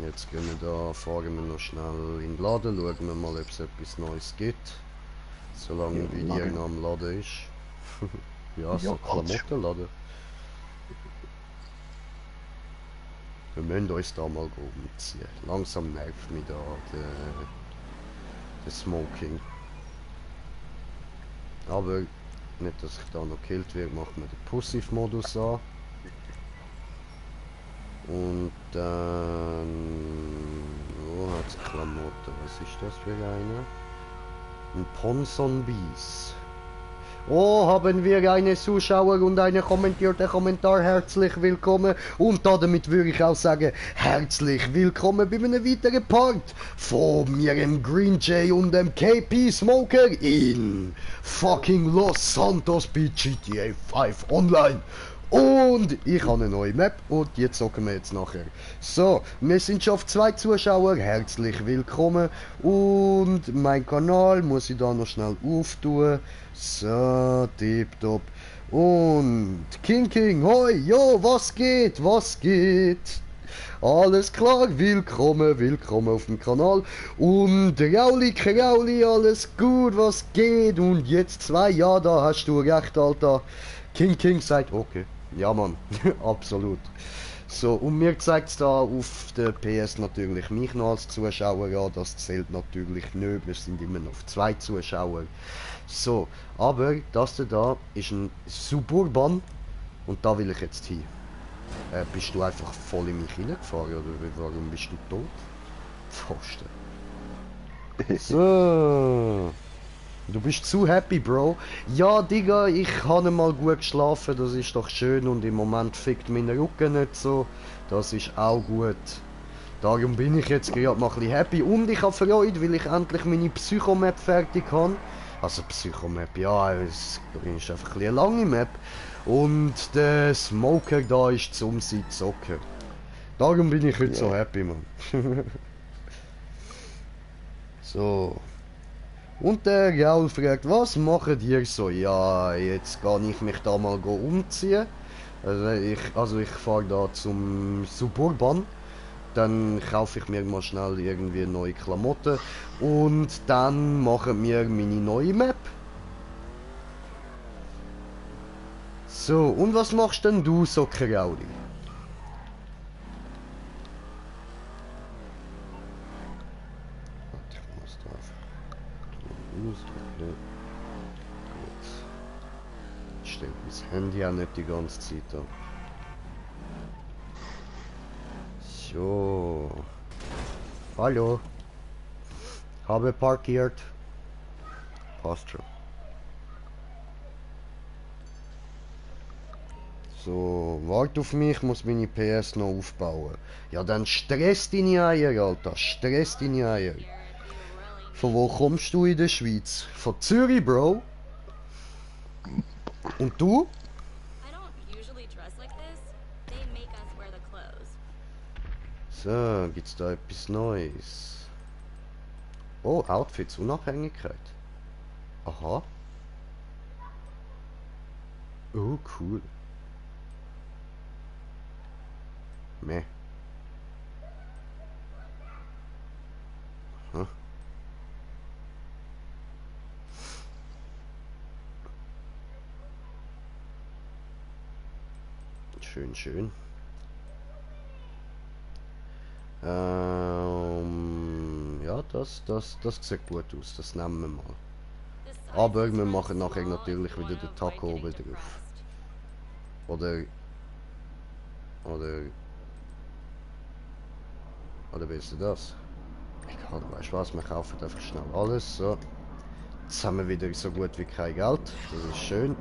Jetzt gehen wir da, fahren wir noch schnell in den Laden, schauen wir mal, ob es etwas Neues gibt. Solange wie die noch am Laden ist. Ja, so Klamottenladen. Wir müssen uns da mal umziehen. Langsam nervt mich da der Smoking. Aber nicht, dass ich da noch gekillt werde, machen wir den Pussy-Modus an. Und dann... Wo hat's Klamotten? Was ist das für eine? Ein Ponson Bees. Oh, haben wir eine Zuschauer und eine kommentierte Kommentar. Herzlich willkommen. Und damit würde ich auch sagen, herzlich willkommen bei einem weiteren Part von mir, dem Green Jay und dem KP Smoker in fucking Los Santos bei GTA 5 Online. Und ich habe eine neue Map und die zocken wir jetzt nachher. So, wir sind schon auf 2 Zuschauer, herzlich willkommen. Und mein Kanal muss ich da noch schnell auftun. So, tipptopp. Und King, hoi, jo, was geht, was geht? Alles klar, willkommen auf dem Kanal. Und Krauli, alles gut, was geht? Und jetzt 2, ja, da hast du recht, Alter. King sagt, okay. Ja, Mann, absolut. So, und mir zeigt es da auf der PS natürlich mich noch als Zuschauer an. Das zählt natürlich nicht. Wir sind immer noch auf 2 Zuschauer. So, aber das da ist ein Suburban und da will ich jetzt hin. Bist du einfach voll in mich hineingefahren oder warum bist du tot? Pfosten. So. Du bist zu happy, Bro. Ja, Digga, ich habe mal gut geschlafen, das ist doch schön und im Moment fickt mein Rücken nicht so. Das ist auch gut. Darum bin ich jetzt gerade mal ein bisschen happy und ich habe Freude, weil ich endlich meine Psychomap fertig habe. Also Psychomap, ja, es ist einfach ein bisschen eine lange Map. Und der Smoker da ist zum Zocken. Darum bin ich heute so happy, man. So. Und der Gaul fragt, was macht ihr so? Ja, jetzt kann ich mich da mal umziehen. Also ich fahre da zum Suburban. Dann kaufe ich mir mal schnell irgendwie neue Klamotten. Und dann machen wir meine neue Map. So, und was machst denn du so, Krauli? Okay. Gut. Ich stelle mein Handy auch nicht die ganze Zeit an. So. Hallo. Habe parkiert. Passt schon. So, warte auf mich, muss meine PS noch aufbauen. Ja, dann stress deine Eier, Alter. Stress deine Eier. Von wo kommst du in der Schweiz? Von Zürich, Bro. Und du? So, gibt's da etwas Neues? Oh, Outfits, Unabhängigkeit. Aha. Oh, cool. Meh. Huh. Schön. Ja, das sieht gut aus. Das nehmen wir mal. Aber wir machen nachher natürlich wieder den Taco oben drauf. Oder willst du das? Egal, weißt du was, wir kaufen einfach schnell alles. So. Jetzt haben wir wieder so gut wie kein Geld. Das ist schön.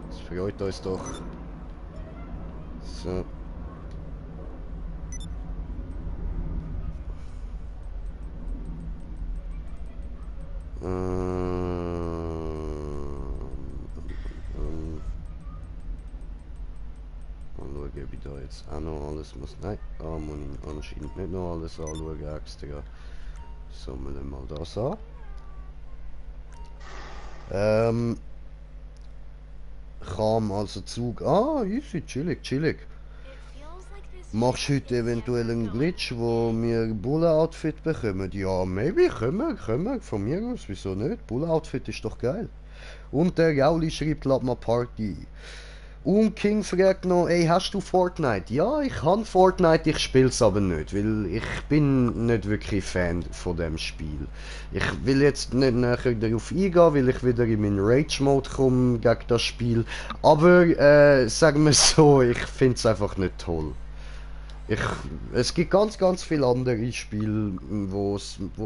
Das freut uns doch. So. Mal schauen, ob ich da jetzt auch noch alles muss. Nein, da muss ich anscheinend nicht noch alles anschauen extra. Sammeln mal das an. Kam also Zug. Ah, easy, chillig. Machst du heute eventuell einen Glitch, wo wir Bulle-Outfit bekommen? Ja, maybe, können wir, von mir aus, wieso nicht? Bulle-Outfit ist doch geil. Und der Gauli schreibt, lad mal Party. Und King fragt noch, ey, hast du Fortnite? Ja, ich habe Fortnite, ich spiel's aber nicht, weil ich bin nicht wirklich Fan von dem Spiel. Ich will jetzt nicht nachher darauf eingehen, weil ich wieder in meinen Rage-Mode komme gegen das Spiel. Aber, sagen wir so, ich find's einfach nicht toll. Es gibt ganz viele andere Spiele, wo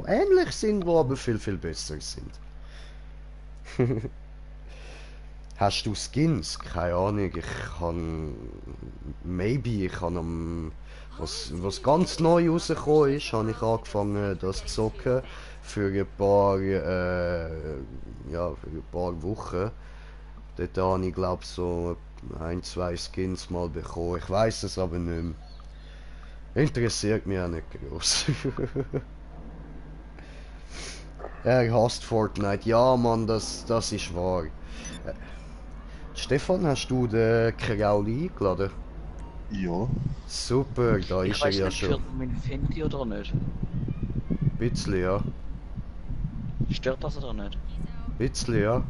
ähnlich sind, wo aber viel besser sind. Hast du Skins? Keine Ahnung, ich habe was ganz neu rausgekommen ist, habe ich angefangen das zu zocken für ein paar, für ein paar Wochen. Dort habe ich glaube so ein, zwei Skins mal bekommen, ich weiß es aber nicht mehr. Interessiert mich auch nicht groß. Er hasst Fortnite. Ja, Mann, das ist wahr. Stefan, hast du den Krauli eingeladen? Ja. Super, da ist er ja Ich weiß nicht, schon. stört mein Fenty oder nicht? Bisschen, ja. Stört das oder nicht? Bisschen, ja.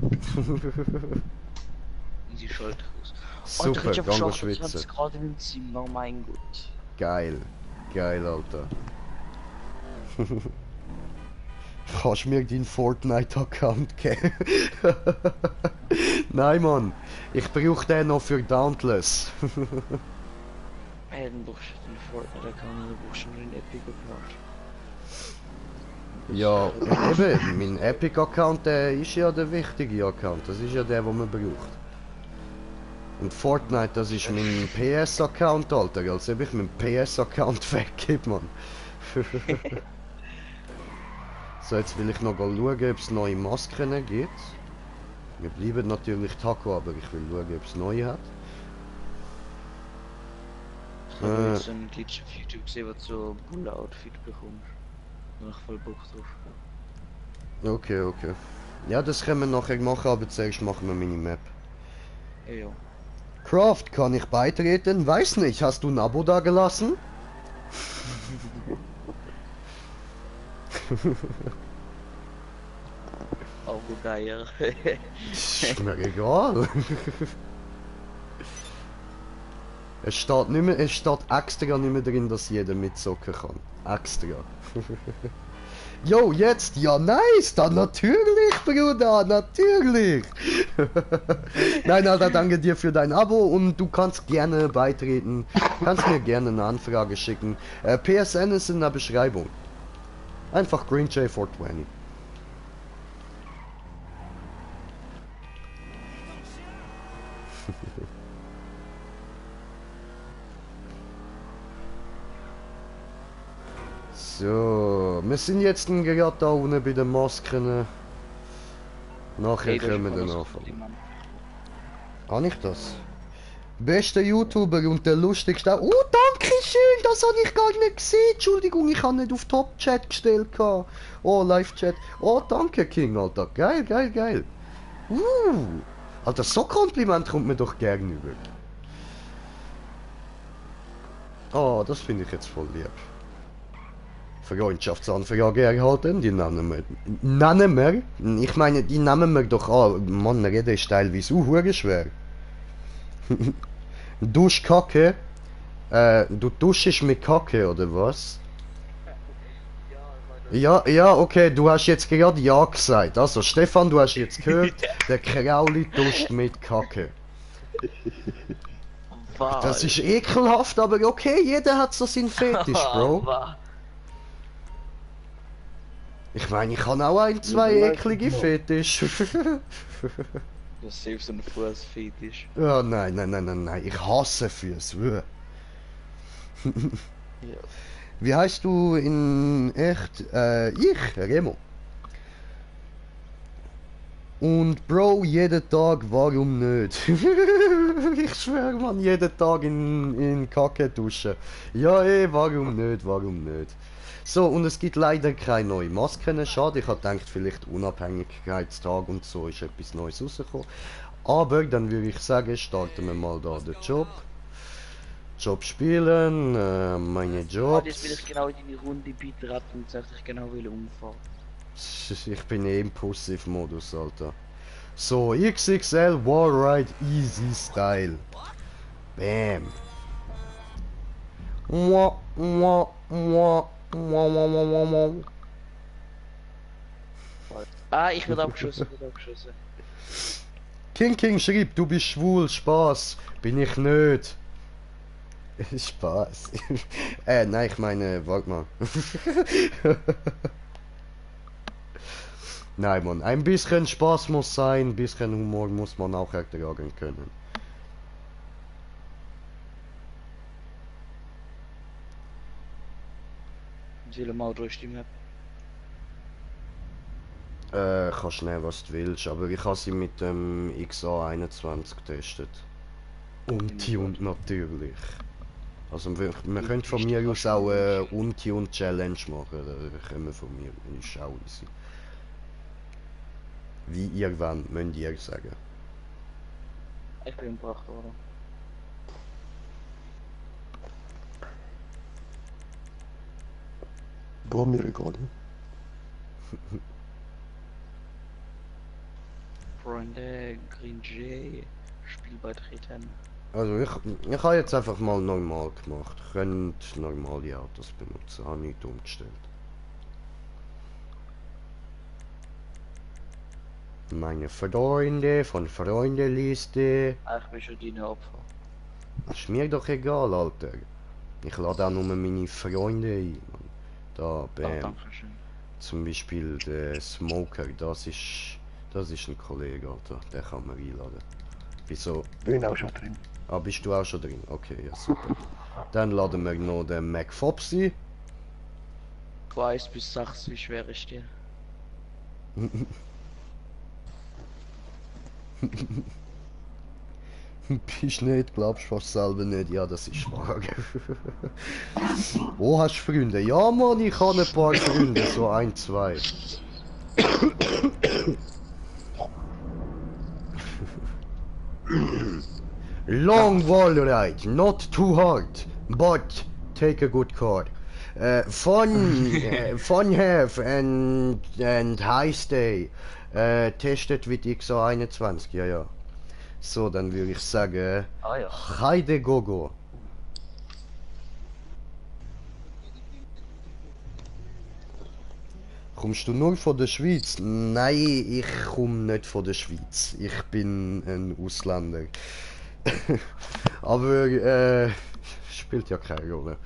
Easy Schuld raus. Super, ich hab gang schon schwitzen. 28 Grad im Zimmer, mein Gott. Geil. Geil, Alter. Kannst du mir deinen Fortnite-Account geben? Nein, Mann. Ich brauche den noch für Dauntless. Hey, dann brauchst du den Fortnite-Account, dann brauchst du nur den Epic-Account. Ja, eben, mein Epic-Account, der ist ja der wichtige Account. Das ist ja der, den man braucht. Und Fortnite, das ist mein PS-Account, Alter. Als ob ich meinen PS-Account weggebe, Mann. So, jetzt will ich noch schauen, ob es neue Masken gibt. Wir bleiben natürlich Taco, aber ich will schauen, ob es neue hat. Ich habe jetzt so einen Glitch auf YouTube gesehen, wo du so Bulle-Outfit bekommst. Da hab ich voll Bock drauf. Okay. Ja, das können wir nachher machen, aber zuerst machen wir meine Map. Ja. Craft, kann ich beitreten? Weiß nicht, hast du ein Abo da gelassen? Oh, Geier. Ist mir egal. Es steht extra nicht mehr drin, dass jeder mitzocken kann. Extra. Jo, jetzt, ja nice, dann natürlich, Bruder, natürlich. Nein, Alter, danke dir für dein Abo und du kannst gerne beitreten. Kannst mir gerne eine Anfrage schicken. PSN ist in der Beschreibung. Einfach GreenJ420. So, wir sind jetzt gerade da unten bei den Masken. Nachher können wir dann anfangen. Kann ich das? Bester YouTuber und der lustigste. Oh, danke schön, das habe ich gar nicht gesehen. Entschuldigung, ich habe nicht auf Top-Chat gestellt. Oh, Live-Chat. Oh, danke, King, Alter. Geil. Alter, so Kompliment kommt mir doch gern über. Oh, das finde ich jetzt voll lieb. Freundschaftsanfrage erhalten, die nennen wir. Ich meine, die nehmen wir doch an. Mann, reden ist teilweise auch schwer. Duschkacke. Du duschst mit Kacke, oder was? Ja, okay, du hast jetzt gerade ja gesagt. Also, Stefan, du hast jetzt gehört, der Krauli duscht mit Kacke. Das ist ekelhaft, aber okay, jeder hat so seinen Fetisch, Bro. Ich meine, ich kann auch ein, zwei eklige Fetisch. Das ist selbst ein Fußfetisch. Ja, nein, ich hasse Füße. Ja. Wie heißt du in echt? Ich, Remo. Und Bro, jeden Tag, warum nicht? Ich schwöre, man, jeden Tag in Kacke duschen. Ja, warum nicht? So, und es gibt leider keine neuen Masken. Schade, ich hatte gedacht, vielleicht Unabhängigkeitstag und so ist etwas Neues rausgekommen. Aber dann würde ich sagen, starten wir mal da den Job. Job spielen, meine Jetzt Jobs. will ich genau in deine Runde beitreten und sollte ich genau umfahren. Ich bin eh im Positiv-Modus, Alter. So, XXL Wallride Easy Style. Bam. Mua, mua, mua, mua, mua, mua, mua, mua. Ah, ich werde abgeschossen, King schrieb, du bist schwul, Spaß. Bin ich nicht. Spaß. Nein, ich meine, warte mal. Nein, Mann, ein bisschen Spaß muss sein, ein bisschen Humor muss man auch ertragen können. In welchem Auto ist die Map? Kannst nehmen, was du willst, aber ich habe sie mit dem XA21 getestet. Und natürlich. Also wir können von mir aus auch und Challenge machen, da können wir von mir, ist auch easy. Wie ihr wollt, müsst ihr sagen. Ich bin umgebracht worden. Boah, mir egal. Freunde, Green J, Spiel beitreten. Also ich habe jetzt einfach mal normal gemacht. Könnt normale Autos benutzen, habe nicht umgestellt. Meine Freunde von Freundeliste. Ah, ich bin schon deine Opfer. Ist mir doch egal, Alter. Ich lade auch nur meine Freunde ein. Da, Ah, bam. danke schön. Zum Beispiel der Smoker, das ist ein Kollege, Alter. Der kann man einladen. Wieso? Bin auch schon drin. Ah, bist du auch schon drin? Okay, ja super. Dann laden wir noch den MacFops ein. 1 bis 6, wie schwer ist dir? Bist nicht, glaubst fast selber nicht. Ja, das ist wahr. Wo hast du Freunde? Ja, Mann, ich habe ein paar Freunde, so ein, zwei. Long wall ride, not too hard, but take a good car. Fun have and high stay. Testet mit XA21, ja, ja. So, dann würde ich sagen, Ah ja. Heide Gogo. Kommst du nur von der Schweiz? Nein, ich komme nicht von der Schweiz. Ich bin ein Ausländer. Aber spielt ja keine Rolle.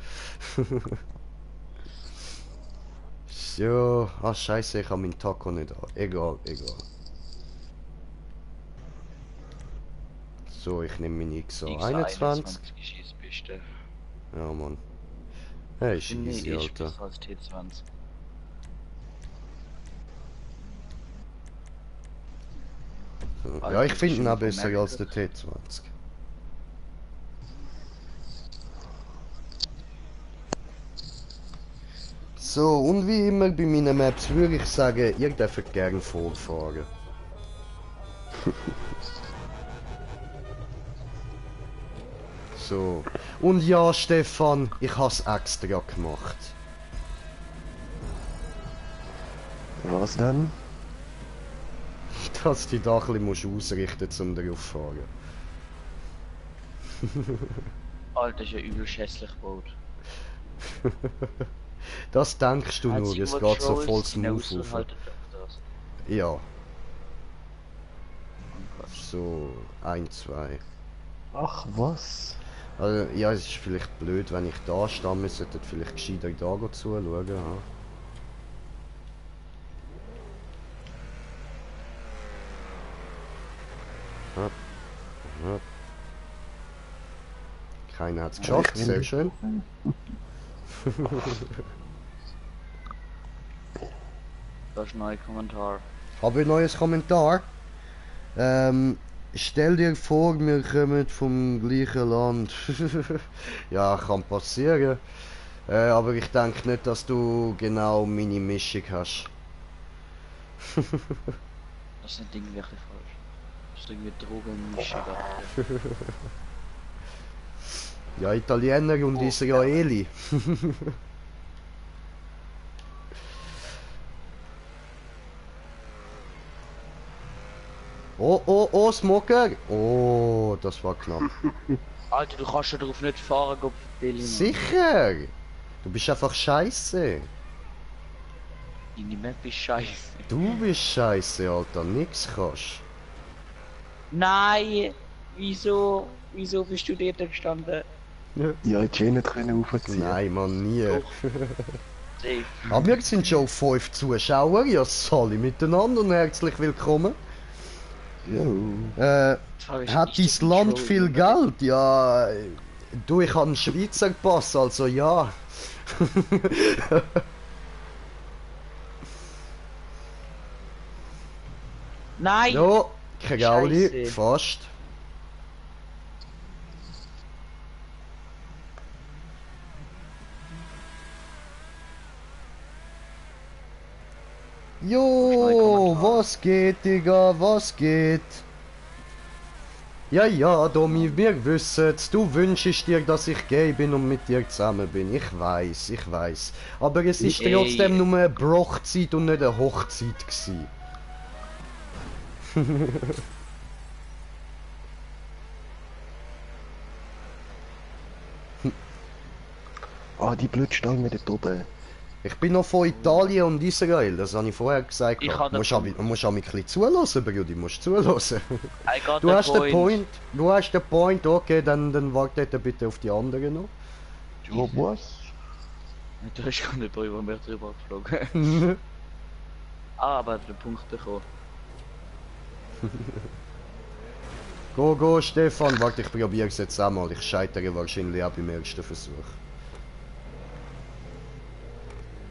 So, ah scheiße, ich habe meinen Taco nicht an. Egal, egal. So, ich nehme meine XA21. Schießpiste. Ja, Mann. Hey, ist Nee, easy, ich Alter. besser als T20. So. Ja, ich finde ihn auch besser als der T20. So, und wie immer bei meinen Maps würde ich sagen, ihr dürft gerne vorfahren. So. Und ja, Stefan, ich habe es extra gemacht. Was denn? Dass du dich da ein bisschen musst ausrichten musst, um darauf zu fahren. Alter, ist ja übel hässlich gebaut. Das denkst du nur, Einzige, es was geht so Troll voll ist, smooth hinaus auf. haltet auf das. Ja, so, 1, 2. Ach, was? Also, ja, es ist vielleicht blöd, wenn ich da stehe, wir sollten vielleicht gescheiter da zuschauen. Ja. Ja. Ja. Keiner hat es geschafft, sehr schön. Das ist ein neuer Kommentar. Habe ich ein neues Kommentar? Stell dir vor, wir kommen vom gleichen Land. Ja, kann passieren. Aber ich denke nicht, dass du genau meine Mischung hast. Das ist ein Ding wirklich falsch. Das ist irgendwie Drogenmischung. Ja, Italiener und Oh, Israeli. Oh, oh, oh, Smoker! Oh, das war knapp. Alter, du kannst ja darauf nicht fahren, Gott vertell ich mir. Sicher! Du bist einfach scheiße. Deine Map ist scheiße. Du bist scheiße, Alter. Nix kannst. Nein! Wieso? Wieso bist du dort gestanden? Ja, hättest du eh nicht können aufziehen. Nein, Mann, nie. Doch. Safe. Aber wir sind schon 5 Zuschauer. Ja, Sali miteinander und herzlich willkommen. Jo. Die Frage ist, Hat ist dein das Land Control, viel oder? Geld? Ja, du, ich habe einen Schweizer Pass, also ja. Nein! Ja, Krauli, Scheisse. fast. Jo, was geht, Digga, was geht? Ja, ja, Domi, wir wissen's. Du wünschst dir, dass ich gay bin und mit dir zusammen bin. Ich weiß, ich weiß. Aber es ist Ey. trotzdem nur eine Brochzeit und nicht eine Hochzeit gsi. Ah, die blöde Stange dort oben. Ich bin noch von Italien und Israel, das habe ich vorher gesagt. Ich Du habe musst den auch ein bisschen zulassen, Brudi, musst zulassen. I got Du the hast den Point, du hast den Point, okay, dann wartet bitte auf die anderen noch. Jo, was? Du hast gar nicht drüber mehr drüber geflogen. Aber der Punkt bekommen. Go, Stefan, warte, ich probiere es jetzt einmal. Ich scheitere wahrscheinlich auch beim ersten Versuch.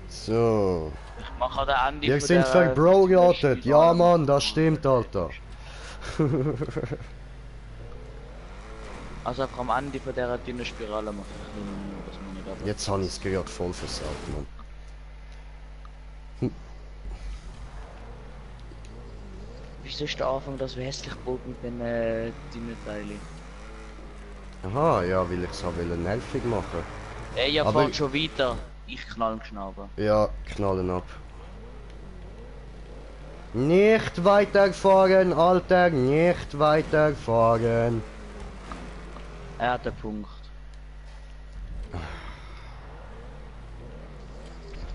So. Ich mache an der Ende Wir von sind der- verbroratet. Ja, Mann, das stimmt, Alter. Also einfach am Ende von der dünnen Spirale mache ich nur, dass man nicht ab. Jetzt habe ich es gerade voll versaut, Mann. Wieso ist der Anfang das so hässlich gebaut mit den dünnen Teilen? Aha, ja, weil ich es nervig machen. Ey, ja, Aber- fahrt schon weiter. Ich knall Schnaben. Ja, knallen ab. Nicht weiterfahren, Alter, nicht weiterfahren. Er hat den Punkt.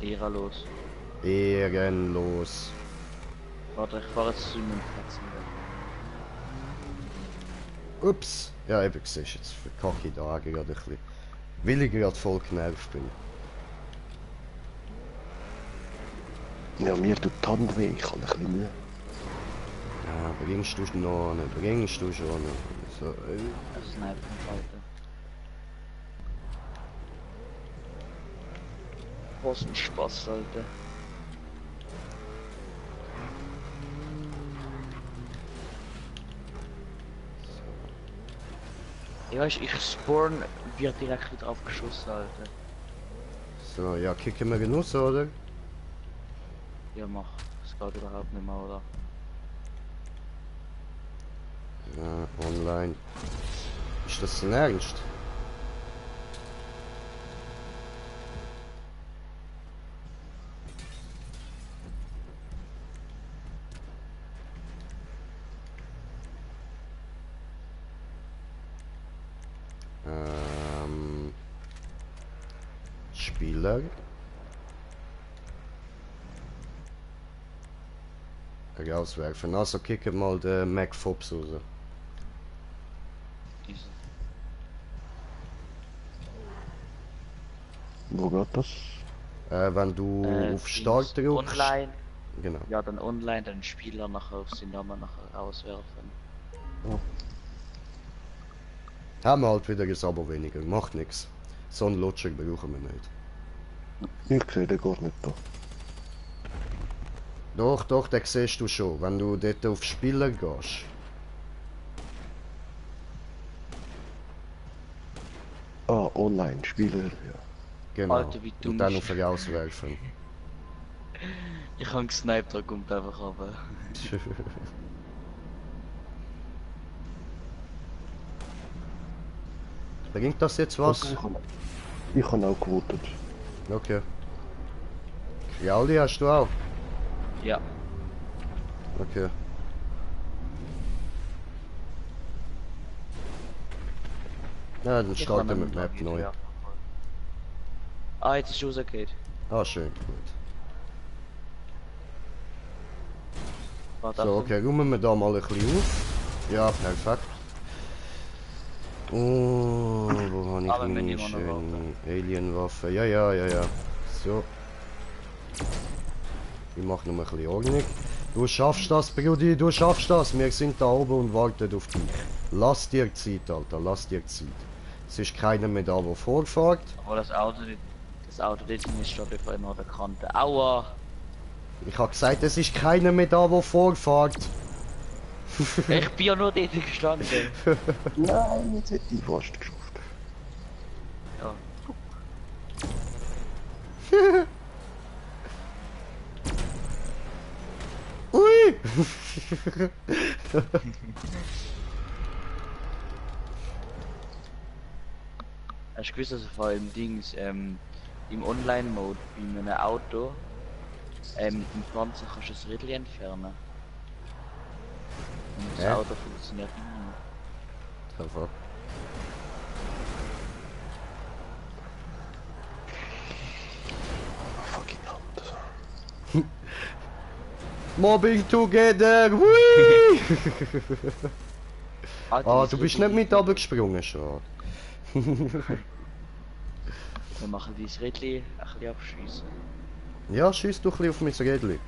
Ehrenlos. Ehrenlos. Warte, ich fahre jetzt zu meinem Platz. Ups. Ja, eben, siehst du, jetzt verkacke ich da gerade ein bisschen. Weil ich gerade voll genervt bin. Ja, mir tut die Hand weh, ich habe ein bisschen Mühe. Ja, bringst du noch nicht, bringst du schon noch. So, Das ist ein Alter. Was ein Spaß, Alter. Ja, ich spawn, wird direkt wieder aufgeschossen, Alter. so, ja, kicken wir genug, oder? Ja, mach. Das geht überhaupt nicht mehr, oder? Ja, online. Ist das denn ernst? Spieler. Rauswerfen. Also kicken mal den Mac Fops raus. Easy. Wo geht das? Wenn du auf Start Dings drückst. Online. Genau. Ja, dann online, dann Spieler nachher auf seinen Namen nachher auswerfen. Haben wir halt wieder ein Abo weniger. Macht nichts. So einen Lutscher brauchen wir nicht. Ich sehe den gar nicht da. Doch, den siehst du schon. Wenn du dort auf Spieler gehst. Ah, online, Spieler, ja. Genau. Alter, wie dumm Und dann ist- auf Rauswerfen. Ich hab gesniped, da kommt einfach runter. Bringt das jetzt was? Ich habe auch gewotet. Okay. Kriauli hast du auch? Ja. Okay. Ja, dann Ich starten wir kann mit Map dann neu. ja. Ah, jetzt ist rausgeht. Ah, schön, gut. Warte, So, Achtung. okay, räumen wir da mal ein bisschen auf. Ja, perfekt. Oh, wo habe ich Aber wenn meine jemand noch schöne Alienwaffe? Ja, ja, ja, ja. So. Ich mache noch ein bisschen Ordnung. Du schaffst das, Brudi, du schaffst das. Wir sind da oben und warten auf dich. Lass dir Zeit, Alter, lass dir Zeit. Es ist keiner mehr da, der vorfährt. Aber das Auto dort ist schon etwa immer an der Kante. Aua! Ich habe gesagt, es ist keiner mehr da, der vorfährt. Ich bin ja nur dort gestanden. Nein, jetzt hätte ich fast geschafft. Ja. Ui! Hast du gewusst, dass vor allem Dings, im Online-Mode, bei einem Auto, im Ganzen kannst du das Rädchen entfernen. Und das Hä? Auto funktioniert immer. Einfach. Fucking Hand. Mobbing together! Hui! Ah, das du bist Rädchen nicht mit ist- runtergesprungen, schon. Wir machen dieses Rädchen ein bisschen abschießen. Ja, schieß du ein bisschen auf mein Rädchen.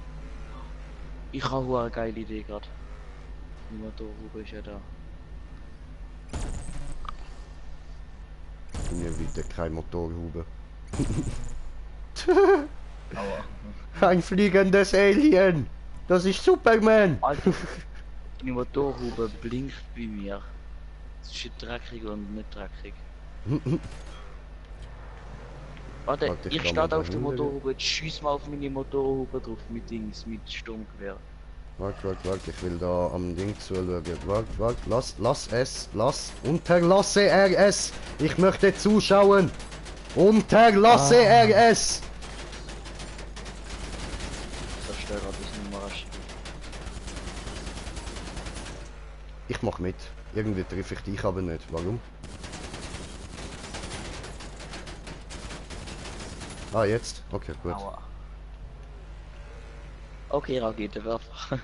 Ich habe eine geile Idee gerade. Die Motorhaube ist ja da. Mir wieder kein Motorhaube. Aua. Ein fliegendes Alien! Das ist Superman! Alter, die Motorhaube blinkt bei mir. Zwischen dreckig und nicht dreckig. Warte, Warte, ich ich kann mal starte auf da der hinten. Motorhaube, jetzt schieß mal auf meine Motorhaube drauf mit Dings, mit Sturmgewehr. Warte, ich will da am Ding zuschauen. Warte, lass. Unterlasse RS! Ich möchte zuschauen! Unterlasse RS! Zerstörer bis Nummer. Ich mach mit. Irgendwie treffe ich dich aber nicht. Warum? Ah, jetzt? Okay, gut. Aua. Okay, Raketenwerfer.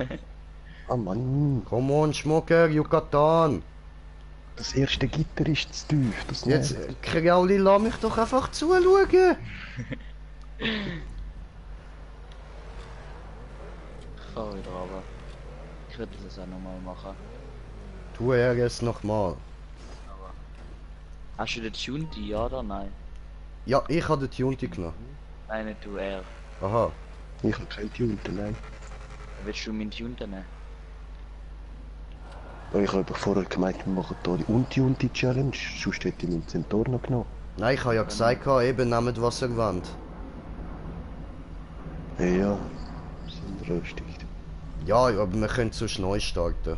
Ah Mann, Come on, Schmucker, Yucatan! das erste Gitter ist zu tief. Das Jetzt, nervt. Kriauli, lass mich doch einfach zuschauen! Ich fahr wieder runter. Ich würde das auch nochmal machen. Tu RS nochmal. Aber. Hast du den Tunti, ja oder nein? Ja, ich habe den Tunti genommen. Nein, nicht du, er. Aha. Ich habe kein Tunte, nein. Willst du meinen Tunti nehmen? Aber ich habe doch vorher gemeint, wir machen hier die Untunti-Challenge. Sonst hätte ich meinen Centaur noch genommen. Nein, ich habe ja gesagt, eben nehmt was ihr wollt. Ja, sind röstig. Ja, aber wir können sonst neu starten.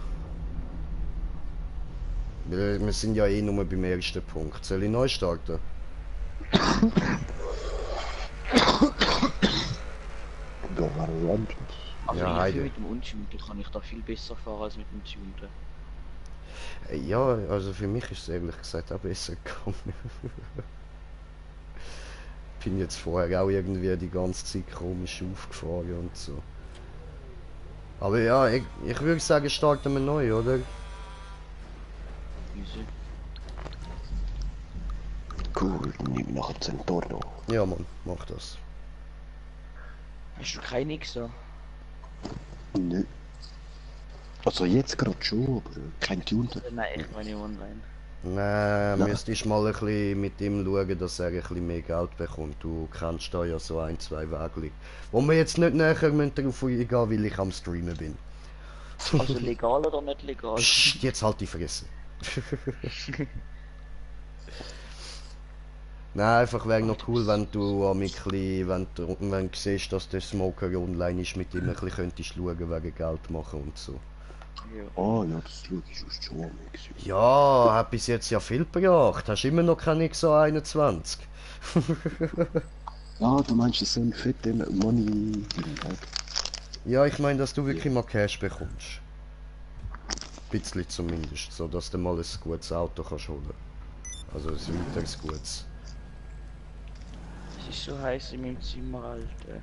Wir sind ja eh nur beim ersten Punkt. Soll ich neu starten? Ja, warum? Also Ja, ich Heide. finde mit dem Untunti kann ich da viel besser fahren als mit dem Tunti. Ja, also für mich ist es ehrlich gesagt auch besser gegangen. Bin jetzt vorher auch irgendwie die ganze Zeit komisch aufgefahren und so. Aber ja, ich würde sagen, starten wir neu, oder? Easy. Cool, dann nehme ich nachher den Centaur noch. Ja, Mann, mach das. Hast du keine Xer? Nö. Also jetzt gerade schon, aber kein Tunte. Nein, ich meine online. Nein, Nein. müsstest mal ein bisschen mit ihm schauen, dass er ein bisschen mehr Geld bekommt. Du kennst da ja so ein, zwei Wege. Wo wir jetzt nicht näher müssen darauf eingehen, weil ich am Streamen bin. Also legal oder nicht legal? Psst, jetzt halt die Fresse. Nein, einfach wäre noch cool, wenn du am wenn du siehst, dass der Smoker online ist, mit ihm ein bisschen könntest schauen, wegen Geld machen und so. Ja. Ah ja, das schaue ich sonst schon an. Ja, hat bis jetzt ja viel gebracht. Hast immer noch kein XA21. Ja, du meinst, das sind fette Money. Ja, ich meine, dass du wirklich mal Cash bekommst. Ein bisschen zumindest, so dass du mal ein gutes Auto kannst holen. Also ein weiteres gutes. Es ist so heiß in meinem Zimmer, Alter.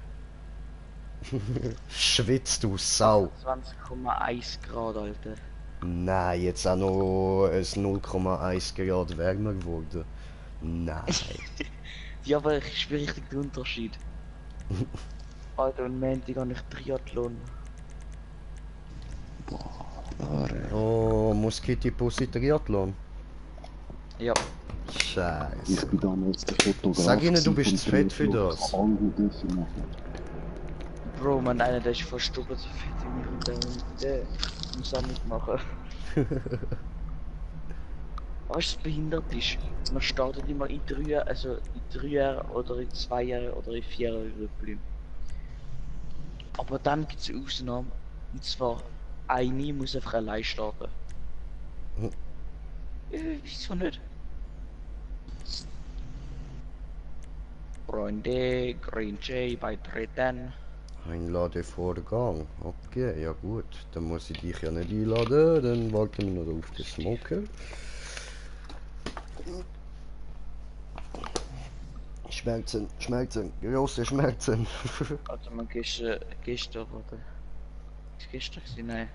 Schwitzt du Sau. 20,1 Grad, Alter. Nein, jetzt auch noch ein 0,1 Grad wärmer geworden. Nein. Ja, aber ich spüre richtig den Unterschied. Alter, und Montag habe ich Triathlon. Oh, Moskiti Pussy Triathlon. Ja. Ich Scheiße. bin damals der Fotograf. Sag ihnen, du bist vom zu fett für Triathlon. das. Alle dürfen machen. Bro, man, einer, der ist fast doppelt so fett wie mich und der muss auch mitmachen. Weißt du, was behindert ist? Man startet immer in 3 Jahren, also in 3 Jahren oder in 2 Jahren oder in 4 Jahren Rückblick. Aber dann gibt es Ausnahmen. Und zwar, eine muss einfach allein starten. Hm. Wieso nicht? Freunde, Green J beitreten. Einladevorgang. Okay, ja gut. Dann muss ich dich ja nicht einladen. Dann warten wir noch auf den Smoker. Schmerzen, Schmerzen, große Schmerzen. Also man gestern, oder? Ist gestern gewesen? Nein.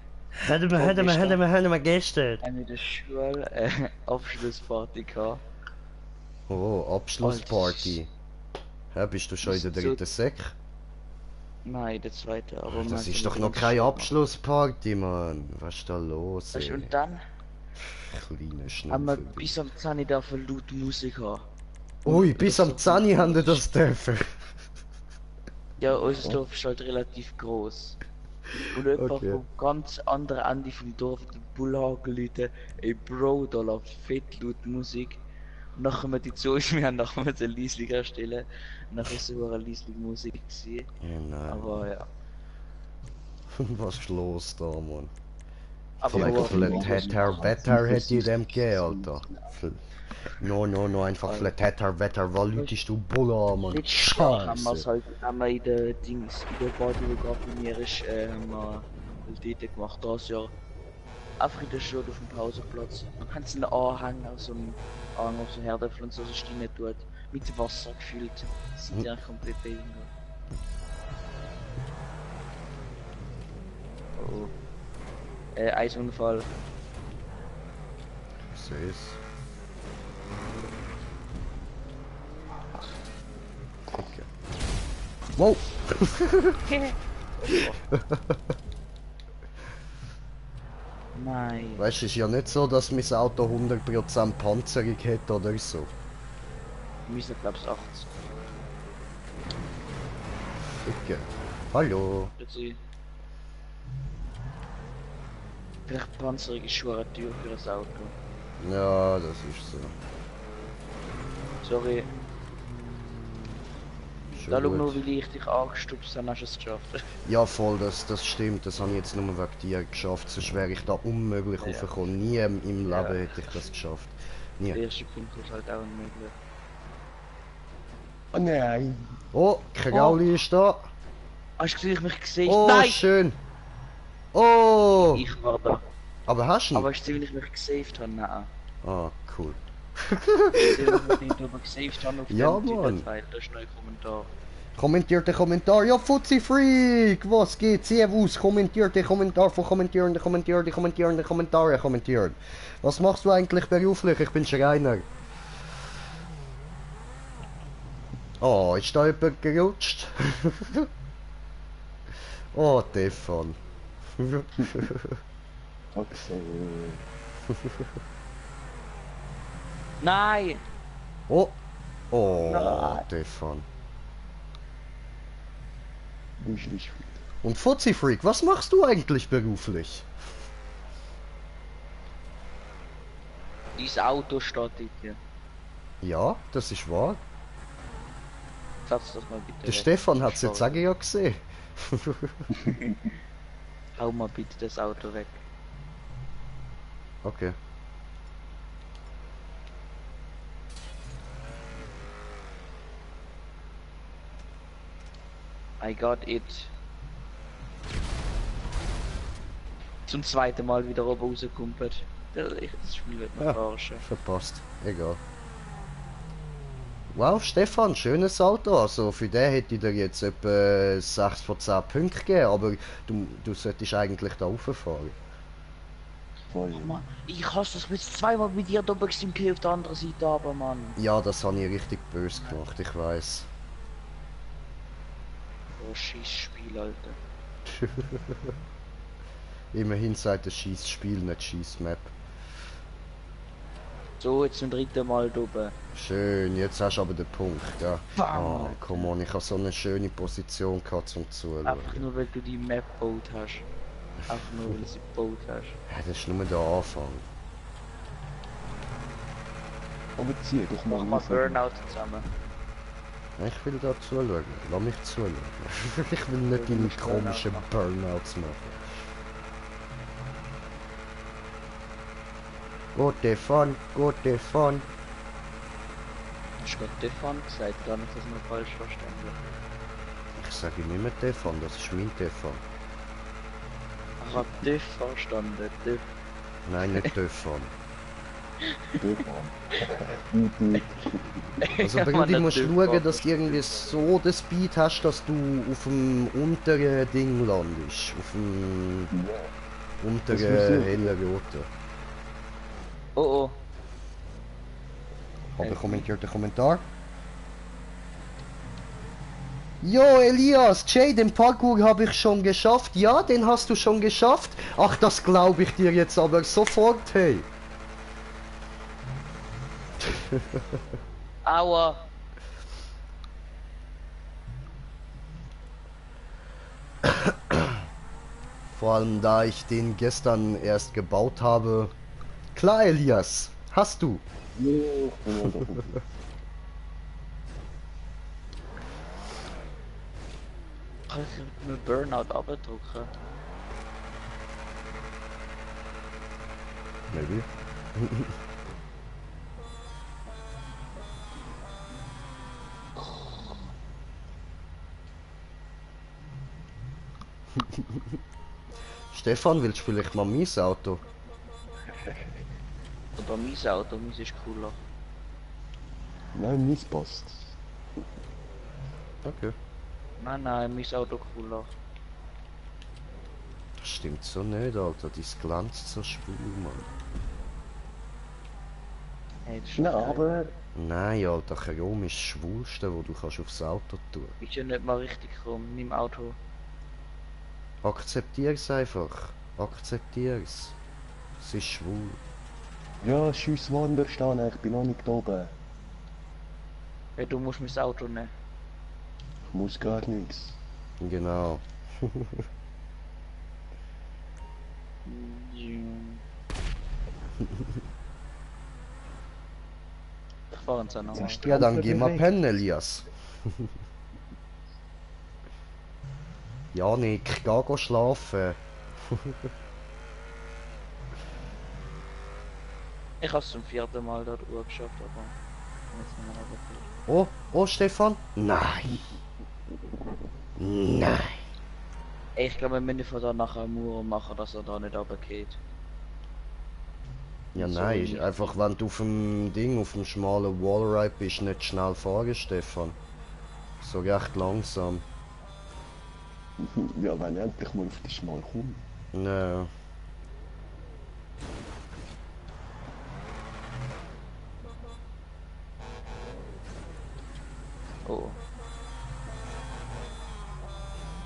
Hätten wir gestern. Haben wir in der Schule Abschlussparty gehabt. Oh, Abschlussparty. Hä, bist du schon in der Das ist so- dritten Sek? Nein, der zweite, aber man Das hat ist ja doch mit noch uns keine schon Abschlussparty, Mann. Was ist da los, gemacht. Weißt du, ey? und dann Kleine haben wir Schnupfen. bis am 10 dürfen laut Musik haben. Ui, bis am 10 haben wir das dürfen. Ja, unser Dorf ist halt relativ groß. Und jemand Okay. vom ganz anderen Ende vom Dorf hat den Bull angerufen, ey Bro, da läuft fett laut Musik. Und dann kommen die zu uns, wir haben nachher eine Leisling erstellen. Und dann ist so eine Leisling Musik gewesen. Oh nein. Aber ja. Was ist los da, Mann? Aber Vielleicht nur- vielleicht hat Wetter hätte ich dem gegeben, Alter. No, einfach Alter. vielleicht hat Wetter, weil lütest du Bulla, Mann. Letztes Jahr haben wir es Scheiße. halt haben wir in der Dings, in der Party, die gerade bei mir ist, haben wir dort gemacht, das Jahr. Einfach in der Schule auf dem Pausenplatz. Man kann so einen Anhang auf so einem Anhang auf so einen Herdöpfel und so rein tut, mit Wasser gefüllt. Sind ja komplett behindert. Oh. Eisunfall. Ich seh's. Okay. Wow! Nein. Weißt du, es ist ja nicht so, dass mein Auto 100% Panzerung hat oder so. Wir müssen glaube ich 80. Okay. Hallo. Plötzlich. Vielleicht Panzerung ist schon eine Tür für das Auto. Ja, das ist so. Sorry. Schon Da schau gut. nur, wie ich dich angestupst habe, hast du es geschafft. Ja, voll, das stimmt. Das habe ich jetzt nur wegen dir geschafft. Sonst wäre ich da unmöglich Ja. raufgekommen. Nie im Leben Ja. hätte ich das geschafft. Nie. Der erste Punkt ist halt auch unmöglich. Oh nein. Oh, Krauli ist da. Hast du gesehen, ich mich gesehen? Oh, Nein! schön. Oh! Ich war da. Aber hast du ihn? Aber hast du gesehen, wie ich mich gesaved habe? Nein. Ah, cool. Hast du gesehen, wie ich mich drüber gesaved habe auf Ja, dem Mann. Titelteil? Da ist noch ein Kommentar. Kommentierte Kommentar. Ja, Fuzzi Freak! Was geht? Servus! Kommentierte Kommentar von kommentierende Kommentare kommentieren. Was machst du eigentlich beruflich? Ich bin Schreiner. Oh, ist da jemand gerutscht? Oh, Stefan. Okay. Nein! Oh. Oh, Nein. Stefan. Du bist nicht Und Fuzzi Freak, was machst du eigentlich beruflich? Dein Auto steht dort hier. Ja, das ist wahr. Sag's das mal bitte. Der weg. Stefan hat es Sorry. jetzt auch ja gesehen. Hau mal bitte das Auto weg. Okay. I got it. Zum zweiten Mal wieder oben rausgekumpelt. Das Spiel wird noch Ja, verarschen. verpasst. Egal. Wow, Stefan, schönes Auto. Also für den hätte ich dir jetzt etwa 6 von 10 Punkten gegeben, aber du solltest eigentlich da rauffahren. Voll. Oh Mann, ich hasse das jetzt zweimal mit dir da im Kill auf der anderen Seite, aber Mann. Ja, das habe ich richtig böse gemacht, ich weiß. Oh, Scheißspiel, Alter. Immerhin sagt das Schießspiel, nicht Schießmap. So, jetzt zum dritten Mal da oben. Schön, jetzt hast du aber den Punkt, ja. Bam, Oh, Alter. come on, ich habe so eine schöne Position gehabt zum Zuschauen. Einfach nur, weil du die Map gebaut hast. Einfach nur, weil du sie gebaut hast. Ja, das ist nur der Anfang. Aber zieh doch mal Mach mal raus. Burnout zusammen. Ich will da zuschauen, lass mich zuschauen. Ich will nicht Du deine musst Burnout komischen machen. Burnouts machen. Gute Fun, gute Fun. Hast du gerade Defan gesagt? Gar nicht, dass wir falsch verstanden. Ich sage nicht mehr Defan, das ist mein Defan. Ich hab Def verstanden. Def. Nein, nicht Defan. Also Ja, Brudi, Mann, du musst der schauen, Defan. dass du irgendwie so den Speed hast, dass du auf dem unteren Ding landest. Auf dem Das unteren muss ich. hellen roten. Oh oh. Habe kommentiert den Kommentar. Jo Elias, Jay, den Parkour habe ich schon geschafft. Ja, den hast du schon geschafft. Ach, das glaube ich dir jetzt aber sofort, hey. Aua. Vor allem da ich den gestern erst gebaut habe. Klar, Elias, hast du. Kann ich mit Burnout abdrücken? Maybe. Stefan, willst du vielleicht mal mein Auto? Oder mein Auto, meins ist cooler. Nein, nicht passt. Okay. Nein, mein Auto cooler. Das stimmt so nicht, Alter. Dies glänzt so schwul, Mann. Hey, das ist Nein, geil. aber Nein, Alter, Chrom ist das Schwulste, wo du kannst aufs Auto tun. Ist ja nicht mal richtig rum, nimm Auto. Akzeptier's einfach. Akzeptier's. Es ist schwul. ja, scheiss Wanderstein, ich bin noch nicht oben. Hey, du musst mein Auto nehmen. Ich muss gar nichts. Genau. Ich fahre uns auch noch mal. Ja, dann geh mal pennen, Elias. Janik, geh schlafen. Ich habe es zum 4. Mal dort geschafft, aber jetzt sind wir aber durch. Oh, oh, Stefan? Nein. Nein. Ey, ich glaube, wir müssen von da nachher Mauer machen, dass er da nicht runtergeht. Ja, So nein, nicht. einfach wenn du auf dem Ding, auf dem schmalen Wallride bist, nicht schnell fahren, Stefan. So recht langsam. Ja, wenn ich endlich mal auf die Schmal komme. Nö. Oh.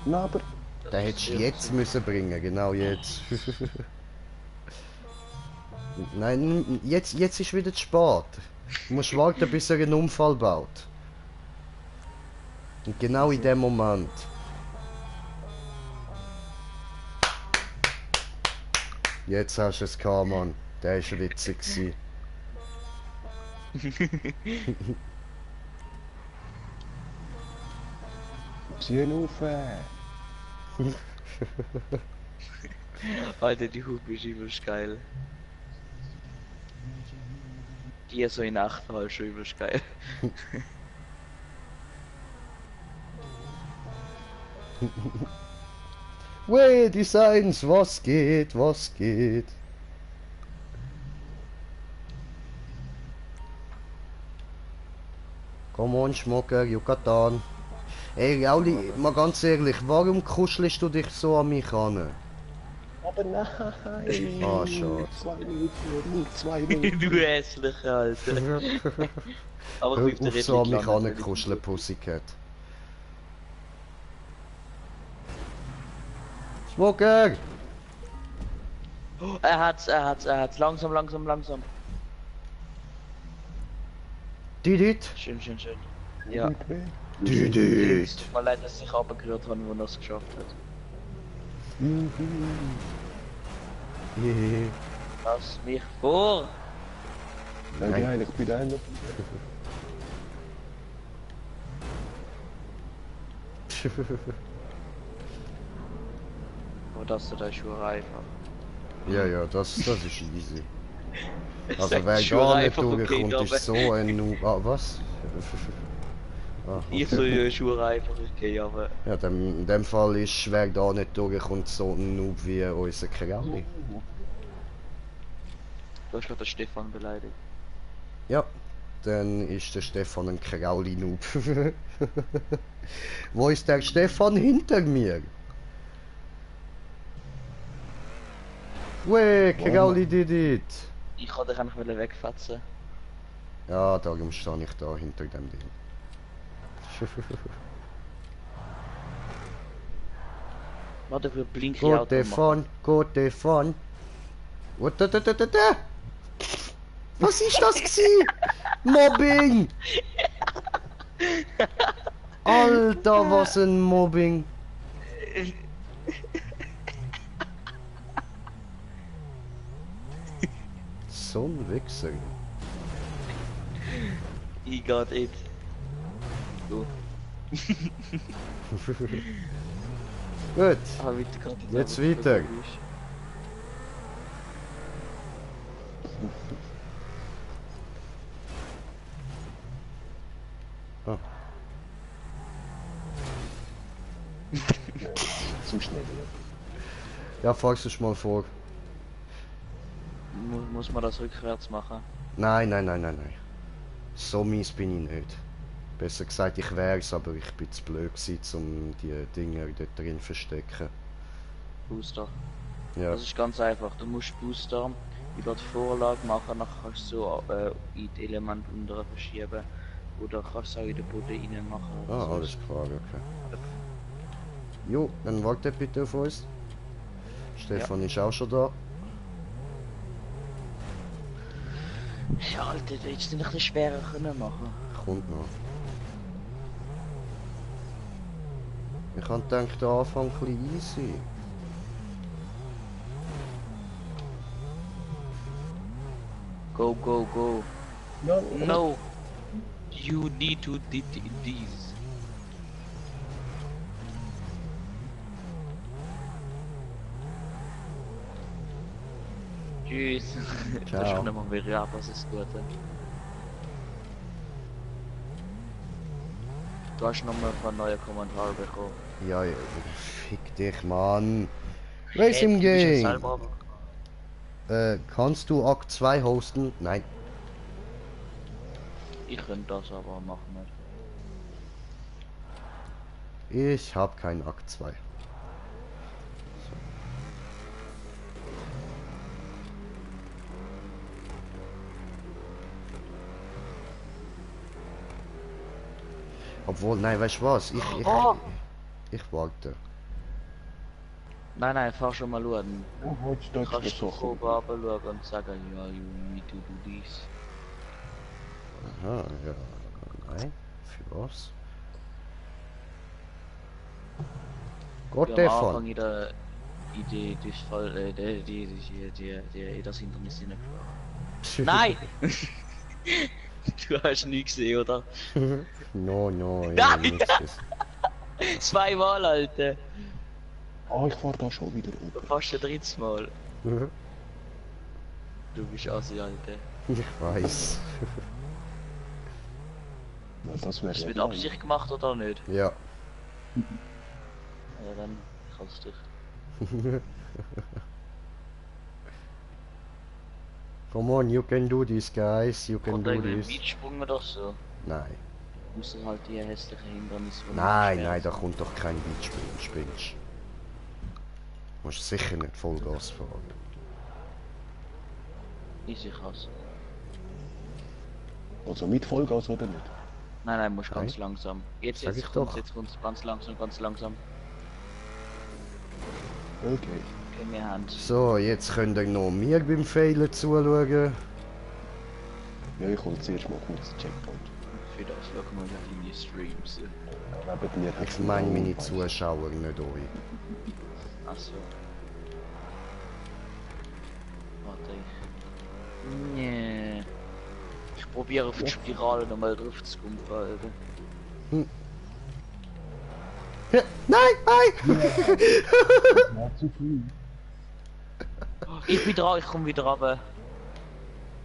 Na, aber Den hättest du jetzt müssen bringen, genau jetzt. Nein, jetzt ist wieder zu spät. Du musst warten, bis er einen Unfall baut. Und genau in dem Moment. Jetzt hast du es gehabt, Mann. Der war witzig gewesen. zieh ihn auf. Alter, die Hupe ist übelst geil. hier so in Nacht halt schon übelst geil. Way Designs, was geht, was geht? Come on, Schmucker, Yucatan. Ey, Rauli, mal ganz ehrlich, warum kuschelst du dich so an mich an? Aber nein! Ah, schade. 2 Minuten, nur 2 Minuten. Du hässlicher Alter. Aber Hör ich auf so an mich ankuscheln, Pussycat. Schmucker! Oh, er hat's. Langsam. Didit? Schön. Ja. Didit! Es tut mir leid, dass ich abgerührt habe, wo er es geschafft hat. Hehehe. Lass mich vor! Nein, ja, ich bin einer. Aber das ist schon einfach. Ja, das ist easy. Also Sag wer schon gar nicht einfach, okay, durchkommt, aber- ist so ein Noob. Ah, was? Ah, Ich so ja schon einfach, okay, aber... ja, in dem Fall ist wer da nicht durchkommt, so ein Noob wie unser Krauli. Du hast gerade den Stefan beleidigt. Ja, dann ist der Stefan ein Krauli-Noob. Wo ist der Stefan hinter mir? Weh, Krauli did it! Ich kann dich einfach wegfetzen. Ja, darum stehe ich da hinter dem Ding. Warte, für blinke Gute Auto machen. von, gute von. Was ist das gsi? Mobbing! Alter, was ein Mobbing! So ein Wichser. I got it. So. Gut, Ah, weiter gerade. Jetzt weiter. Ah. Zu schnell. Ja, fragst du mal vor. Muss man das rückwärts machen? Nein. So mies bin ich nicht. Besser gesagt, ich wär's, aber ich bin zu blöd gewesen, um die Dinger dort drin zu verstecken. Booster. Ja, Das ist ganz einfach. Du musst Booster über die Vorlage machen, dann kannst du so in die Elemente unten verschieben. Oder kannst du auch in den Boden rein machen. oder so. alles klar, okay. Jo, dann wartet bitte auf uns. Stefan ist auch schon da. Ja, Alter, das hättest du nicht ein bisschen schwerer können machen. Kommt noch. Ich habe gedacht, der Anfang ein bisschen easy. Go. No, No! You need to did this. Tschüss. Ciao. Das ist nicht mal mehr ab, was ist gut. Du hast nochmal ein neuen Kommentar bekommen. Ja, fick dich, Mann. Wer ist Hey, im du bist ja Game? selber- Kannst du Akt 2 hosten? Nein. Ich könnte das aber machen nicht. Ich habe keinen Akt 2. Obwohl, nein, weißt du was? Ich warte. Nein, fahr schon mal schauen. heute Deutsch Kannst du besuchen. oben runter schauen und sagen, ja, you need to do this. Aha, ja. Nein, für was? Gott, Ja, der am Anfang von. in der Idee, das Fall, die das Hindernis nicht. Nein! Du hast nie gesehen, oder? No, ich Nein! hab nichts gesehen. Zweimal, Alter! Oh, ich fahr da schon wieder um. Fast ein drittes Mal. Du bist Assi, Alter. Ich weiß. Na, das wäre Hast du ja mit geil. Absicht gemacht oder nicht? Ja. Ja, dann kannst du dich. Come on, you can do this, guys. You can Kommt do irgendwie ein this. Weitsprung oder so. Nein. Außer halt die hässlichen Hindernisse. die Nein, schwer nein, da sind. kommt doch kein Weitspring. Du musst sicher nicht Vollgas fahren. Easy krass. Also mit Vollgas oder nicht? Nein, musst Nein. ganz langsam. Jetzt, Sag ich jetzt doch. jetzt kommt's ganz langsam, ganz langsam. Okay. Okay, wir haben. So, jetzt könnt ihr noch mir beim Fehlen zuschauen. Ja, ich hole zuerst mal kurz den Checkpoint. Für das schauen wir gleich in die Streams. Neben mir Ich meine meine Zuschauer, nicht euch. Achso. Warte ich. Nee. Ich probiere auf die Spirale nochmal drauf zu kommen, Alter. Ja, nein, nein! Ich bin dran, ich komme wieder runter.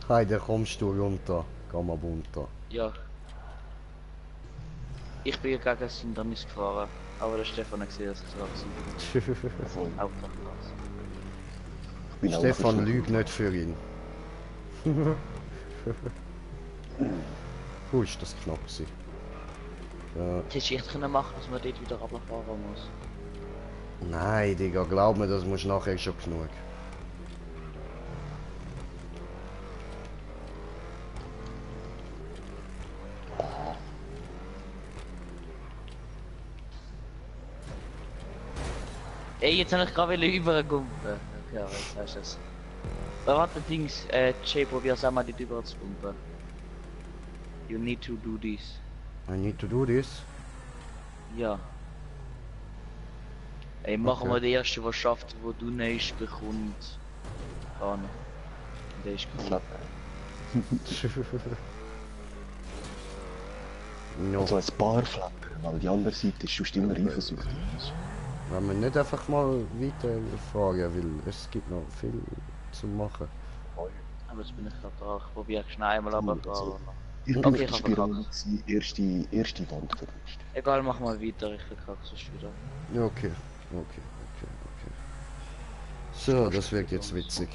Hey, da kommst du runter. Geh mal runter. Ja. Ich bin gegen das Hindernis gefahren. Aber der Stefan hat gesehen, dass ich dran bin. Voll. Auch noch krass. Ich bin auch Stefan, verschwunden. lüg nicht für ihn. Puh, ist das knapp gewesen. Ja. Hättest du echt können machen, dass man dort wieder runterfahren muss. Nein, Digga, glaub mir, das muss nachher schon genug. Ey, jetzt habe ich gerade übergumpen. Ja, jetzt heißt das. Aber warte, Dings, Jay, probier's auch mal dort über zu pumpen. You need to do this. I need to do this. Ja. Ey, machen Okay. wir den ersten, der schafft, wo du nicht bekommt. An. Der ist gut. Knapp. No. Also ein paar Flappen, weil die andere Seite ist sonst immer eifersüchtig. Wenn wir nicht einfach mal weiterfahren, weil es gibt noch viel zu machen. Aber jetzt bin ich gerade dran. Ich probiere schnell einmal runterfahren. Ich bin Okay, auf der ich hab Spirale, erste Wand verrutscht. Egal, mach mal weiter, ich verkacke sonst wieder. Ja, okay. So, das wird jetzt witzig.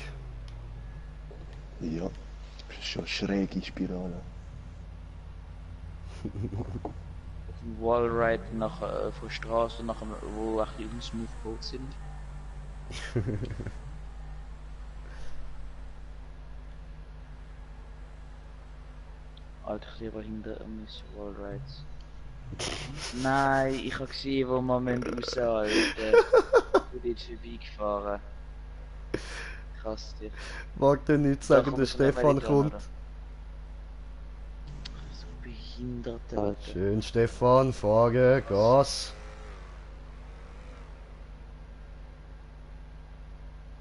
Ja, das ist schon eine schräge Spirale. Ein Wallride nach, von Straße nach, wo echt die unsmooth gebaut sind. Alter, ich lieber hinter mis Wallrides. Nein, ich habe gesehen, wo man raus, Alter. Ich bin dort vorbeigefahren. Krass, dich. Warte nicht Da sagen, kommt der es noch Stefan weiter, kommt. oder? So behindert, Alter. Schön, Stefan, fahren, Gas.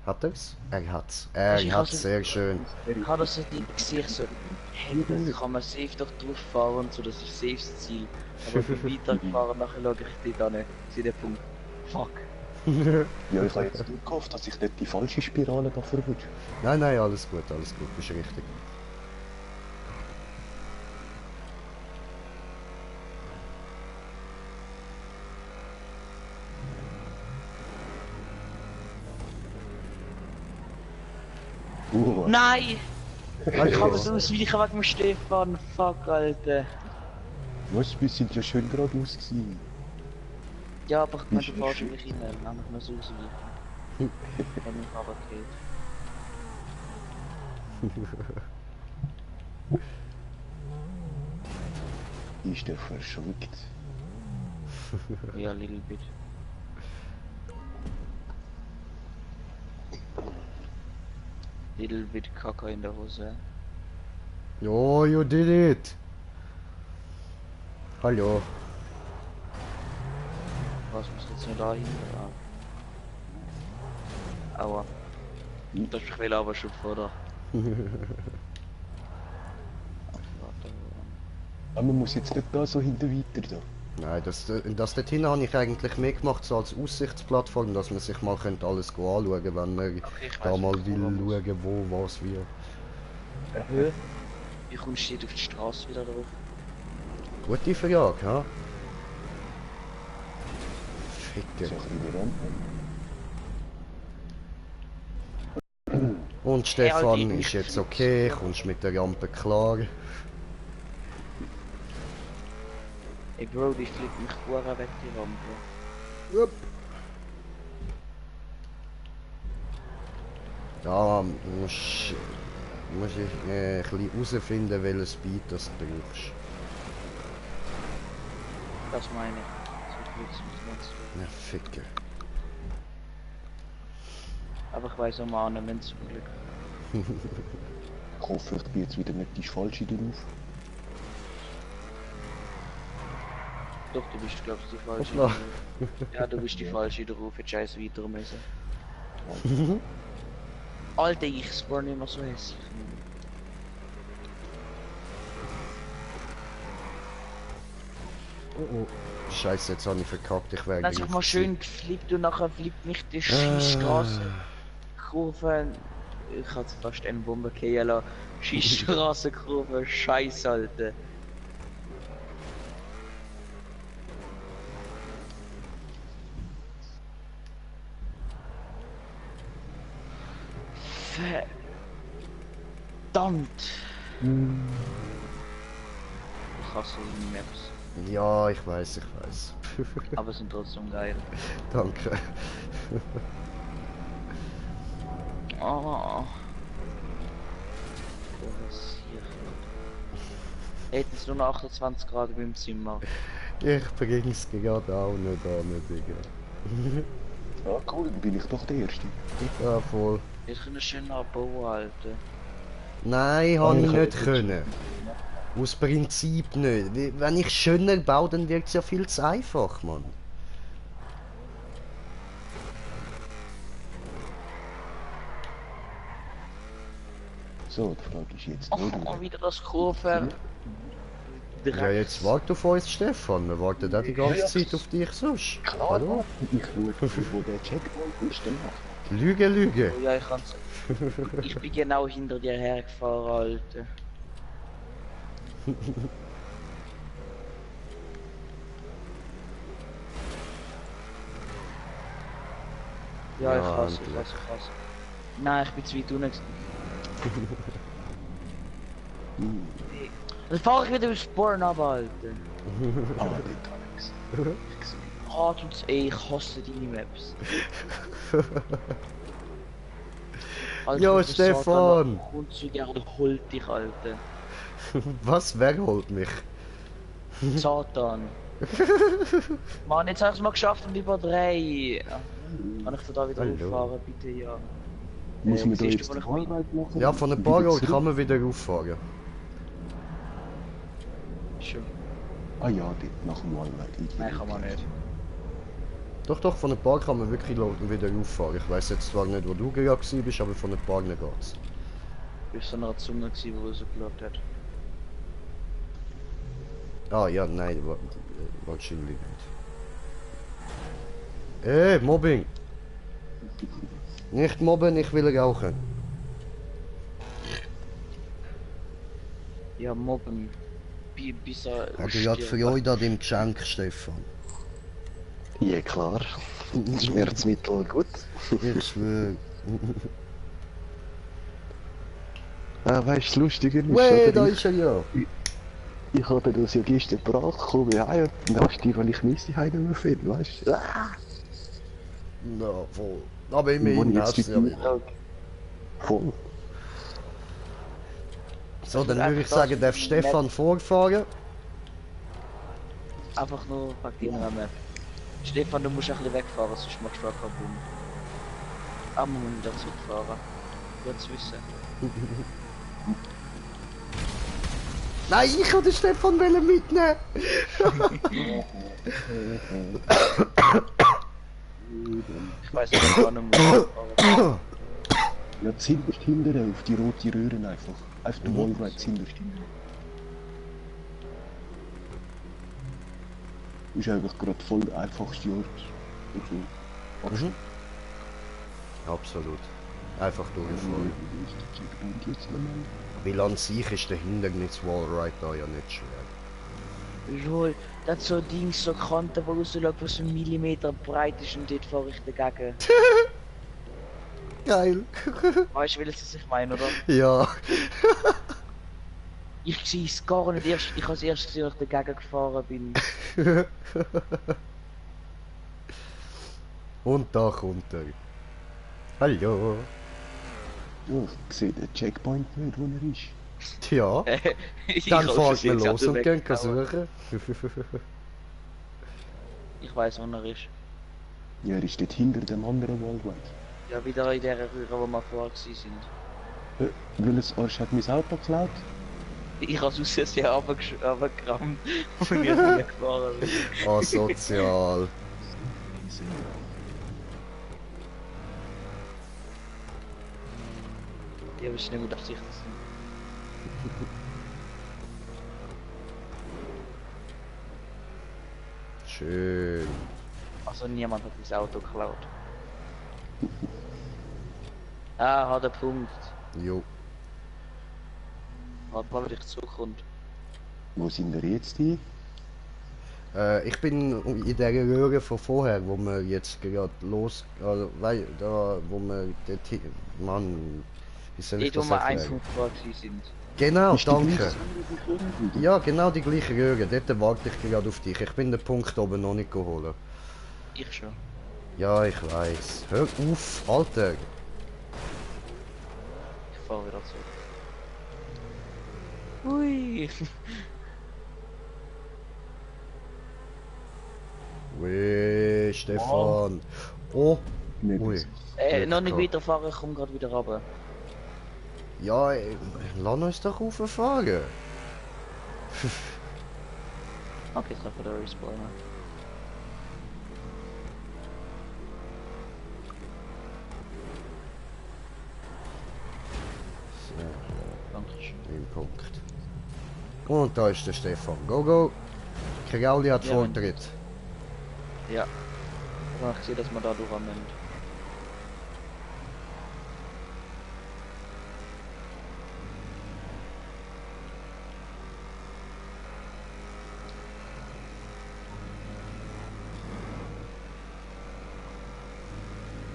Hat er's? Er hat's. Also ich Er hat's, hasse- sehr schön. Ich habe das so gesehen, so, hey, das kann man safe doch drauf fahren, so, das ist safe das Ziel. Aber ich bin weitergefahren, nachher schaue ich dort an, sehe den Punkt. Fuck. Ja, ich habe jetzt nur gehofft, dass ich nicht die falsche Spirale da verrutsche. Nein, alles gut, bist richtig. Nein! Ich habe Also, so ausweichen wegen dem Stefan, fuck, Alter. Was, wir sind ja schön geradeaus gewesen. Ja, aber ich meine, du Ist fährst schön. mich rein, dann muss man so ausweichen. Wenn ich aber geht. Ist der verschränkt. Ja, little bit. Little bit Kacke in der Hose. jo, you did it. Hallo. Was muss jetzt nicht da hin? Aua. Das ist mich aber schon vor da. Aber man muss jetzt nicht da so hinter weiter da. Nein, das dorthin habe ich eigentlich mehr gemacht, so als Aussichtsplattform, dass man sich mal könnte alles anschauen, wenn man Okay, ich da weiss, mal wo man muss. will schauen, wo, was, wie. Hä? Wie kommst du nicht auf die Straße wieder drauf? Gute Frage, ha? So Ficker. ein bisschen die Rampe. Und Stefan Alter, ist ich jetzt flieg's. okay, kommst mit der Rampe klar. Ey Bro, die fliegt mich vorher weg, die Rampe. Jupp. Da musst ich ein bisschen herausfinden, welches Speed das du brauchst. Das meine ich. So fliegst du mit uns. Ja, Ficker. Aber ich weiss auch mal an, wenn zum Glück. Ich hoffe, ich bin jetzt wieder nicht die falsche drauf. Doch, du bist glaubst die falsche. Hoppla. Ja, du bist die falsche drauf, jetzt scheiß weiter müssen. Alter, ich spawn immer so hässlich. Oh oh. Scheiße, jetzt habe ich verkackt, ich wäre Dann sag mal schön geflippt und nachher flippt mich die Schießstraße. Kurve. Ich hatte fast eine Bombe gehen lassen. Schießstraßenkurve, Scheiß, Alter. Verdammt! Ich hasse die Maps, Ja, ich weiß. aber sind trotzdem geil. Danke. Oh. Was hier? Hätten es nur noch 28 Grad im Zimmer. Ich bring's gerade auch nicht an, Digga. Ja, cool, dann bin ich doch der Erste. Ja, voll. Ich kann schön abbauen, Alter. Nein, habe ich ich nicht hab- können. Aus Prinzip nicht. Wenn ich schöner baue, dann wird es ja viel zu einfach, Mann. So, die Frage ist jetzt, Oh, wieder das Kurve. Ja, jetzt warte auf uns, Stefan. Wir warten auch die ganze Zeit auf dich sonst. Klar, Hallo? ich schaue, wo der Checkpoint ist, danach. Lüge. Oh, ja, ich kann's. Ich bin genau hinter dir hergefahren, Alter. Ja, ich Ja, hasse, endlich. ich hasse. Nein, ich bin zu weit unten. Dann fahre ich wieder aufs Spawn ab, Alter. Ah, dort habe ich's. Ich gesehen. Hart und ey, ich hasse deine Maps. Alter, Jo, der Stefan! Satan Grundzüge, holt dich, Alter. Was? Wer holt mich? Satan. Mann, jetzt habe ich es mal geschafft und über 3. Kann ich von da wieder Hallo. auffahren, bitte, ja. Muss man da siehst du, jetzt wo die ich Wahlwelt machen? Ja, von ein paar Jahren kann man wieder auffahren. Schon. Ah ja, dort nach dem Wahlwelt. Nein, kann man nicht. Doch, von ein paar kann man wirklich wieder auffahren. Ich weiß jetzt zwar nicht, wo du gerade bist, aber von ein paar geht's. Ich war so einer Zunge, die rausgeschaut hat. Ah ja, nein, wahrscheinlich nicht. Mobbing! Nicht mobben, ich will rauchen. Ja, mobben. Bis er. Hat er gerade Freude an dem Geschenk, Stefan? Ja, klar. Schmerzmittel gut. Ich schwöre. Ah, weißt du, lustiger ist, Weh, oder? da ist er ja! Ich hatte das ja gestern gebracht, komme heim und dann hast du, weil ich Mist heim nicht mehr finde, weißt du? Ah! Na, voll. Aber Wo immerhin ich hast jetzt du ja die wieder. Voll. So, dann würde ich sagen, darf Stefan vorfahren? Einfach nur wegen deiner Map. Stefan, du musst ein bisschen wegfahren, sonst machst du auch keinen Boom. Aber wir müssen wieder zurückfahren. Gut zu wissen. Nein, ich wollte den Stefan mitnehmen! Ich weiß nicht, wann ich muss fahren. Ja, zuhinterst hinten auf die rote Röhren einfach. Auf der Wallride zuhinterst hinten. Ist eigentlich gerade voll der einfachste Ort. Und so. Absolut. Einfach durchfahren. Wo ist der Checkpoint jetzt nochmal? Weil an sich ist der Hindernis-Wallride da ja nicht schwer. Lol, das ist so ein Ding, so Kante, wo rausschaut, was so 1 Millimeter breit ist und dort fahre ich dagegen. Geil. Weißt du, was ich meine, oder? Ja. Ich sehe es gar nicht erst, ich habe es erst gesehen, als ich dagegen gefahren bin. Und da kommt er. Hallo. Oh, ich sehe den Checkpoint nicht, wo er ist. Ja, Ich dann hab's fahren wir jetzt los auch und gehen weggehauen. suchen. Ich weiß, wo er ist. Ja, er ist dort hinter dem anderen Wallride. Ja, wieder in der Röhre, wo wir vorher sind. Welches Arsch hat mein Auto geklaut? Ich habe es aus Versehen runtergerammt und wir sind nicht gefahren. Asozial. Ich habe es nicht mit Absicht. Schön. Also niemand hat das Auto geklaut. Ah, hat einen Punkt. Jo. Warte mal, wenn ich zurückkommt. Wo sind wir jetzt hin? Ich bin in der Röhre von vorher, wo wir jetzt gerade los, also, weil, da, wo wir, Mann, wie soll ich Dort, wo das wir ein erklären? Punkt vor sind. Genau, Ist die danke. gleiche? Ja, genau die gleiche Röhre, dort warte ich gerade auf dich. Ich bin den Punkt oben noch nicht geholt. Ich schon. Ja, ich weiß. Hör auf, Alter. Ich fahre wieder zurück. Ui. Weh, Stefan. Oh, Nicht ui. so. Noch nicht Glück weiterfahren, ich komme gerade wieder runter. Ja, lass uns doch rauffahren. Okay, ich treffe den Respawner. So, Dankeschön. ein Punkt. Und da ist der Stefan. Go, go. Krauli hat Ja, Vortritt. Ja. Aber ich sehe, dass man da durchnimmt.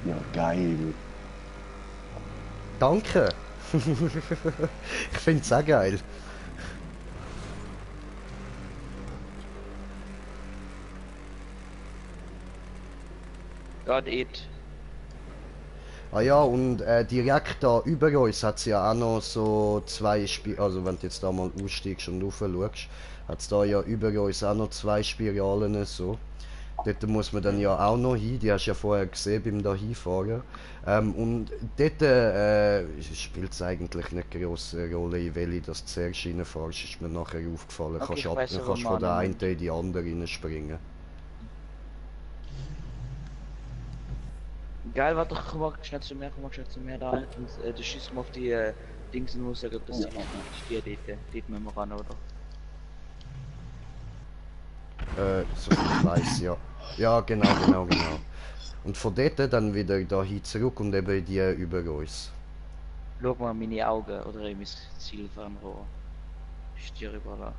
Ja, geil. Danke. Ich find's auch geil. Gerade it. Ah ja, und direkt da über uns hat es ja auch noch so zwei also wenn du jetzt da mal aussteigst und rauf schaust, hat es da ja über uns auch noch zwei Spiralen so. Dort muss man dann ja auch noch hin, die hast du ja vorher gesehen beim da hinfahren. Und dort spielt es eigentlich nicht grosse Rolle, in welche das du zuerst reinfährst, ist mir nachher aufgefallen. Okay, Kannst, ich weiss, kannst wo von man der einen nimmt. in die andere reinspringen. Geil, warte, komm mal schnell zu mir, da. Und du schießt mal auf die Dings und muss sagen, das ist die dort. Dort müssen wir ran, oder? So ich weiß ja. Ja, genau. Und von dort dann wieder dahin zurück und eben die über uns. Schau mal meine Augen oder in mein Zielfernrohr. Ist die überall.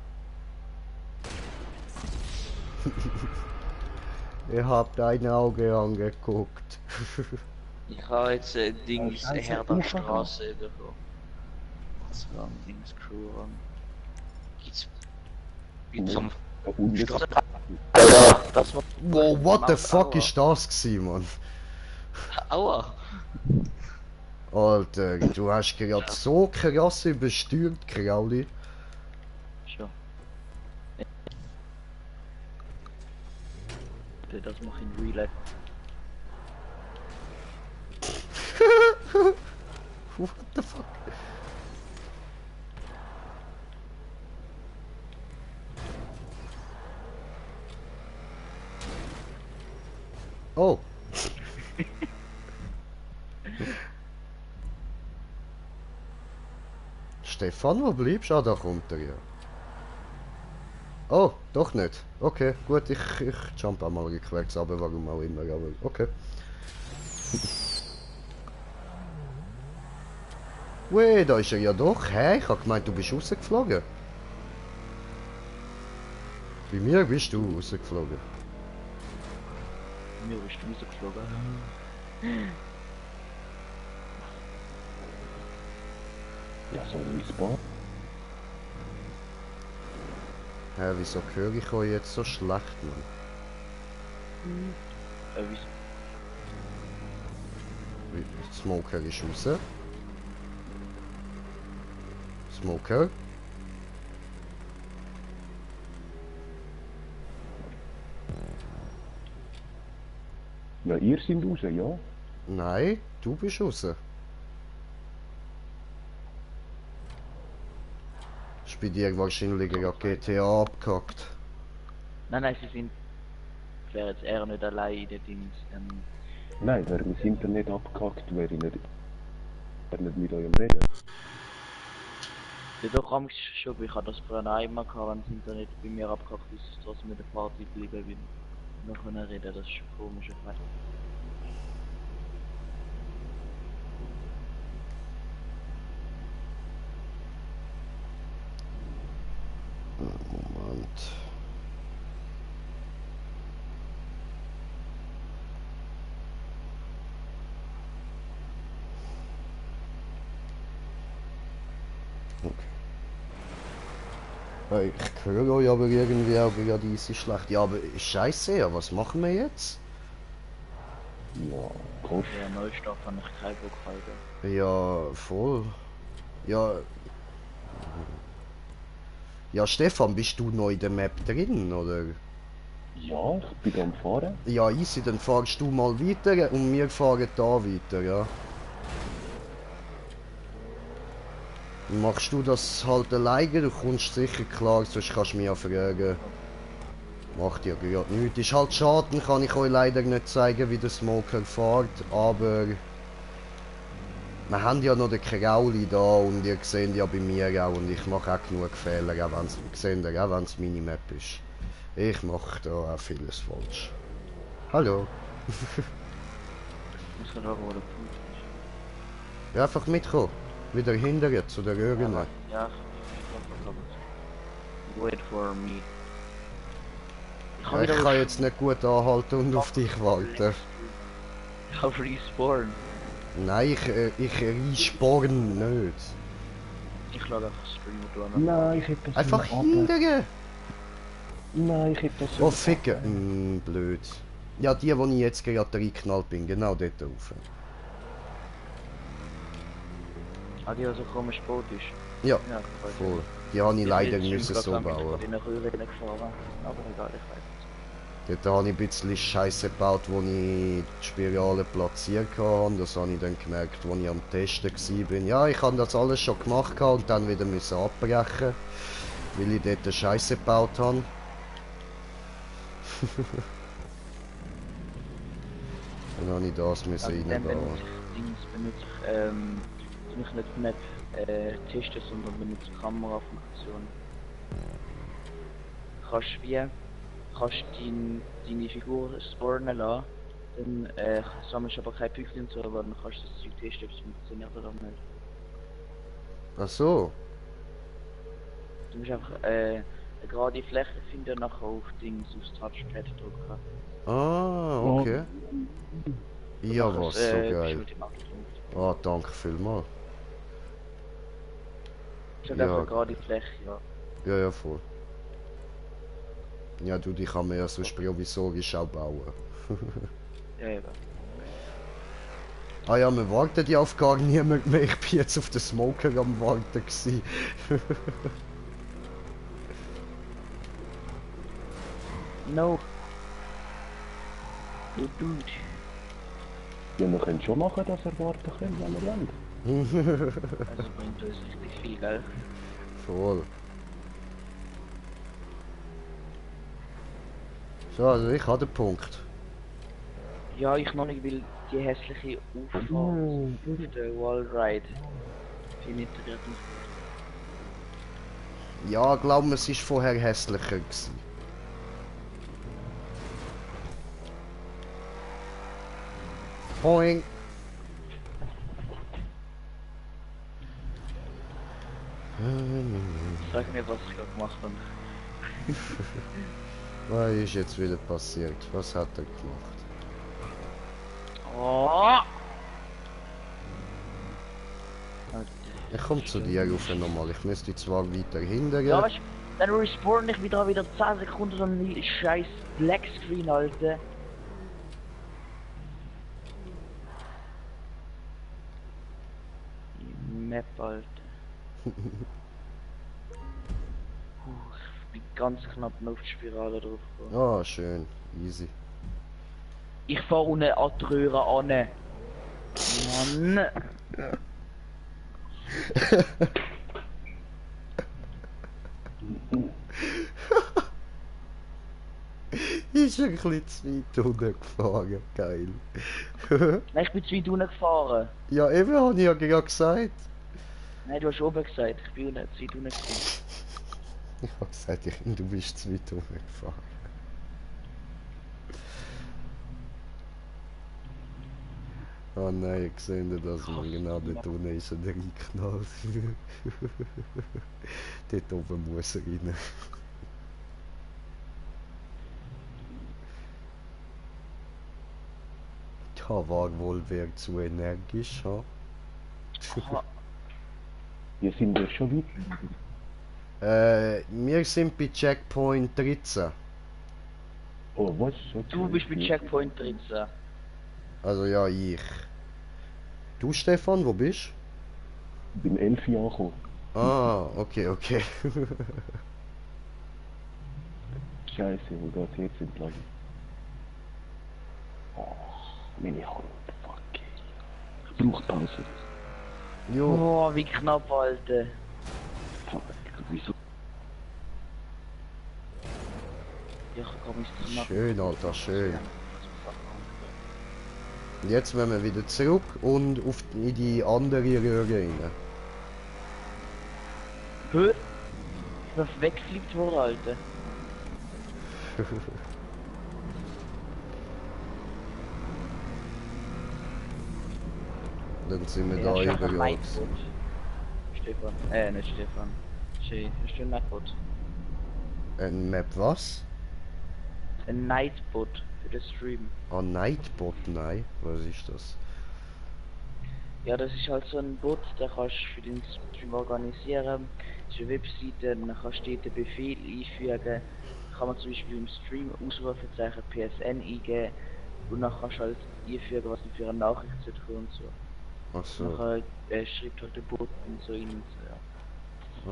Ich hab deine Augen angeguckt. Ich habe jetzt Dings Scheiße, Herder Ufer. Straße bekommen. Was war ein Dings Crew an? Gibt's. Gibt's am. Und jetzt Ja, das war. Wow, what the fuck Aua. ist das gewesen, Mann? Aua! Alter, du hast gerade so krass überstürmt, Krauli. Schon. Das mach ich in Real Life. What the fuck? Oh. Stefan, wo bleibst du? Ah, da kommt er ja. Oh, doch nicht. Okay, gut, ich jump auch mal rückwärts, aber warum auch immer, aber okay. Ui, da ist er ja doch. Hä? Ich hab gemeint, du bist rausgeflogen. Bei mir bist du rausgeflogen. Mir bist du rausgeflogen. Ja, so ein Spot. Hä, wieso höre ich euch jetzt so schlecht, Mann? Wie, Smoker ist raus. Smoker. Ja, ihr seid raus, ja? Nein, du bist raus. Ist bei dir wahrscheinlich gerade GTA abgehackt. nein, sie sind. Ich wäre jetzt eher nicht allein in den Dings. Nein, wäre mein Internet abgehackt, wäre ich nicht mit eurem reden. Ja, doch, am schon, ich hatte das vorher einmal gehabt, wenn das Internet bei mir abgehackt ist, ist es trotzdem mit der Party geblieben, weil wir noch können reden, das ist schon komisch, ich weiß. Moment. Okay. Ich höre euch aber irgendwie auch gerade easy schlecht. Ja, aber scheiße, ja, was machen wir jetzt? Ja, komm. Ja, Neustart habe ich keinen Bock halten. Ja, voll. Ja. Ja, Stefan, bist du neu in der Map drin, oder? Ja, ich bin am Fahren. Ja, easy, dann fahrst du mal weiter und wir fahren da weiter, ja. Machst du das halt alleine, du kommst sicher klar, sonst kannst du mich ja fragen. Macht ja gerade nichts. Ist halt schade, dann kann ich euch leider nicht zeigen, wie der Smoker fährt, aber... Wir haben ja noch den Krauli da und ihr seht ja bei mir auch und ich mache auch genug Fehler, auch wenn es Minimap ist. Ich mache da auch vieles falsch. Hallo. Ich muss gerade schauen, wo der Punkt ist. Ja, einfach mitkommen. Wieder hinterher zu der Röhre. Ja, ich glaube es. Wait for me. Ja, ich kann jetzt nicht gut anhalten und auf dich warten. Ich habe respawn. Nein, ich respawn nicht. Ich lade einfach Stream und Nein, ich hätte das Einfach hinterher. Nein, ich hätte das Oh, ficken. Blöd. Ja, die, wo ich jetzt gerade reingeknallt bin, genau dort rauf. Ah, die, was so komisch Boot ist. Ja, Ja, voll. Die habe ich leider müssen so bauen. Ich in eine Röhre gefahren. Aber egal, ich weiß. Dort habe ich ein bisschen Scheiße gebaut, wo ich die Spirale platziert habe. Das habe ich dann gemerkt, als ich am Testen war. Ja, ich habe das alles schon gemacht und dann wieder müssen abbrechen, weil ich dort eine Scheiße gebaut habe. Dann habe ich das müssen reinbauen. Benutze ich nicht Map testen, sondern benutze Kamerafunktion. Kannst deine Figur spawnen lassen, dann sammelst du aber keine Punkte und so, aber dann kannst du das Zeug testen, ob es funktioniert oder nicht. Ach so. Du musst einfach eine gerade Fläche finden und nachher auf Dings aufs Touchpad drücken. Ah, okay. Ja, was, so geil. Ah, danke vielmals. Ich sag Ja. einfach gerade Fläche, ja. Ja, ja, voll. Ja, du, die kann man ja sonst provisorisch auch bauen. Ja, eben. Ah ja, man wartet ja auf gar niemand mehr. Ich bin jetzt auf den Smoker am Warten gewesen. No. Du dude. Ja, wir können schon machen, dass er warten können, wenn wir wollen. Also bringt uns richtig viel, gell? Voll. So, also ich habe den Punkt. Ja, ich noch nicht, weil die hässliche Auffahrt auf der Wallride penetriert mich. Ja, glaub mir, es war vorher hässlicher gewesen. Boing. mir, was ich gerade gemacht habe. Was ist jetzt wieder passiert? Was hat er gemacht? Oh! Ich komme zu dir rauf nochmal. Ich müsste zwar weiter hinten Ja, gehen. weißt du, dann respawn ich wieder 10 Sekunden so einen scheiß Black Screen, Alter. Die Map, Alter. Ich bin ganz knapp noch auf die Spirale drauf gekommen. Ah, schön. Easy. Ich fahr unten an die Röhre an. Mann. Ist ein bisschen zu weit unten gefahren. Geil. Nein, ich bin zu weit unten gefahren. Ja, eben habe ich ja gerade gesagt. Nein, du hast oben gesagt, ich bin unten, zu weit unten gefahren. Ich habe gesagt, du bist zu weit unten gefahren. Oh nein, ich sehe nicht, dass man genau dort unten ist und reinknallt. Dort oben muss er rein. Ja, war wohl wer zu energisch, ha? Wir sind ja schon weit. Wir sind bei Checkpoint 13. Oh, was? Du bist bei Checkpoint 13. Also ja, ich. Du Stefan, wo bist Ich bin 11 Jahre gekommen. du? Ah, okay, okay. Scheiße, wo geht's jetzt entlang? Oh, meine Hand, fuck. Ich brauche Pause. Jo, Oh, wie knapp, Alter. Fuck, wieso? Ja, ich kann mich zu machen. schön, Alter, schön. Jetzt müssen wir wieder zurück und in die andere Röhre rein. Hä? Ich bin weggefliegt worden, Alter. Dann sind wir Ja, da ich hab ein überall. Nightbot. Stefan. Nicht Stefan. Schön, hast du ein Nightbot? Ein Map was? Ein Nightbot für den Stream. Ah, Nightbot, nein. Was ist das? Ja, das ist halt so ein Bot, der kannst du für den Stream organisieren. Das ist eine Webseite, dann kannst du dort einen Befehl einfügen. Kann man zum Beispiel im Stream Ausrufezeichen PSN eingeben. Und dann kannst du halt einfügen, was du für eine Nachricht sollte kommen und so. Ach so. Nachher schreibt halt der Bot und so rein und so, ja.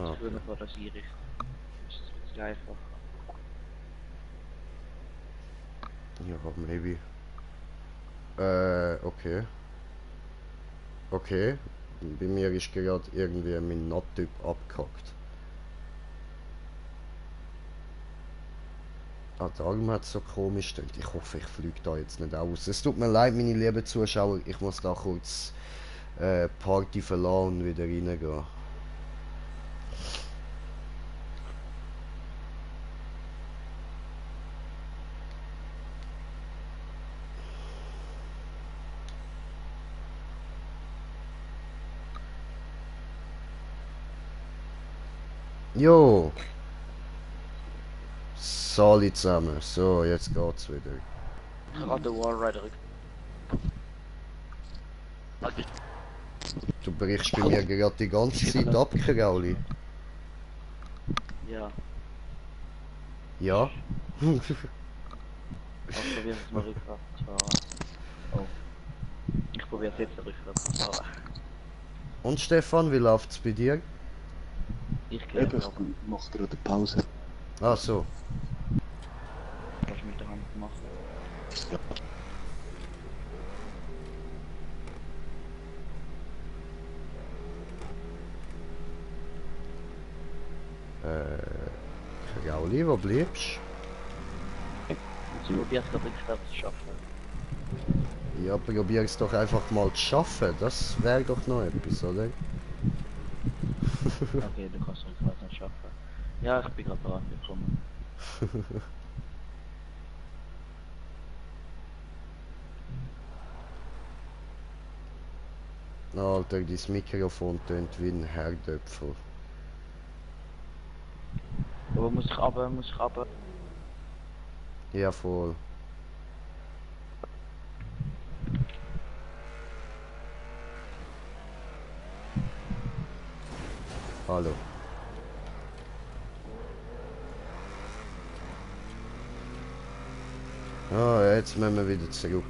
Ah, Früher war das einrichten. Das ist ein bisschen einfacher. ja, maybe. Okay. Okay. Bei mir ist gerade irgendwie mein NAT-Typ abgehackt. Ah, darum hat es so komisch gestellt. Ich hoffe, ich fliege da jetzt nicht aus. Es tut mir leid, meine lieben Zuschauer. Ich muss da kurz Party verlassen und wieder reingehen. Jo! Sali zusammen. So, jetzt geht's wieder. Gerade der Wallrider. Du brichst bei mir gerade die ganze Zeit ab, Krauli. Ja, Ja? ich probiere es mal rückwärts zu fahren. Oh. Ich probiere es jetzt rückwärts zu fahren. Und Stefan, wie läuft's bei dir? Ich gehe Eben, jetzt ab. ich mache gerade Pause. Ah, so. Was mit der Hand machen. Krauli, wo bleibst Ich probiere es gerade rückwärts zu schaffen. du? Ja, probier's doch einfach mal zu schaffen. Das wäre doch noch etwas, oder? Okay, du kannst rückwärts nicht schaffen. Ja, ich bin gerade dran gekommen. Alter, dein Mikrofon tönt wie ein Herdöpfel. Aber muss ich aber. Ja, voll. Hallo. Ah, jetzt müssen wir wieder zurück.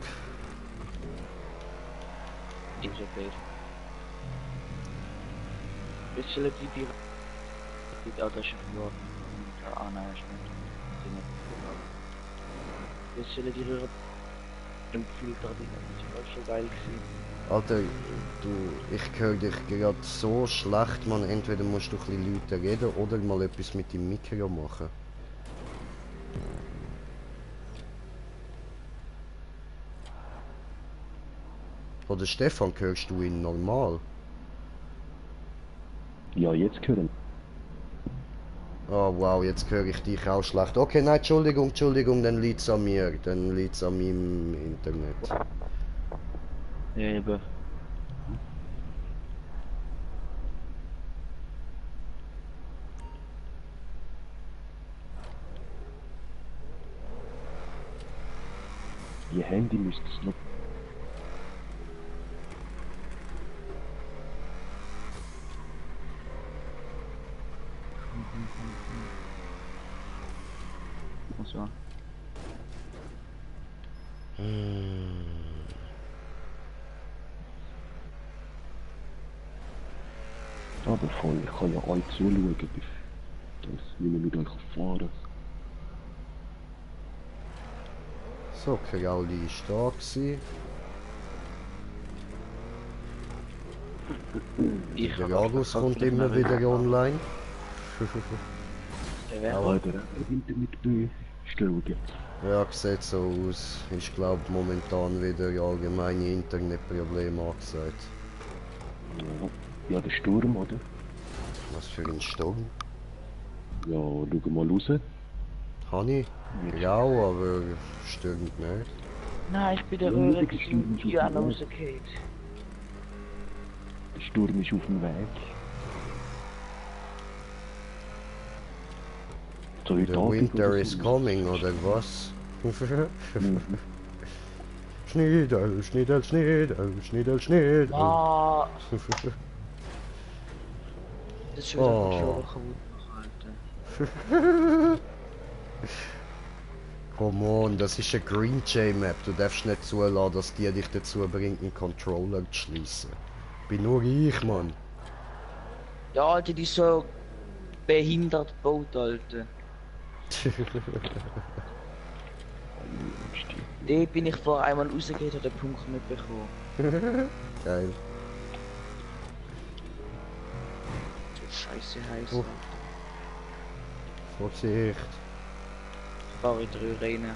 Ist okay. Bisschen die ah, das ist verloren. Ah nein, ist nicht. Bisschen die Röhre im Filter, das war schon geil gewesen. Alter, du, ich höre dich gerade so schlecht, man. Entweder musst du ein bisschen lauter reden oder mal etwas mit dem Mikro machen. Oder Stefan, hörst du ihn normal? Ja, jetzt hören. Oh wow, jetzt höre ich dich auch schlecht. Okay, nein, Entschuldigung, dann liegt's an mir. Dann liegt's an meinem Internet. Ja, eben. Ihr Handy müsst es noch. Muss man. Aber voll, ich kann ja euch zuschauen, wie wir mit euch fahren. So, Krauli ist da gewesen. Der Agus kommt immer wieder online. Aber der Internetbühne schauen. Ja, sieht so aus. Ich glaube momentan wieder allgemeine Internetprobleme angesagt. Ja, der Sturm, oder? Was für ein Sturm? Ja, schau mal raus. Hani? Ja, aber stürmt nicht. Nein, ich bin der Ja, Röhre der Sturm ist die auf an dem rausgeht. Der Sturm ist auf dem Weg. So The winter is coming, oder was? Schniedel, Schniedel, Schniedel, Schniedel, Schniedel. Ah, das ist schon wieder Oh. kaputt, Alter. Come on, das ist eine Green Jay Map. Du darfst nicht zulassen, dass die dich dazu bringt, einen Controller zu schließen. Bin nur ich, Mann. Ja, Alter, die ist so behindert gebaut, Alter. Da bin ich vor einmal rausgegangen und den Punkt nicht bekommen. Geil. So scheiße heiß. Oh. Vorsicht. Fahr in die Röhre rein.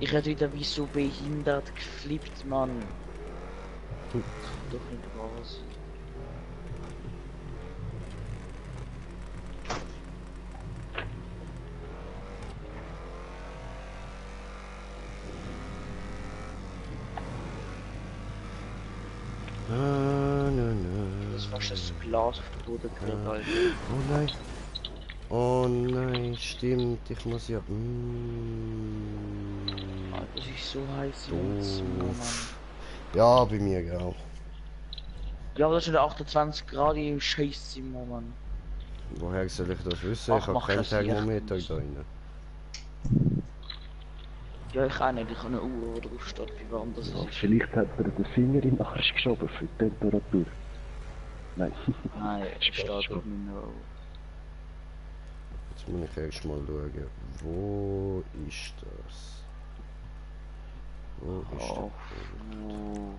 Ich hätte wieder wie so behindert geflippt, Mann. Das kann doch nicht wahr sein. Das war schon das Glas auf den Boden gelegt, Alter. Oh nein. Oh nein, stimmt. Ich muss ja... Alter, das ist so heiß im Zimmer, Mann. Ja, bei mir auch. Ja, aber das sind 28 Grad im Scheißzimmer, Mann. Woher soll ich das wissen? Ach, Ich habe mach kein das Licht Thermometer aus. da drin. Ja, ich auch nicht. Ich habe eine Uhr, wo drauf steht, wie warm das Ja, ist. vielleicht hat er den Finger in den Arsch geschoben für die Temperatur. Nein. Nein, es steht auf meiner Uhr. Jetzt muss ich erst mal schauen. Wo ist das? Wo ist Oh,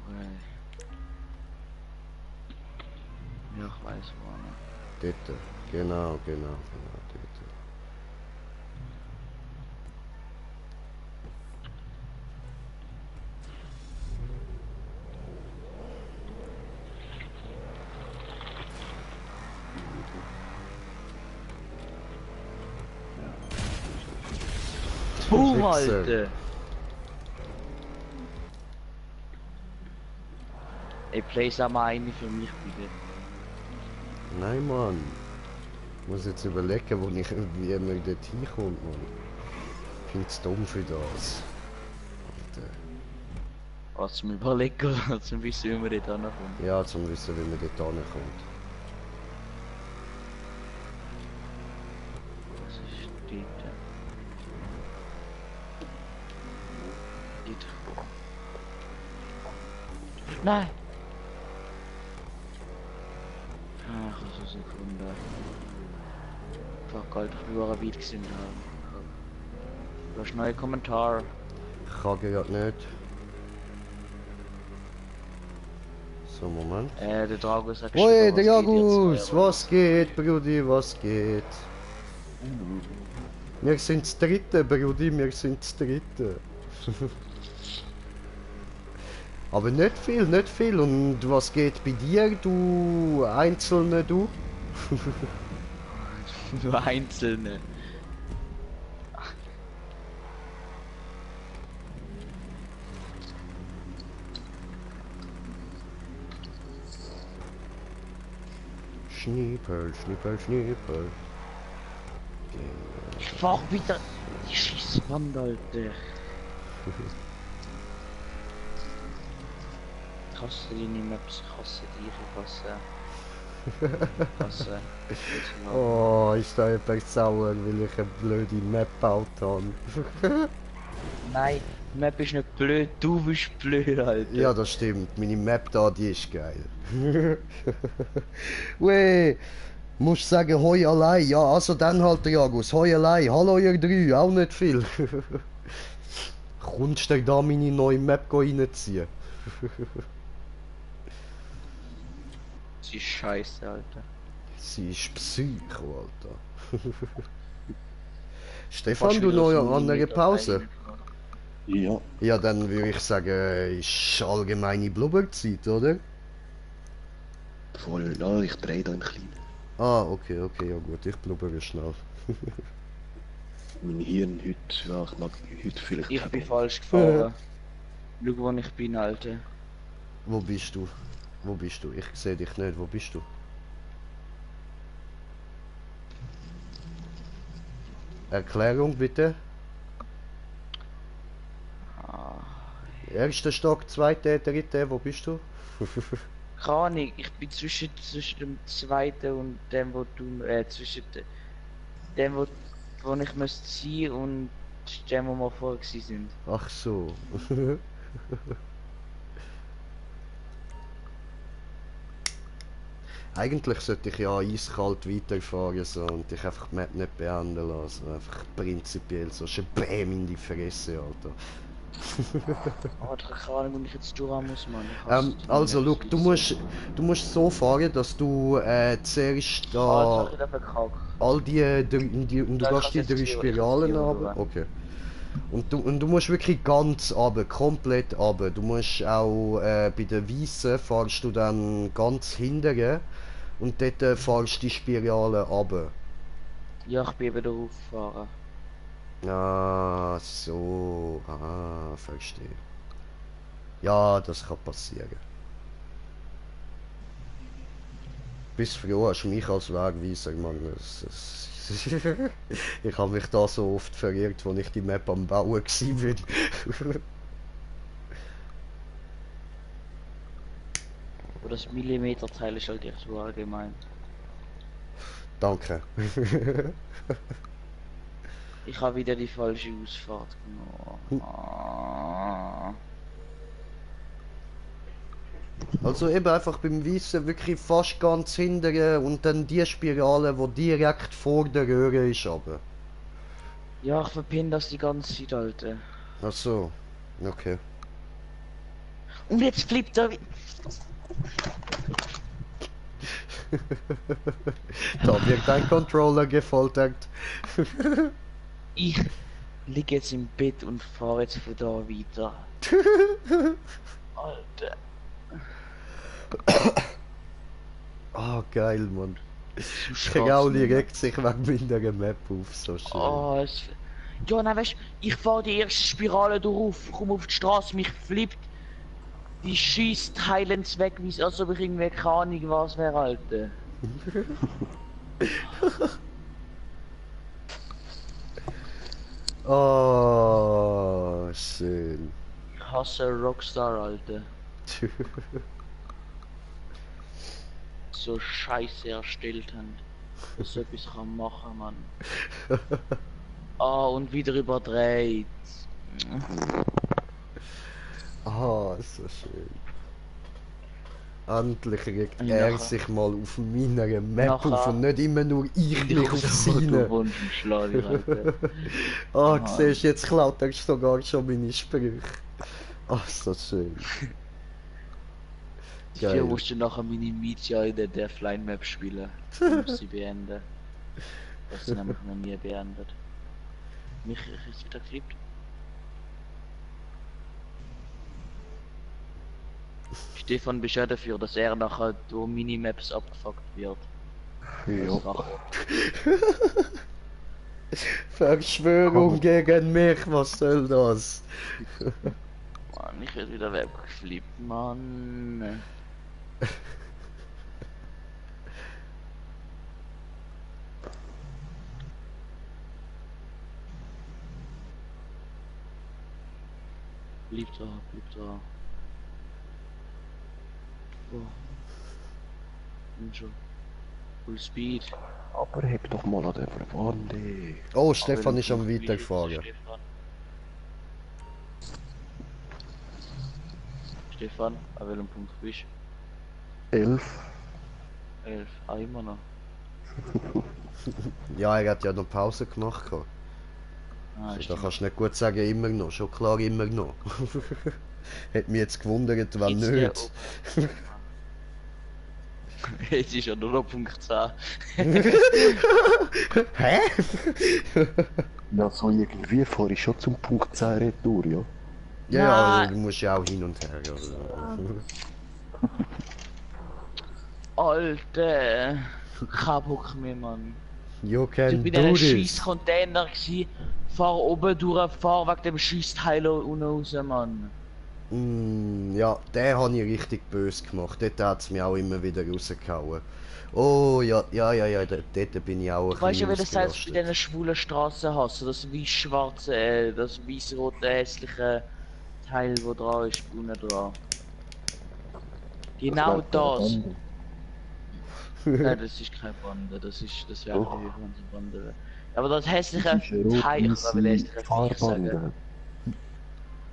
das? hey. Ja, ich weiß wo nicht. Dort. Genau, dort. Boom, Wichser. Alter! Ey, play sag mal eine für mich, bitte. Nein, Mann. Ich muss jetzt überlegen, wie man dort hinkommt, Mann. Ich bin zu dumm für das. Alter. Was zum Überlegen oder zum Wissen, wie man dort ankommt. Ja, zum wissen, wie man dort ankommt. Was ist dort? Dort. Nein! Ach, was ist Sekunde. Fuck, Alter, ich bin weit gewesen. Du hast neue Kommentar. Ich kann gerade nicht. So, Moment. Der Dragus hat Oi, geschrieben, der was geht Jagus! jetzt, Was geht, Brudi? Was geht? Wir sind das Dritte, Brudi, wir sind das Dritte. Aber nicht viel, nicht viel. Und was geht bei dir, du Einzelne, du? Nur einzelne. Schniepel, Schniepel, Schniepel. Ich fahr wieder die Schießwand, Alter. Ich hasse die Maps, ich hasse die, ich hasse. Oh, ist da jemand sauer, weil ich eine blöde Map gebaut habe. Nein, die Map ist nicht blöd, du bist blöd, Alter. Ja, das stimmt. Meine Map da, die ist geil. Weh, musst sagen, hoi allein. Ja, also dann halt, Jagus, hoi allein. Hallo ihr drei, auch nicht viel. Kommst du da meine neue Map reinziehen? Sie ist scheiße, Alter. Sie ist Psycho, Alter. Stefan, du noch an einer Pause? Ja. Ja, dann würde ich sagen, ist allgemeine Blubberzeit, oder? Voll, ja, ich drehe da im Kleinen. Ah, okay, okay, ja gut, ich blubbere schnell. Mein Hirn heute, ja, ich mag heute vielleicht Ich kein bin Bock. falsch gefahren. Schau, wo ich bin, Alter. Wo bist du? Wo bist du? Ich sehe dich nicht, wo bist du? Erklärung bitte. Ah, Erster Stock, zweiter, dritter, wo bist du? keine Ahnung, ich bin zwischen dem zweiten und dem, wo du, zwischen dem, wo ich müsste sein und dem, wo wir vorher gewesen sind. Ach so. Eigentlich sollte ich ja eiskalt weiterfahren so, und dich einfach die Map nicht beenden lassen. Einfach prinzipiell so Bäm in die Fresse, Alter. Aber ich habe keine Ahnung, wo ich jetzt durch muss, Mann. Ich hasse die Also, Maps look, so. du musst so fahren, dass du zuerst Ah, da jetzt hab ich wieder verkackt. all und du Ja, ich gehst die kann's jetzt 3 sehen, Spiralen ich kann's sehen, runter. oder? Okay. Und du musst wirklich ganz runter, komplett runter. Du musst auch bei der Weißen fahrst du dann ganz hinten und dort fahrst die Spirale runter. Ja, ich bin eben darauf gefahren. Ah, so. Ah, verstehe. Ja, das kann passieren. Bist froh, hast du mich als Wegweiser, Mann. Ich habe mich da so oft verirrt, als ich die Map am Bauen war. Und das Millimeterteil ist halt echt so allgemein. Danke. Ich habe wieder die falsche Ausfahrt genommen. Ah. Also eben einfach beim Weissen wirklich fast ganz hinten und dann die Spirale, die direkt vor der Röhre ist, aber. Ja, ich verpinne das die ganze Zeit, Alter. Ach so, okay. Und jetzt flippt er. Da wird ein Controller gefoltert. Ich liege jetzt im Bett und fahre jetzt von da weiter. Alter. Ah, geil, Mann. Spaß, Gauli Mann. regt sich wegen meiner Map auf, so schön. Oh, ja, nein, weißt Ich fahr die erste Spirale durch, komm auf die Straße, mich flippt die Schießteilen weg, wie als ob ich irgendwie keine Ahnung was wäre, Alter. Oh, schön. Ich hasse Rockstar, Alter. So scheiße erstellt haben. Dass so etwas kann machen, Mann. Ah, und wieder überdreht. Ah, so schön. Endlich regt Und er nachher- sich mal auf meiner Map nachher- auf und nicht immer nur ich mich auf Du seine. Wunschschlag, Alter. Ah, Ah. siehst du, jetzt klaut er sogar schon meine Sprüche. Ach, so schön. Dafür Geil. musst du nachher meine Media in der Deathline Map spielen. Um sie beenden. Das ist nämlich noch nie beendet. Mich ist wieder geliebt. Stefan bist ja dafür, dass er nachher durch Minimaps abgefuckt wird. Ja. Verschwörung gegen mich, was soll das? Mann, ich werde wieder weggeflippt, Mann. Blieb da, blieb da. Oh. Und schon. Full Speed. Aber heb doch mal an der Verbande. Oh, Stefan Aber ist am Punkt Weitergefahren. Stefan. Stefan, an welchem Punkt bist 11. du? 11. Ah, immer noch. Ja, er hat ja noch Pause gemacht. gehabt. Ah, Also, ist da kannst du nicht gut sagen, immer noch. Schon klar, immer noch. Hätte mich jetzt gewundert, wenn Jetzt der nicht. Jetzt ist ja nur noch Punkt 10. Hä? Ja, so irgendwie fahre ich schon zum Punkt 10 Retour, ja. Ja, Nein. du musst ja auch hin und her. Also. Alter. Kein Bock mehr, Mann. You Ich can bin in do einem this. scheiß Container gsi, fahr oben durch, fahr wegen dem scheiß Teil unten raus, Mann. Ja, den habe ich richtig böse gemacht. Dort hat es mich auch immer wieder rausgehauen. Oh, ja, dort bin ich auch ein Weißt du, bisschen wie das heißt, bei ausgerastet. diesen schwulen Straßen hast du das weiß-schwarze, das weiß-rote hässliche Teil, wo dran ist, unten dran. Genau das. Nein, das ist keine Bande, das wäre Doch. die höhere Bande. Aber das hässliche Das ist eine Teil, ich will hässliche Viech sagen. Fahrbande.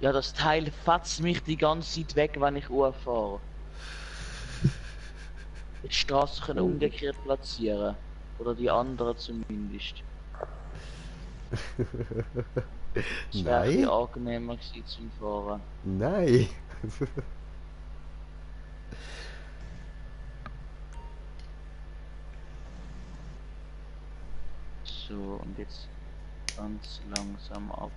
Ja, das Teil fetzt mich die ganze Zeit weg, wenn ich fahre. Die Straße können umgekehrt platzieren. Oder die anderen zumindest. Das wäre ein bisschen Nein, angenehmer gewesen zum Fahren. nein. So, und jetzt ganz langsam ab.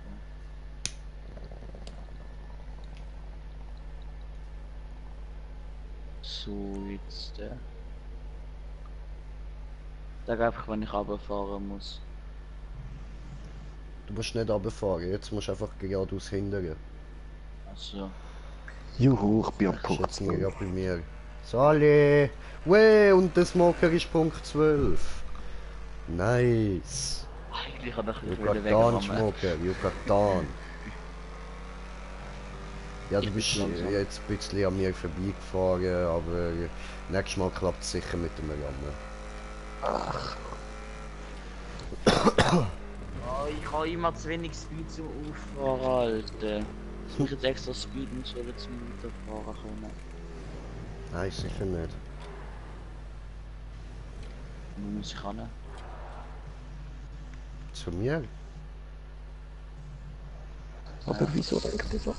So, jetzt sag einfach, wenn ich runterfahren muss. Du musst nicht runterfahren, jetzt musst du einfach geradeaus hindern. Also, Juhu, ich bin am Das ist Punkt jetzt nicht 12. gerade bei mir. Sali! Weh, und der Smoker ist Punkt 12. Nice. eigentlich hat ich You ein got bisschen done, wegrammen. Smoker, you got done. Ja, du Ich bist bin langsam. jetzt ein bisschen an mir vorbeigefahren, aber nächstes Mal klappt es sicher mit dem Rammen. Oh, ich habe immer zu wenig Speed zum Auffahren, Alter. Ich muss jetzt extra Speed und so zum Weiterfahren können. Nein, sicher nicht. Wo muss ich hin? Zu mir? Aber wieso denkt ihr so?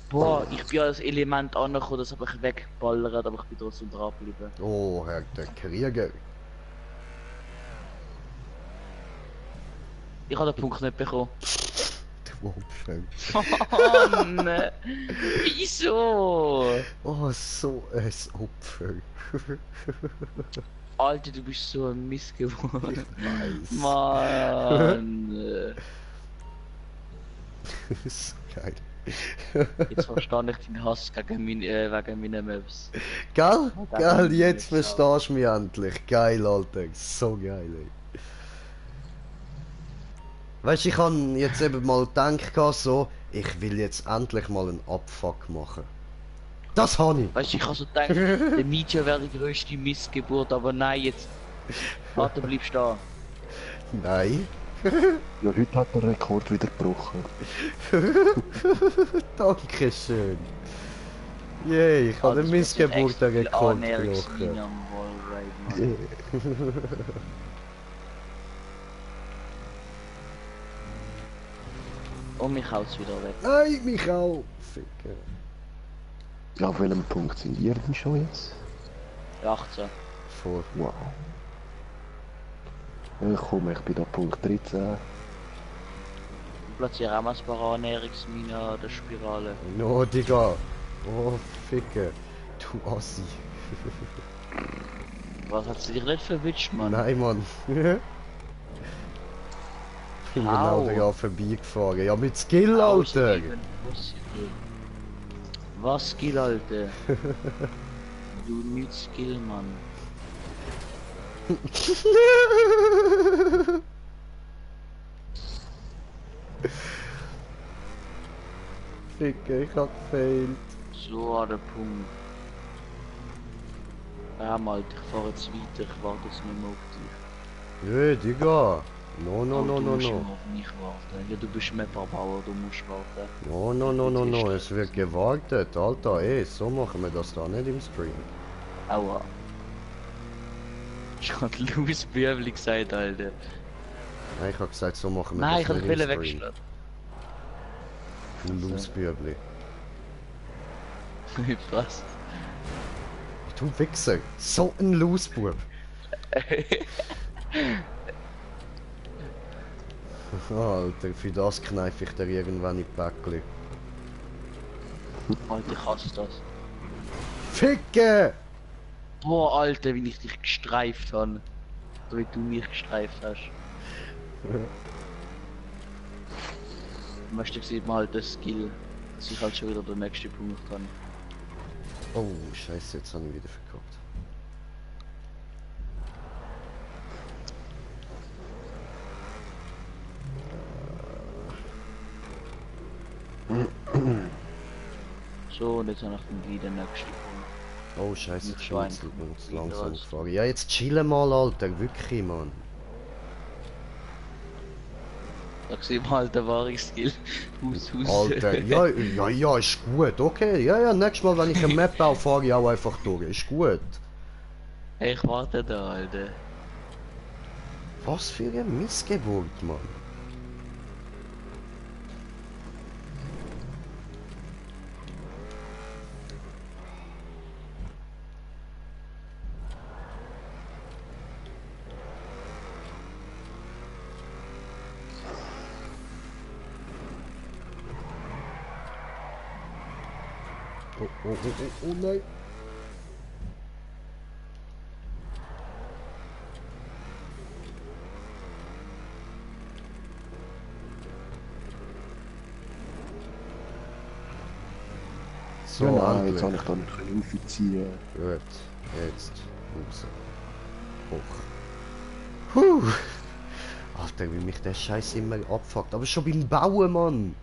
Boah, ich bin als Element angekommen, das habe ich weggeballert, aber ich bin trotzdem dran geblieben. Oh, Herr der Krieger. Ich habe den Punkt nicht bekommen. Du Opfer. Mann! Wieso? Oh, so ein Opfer. Alter, du bist so ein Mist geworden. Nice. Mann! So geil. Jetzt verstehe ich den Hass wegen meinen Maps. Gell? Das Gell, ist jetzt nicht verstehst du mich endlich. Geil, Alter. So geil, ey. Weißt du, ich habe jetzt eben mal gedacht, so, ich will jetzt endlich mal einen Abfuck machen. Das habe ich. Weißt du, ich habe so gedacht, der Meteor wäre die größte Missgeburt, aber nein, jetzt. Warte, bleibst da. Nein. Ja, heute hat der Rekord wieder gebrochen. Dankeschön. Yay, ich habe den Missgeburt den Rekord gebrochen. Und mich haut's wieder weg. Nein, mich auch. Ficker. Ja, auf welchem Punkt sind ihr denn schon jetzt? 18. Vor. Wow. Ich komme, ich bin da Punkt 13. Ich platziere auch mal ein paar Annäherungsminen an der Spirale. No, Digga. Oh, Ficker. Du Assi. Was hat sie dich nicht verwitscht, Mann? Nein, Mann. Ich bin genau daran vorbeigefahren. Ja, mit Skill, Alter. Was Skill, Alter? Du nicht Skill, Mann. Ficker, ich hab gefailt. So an der Punkt. Ja, Mann, ich fahre jetzt weiter, ich warte jetzt nicht mehr auf dich. Nö, Digga. No, no, Oh, no, du no, musst no. immer auf mich warten. Ja, du bist Mapperbauer, du musst warten. No, no, no, no, no. Es wird gewartet. Alter, ey, so machen wir das da nicht im Stream. Aua. Ich hab Louis Bübli gesagt, Alter. Nein, ich hab gesagt, so machen wir Nein, ich das hab nicht die im Welle Stream. weggeschlagen. Du Losbübli. Was? Du Wichser. So ein Losbub. Alter, für das kneife ich dir irgendwann in die Päckchen. Alter, ich hasse das. Ficke! Boah, Alter, wie ich dich gestreift habe. So wie du mich gestreift hast. Weißt du, sieht man halt das Skill, dass ich halt schon wieder den nächsten Punkt habe. Oh, scheiße, jetzt habe ich wieder verkackt. So, und jetzt habe ich dann wieder den nächsten Punkt. Oh, scheiße, Mit jetzt Schwein bin ich kommt zu wieder langsam was. gefahren. Ja, jetzt chillen mal, Alter, wirklich, Mann. Da sieht man halt den wahren Skill. Alter, ja, ist gut, okay. Ja, nächstes Mal, wenn ich eine Map baue, fahre ich auch einfach durch. Ist gut. Hey, ich warte da, Alter. Was für eine Missgeburt, Mann. Oh nein. So, Ja, nein, endlich. jetzt habe ich da nicht infizieren. Gut, jetzt raus. Hoch. Puh. Alter, wie mich der Scheiß immer abfuckt. Aber schon beim Bauen, Mann.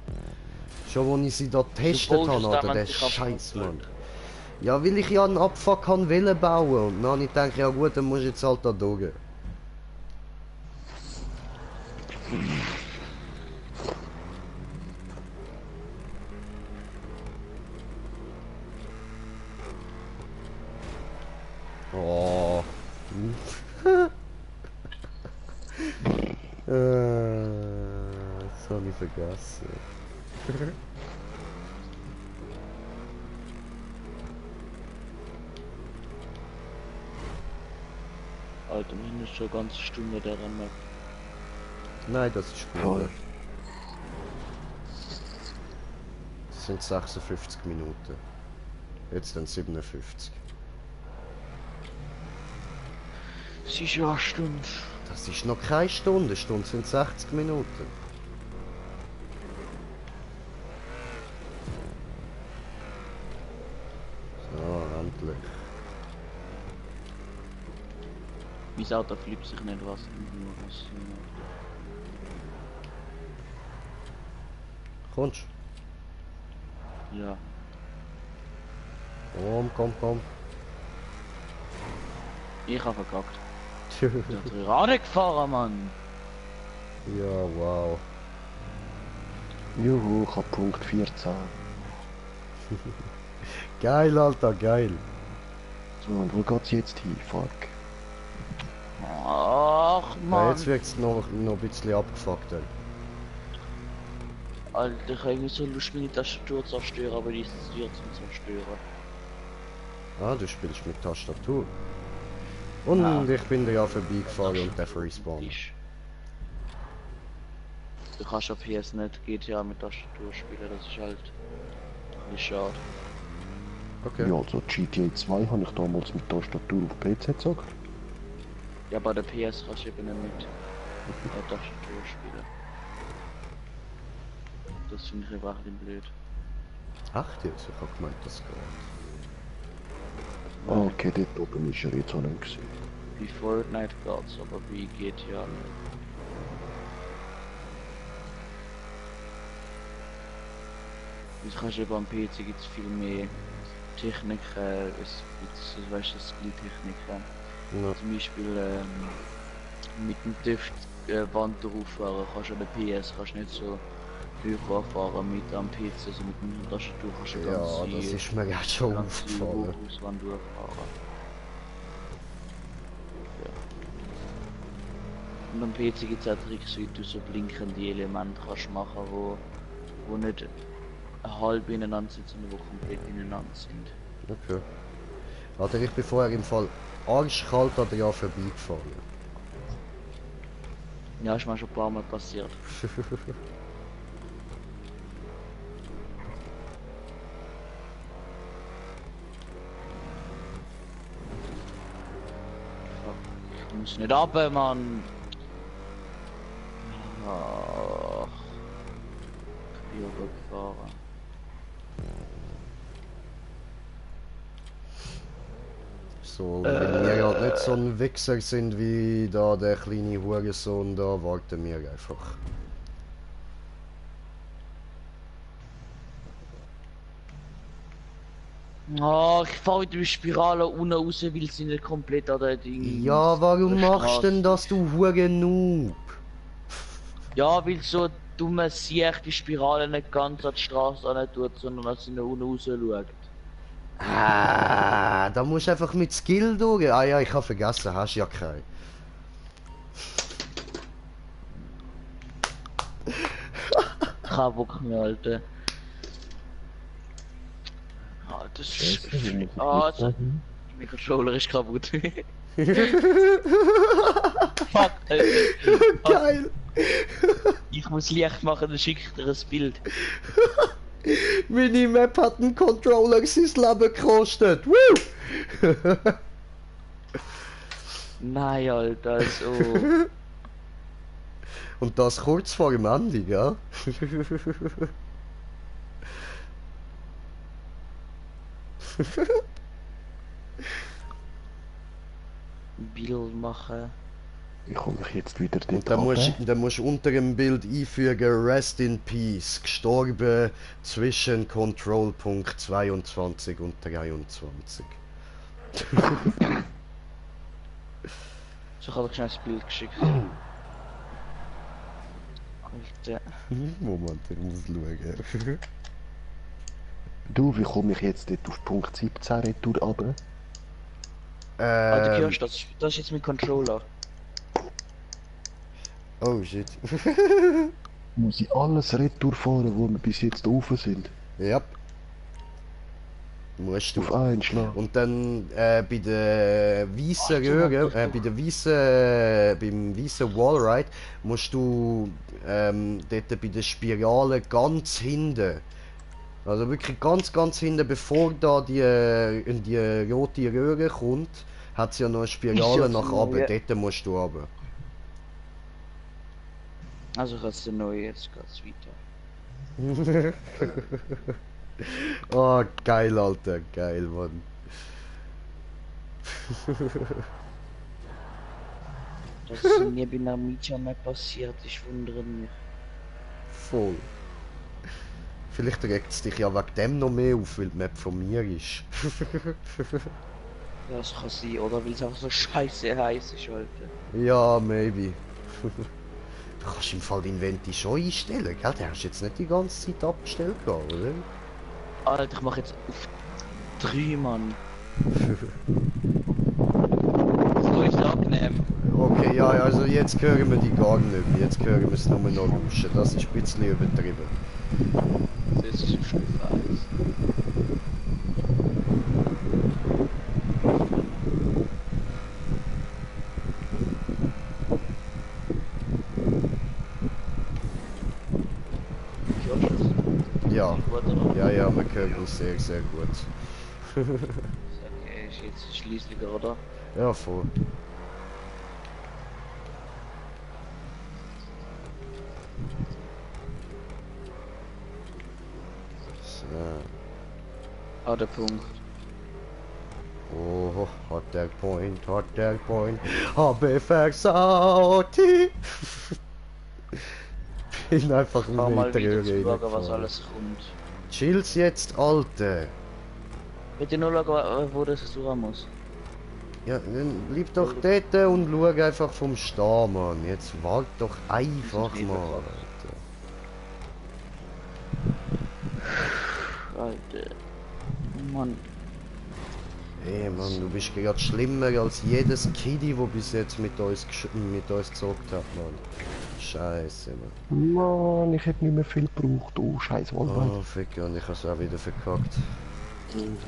Schon wo ich sie da getestet baust habe, es Alter, dann, wenn der es dich abfuckt, Scheiß, Mann. Alter. Ja, weil ich ja einen Abfuck kann wollen bauen. Und dann habe ich gedacht, ja gut, dann muss ich jetzt halt da durch. Oh. Das habe ich vergessen. Alter, wir sind jetzt schon eine ganze Stunde daran Map. Nein, das ist gut. Voll. Das sind 56 Minuten. Jetzt dann 57. Es ist ja eine Stunde. Das ist noch keine Stunde. Eine Stunde sind 60 Minuten. Mein Auto flippt sich nicht was. Kommst Ja. komm. Ich hab verkackt. Ich bin gerade gefahren, Mann. Ja, wow. Juhu, ich hab Punkt 14. Geil, Alter, geil. So, und wo geht's jetzt hin? Fuck. Ach, Ja, Mann. jetzt wird's noch ein bisschen abgefuckt. Dann. Alter, ich habe irgendwie so Lust, meine Tastatur zu zerstören, aber die ist hier zum Zerstören. Ah, du spielst mit Tastatur. Und Ah. ich bin da ja vorbeigefahren und der respawn. Du kannst auf PS nicht GTA mit Tastatur spielen, das ist halt ein bisschen schade. Okay. Ja, also GTA 2 habe ich damals mit Tastatur auf PC gezockt. Ja, bei der PS kannst du eben nicht mit Tastatur spielen. Das finde ich einfach ein bisschen blöd. Ach, jetzt, ich hab gemeint, das geht. Ah, okay, dort oben ist er jetzt auch nicht gesehen. Wie Fortnite geht's, aber wie GTA nicht. Jetzt kannst du eben am PC gibt's viel mehr Techniken, es gibt, weißt du, Skill-Techniken. Ja. Zum Beispiel mit dem Tift Wand drauffahren kannst du an der PS kannst du nicht so hoch fahren mit am PC, also mit dem Tastatur kannst du Ja, das ist mir gerade schon ganz aufgefallen. Hochhauswand durchfahren. Ja. Und am PC gibt es auch Tricks, wie du so blinkende Elemente kannst machen, wo nicht halb ineinander sind, sondern wo komplett ineinander sind. Okay. Alter, ich bin vorher im Fall arschkalt an der Jahr vorbeigefahren. Ja, ist mir schon ein paar Mal passiert. Ich muss nicht runter, Mann. Ach. Ich bin rückgefahren. So, wenn wir halt nicht so ein Wichser sind wie da der kleine Hurensohn, da warten wir einfach. Oh, ich fahre wieder die Spirale unten raus, weil sie nicht komplett an der Ding. Ja, warum der machst Straße denn das, du Huren-Noob? Ja, weil so dumme Sieg die Spirale nicht ganz an die Straße an tut, sondern dass sie nach unten raus schaut. Ah, da musst du einfach mit Skill durch. Ah ja, ich habe vergessen, hast ja keinen. Kein Bock mehr, Alter. Ah, das ist... Ah, mein Controller ist kaputt. Fuck, Alter. Geil! Ich muss Licht machen, dann schicke ich dir ein Bild. Minimap hat einen Controller sein Leben gekostet. Woo! Nein, Alter, also... Und das kurz vor dem Ende, gell? Bild machen. Ich komme mich jetzt wieder dort Und dann musst du unter dem Bild einfügen, Rest in Peace, gestorben zwischen Kontrollpunkt 22 und 23. So habe ich schnell das Bild geschickt. Alter. Moment, ich muss schauen. Du, wie komme ich jetzt dort auf Punkt 17 retour runter? Ah, du hörst das ist jetzt mit Controller. Oh shit. Muss ich alles retour fahren, wo wir bis jetzt rauf sind? Ja. Musst du. Auf einen Schlag. Und dann bei der weißen Röhre, beim weißen Wallride musst du dort bei der Spirale ganz hinten, also wirklich ganz hinten, bevor da in die rote Röhre kommt, hat sie ja noch eine Spirale nach oben. Dort musst du runter. Also kannst du neu, jetzt geht's weiter. Oh, geil, Alter, geil, Mann. Das ist mir bei Namibia mehr passiert, ich wundere mich. Voll. Vielleicht regt es dich ja wegen dem noch mehr auf, weil die Map von mir ist. Ja, das kann sein, oder weil es einfach so scheiße heiß ist, Alter. Ja, maybe. Du kannst im Fall den Venti schon einstellen, gell? Der hast jetzt nicht die ganze Zeit abgestellt, gehabt, oder? Alter, ich mach jetzt auf 3, Mann. So ist angenehm. Okay, ja, also jetzt hören wir die gar nicht mehr. Jetzt hören wir es nur noch luschen. Das ist ein bisschen übertrieben. Das ist Stufe 1. Ja, Gut, oder? ja, ja, wir hören uns sehr, sehr gut. Okay, ist jetzt schließlicher, oder? Ja, voll. So. Ah, der Punkt. Oh, hat der Point, habe versaut. Bin einfach Fahr mal wieder zu schauen, was reingefahren. alles kommt. Chill's jetzt, Alter. Bitte nur schauen, wo das suchen muss. Ja, dann bleib doch dort und schau einfach vom Stehen, Mann. Jetzt wart doch einfach Das ist mal, Alter. Alter. Mann. Hey Mann, du bist gerade schlimmer als jedes Kiddie, das bis jetzt mit uns gezockt hat, Mann. Scheiße, Mann. Mann, ich hätte nicht mehr viel gebraucht. Oh, scheiß Waldwald. Oh, Ficker, und ich hab's auch wieder verkackt.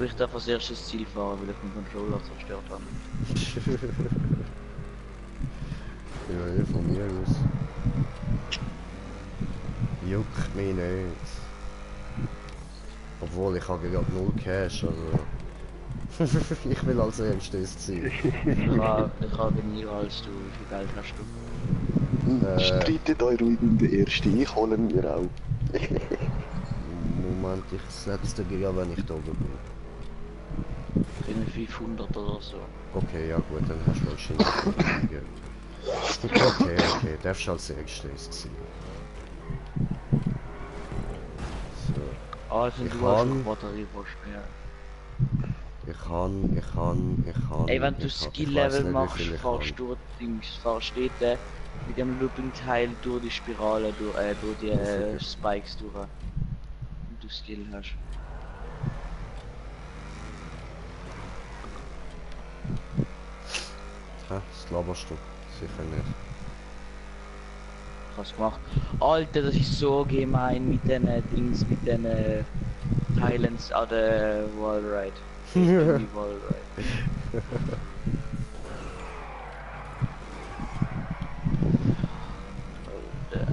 Ich darf als erstes Ziel fahren, weil ich meinen Controller zerstört habe. Ja, von mir aus. Juckt mich nicht. Obwohl, ich habe gerade 0 Cash, also... ich will als erstes ziehen. Ich habe weniger als du. Wie viel Geld hast du? Streitet euch ruhig um den ersten, ich hole mir auch. Moment, ich setze dir ja, wenn ich da oben bin. Irgendwie 500 oder so. Okay, ja gut, dann hast du wahrscheinlich Geld. Okay, darfst du als erstes ziehen. So. Ah, ich finde Ich du hast kann- eine Batterie verschmiert. Ich kann. Ey, wenn du ich kann- ich Skill-Level weiss nicht, wie machst, viel ich fahrst kann. du Dings, fahrst du dort mit dem Looping-Teil durch die Spirale, durch die Spikes durch. Und du Skill hast. Hä? Das laberst du? Sicher nicht. Was gemacht? Alter, das ist so gemein mit den Dings, mit den Thailands an der Wallride. Die Wallride. Alter.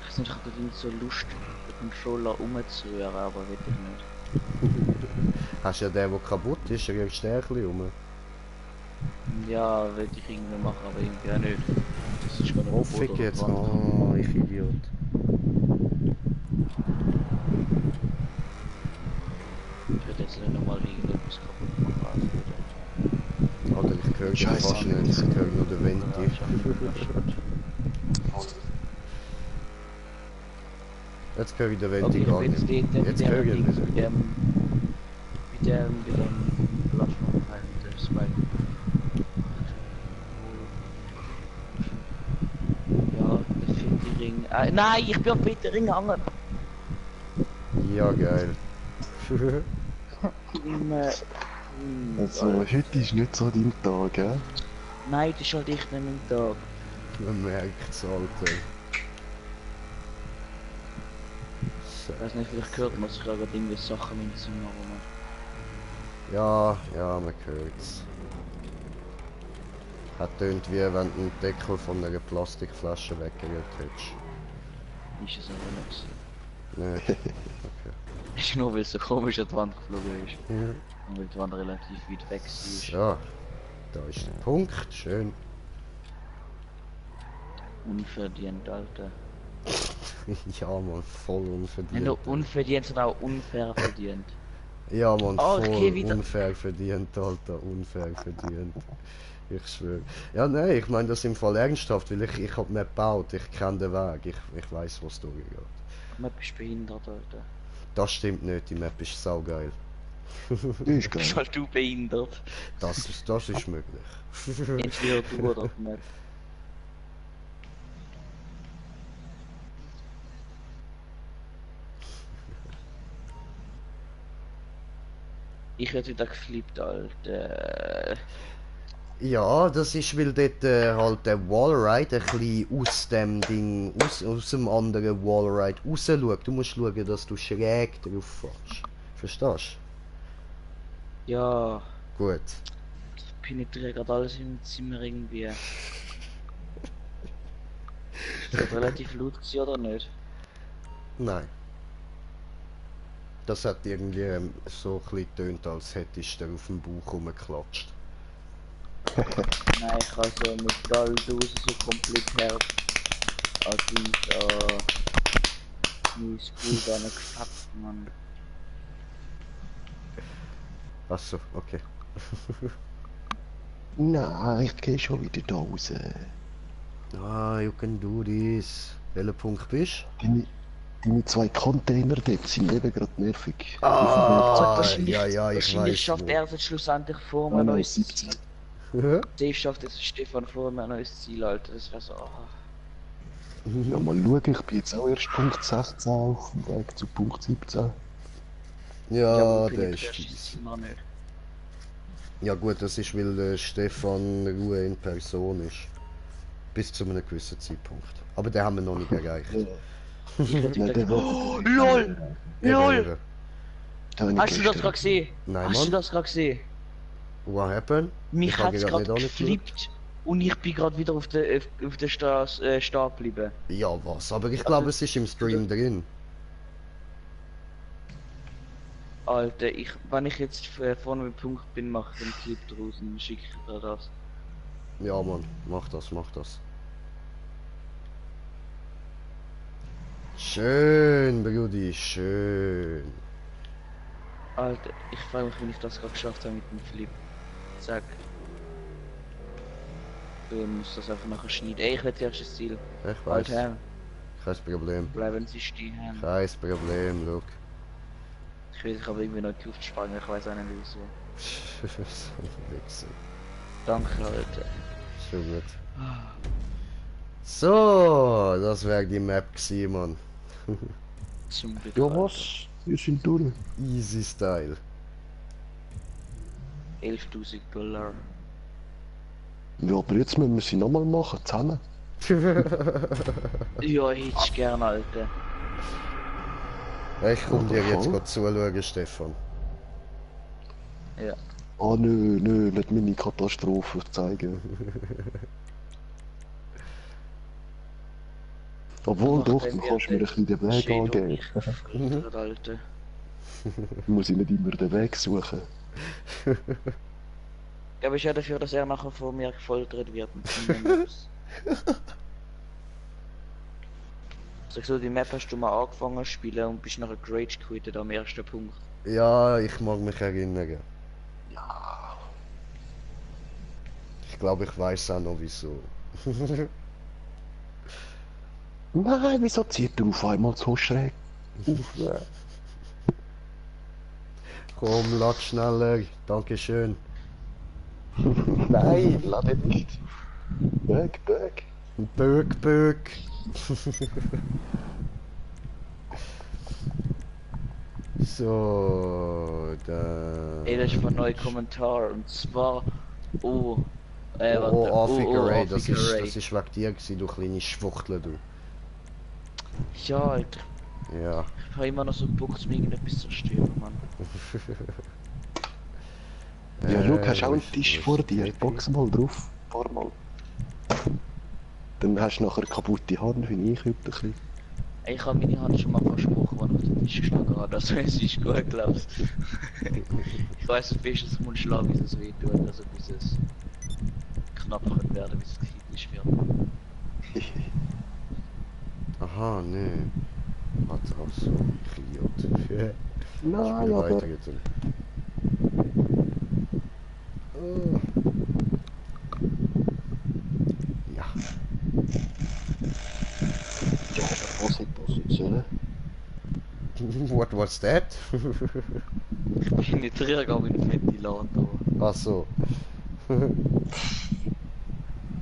Ich weiß nicht, ich habe irgendwie so Lust, den Controller umzurühren, aber will ich nicht. Hast du ja den, der kaputt ist, der rührst du ein bisschen um. Ja, will ich irgendwie machen, aber irgendwie auch nicht. Das ist gerade Oh, fick jetzt. Oh, ich Idiot. Ich würde jetzt nicht nochmal irgendetwas kaputt machen. Alter, ich höre dich Scheiße, fast nicht. Ich höre nur den Venti. Jetzt höre ich den Venti Okay, gar ich bin nicht. jetzt Jetzt dort höre ich ihn mit wieder. mit dem Plattformteil, mit der Spike. Ja, der vierte Ring. Nein, ich bin am vierten Ring gehangen. Ja, geil. Also, heute ist nicht so dein Tag, gell? Nein, das ist halt echt nicht mein Tag. Man merkt es, Alter. Ich weiß nicht, vielleicht hört man sich gerade irgendwie Sachen im Zimmer rum. Ja, man hört's. Hat tönt wie wenn du einen Deckel von einer Plastikflasche weggerührt hättest. Ist es aber nicht. Nicht? Okay. Ist nur weil es so komisch an die Wand geflogen ist. Ja. Und weil die Wand relativ weit weg ist. So, da ist der Punkt, schön. Unverdient, Alter. Ja, man, voll Nicht unverdient. nur unverdient, sondern auch unfair verdient. Ja, man, Ah, voll okay, wieder. unfair verdient, Alter, unfair verdient. Ich schwöre. Ja, nein, ich meine das im Fall ernsthaft, weil ich hab nicht gebaut, ich kenne den Weg, ich weiß, was da geht. Man bist behindert, Alter. Das stimmt nicht, die Map ist saugeil. Das ist Bist geil. halt du behindert. Das ist möglich. Entweder du oder die Map. Ich hätte wieder geflippt, Alter. Ja, das ist, weil dort halt der Wallride ein bisschen aus dem Ding, aus dem anderen Wallride raus schaut. Du musst schauen, dass du schräg drauf fährst. Verstehst Ja, du? Gut. ich penetriere gerade alles im Zimmer irgendwie. Ist das relativ laut gewesen, oder nicht? Nein. Das hat irgendwie so ein bisschen getönt, als hättest du auf dem Bauch rumgeklatscht. Nein, ich habe so Metalldose so komplett hart an mein School da noch gefappt, Mann. Achso, okay. Nein, ich gehe schon wieder da raus. Ah, you can do this. Welcher Punkt bist Deine 2 Container dort sind eben gerade nervig. du? Ah, Wahrscheinlich, ja, ich wahrscheinlich weiß. schafft er es jetzt schlussendlich vor mir Ah, ein nein, neues 17. Ziel. wo. Safe schafft jetzt Stefan vor mir ein neues Ziel, Alter. Das wäre so. Ja, mal schauen, ich bin jetzt auch erst Punkt 16 auf dem Weg zu Punkt 17. Ja, du der ist penetrierst das fies. Zimmer nicht. Ja gut, das ist, weil Stefan Ruhe in Person ist. Bis zu einem gewissen Zeitpunkt. Aber den haben wir noch nicht erreicht. Ja. Ich hätte Nein, wieder der geflippt. war... LOL! LOL! Eben. Den habe Hast ich du das gestern- gerade gesehen? Nein, Hast du Mann. das gerade gesehen? What happened? Mich Ich hat habe es gerade gerade nicht angeschaut. geflippt und ich bin gerade wieder auf der Straße stehen geblieben. Ja, was? Aber ich glaube, es ist im Stream drin. Alter, wenn ich jetzt vorne am Punkt bin, mache ich den Clip draus und schicke ich dir das. Ja, Mann, mach das, mach das. Schön, Brudi, schön. Alter, ich frage mich, wie ich das gerade geschafft habe mit dem Flip. Zack. Du musst das einfach nachher schneiden. Ey, ich will zuerst das Ziel. Ich weiß. Alter, Kein Problem. bleiben Sie stehen. Kein Problem, look. Ich weiß, ich habe irgendwie noch die Luft sprengen, ich weiß auch nicht wieso. So ein Wichser. Danke, Alter. Schon gut. So, das wäre die Map gewesen, Mann. Zum Glück. Ja, Alter. was? Wir sind durch. Easy Style. 11.000 $. Ja, aber jetzt müssen wir sie nochmal machen, zusammen. Ja, ich hätte gern, Alter. Ich komme dir jetzt voll. gerade zuschauen, Stefan. Ja. Ah, nö, nicht meine Katastrophe zeigen. Obwohl, Ach, doch, dann du kannst mir ein wird bisschen den Weg Shadow angeben. nicht gefiltert, Alter. Muss ich nicht immer den Weg suchen. Ja, aber ich ja dafür, dass er nachher vor mir gefoltert wird mit seinen Maps. Sag so, die Map hast du mal angefangen zu spielen und bist nachher Rage quittet am ersten Punkt. Ja, ich mag mich erinnern. Ja. Ich glaube, ich weiß auch noch wieso. Nein, wieso zieht er auf einmal so schräg auf? Komm, lad schneller. Dankeschön. Nein, lade nicht. Weg. Böck. So, da. Ey, das ist ein neuer Kommentar und zwar. Oh. Warte. Array, das Array. ist wegen dir gewesen, du kleine Schwuchtel, du. Ja, Alter. Ja. Ich habe immer noch so Bock, zu mir irgendetwas zu zerstören, Mann. Ja, schau, hast du auch wo einen ist- Tisch wo vor ist dir? der Box mal drauf. Fahr mal. Dann hast du nachher eine kaputte Hand, wie ich heute ein bisschen. Ich habe meine Hand schon mal versprochen, als ich auf den Tisch geschlagen habe. Also es ist gut, glaubst ich weiß nicht, wie es muss schlagen, bis es weh tut, also bis es knapp wird werden, bis es kritisch wird. Aha, nee. Warte, also, Idiot. Nein, Spiel aber... weiter jetzt. Oh. Ja. Ja, was in Position? What was that? Ich bin nicht reingegangen mit dem Ventilator. Ach so.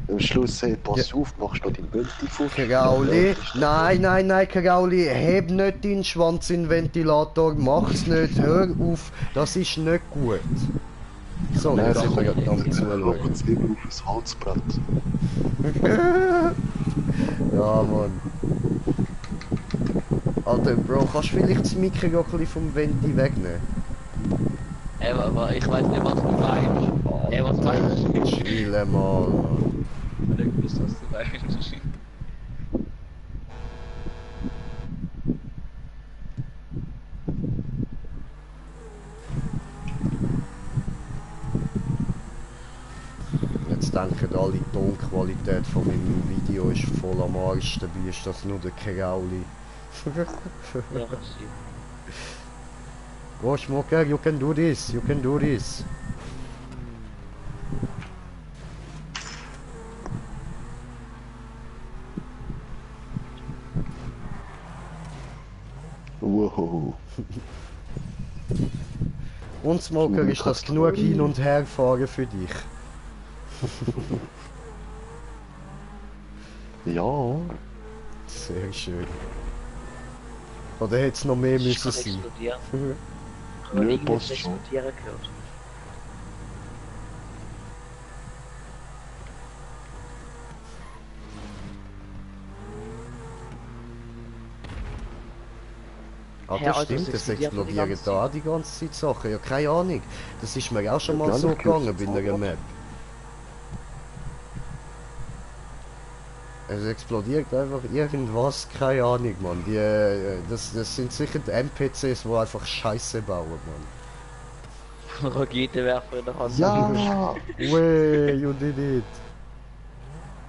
Am Schluss, hey, pass auf, machst du noch deinen Möntifuß. Karauli, nein, Karauli, heb nicht deinen Schwanz in den Ventilator, mach's nicht, hör auf, das ist nicht gut. So, Nein, jetzt da sind wir kommt gerade am noch Zuschauen. das immer auf das Holzbrett. Ja, Mann. Alter, Bro, kannst du vielleicht das Mikro ein bisschen vom Venti wegnehmen? Aber ich weiß nicht, was du meinst. Was meinst du? Chille mal. Ich hab nicht gewusst, was du meinst. Jetzt denken alle, die Tonqualität von meinem Video ist voll am Arsch, dabei ist das nur der Karauli. Ja, kann sein. Go, Schmucker, you can do this, you can do this. Wow. Und Smoker, ist das genug hin und her fahren für dich? Ja, Sehr schön. Oder hätte es noch mehr Ich müssen kann sein? explodieren. Ich Nö, habe irgendwas passt schon. explodieren gehört. Ah, Hä, das Alter, stimmt, es es explodiert die explodieren ganze da die ganze Zeit Sachen. Ja, keine Ahnung. Das ist mir auch schon Ja, mal so gar nicht gegangen bei gewusst. einer Map. Es explodiert einfach irgendwas, keine Ahnung, Mann. Das sind sicher die NPCs, die einfach Scheiße bauen, Mann. Raketenwerfer in der Hand. ja. Wey, you did it.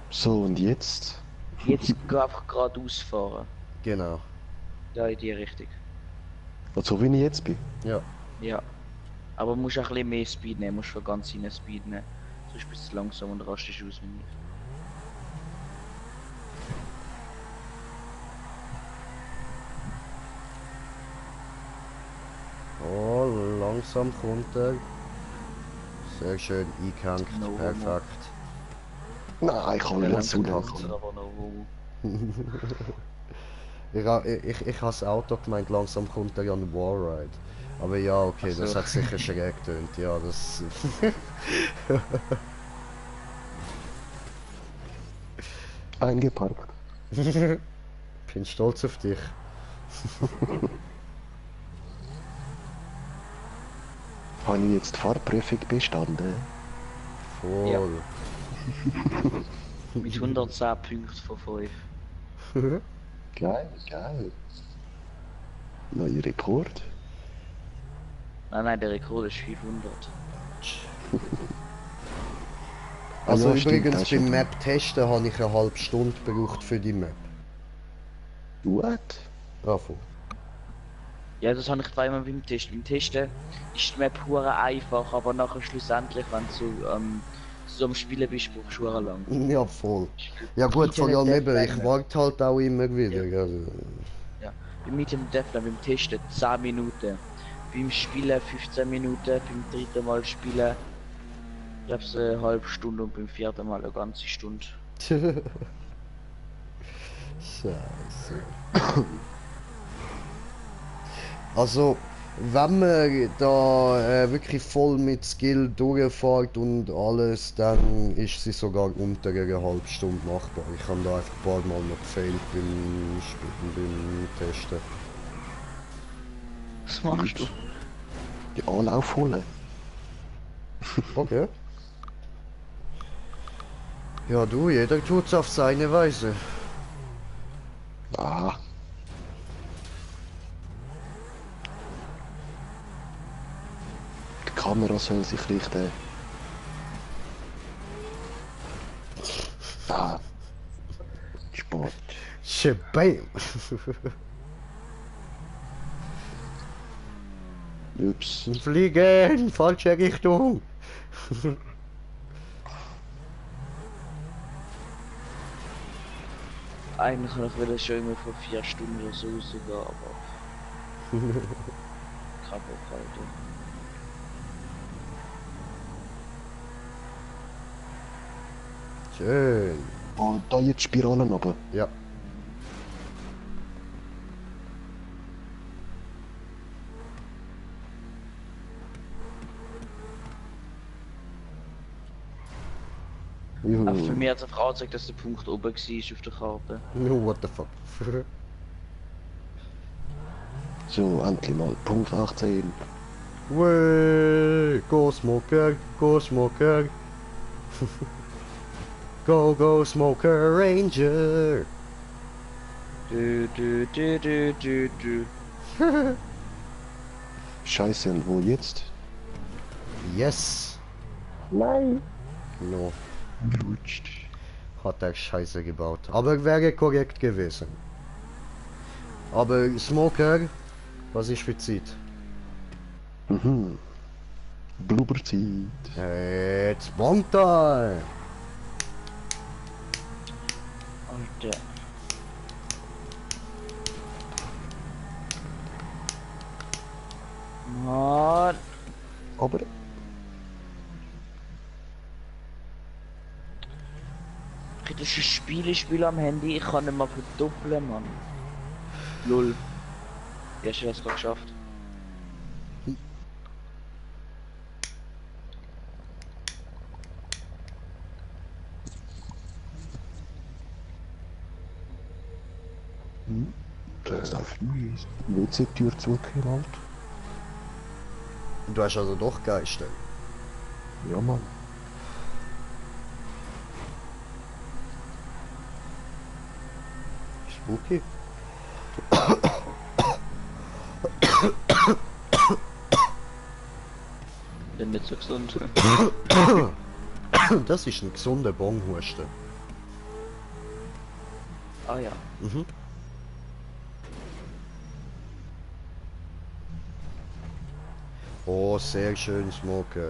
So, und jetzt? Jetzt geh einfach geradeaus fahren. Genau, Ja, in die Richtung. Also, wie ich jetzt bin. ja. Ja. Aber du musst auch ein bisschen mehr Speed nehmen, musst schon ganz rein Speed nehmen. Sonst bist du langsam und rastest aus, wenn nicht. Oh, langsam kommt er. Sehr schön eingehängt, No, no. perfekt. Nein, ich kann nicht so Langsam lange. kannst du aber noch wo. Ich habe das Auto gemeint, langsam kommt er ja ein Warride. Aber ja, okay, Ach so. das hat sicher schräg getönt. Ja, das... Eingeparkt. Bin stolz auf dich. Habe ich jetzt die Fahrprüfung bestanden? Voll. Ja. Mit 110 Punkten von 5. Geil, geil. Neuer Rekord. Nein, der Rekord ist 500. Also ja, stimmt, übrigens das beim ist ja Map-Testen habe ich eine halbe Stunde gebraucht für die Map. What? Bravo. Ja, das habe ich zweimal beim Testen. Beim Testen ist die Map hure einfach, aber nachher schlussendlich, wenn du so am Spielen bist, brauchst du hure lang. Ja, voll. Ja gut, vor allem eben, ich Deathline. warte halt auch immer wieder. Ja. Also, Beim Medium Deathline, beim Testen 10 Minuten. Beim Spielen 15 Minuten, beim dritten Mal spielen ich glaube eine halbe Stunde und beim vierten Mal eine ganze Stunde. Scheiße. Also, wenn man da wirklich voll mit Skill durchfährt und alles, dann ist sie sogar unter einer halben Stunde machbar. Ich habe da einfach ein paar Mal noch gefailt beim Testen. Was machst du? Die Anlauf holen. Okay. Ja du, jeder tut's auf seine Weise. Ah. Die Kamera soll sich richten. Ah. Sport. Shabam! Ups. Fliegen! Falsche Richtung! Eigentlich will ich schon immer vor 4 Stunden oder so sogar, aber kein Bock heute. Schön. Oh, da jetzt Spiralen runter. Ja. Juhu. Aber für mich hat es einfach angezeigt, dass der Punkt oben war auf der Karte. No, what the fuck. So, endlich mal. Punkt 18. Way, go smoker, go smoker. Go smoker ranger. Du. Scheiße, und wo jetzt? Yes. Nein. No, Rutscht. hat er Scheiße gebaut. Aber wäre korrekt gewesen. Aber Smoker, was ist für Zeit? Mhm. Blubberzeit. Jetzt Bonta. Alter. Mann. Aber Das ist ein Spiel am Handy, ich kann nicht mal verdoppeln, Mann. Lol. Ja, hast du das gerade geschafft? das darf nicht. WC-Tür zugeknallt. Du hast also doch Geister. Ja, Mann. Spooky. Bin nicht so gesund. Das ist ein gesunder Bonhusten. Ah ja. Mhm. Oh, sehr schön, Smoker.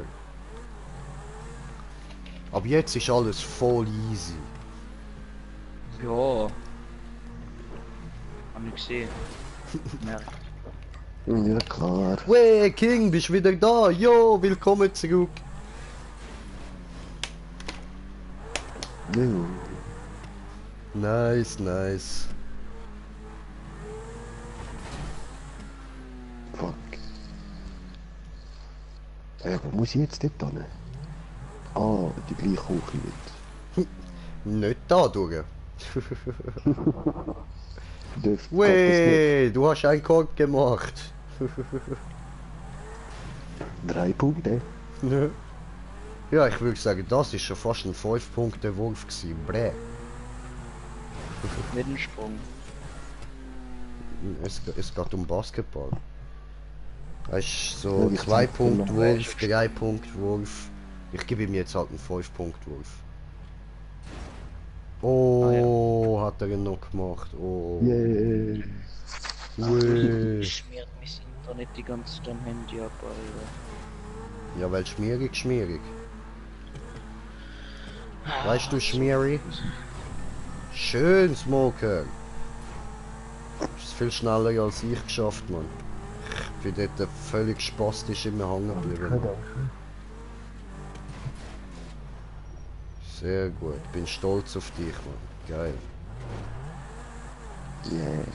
Ab jetzt ist alles voll easy. Ja. Hab ich gesehen. Merkt. Ja, klar. Wey, King, bist wieder da? Jo, willkommen zurück. Ja. Nice, nice. Fuck. Wo muss ich jetzt dort hin? Ah, die gleiche Küche nicht. Nicht da durch. Dürft Wey, du hast einen Korb gemacht. 3 Punkte. Ja, ich würde sagen, das ist schon fast ein 5-Punkte-Wurf gewesen. Bräh. Mit dem Sprung. Es geht um Basketball. Es ist Ja, so die 2-Punkt-Wurf, 3-Punkt-Wurf. Ich gebe ihm jetzt halt einen 5-Punkt-Wurf. Oh, hat er ihn noch gemacht. Oh. Yeah. Ui. Schmiert mein Internet die ganze Zeit am Handy ab, Alter. Ja, weil schmierig, schmierig. Weißt du, schmierig? Schön, Smoker. Ist viel schneller als ich geschafft, Mann. Ich bin dort völlig spastisch immer hängen geblieben. Sehr gut, bin stolz auf dich, Mann. Geil. Yeah.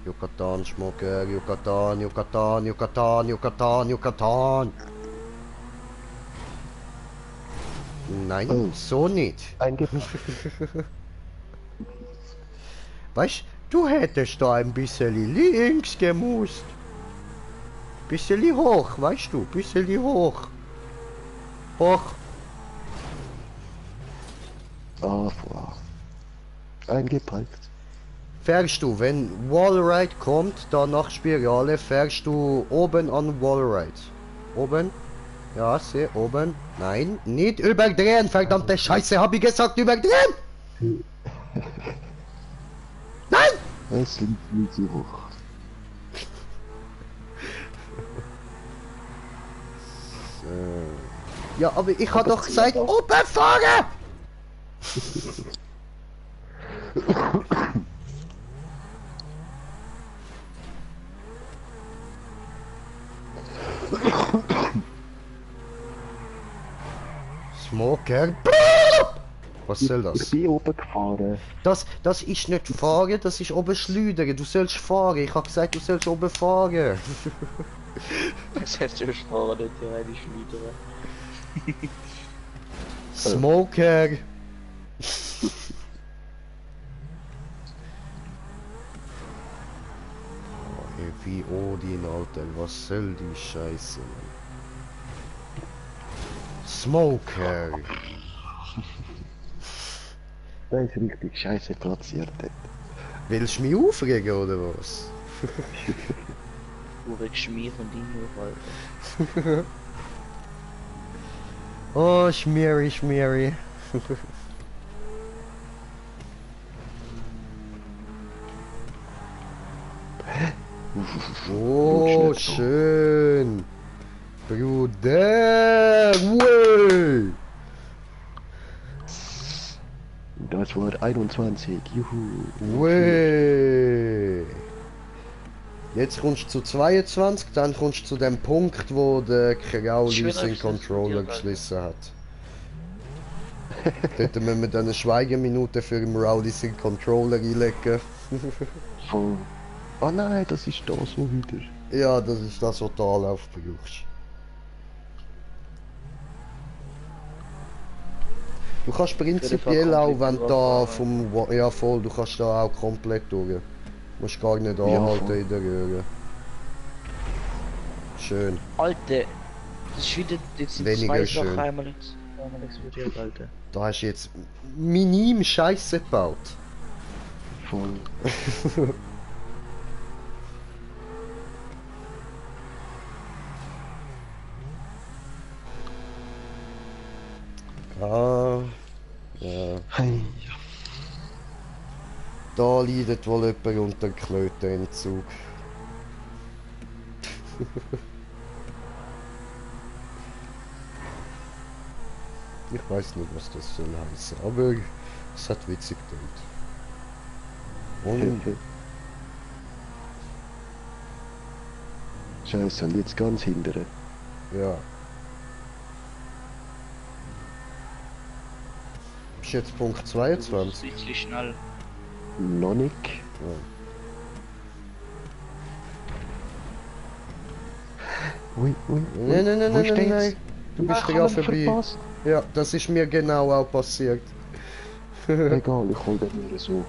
Yucatan, Smoker, Yucatan, Yucatan, Yucatan, Yucatan, Yucatan. Nein, Oh. so nicht. Eingepackt. Weißt du, hättest da ein bisschen links gemusst. Bisschen hoch, weißt du, bisschen hoch. Hoch. Ah, wow. Eingepackt. Fährst du, wenn Wallride kommt, dann nach Spirale, fährst du oben an Wallride. Oben? Ja, seh, oben. Nein, nicht überdrehen, verdammte Scheiße, hab ich gesagt, überdrehen! Nein! Es liegt nicht so hoch. Ja, aber ich habe Aber doch gesagt, zieh doch. oben fahren! Smoker. Was soll Ich das? bin oben gefahren. Das ist nicht fahren, das ist oben schleudern. Du sollst fahren. Ich habe gesagt, du sollst oben fahren. Das hättest du sparen, nicht theoretisch wieder. Smoker. Wie Odin, Alter. Was soll die Scheiße, Mann? Smoker. Der ist richtig scheiße platziert dort. Willst du mich aufregen oder was? Du regst mich von dir auf, Alter. Oh, Schmieri, Schmieri. Oh, schön. Bruder. Wey. Das war 21, juhu. Wey. Jetzt kommst du zu 22, dann kommst du zu dem Punkt, wo der Krauli Schöner seinen ist das Controller von dir, geschlossen hat. Dort müssen wir dann eine Schweigeminute für den Rowley seinen Controller einlegen. Voll. Oh nein, das ist da so wieder. Ja, das ist das, was du Anlauf brauchst. Du kannst prinzipiell auch, wenn du da vom... Ja voll, du kannst da auch komplett durch. Du musst gar nicht anhalten voll. in der Röhre. Schön. Alter, das ist wieder jetzt Weniger zwei schön. Sachen einmal explodiert, Alter. Da hast du jetzt minim Scheiße gebaut. Voll. Ah, ja. Hey. Da leidet wohl jemand unter Knötenentzug. Ich weiß nicht, was das soll heißen, aber es hat witzig getönt. Und Scheiße, und jetzt ganz hintere. ja. Ist jetzt Punkt Das 22? ist bisschen schnell. Noch nicht. Ja. Ui, ui, ui. Nein, nein, nein, Wo nein, ist nein, der nein. jetzt? Du bist Ich ja hab ihn vorbei. verpasst. Ja, das ist mir genau auch passiert. Egal, ich hol den mir so.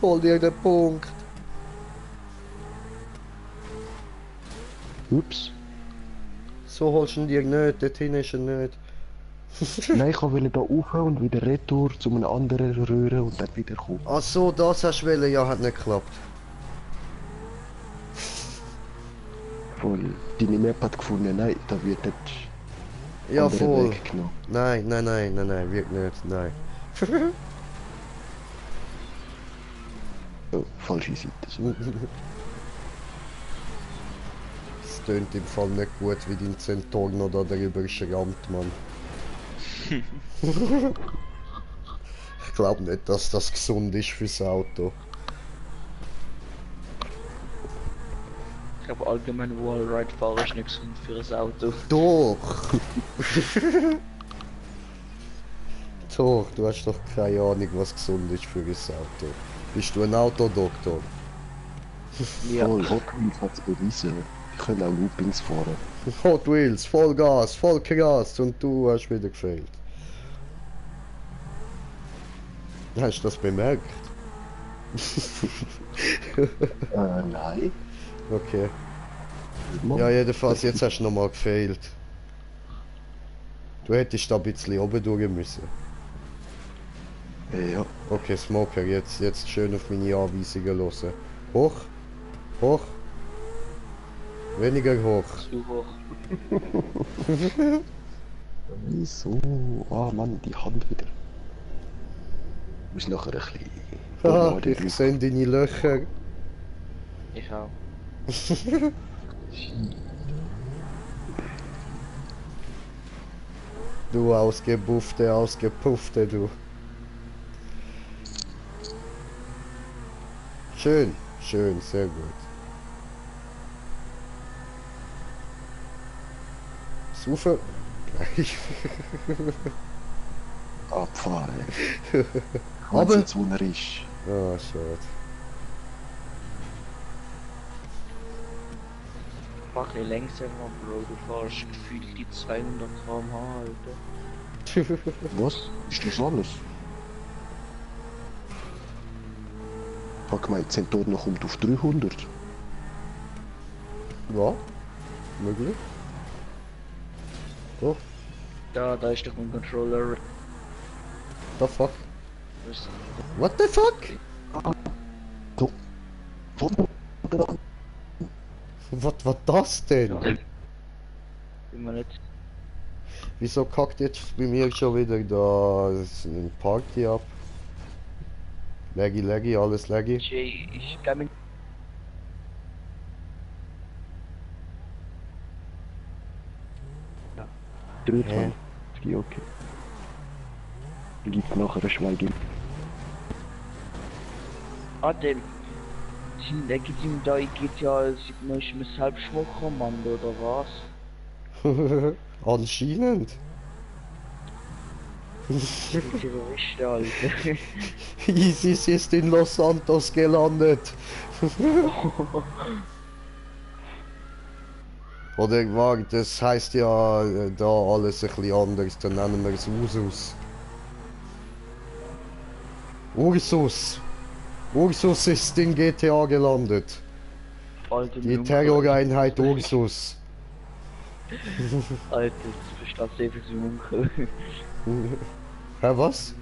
Hol dir den Punkt. Ups. So holst du ihn dir nicht, dort hinten ist er nicht. Nein, ich wollte da rauf und wieder retour zu einem anderen Röhre und dann wieder kommen. Ach so, das hast du wollen, ja, hat nicht geklappt. Voll. Deine Map hat gefunden, nein, da wird nicht Ja, andere voll. Weg genommen. Nein, nein, nein, nein, nein, wirklich nicht, nein. Oh, falsche Seite. So. Es tönt im Fall nicht gut, wie dein Zentorno da drüber schrammt, Mann. Ich glaube nicht, dass das gesund ist fürs Auto. Ich glaube allgemein Wallride fahren ist nicht gesund für ein Auto. Doch! Doch, du hast doch keine Ahnung, was gesund ist für ein Auto. Bist du ein Autodoktor? Ja. Voll, Hot Wheels hat es bewiesen. Die können auch Loopings fahren. Hot Wheels, voll Gas, voll krass und du hast wieder gefehlt. Hast du das bemerkt? Nein. Okay. Mann. Ja, jedenfalls, jetzt hast du nochmal gefehlt. Du hättest da ein bisschen oben durch müssen. Ja. Okay, Smoker, jetzt schön auf meine Anweisungen hören. Hoch, hoch, weniger hoch. Zu hoch. Wieso? Ah Mann, die Hand wieder. Muss nachher ein bisschen... Ah, ich sehe deine Löcher. Ich auch. Du ausgebuffte, ausgepuffte, du. Schön, schön, sehr gut. Suche. Abfahren. Aber- Aber jetzt, wo er ist. Ah, schade. Mach ein bisschen langsamer, Bro. Du fährst gefühlt die 200 km/h, Alter. Was? Ist das alles? Ich hab gemeint, Zentorno kommt auf 300. Ja, möglich. Oh, Da ist doch mein Controller. the fuck? Was? What the fuck? So. Was war das denn? Bin mir nicht. Wieso kackt jetzt bei mir schon wieder da eine Party ab? Laggy, laggy, alles laggy. Jay, ich kann mich. Ja. 23. Okay. Dann gibt's nachher ein Schweigen. Ah, der legitim da geht ja, sieht man, ich mir selbst schwacher, Mann, oder was? Anscheinend. Der Terrorist, Alter. ISIS ist in Los Santos gelandet. Oder war, das heißt ja da alles ein bisschen anders, dann nennen wir es Ursus. Ursus! Ursus ist in GTA gelandet. Alter, Die Terroreinheit Ursus. Alter, das versteht sehr viel zum Onkel. Hä, was?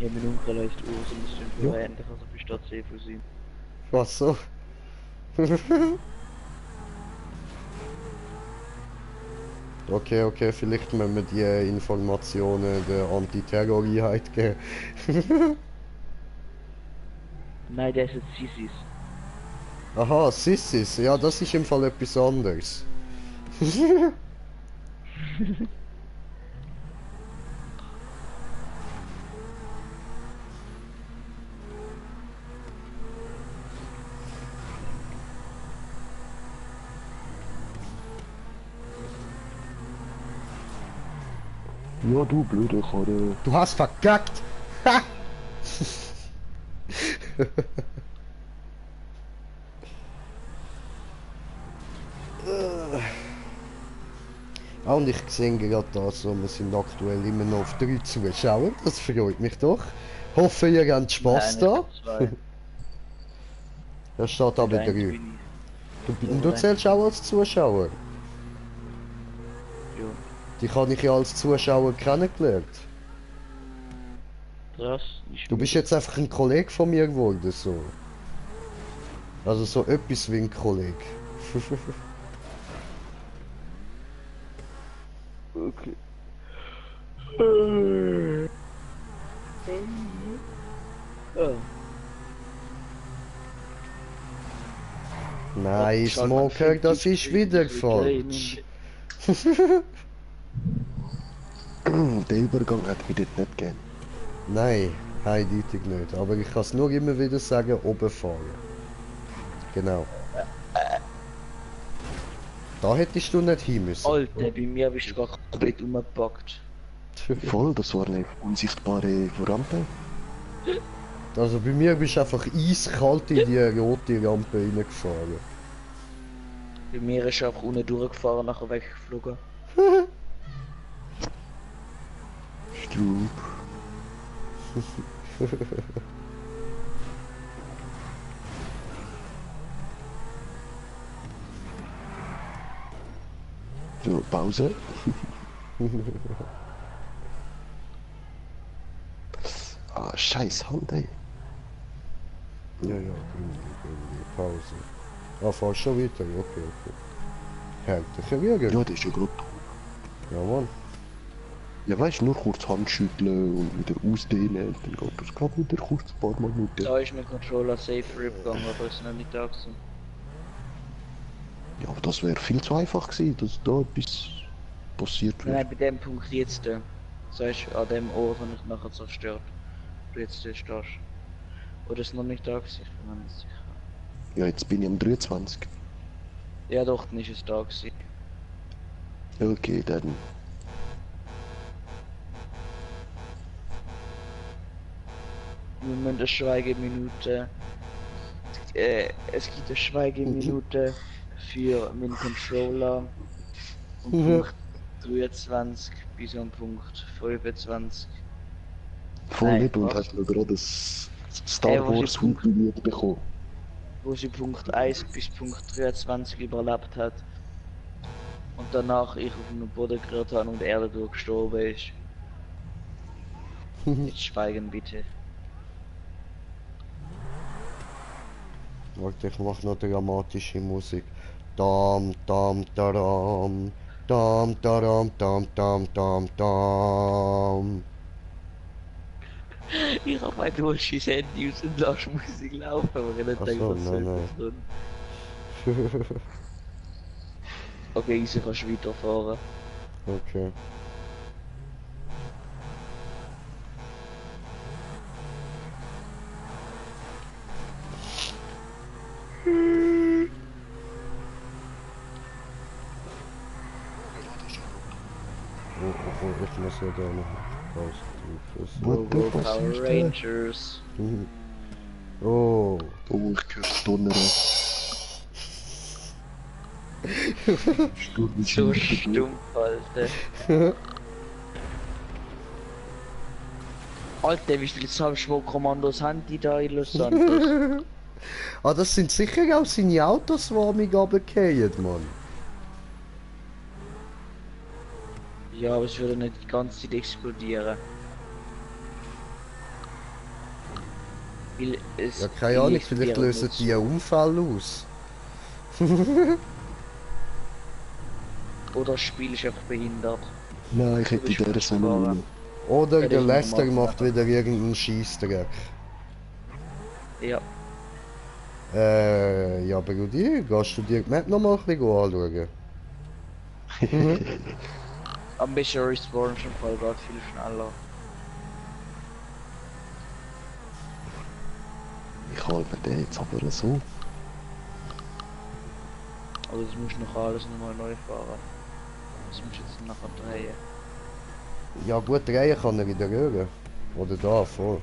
Ja, mein Onkel heißt Urs und das stimmt Ja. für ähnlich, also versteht sehr viel Sinn. Was so? Okay, okay, vielleicht müssen wir die Informationen der Antiterroreinheit geben. Nein, der ist jetzt Sissis. Aha, Sissis, ja, das ist im Fall etwas anderes. Ja, du blöde Karre. Du hast verkackt! Ha! Ah, und ich sehe gerade da so, wir sind aktuell immer noch auf 3 Zuschauer. Das freut mich doch. Hoffe, ihr habt Spaß da. Da steht aber 3. Du zählst auch als Zuschauer. Ja, Die habe ich ja als Zuschauer kennengelernt. das ist Du bist jetzt einfach ein Kollege von mir geworden, so. Also so etwas wie ein Kollege. okay. Ja. Nein, Schaut Smoker, man das viel ist wieder zu falsch. Den Übergang hätte ich dort nicht gern. Nein, eindeutig nicht. Aber ich kann es nur immer wieder sagen, oben fahren. Genau. Da hättest du nicht hin müssen. Alter, bei mir bist du gar komplett umgepackt. Voll, das war eine unsichtbare Rampe. Also bei mir bist du einfach eiskalt in die rote Rampe reingefahren. Bei mir ist er einfach unten durchgefahren, nachher weggeflogen. Strub. So, Pause. Ah, scheiß Hand, ey. Ja, Gründi, Pause. Ah, fahrst schon weiter? Okay, okay. Härter Rügen. Ja, das ist ja gerade. Ja, Mann. Ja, weißt du, nur kurz Handschütteln und wieder ausdehnen. Dann geht das gerade wieder kurz ein paar Minuten. Da ist mein Controller safe RIP gegangen, aber ist noch nicht da gewesen. Ja, aber das wäre viel zu einfach gewesen, dass da etwas passiert wird. Nein, bei dem Punkt jetzt, sagst du, an dem Ort, wo ich nachher zerstört. Du jetzt stehst. Oder ist noch nicht da gewesen? Ich bin mir nicht sicher. Ja, jetzt bin ich am 23. Ja doch, dann ist es da gewesen. Okay, dann. Wir müssen eine Schweigeminute. Es gibt eine Schweigeminute für meinen Controller. Am Punkt 23 bis am Punkt 25. Voll Nein, nicht und was? hast mir gerade das Star wo Wars sie Punkt- Wiki bekommen. Wo sie Punkt 1 bis Punkt 23 überlebt hat. Und danach ich auf den Boden gerührt habe und er dadurch gestorben ist. Jetzt schweigen bitte. Warte, ich mach noch dramatische Musik. Dam, dam, daram. Dam, daram, dam, dam, dam, dam. Ich hab mein dulsches Handy aus und lass Musik laufen, aber ich nicht Ach denke, so, das nein, soll nein. drin. Okay, Easy, kannst du weiterfahren. Okay. Ich muss ja da noch raus. What Go, the go, fuck Power ist das? Rangers. Oh. Oh, ich höre das Donnern. Sturm ist So nicht gut. stumpf, Alter. Alter, wie viele Samschwung-Kommandos haben die da in Los Santos? Ah, das sind sicher auch seine Autos, die mich runterfallen, Mann. Ja, aber es würde nicht die ganze Zeit explodieren. Weil es Ja, keine Ahnung, vielleicht explodieren lösen nicht die einen Unfall aus. so. Oder das Spiel ist einfach behindert. Nein, ich hätte Du bist in dieser Sonne Fahrer. nicht. Oder Ja, der das Lester machen, macht aber- wieder irgendeinen Scheissdreck. Ja, Ja, Brudi, gehst du dir die Map noch mal ein bisschen anschauen? am besten Respawn schon voll geht viel schneller. Ich halte den jetzt aber so. Aber das musst du noch alles nochmal neu fahren. Das musst du jetzt nachher drehen. Ja gut, drehen kann er wieder rühren. Oder da, voll.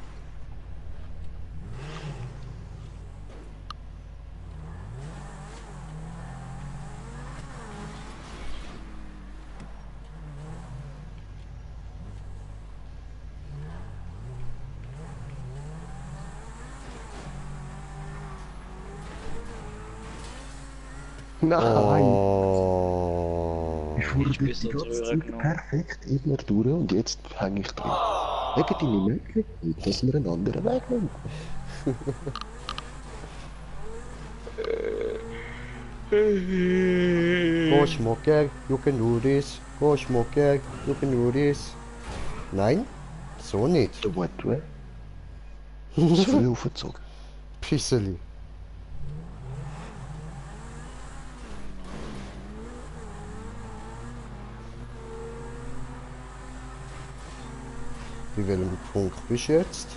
Nein! Oh. Ich fuhr Ich bin dort so die ganze Zeit zurückgenommen. perfekt immer durch und jetzt hänge ich drin. Wegen deiner Möglichkeit, dass wir einen anderen Weg nehmen. Go Smoker, you can do this. Go Smoker, you can do this. Nein, so nicht. Der What, what? Zu früh aufgezogen. Pisseli. Bei welchem Punkt bist du jetzt?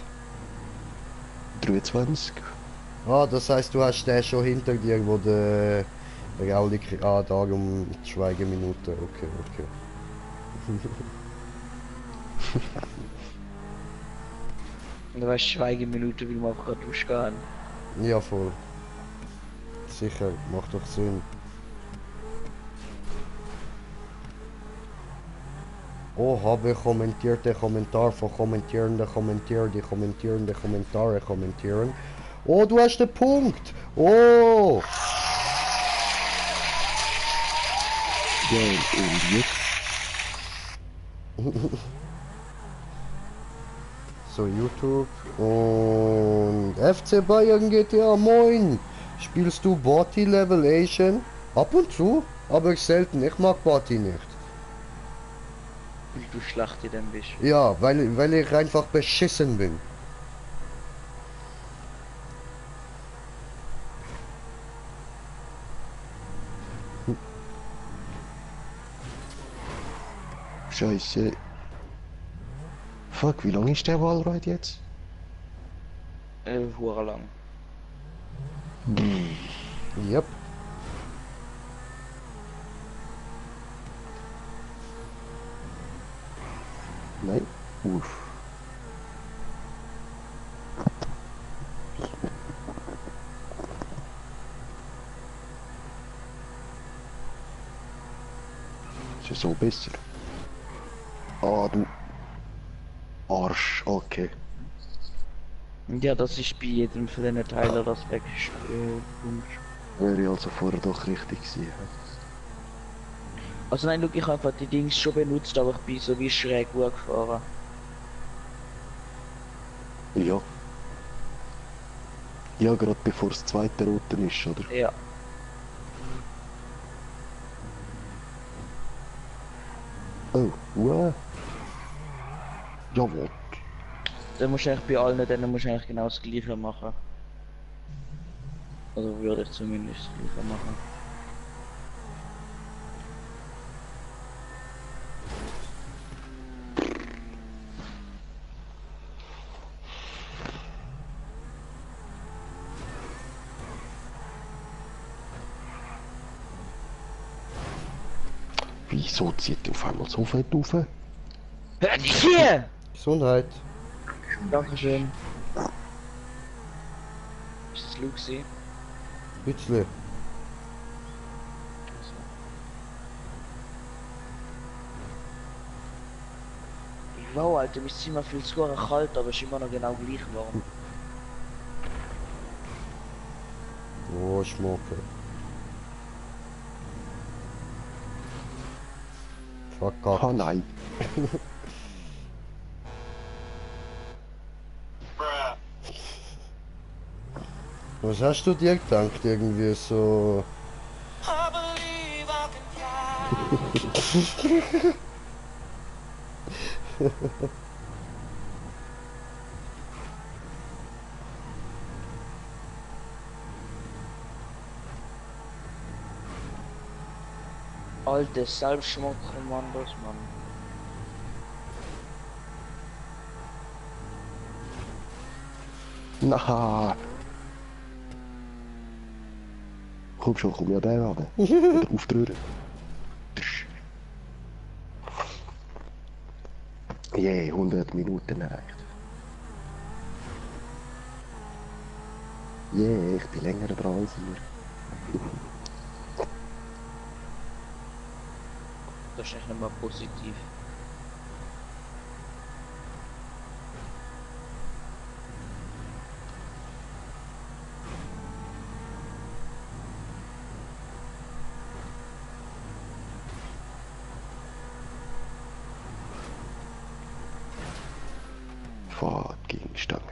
23. Ah, das heißt, du hast den schon hinter dir, wo der Rauli... Ah, darum die Schweigeminute. Okay, okay. Und du weißt, Schweigeminute, weil wir einfach gerade durchgehen. Ja, voll. Sicher, macht doch Sinn. Oh, habe kommentierte Kommentar von kommentierende Kommentier, die kommentierende Kommentare kommentieren. Oh, du hast den Punkt! Oh! Ja, und jetzt? So, YouTube und FC Bayern GTA, moin! Spielst du Body Level Asian? Ab und zu, aber selten. Ich mag Body nicht. Weil du schlecht in dem bist. Ja, weil ich einfach beschissen bin. Scheiße. Fuck, wie lang ist der Wallride jetzt? Hure lang. Yep. Nein. Uff. Ist ja so besser. Ah, du Arsch, okay. Ja, das ist bei jedem von diesen Teilen das wegkommst. Wäre ich also vorher doch richtig gewesen. Also nein, schau, ich habe einfach die Dings schon benutzt, aber ich bin so wie schräg gefahren. Ja. Ja, gerade bevor das zweite Roten ist, oder? Ja. Oh, wow. Jawohl. Dann musst du eigentlich bei allen denen musst du eigentlich genau das gleiche machen. Oder würde ich zumindest das gleiche machen. Wieso zieht die auf einmal so fett auf? Hör dich hier! Gesundheit. Dankeschön. Ist das Luxi? Bitte. Wow, Alter, mir ist immer viel zu kalt, aber es ist immer noch genau gleich warm. Oh, Schmucke. Fuck Ah up. nein. Was hast du dir gedacht? Irgendwie so... Alter, Selbstmordkommandos, Mann. Na. Komm schon, komm ja der an. Wieder aufdrühren. Je, 100 Minuten erreicht. Je, ich bin länger dran als ihr. Das ist echt nicht mal positiv. Fucking Stange.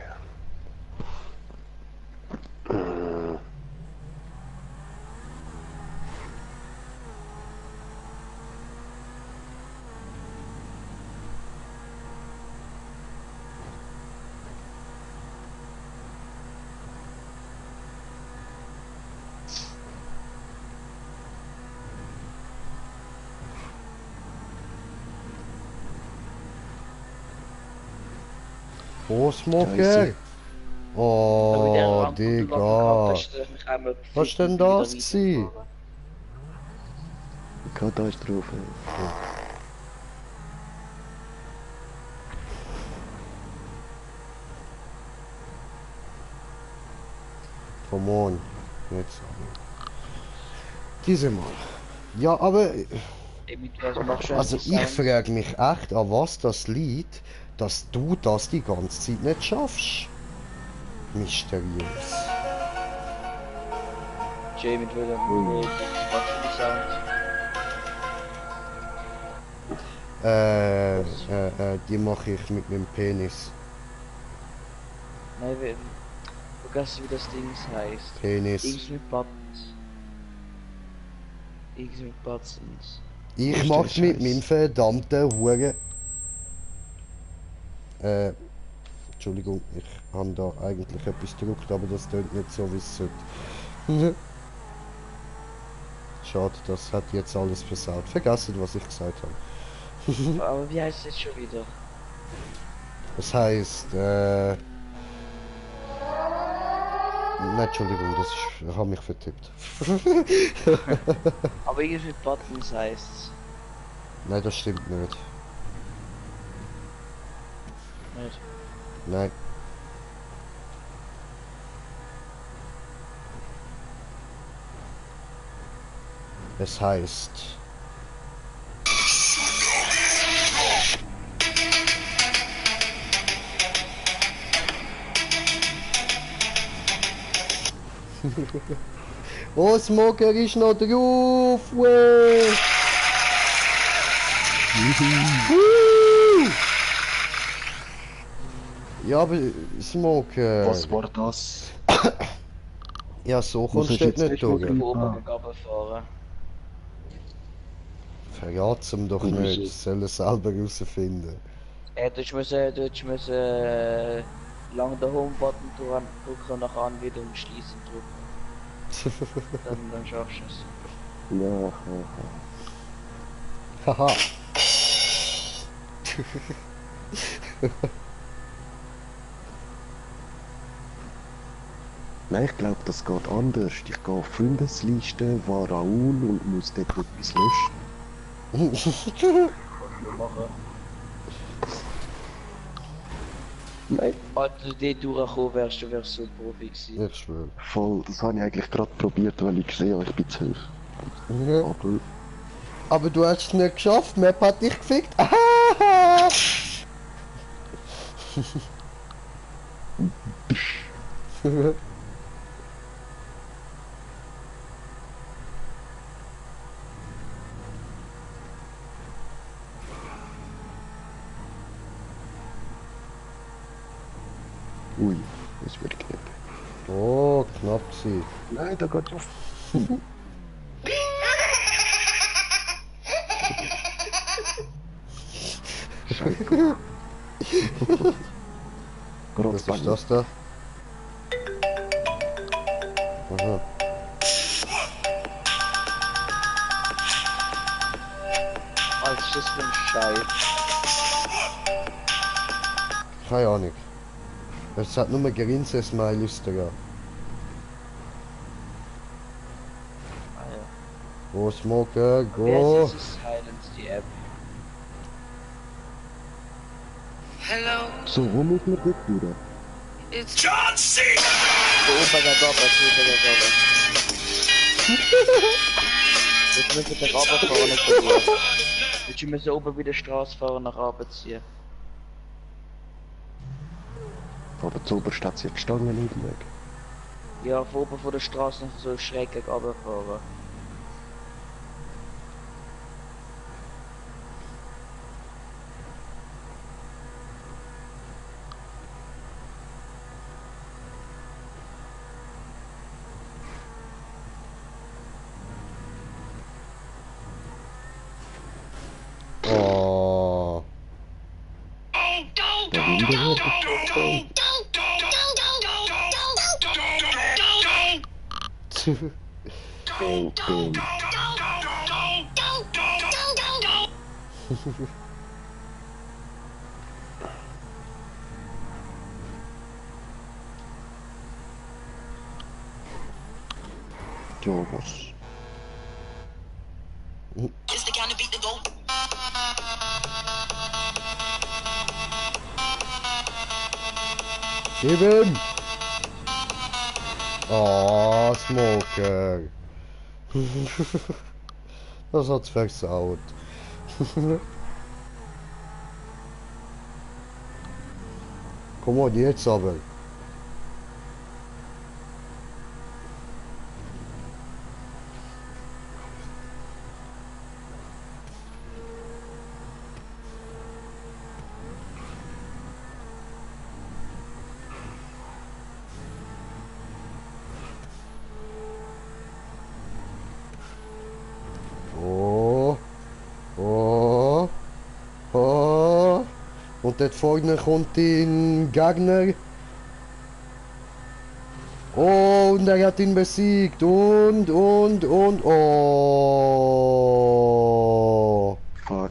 Oh, Smoker! Scheisse. Oh, Digga! Was ist denn das gsi? Katastrophe. Come on. Jetzt. Diese Mal. Ja, aber... Also ich frage mich echt, an was das liegt, dass du das die ganze Zeit nicht schaffst. Mysteriös. Jay mit William. Was für die Sound? Die mache ich mit meinem Penis. Nein, vergiss wie das Ding heißt. Penis. X mit Buttons. X mit Buttons. Ich Ist mach's der mit Scheiß. meinem verdammten Hure. Entschuldigung, ich habe da eigentlich etwas gedruckt, aber das tönt nicht so, wie es sollte. Schade, das hat jetzt alles versaut. Vergessen, was ich gesagt habe. Aber wie heißt es jetzt schon wieder? Das heißt, nein, Entschuldigung, ich habe mich vertippt. Aber irgendwie mit Buttons heißt's. Nein, das stimmt nicht. Nicht? Nein. Es heißt... Oh, Smoker ist noch drauf! Weh. Ja, aber Smoker... Was war das? Ja, so Was kommst hast du du jetzt nicht nicht durch. gesehen? Oben Ah. gegangen fahren. Verrat's ihm doch Und nicht, wieso? das soll er selber herausfinden. Du müssen lang den Home-Button drücken, nach an wieder und schließen drücken. Dann schaffst du es. Ja, Haha. Nein, ich glaube, das geht anders. Ich gehe auf Freundesliste, war Raoul und muss dort etwas löschen. Wir machen. Nein. Als du dort durchgekommen wärst, du wärst so Profi gewesen. Ich schwöre. Voll, das habe ich eigentlich gerade probiert, weil ich gesehen habe, ich bin zu hoch. Aber Aber du hast es nicht geschafft, Map hat dich gefickt. Ah! ui, das wird knapp. Oh, knapp gewesen. Nein, da geht auf. Scheiße. Was ist das da? Aha. Was ist das für ein Scheiß? Keine Ahnung. Es hat nur Grinsen-Smileys dran. Ah ja. Go, Smoker, Wer go! ist dieses Silence, die App? Hello, So, wo muss man dort durch? it's John C. Opa der Gabber, Jetzt müssen wir Gabber fahren, nicht probieren. Jetzt müssen wir oben wieder Straße fahren, nach Arbeit ziehen. Aber zuoberst hat sie jetzt Stangen nicht weg. Ja, von oben von der Straße noch so schräg gegen runter fahren. Oh. Der Winter Bang, bang. Jo, was? Is the count to beat the goal? Gib ihm! Oh, Smoker! Das hat's versaut. Komm on, jetzt aber. Oh. Oh. Oh. Und dort vorne kommt ein Gegner. Oh, und er hat ihn besiegt. Und. Oh. Fuck.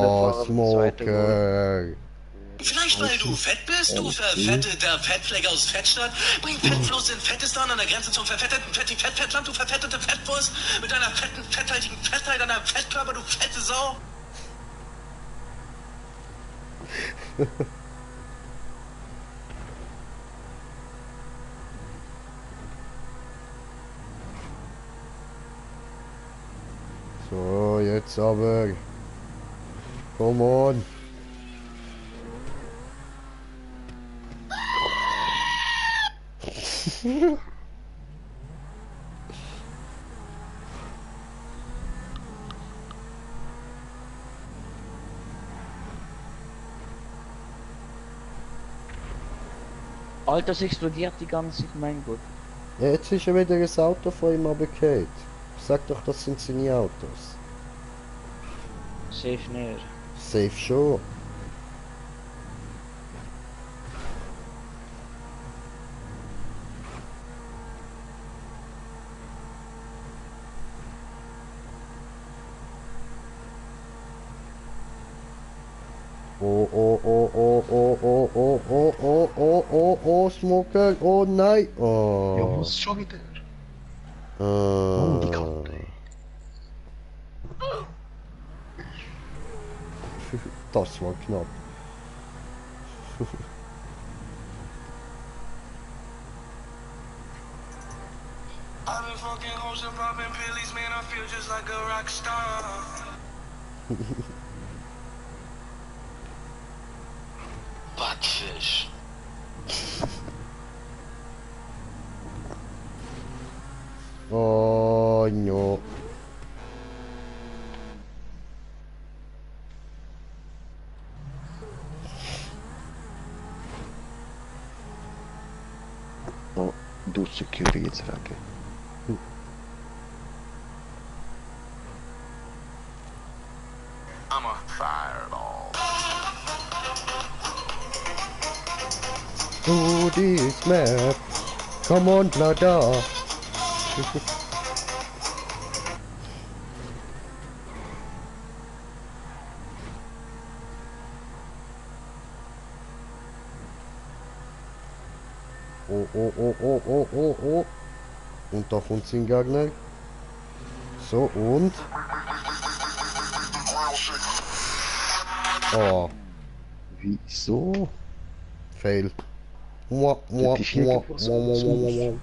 Smoker. Vielleicht weil du fett bist, du verfetteter Fettfleck aus Fettstadt. Bring Fettfluss in Fettestan an der Grenze zum verfetteten Fettland, du verfettete Fettwurst. Mit deiner fetten, fetthaltigen Fettheit an deinem Fettkörper, du fette Sau. So, jetzt aber. Come on. Alter, das explodiert die ganze Zeit, mein Gott. Jetzt ist ja wieder ein Auto von ihm abgekehrt. Sag doch, das sind seine Autos. Safe nicht. Safe schon. Oh, oh, oh, oh, oh, oh, oh, oh, oh, oh, oh, oh, Smoker, oh nein. Ja, Oh. was schon wieder? Oh, die Karte. Das war knapp. I've been fucking hoes and popping pillies, man, I feel just like a rock star. Buttfish. Oh no. Oh, du Securitätswagen. I'm a fireball. Do this map. Come on, Blada. Oh, oh, oh, oh, oh, oh, oh. Und da kommt sein Gegner. So, und? Oh, Wieso? fail. Mua, mua, Das ist mua, irgendwas mua, mua, mua, mua, mua.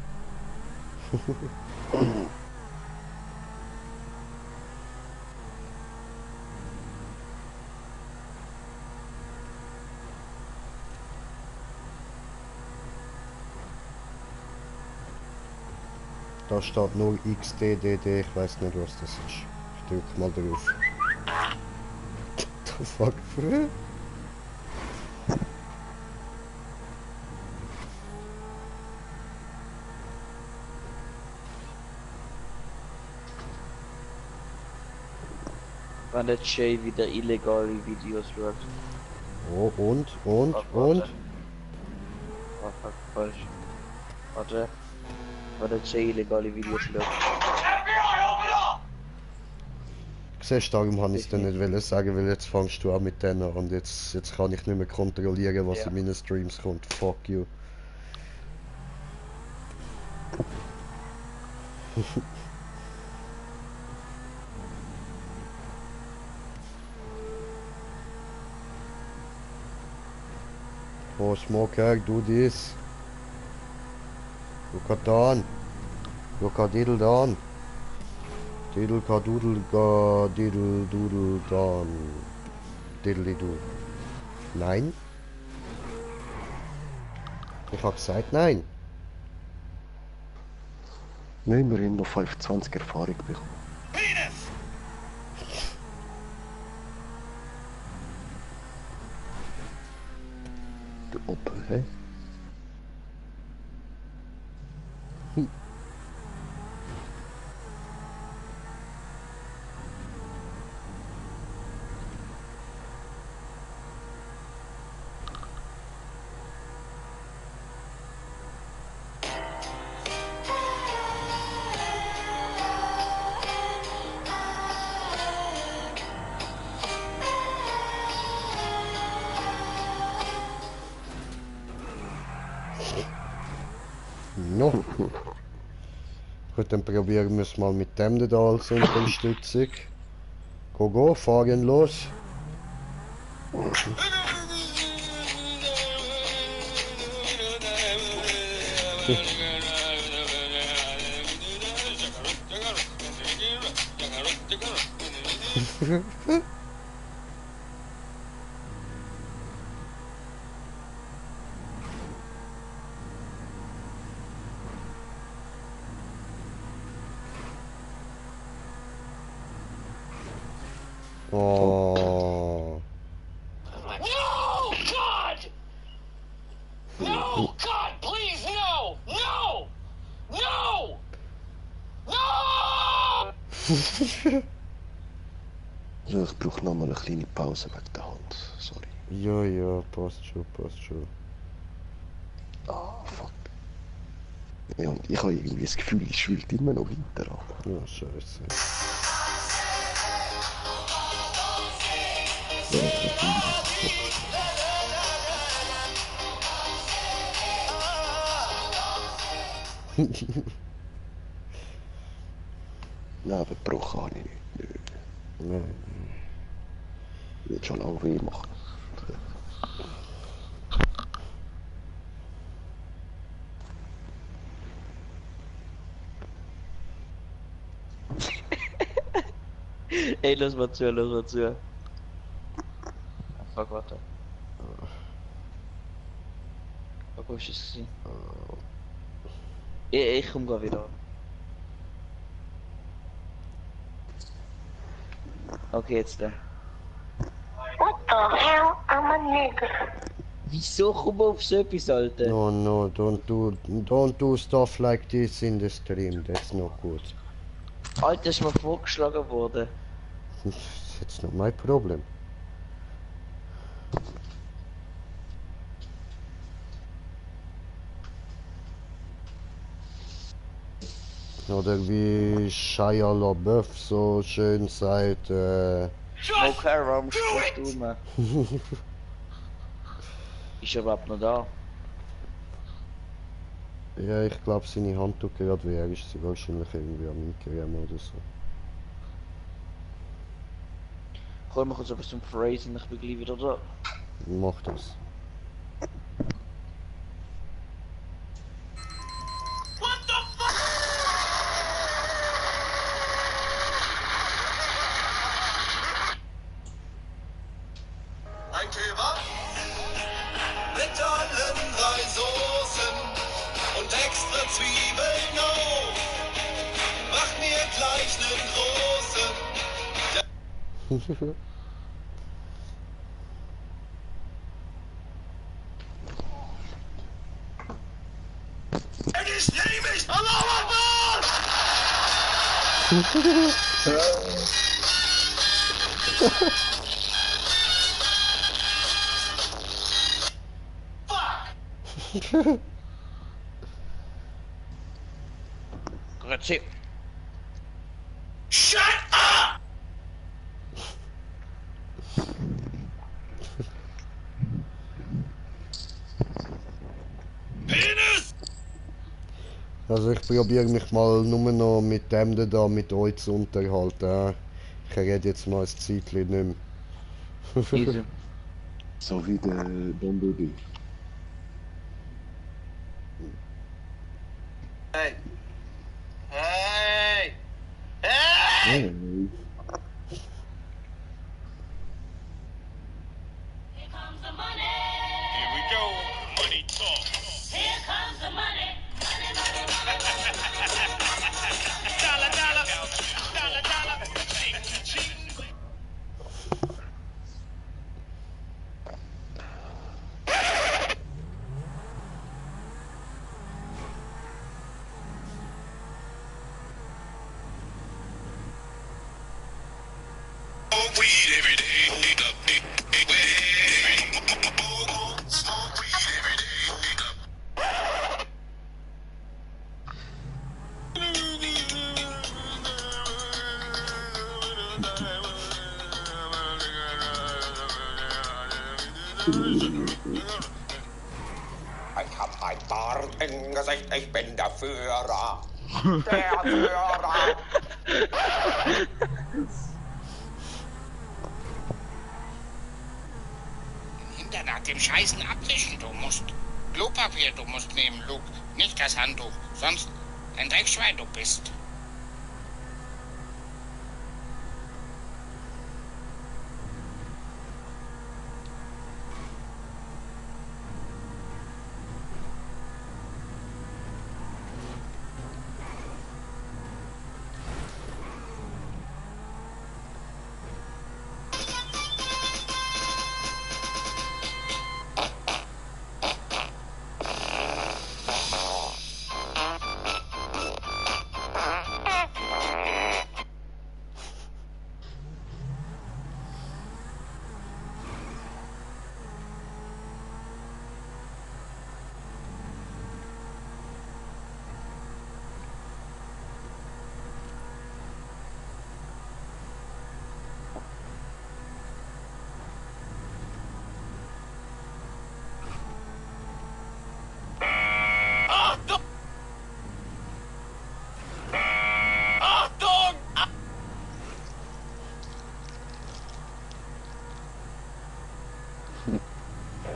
Da steht nur XDDD, ich weiß nicht was das ist. Ich drück mal drauf. The fuck, Bruder? Wenn der Jay wieder illegale Videos schaut. Oh, und? Oh, Und? Oh fuck, falsch. Warte. Wenn der Jay illegale Videos schaut. Siehst du, darum habe ich es dir nicht wollen sagen, weil jetzt fängst du an mit denen und jetzt kann ich nicht mehr kontrollieren, was Ja. in meinen Streams kommt. Fuck you. Oh, Smoker, do this. Look at down. Look at diddle down. Diddle ka doodle ga diddle doodle down. Diddly do. Nein? Ich hab gesagt nein. Nein, wir haben noch 25 Erfahrung bekommen. Der Opel, hä? No. Gut, dann probieren wir es mal mit dem da als Unterstützung. Go, fahren los. Oh. No, God! No, God, please, no! No! No! No! Also ich brauche nochmal eine kleine Pause wegen der Hand. Sorry. Ja, passt schon. Ah, fuck. Ja, und ich habe irgendwie das Gefühl, es schwillt immer noch weiter an. Ja, scheiße. Nebenbruch habe ich nicht. Nö. Nein. Wird schon auch weh machen. Ey, lass mal zu. Ah, fuck, warte. Wo ist es gewesen? Ich komm grad wieder. Okay, jetzt da. What the hell? I'm a nigger. Wieso komm auf so etwas, Alter? No, don't do stuff like this in the stream. That's not good. Alter, ist mir vorgeschlagen worden. That's not my problem. Oder wie Shia LaBeouf so schön sagt, Okay, warum sprichst du mir? Ist er überhaupt noch da? ja, ich glaube seine Hand tut gerade weh, er ist sie wahrscheinlich irgendwie am Eincremen oder so. Hol mir kurz etwas zum Phrasen, ich bin gleich wieder da. Mach das. What the fuck? Ein Kebab mit allen 3 Soßen und extra Zwiebeln auf. Mach mir gleich nen großen. And his name is Allahu Akbar! Fuck! Grazie. Shut up! Penis! Also ich probiere mich mal nur noch mit dem da mit euch zu unterhalten. Ich rede jetzt mal ein Zeitchen nicht mehr. Easy. So wie der Bumblebee. Hey! Hey! Hey! Hey. Here comes the money. Here we go, money talk. Here comes the money. Dollar, dollar, dollar, dollar, ching, ching. Smoke weed every day. Smoke weed every day. I come hab ein Bart im Gesicht, ich bin der Führer. Der Führer. Den Hintern nach dem Scheißen abwischen, du musst. Klopapier, du musst nehmen, Luke. Nicht das Handtuch, sonst ein Dreckschwein du bist.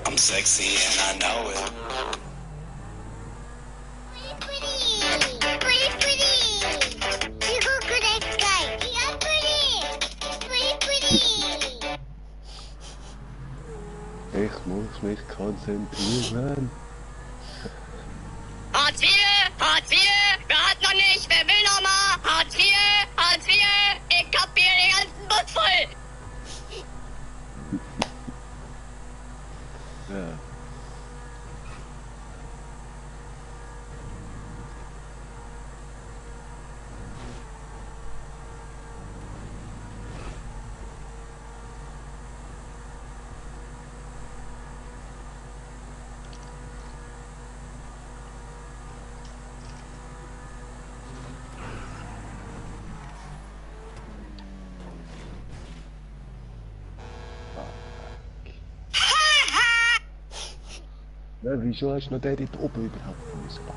I'm sexy and I know it. Ich muss mich konzentrieren. Hartz IV, Hartz IV, wer hat noch nicht, wer will noch mal? Hartz IV, Hartz IV, ich hab hier den ganzen Bus voll. Ja. Ja, wieso hast du noch den dort oben überhaupt ausgebaut?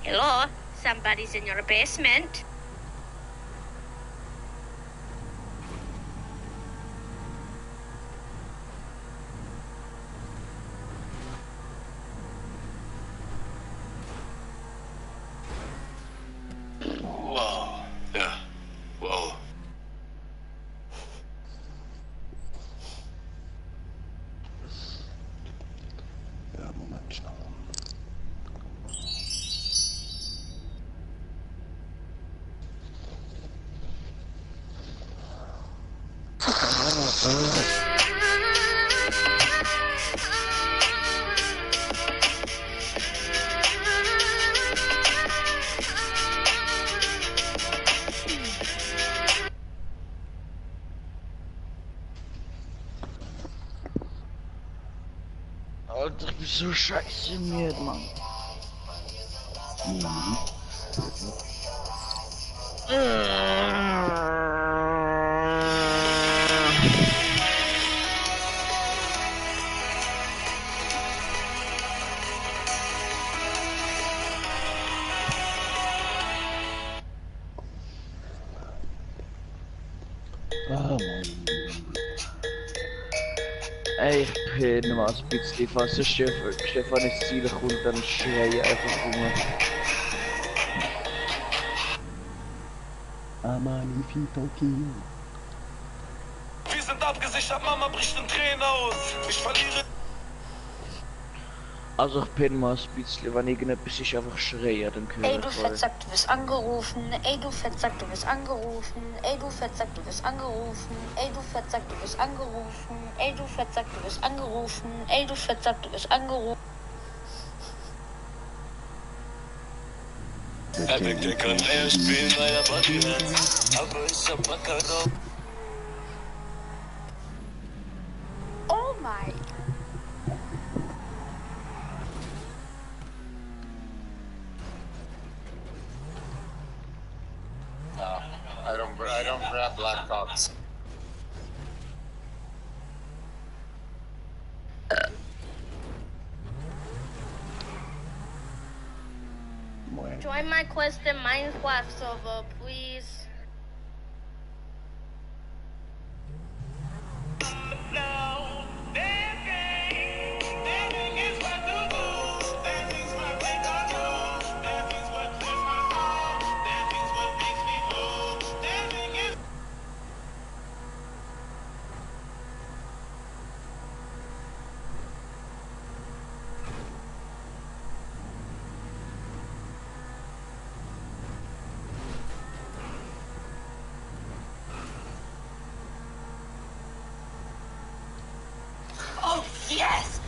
Hello, somebody's in your basement. Wow. Ja. Wow. Ja, Moment schnell. Alter, ich bin so scheiße müde, Mann. Ey, ich bin mal ein bisschen, falls der Stefan ins Ziel kommt, dann schrei ich einfach rum. Magnifico Kino. Wir sind abgesichert, Mama bricht in Tränen aus. Ich verliere. Also ich bin mal ein bisschen, wenn irgendetwas ist, einfach schreien, dann höre Ey, ich du voll. Fettsack, du bist angerufen. Ey, du Fettsack, du bist angerufen. Ey, du Fettsack, du bist angerufen. Ey, du Fettsack, du bist angerufen. Ey, du Fettsack, du bist angerufen. Ey, du Fettsack, du bist angerufen. Epic, der kann eher spielen, weil er Body hat. Aber ich hab Bock drauf. Oh mein. I don't grab black cops. Join my quest in Minecraft server, please. Oh, yes.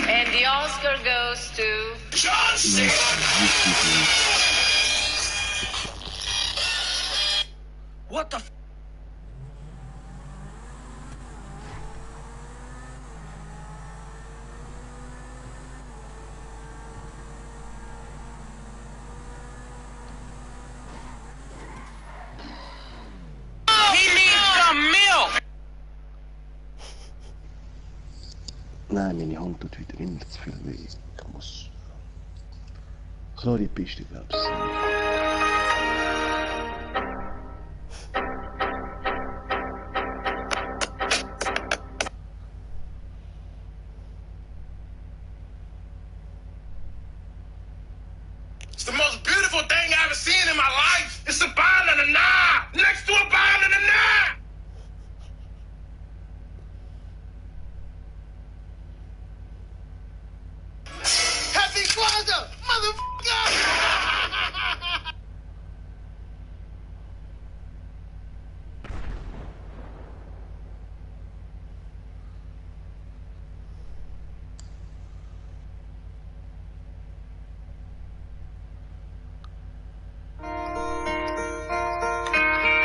And the Oscar goes to... John Cena! What the f? He needs some milk! Nein, meine Hand tut wieder immer zu viel weh. Ich muss... Klare Piste, glaubst du? It's the most beautiful thing I've ever seen in my life. It's a barn and a knob next to a barn and a knob. Happy Kwanzaa, motherfucker!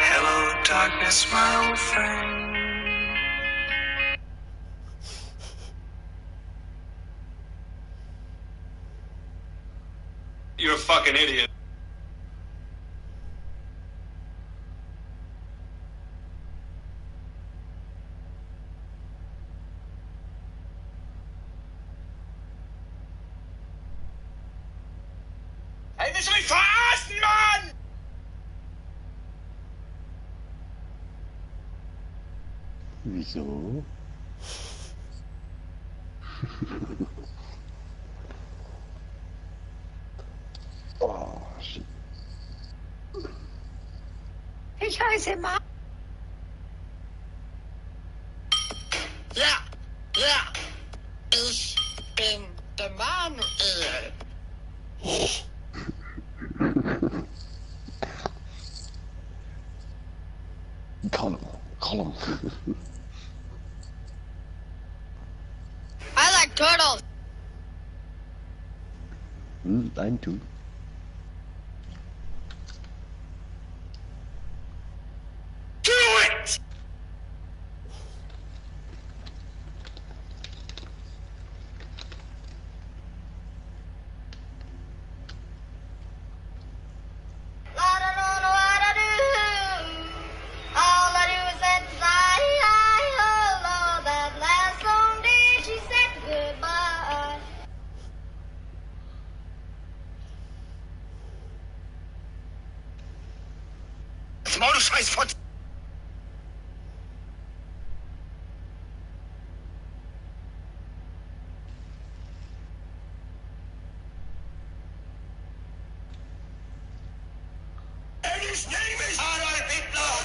Hello, darkness, my old friend. You're a fucking idiot. Hey, willst du mich verarschen, Mann? Wieso? Oh, shit. Ich heiße Ma. Ja, ja, ich bin der Manuel. Calm. I like turtles. Ein Du. Do it! I don't know what I do. All I do is say oh Lord, that last song did she said goodbye. Das Maul, du Scheißfotz! And his name is Adolf Hitler!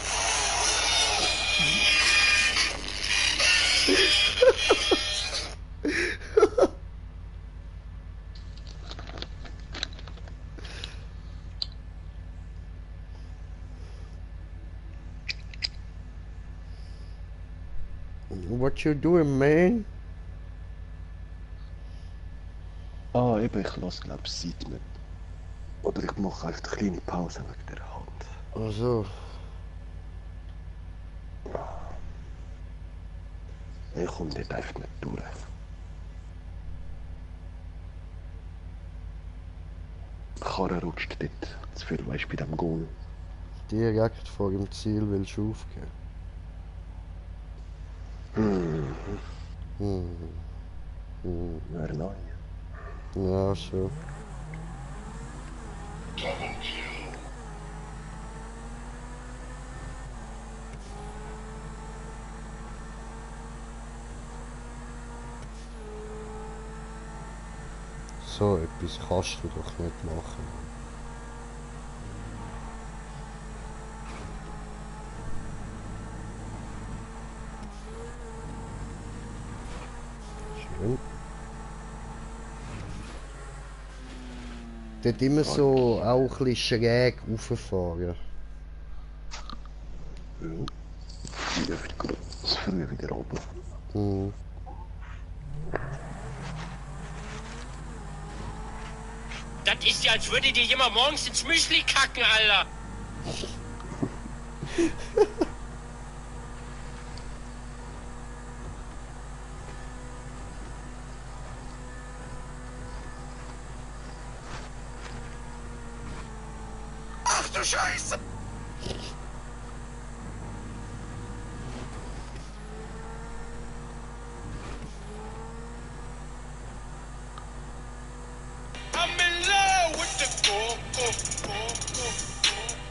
What you doing, man? Ah, eben, ich lasse, glaube ich, Zeit nicht. Oder ich mache einfach eine kleine Pause wegen der Hand. Also, Ich komme dort einfach nicht durch. Die Karre rutscht dort zu viel, weißt du, bei dem Goal. direkt vor dem Ziel willst du aufgeben. Wäre neu. Ja, so. So etwas kannst du doch nicht machen. Schön. Dort immer so auch ein bisschen schräg rauffahren. Ja. Die dürfte gerade zu früh wieder runter. Mhm. Das ist ja, als würde dir jemand morgens ins Müsli kacken, Alter. Ach du Scheiße! I'm in love with the go-go.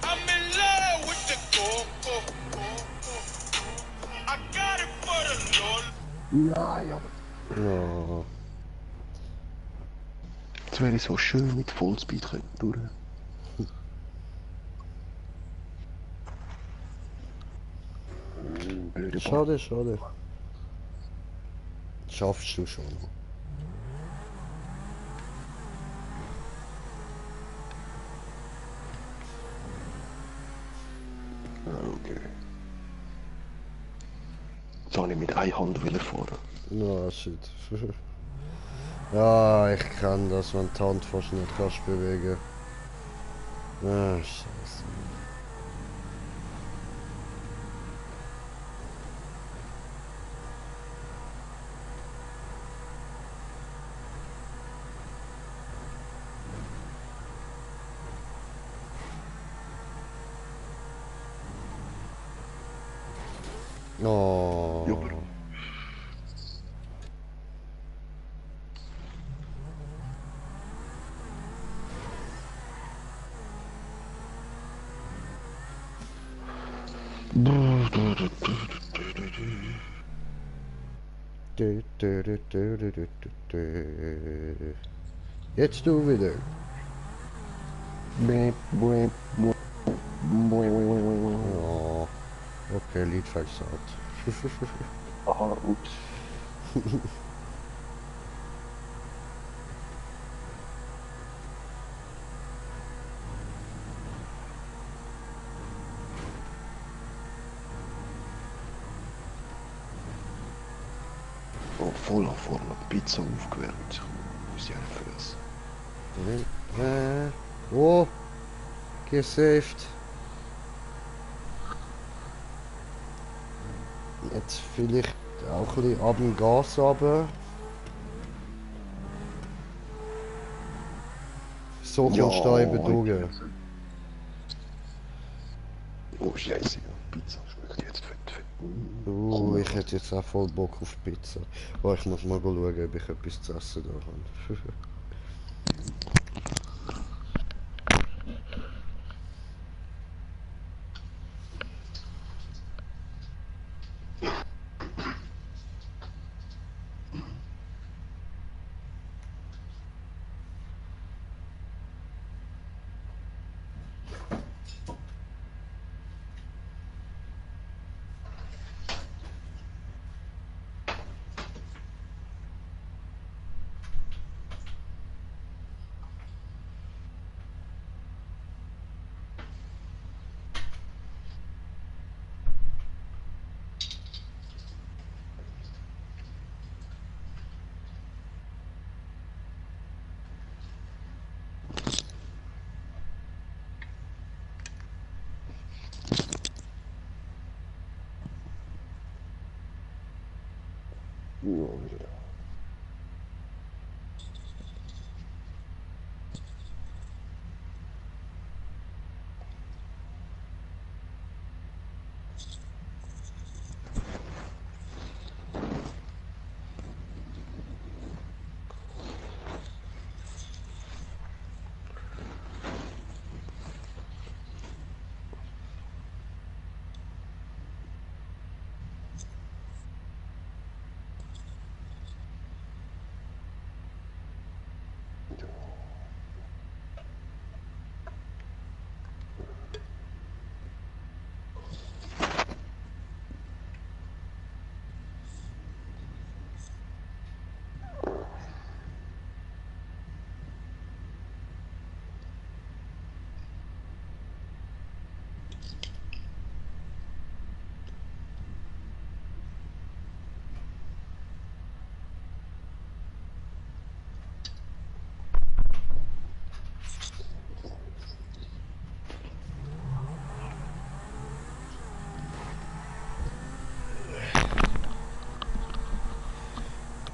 I'm in love with the go-go. I got it for the Lord. Nein, aber Ja. jetzt wäre ich so schön mit Vollspeed können durch. Blöde Ball. Schade, schade. Schaffst du schon. Okay. Soll ich mit einer Hand fahren? Ja, shit. Ja, ich kann das, wenn du die Hand fast nicht kannst bewegen. Ah, scheiße. Oh. Ja, aber Jetzt du wieder. Oh. Okay, Lied versagt. Aha, ups. Oh, voll auf vorne, Pizza aufgewärmt. Muss ich einfach essen. Oh, gesaved. Jetzt vielleicht auch ein bisschen ab dem Gas runter. So kommst du da eben durch. Oh Scheiße, Pizza schmeckt jetzt fett. Ich hätte jetzt auch voll Bock auf Pizza. Aber ich muss mal schauen, ob ich etwas zu essen da habe.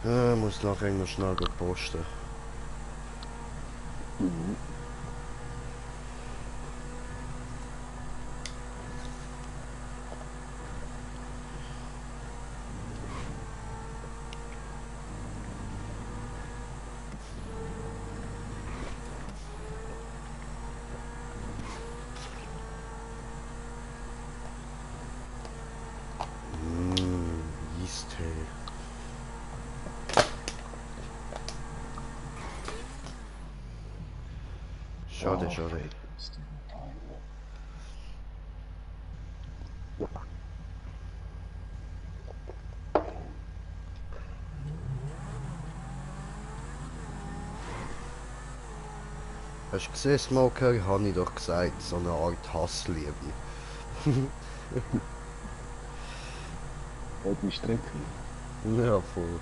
Ja, muss nachher noch schnell posten. Eistee. Schade, schade. Hast du gesehen, Smoker? Habe ich doch gesagt, so eine Art Hassliebe. Wollte mich strecken. Ja, voll.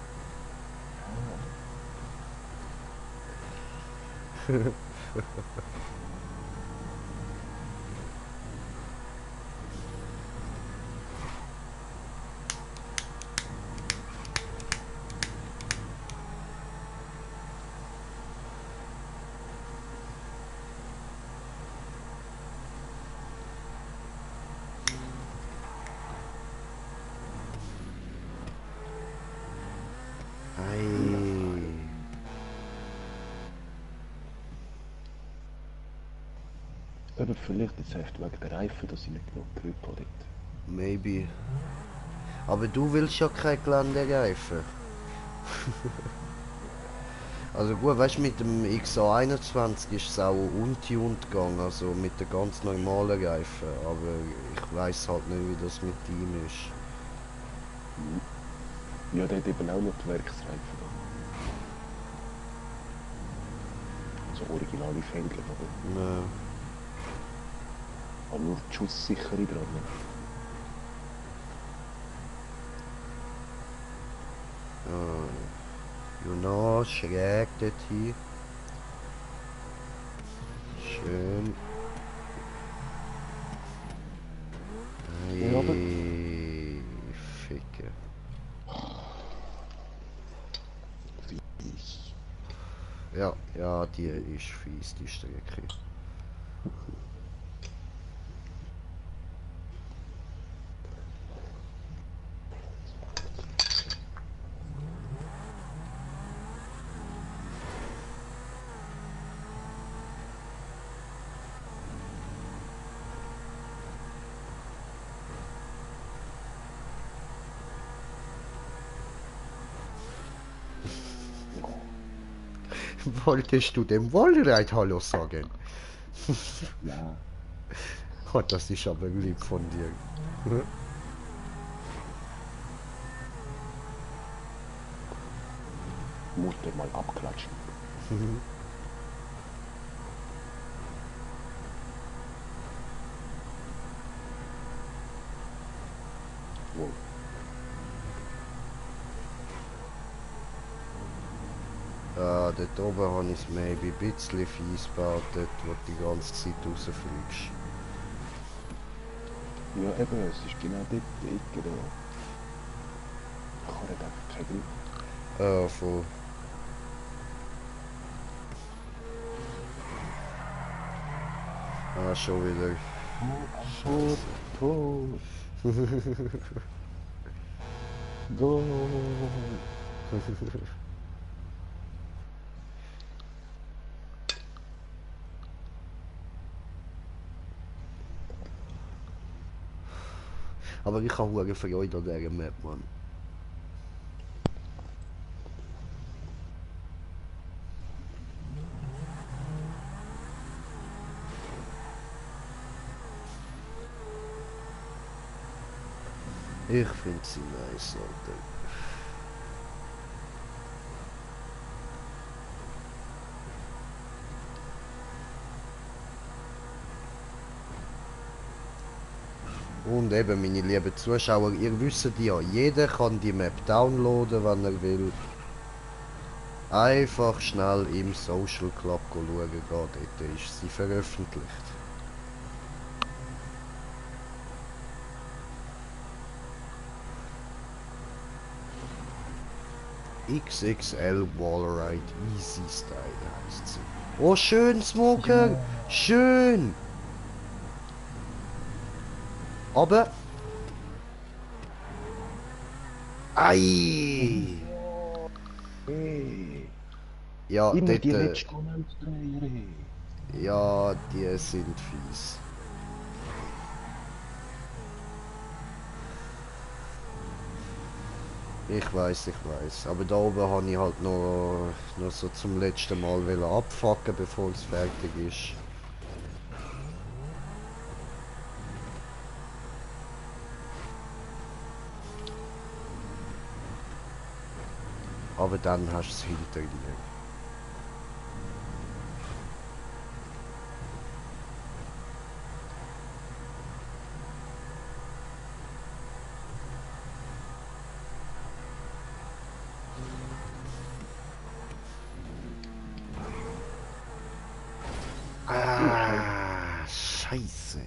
Aber vielleicht jetzt einfach wegen der Reifen, dass ich nicht genug Grip habe. Maybe. Aber du willst ja kein Geländereifen. Also gut, weißt du, mit dem XA21 ist es auch untuned gegangen, also mit den ganz normalen Reifen. Aber ich weiß halt nicht, wie das mit ihm ist. Ja, der hat eben auch noch die Werksreifen da. Also originale Felgen, aber Ja. habe nur die Schusssichere dran. Ja, schräg dort hin. Schön. Ja, aber- Ei, Ficke. Fies. Ja, ja, die ist fies, die Strecke. Wolltest du dem Wallride Hallo sagen? Ja. Oh, das ist aber lieb von dir. Musste mal abklatschen. Wow. Dort oben habe ich es maybe ein bisschen fies gebaut, dort wo du die ganze Zeit rausfliegst. Ja, eben, es ist genau dort die Ecke da. Ich habe nicht einfach keinen Griff. Voll. Ah, schon wieder. Tor. Goal. Aber ich habe hohe Freude an dieser Map, Mann. Ich finde sie nice, Alter. Und eben, meine lieben Zuschauer, ihr wisst ja, jeder kann die Map downloaden, wenn er will. Einfach schnell im Social Club schauen gehen, dort ist sie veröffentlicht. XXL Wallride Easy Style heißt sie. Oh, schön, Smoker! Ja. Schön! Aber... Ei! Hey. Ja, Immer dort, die letzten Ausdreher. ja, die sind fies. Ich weiß. Aber da oben habe ich halt noch so zum letzten Mal abfucken, bevor es fertig ist. Aber dann hast du es hinter dir. Ah, Scheiße.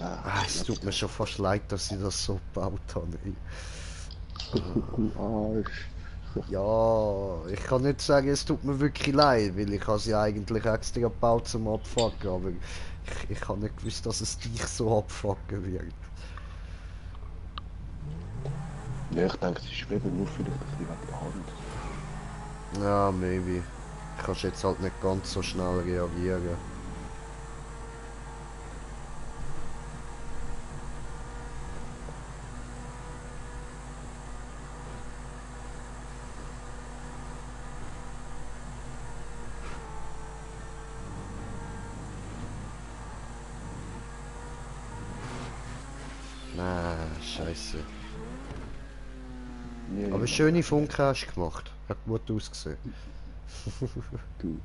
Ah, es tut mir schon fast leid, dass ich das so gebaut habe. Arsch. Ja, ich kann nicht sagen, es tut mir wirklich leid, weil ich habe sie eigentlich extra gebaut zum Abfucken, aber ich habe nicht gewusst, dass es dich so abfucken wird. Ja, ich denke, es ist eben nur vielleicht ein bisschen wegen der Hand. Ja, maybe. Ich kann jetzt halt nicht ganz so schnell reagieren. Scheiße. Ja, Aber schöne Funken hast du gemacht. Hat gut ausgesehen. Du.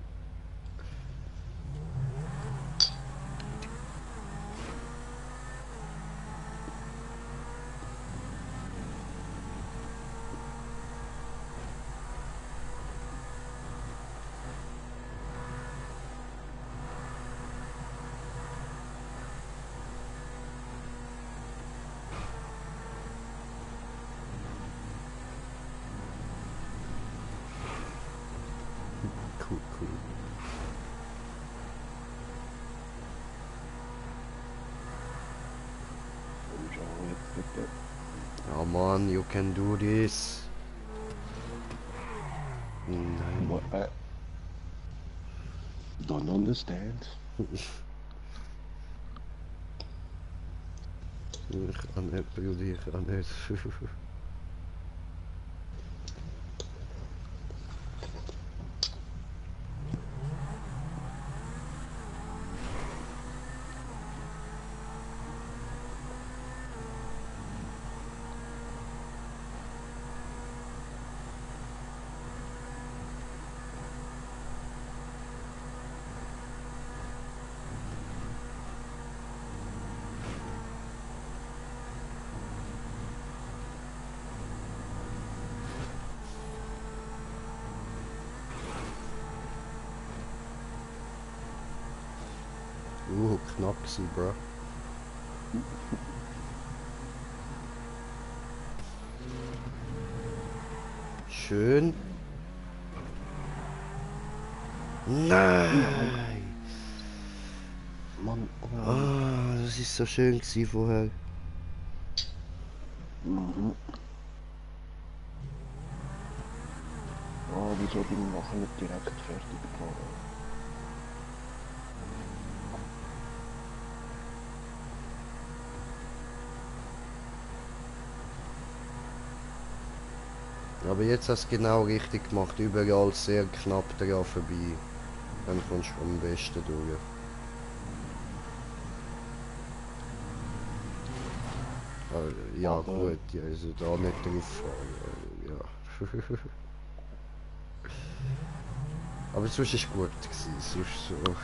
Cool. Und schau jetzt bitte. Ja, Mann, you can do this. Nein. What? Don't understand. Ich kann nicht, Brudi, ich kann nicht. Knapp gewesen, bro. Schön. Nein! Mann, oh. Ah, das ist so schön gewesen vorher. Mhm. Oh, wieso bin ich nachher nicht direkt fertig gefahren? Aber jetzt hast du genau richtig gemacht, überall sehr knapp daran vorbei. Dann kommst du am besten durch. Ja Aber- gut, ja, also da nicht drauf fahren, ja. Aber sonst war es gut gewesen, sonst so.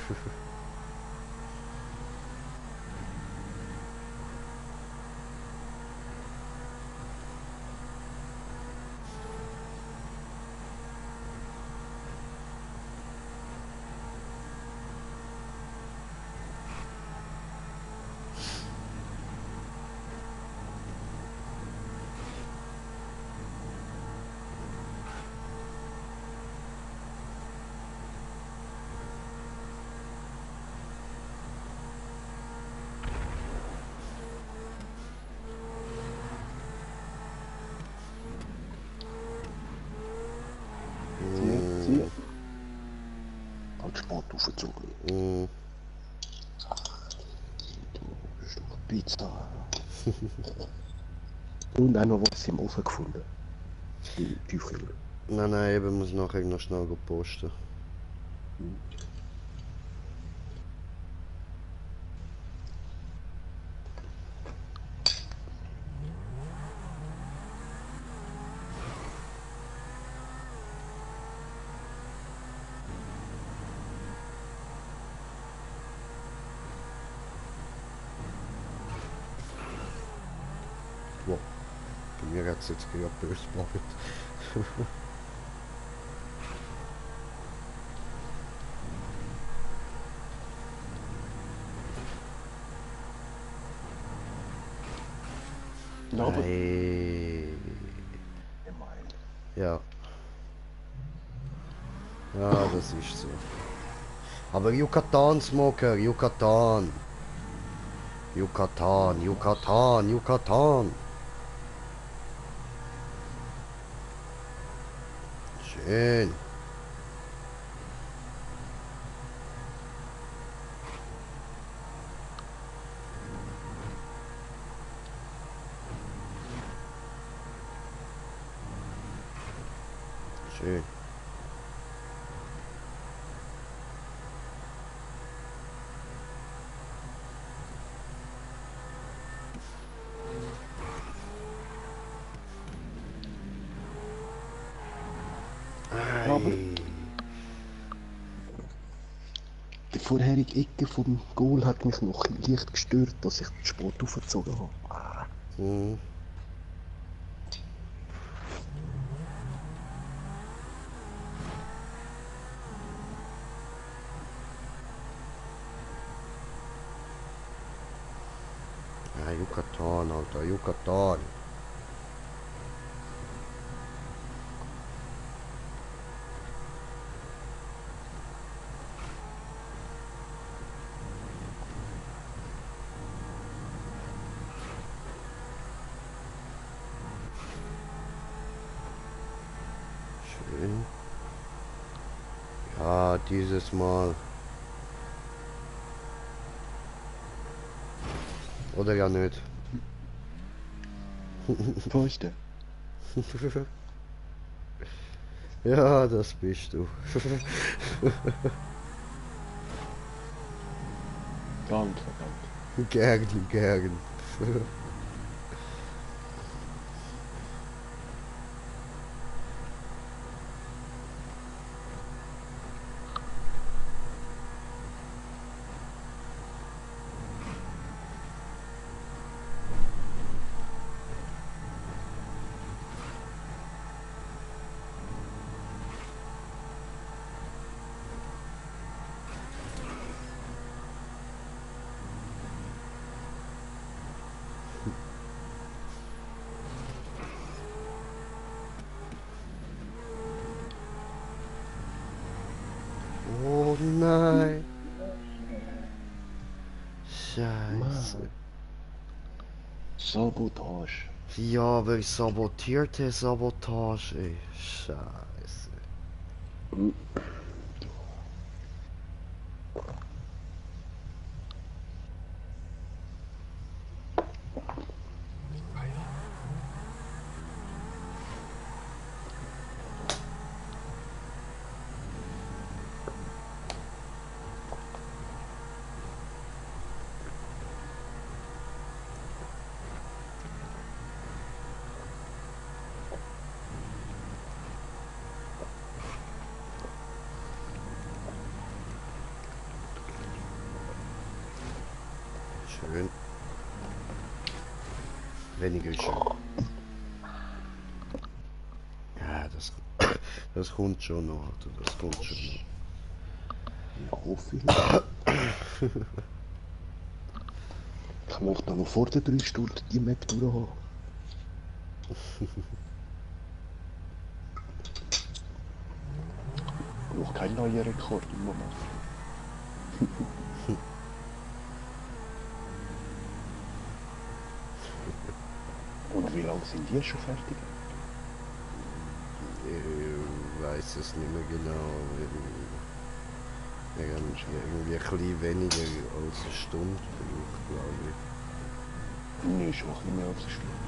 Zieh. Halt Sport aufgezogen. Mm. Stück Pizza. Und auch noch was im Ofen gefunden. Im Tiefkühler. Nein, eben muss nachher noch schnell posten. Wow. Bei mir hat es jetzt gerade böse gemacht. Ja, aber Nein. ich meine, Ja. Ja, das ist so. Aber Yucatan, Smoker, Yucatan. Yucatan, Yucatan, Yucatan. Schön. Schön. aber- Ei. die vorherige Ecke vom Goal hat mich noch leicht gestört, dass ich den Sport aufgezogen habe. Hm. Ja, Yucatan, Alter, Yucatan. Schön. Ja, dieses Mal. Oder ja nicht. Wo ist der? Ja, das bist du. Ganz verdammt. Gern, gern. Oh nein. Scheiße. Sabotage. Ja, aber sabotierte Sabotage, ey. Scheiße. Schön. Weniger schön. Ja, das kommt schon noch, Alter. Das kommt schon noch. Ja, hoffe ich. Ich möchte noch vor den 3 Stunden die Map durchhaben. Ich brauche keinen neuen Rekord im Moment. Und wie lange sind die schon fertig? Ich weiß es nicht mehr genau. Irgendwie ein bisschen weniger als eine Stunde braucht, glaube ich. Nee, schon ein bisschen mehr als eine Stunde.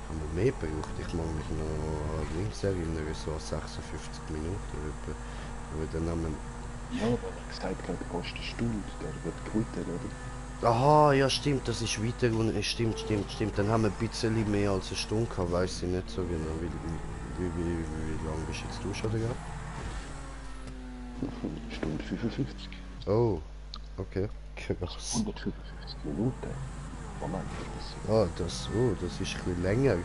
Haben wir mehr braucht? Ich mag mich noch an links erinnern, so 56 Minuten etwa. Aber dann haben wir... Ja, aber ich gesagt habe, fast eine Stunde, der wird gewittert, oder? Aha, ja stimmt, das ist weiter und stimmt. Dann haben wir ein bisschen mehr als eine Stunde gehabt, weiß ich nicht so genau. Wie lange bist jetzt du schon da? Stunde 55. Oh, okay. Krass. 155 Minuten. Moment, Das ist ein bisschen länger. 2,5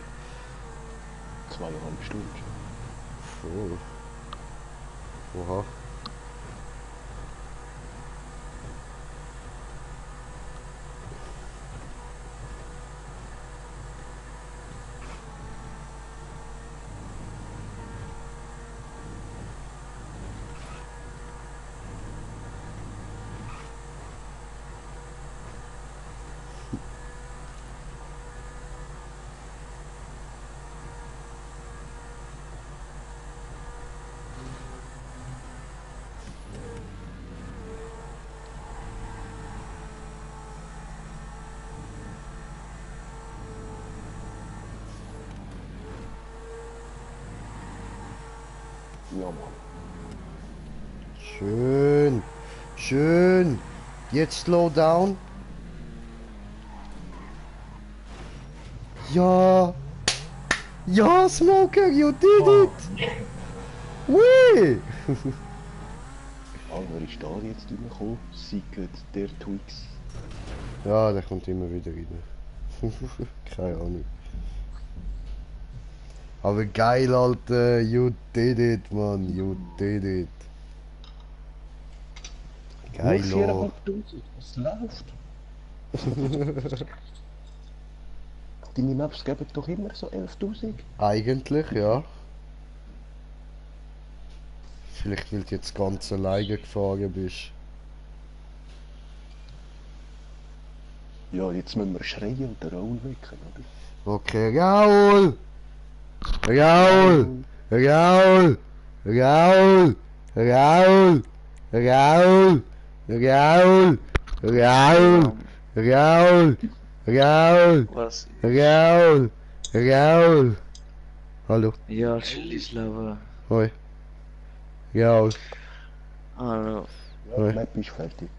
Stunden. Oh. Oha. Ja, Mann. Schön. Jetzt slow down. Ja, Smoker, you did it. Wee. Wer ist da jetzt reingekommen? Secret der Twix. Ja, der kommt immer wieder rein. Keine Ahnung. Aber geil, Alter. You did it, man. You did it. Geil, Nur 4'500, was läuft? Deine Maps geben doch immer so 11'000. Eigentlich, ja. Vielleicht, weil du jetzt ganz alleine gefahren bist. Ja, jetzt müssen wir schreien und den Raul wecken, oder? Okay, Raul! Raul! Raul! Raul! Raul! Raul! Raul! Raul! Raul! Was? Raul! Raul! Hallo? Ja, Chilislava. Hoi. Raul. Hallo. Ja, Hoi. die Map ist fertig.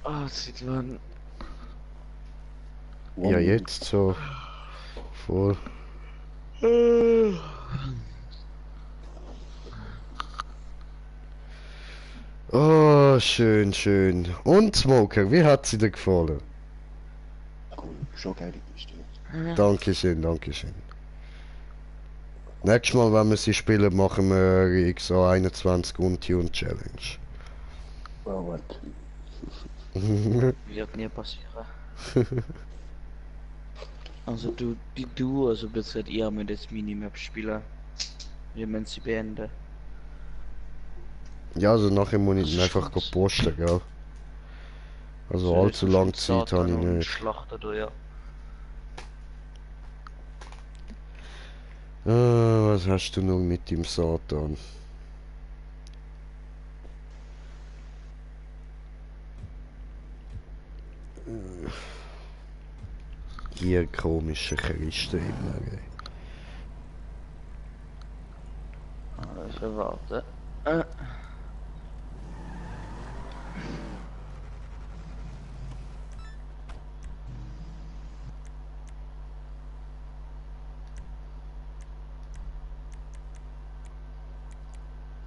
Ah, sieht man. Ja, jetzt so. Voll. Oh, schön, schön. Und Smoker, wie hat sie dir gefallen? Cool, schon geile Piste. Dankeschön, Dankeschön. Nächstes Mal, wenn wir sie spielen, machen wir XA 21 Untune Challenge. Oh, warte. Wird nie passieren. Also also bitte ihr mit das Minimap spielen. Wir müssen sie beenden. Ja, also nachher muss ich Das ihn ist einfach krass. posten, gell? Also So, allzu jetzt lange mit Zeit Satan habe ich und nicht. Schlachter da, ja. Was hast du noch mit dem Satan? Hier komische Christen immer, ey. Also warte.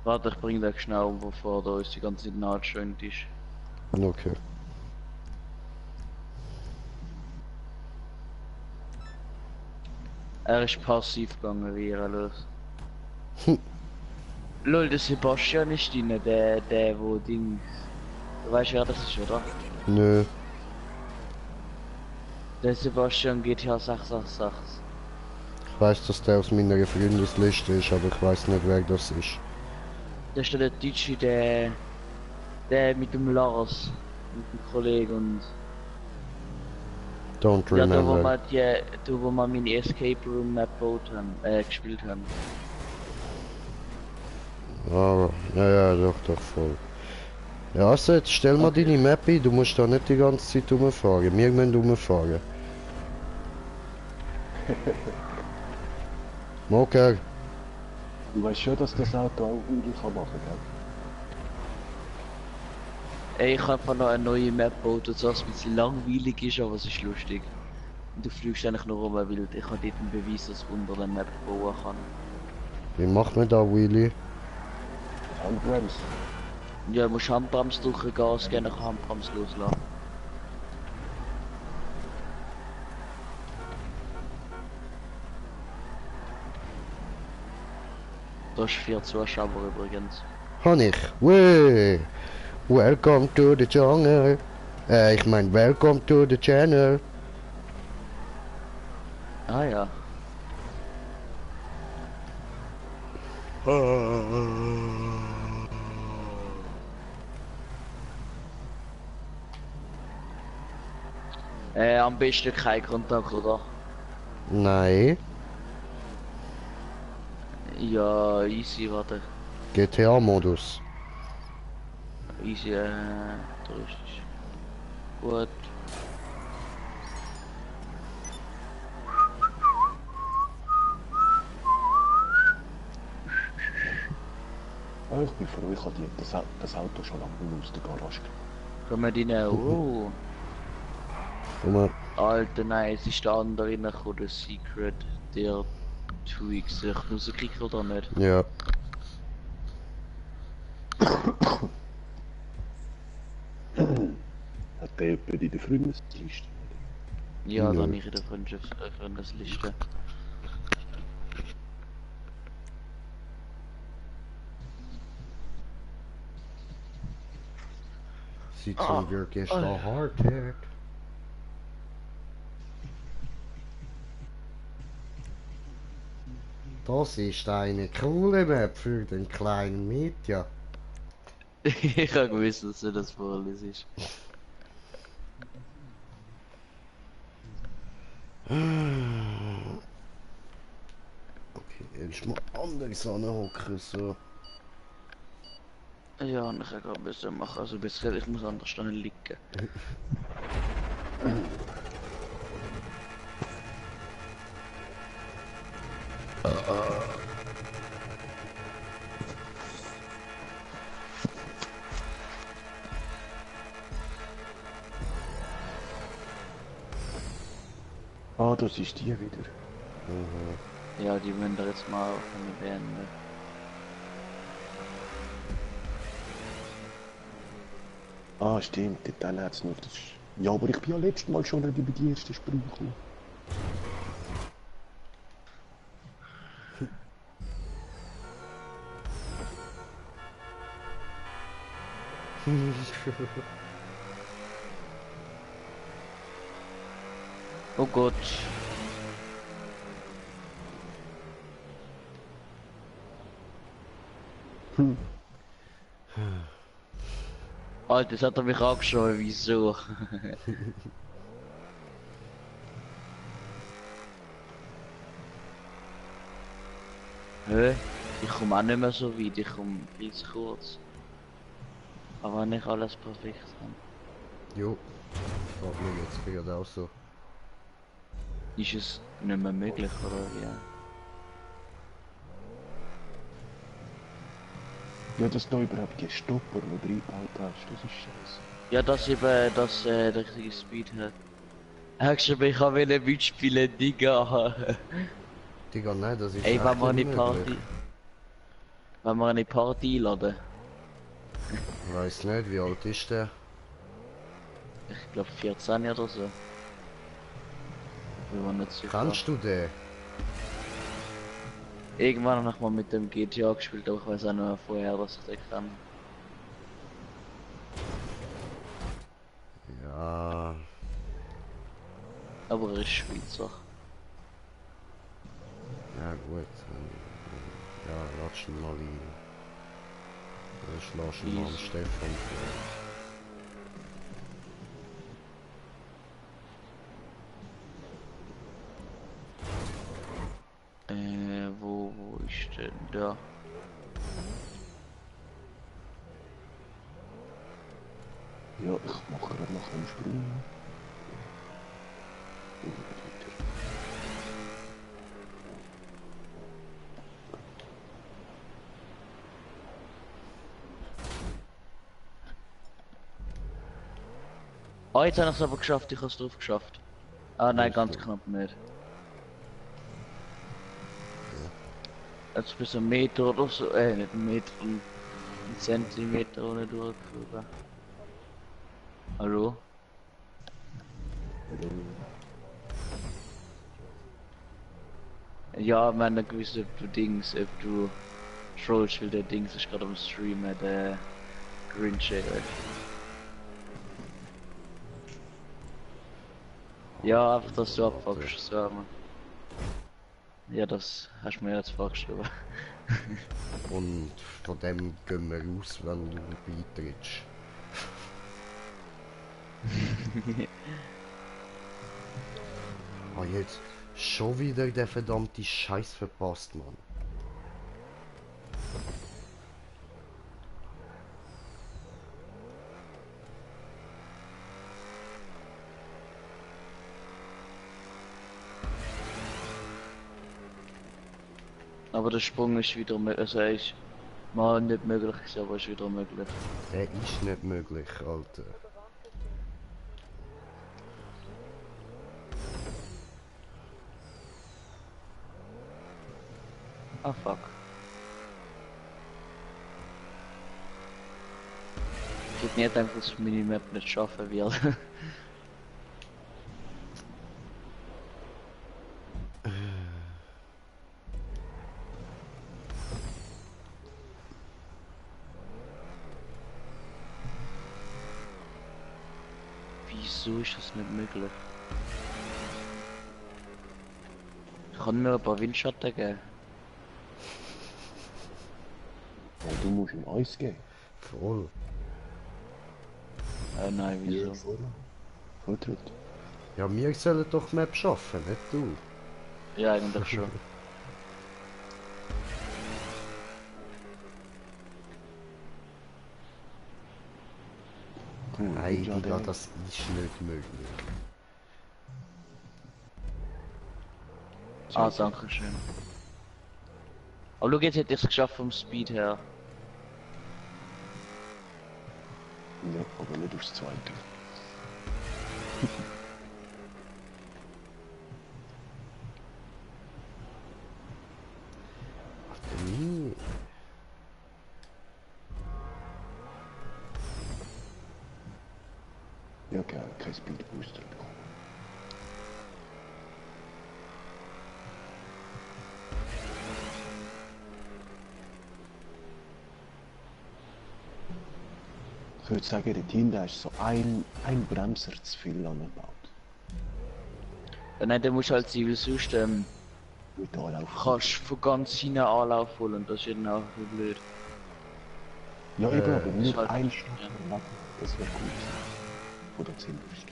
Warte, ich bring dich schnell, bevor da uns die ganze Zeit nachgeschönt ist. Okay. Er ist passiv gegangen, wie er los. Hm. Lol, der Sebastian ist drin, der wo Ding. Du weißt wer das ist, oder? Nö. Der Sebastian GTA 686. Ich weiß, dass der aus meiner Freundesliste ist, aber ich weiß nicht, wer das ist. Der ist der Deutsche, der mit dem Lars, mit dem Kollegen und. Don't Ja, da wo remember. wir wo wir meine Escape Room Map gespielt haben. Ah, ja, doch, voll. Ja, also jetzt stell mal deine Map ein, du musst da nicht die ganze Zeit rumfahren. Wir müssen rumfahren. Moker, Du weißt schon, dass das Auto auch Hügel kann machen kann? Ey, ich habe einfach noch eine neue Map gebaut, das ein bisschen langweilig ist, aber es ist lustig. Und du fliegst eigentlich nur rum, weil ich habe dort einen Beweis, dass ich unter der Map bauen kann. wie macht man da, Willy? Handbremse. Ja, du musst Handbremse drücken, Gas geben, dann Handbremse loslassen. Da ist 4 Zuschauer übrigens. Han ich. Wee. Welcome to the jungle. Ich mein, welcome to the channel. Ah ja. Am besten kein Kontakt, oder? Nein. Ja, easy, warte. GTA-Modus. Easy, touristisch. Gut. Oh, ich bin froh, ich habe das Auto schon lange nicht aus der Garage. Können wir rein? Oh. Guck mal. Alter, nein, es ist der andere reingekommen, der Secret, der 2x. Ich rausklicken oder nicht? Ja. Hat der jemand in der Freundesliste? Ja, Ja. dann ich in der Freundesliste. Sieht so wie gestern hart her. Das ist eine coole Map für den kleinen Mietja. Ich habe gewusst, dass du das vorliest ist. Okay, Willst du mal anders anhocken, so? Ja, und ich kann gerade ein bisschen machen, also ein bisschen, ich muss anders stehen liegen. Ah, das ist die wieder. Ja, die müssen da jetzt mal beenden. Ah, stimmt, dann hat es noch das. Ja, aber ich bin ja letztes Mal schon über die erste Sprüche gekommen. Oh Gott. Alter, das hat er mich angeschaut, wieso? Hä? Ich komme auch nicht mehr so weit, ich komme viel zu kurz. Aber nicht alles perfekt haben. Jo. Frag mich jetzt gerade auch so. Ist es nicht mehr möglich, oder wie? Ja, dass du überhaupt keinen Stopper noch reingebaut hast, das ist scheiße. Ja, dass eben das der richtige Speed hat. Hast du mich auch wieder mitspielen, Digga? Digga, nein, das ist Ey, echt wenn wir eine nicht Party. möglich. Wenn wir eine Party einladen. Ich weiss nicht, wie alt ist der? Ich glaube 14 oder so. Ich war nicht sicher. Kannst du den? Irgendwann habe ich mal mit dem GTA gespielt, aber ich weiß auch noch vorher, dass ich den kann. Ja. Aber er ist Schweizer. Ja gut. Ja, lass ihn mal rein. Lass ihn mal an Easy. Stefan vor. Wo ist denn da? Ja, ich mache gerade nach dem Springen. Ah, jetzt habe ich es aber geschafft, ich habe es drauf geschafft. Ah nein, ganz knapp nicht. Jetzt bis ein Meter oder so, nicht ein Meter, ein Zentimeter ohne durchgeführt. Hallo? Ja, man hat gewusst, ob du trollst, weil der Dings ist gerade am Stream, der Grinch, Ja, einfach, dass du abfuckst, so man. Ja, das hast du mir jetzt vorgeschrieben. Und von dem gehen wir raus, wenn du beitrittst. Ah, jetzt schon wieder der verdammte Scheiß verpasst, Mann. Aber der Sprung ist wieder möglich, also er ist mal nicht möglich, aber ist wieder möglich. Der ist nicht möglich, Alter. Ah fuck. Ich hätte nicht gedacht, dass ich meine Map nicht schaffen werde. Wieso ist das nicht möglich? Ich kann mir ein paar Windschatten geben. Ja, du musst ihm Eis geben. Voll. Nein, wieso? Vortritt. Ja, wir sollen doch Map schaffen, nicht du. Ja, eigentlich schon. cool. Nein, Ja, Digga, der- das ist nicht möglich. Ah, danke schön. Aber schau, jetzt hätte ich es geschafft vom Speed her. Ja, aber nicht aufs Zweite. Warte nie. Ja, gerne, kein Speedbooster bekommen. Ich würde sagen, der Team, da ist so ein Bremser zu viel angebaut. Nein, dann musst du halt sein, weil sonst Mit Anlauf. kannst du von ganz hinten Anlauf holen und das ist dann auch ein bisschen blöd. Ja, eben, aber ist nur halt- ein Stück ja. machen. Das wäre cool gewesen. Von der 10 Stück.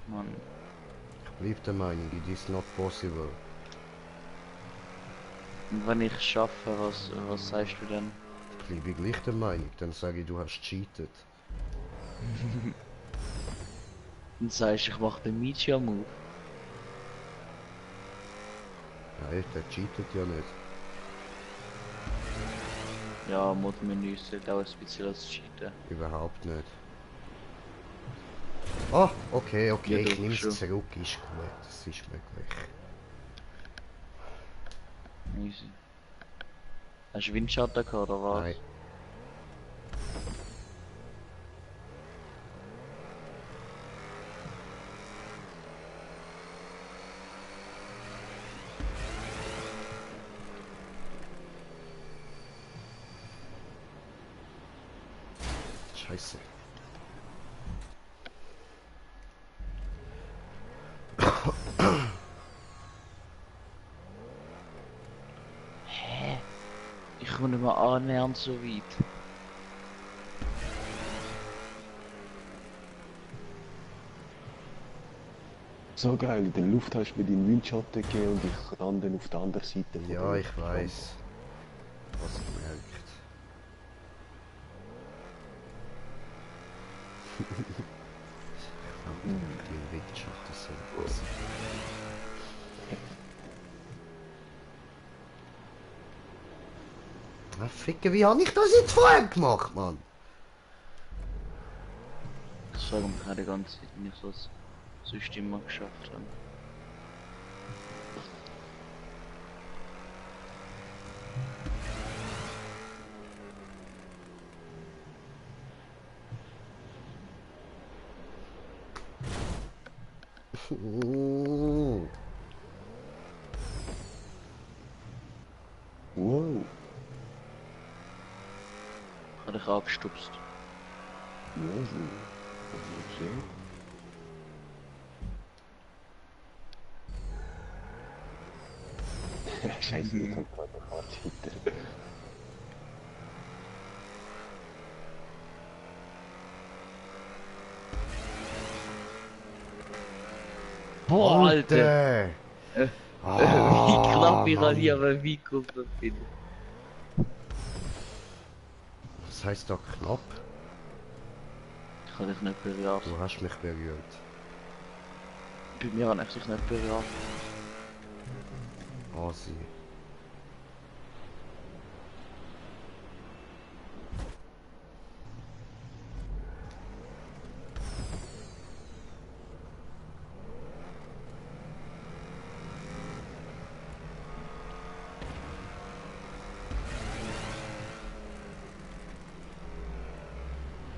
Mann. Ich bleib der Meinung, it is not possible. Und wenn ich es schaffe, was sagst du denn? Bleib ich gleich der Meinung, dann sage ich, du hast cheatet. Dann sagst du, ich mache den Meteor-Move. Nein, der cheatet ja nicht. Ja, Mod-Menü sollte auch ein bisschen als Cheaten. Überhaupt nicht. Ah, okay, Ja, ich doch, nehme schon. es zurück, ist gut, das ist möglich. Easy. Hast du Windschatten gehabt oder was? Nein. Scheiße. Hä? Ich komme nicht mehr annähernd so weit. So geil, in der Luft hast du mir deinen Windschatten gegeben und ich ran dann auf der anderen Seite. von Ja, der ich weiß. Was gemerkt. Die Windschatten sind was. Ah, Ficke, wie habe ich das jetzt vorher gemacht, Mann? Ich sage mir gerade die ganze Zeit nicht, was sonst immer geschafft haben. Wow. Hat dich angestupst. Ja, so. Okay. Scheiße, ich hab gerade eine Karte hinter. Boah, Alter! Ah, Wie knapp ich an Mann. hier beim Mikro bin. Was heißt da knapp? Ich kann dich nicht berührt. Du hast mich berührt. Bei mir hat ich dich nicht berührt. Asi.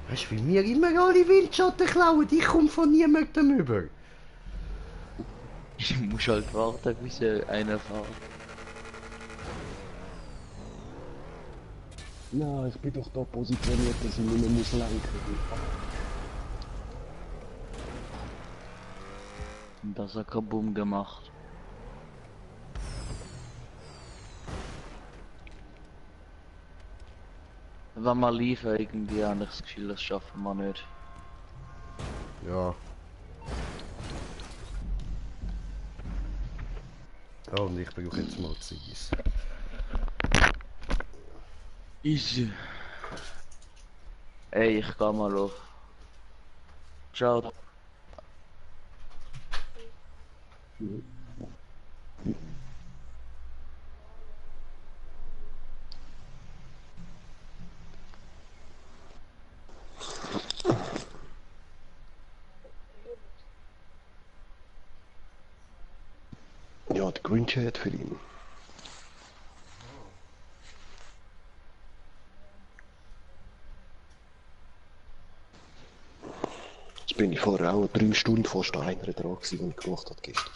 Weißt du, wie mir immer alle Windschatten klauen? Ich komme von niemandem über. Ich muss halt warten, bis einer fährt. Nein, ich bin doch da positioniert, dass ich nicht mehr muss lenken. Und das hat Kabum gemacht. Wenn wir liefern irgendwie, habe ich das Gefühl, das schaffen wir nicht. Ja. Oh, und ich brauche jetzt mal Ziggis. Easy. Ey, ich geh mal auf. Ciao. Ja, der Green Chat für ihn. Jetzt bin ich vorher auch 3 Stunden fast einer dran gewesen, wenn ich gemacht habe gestern.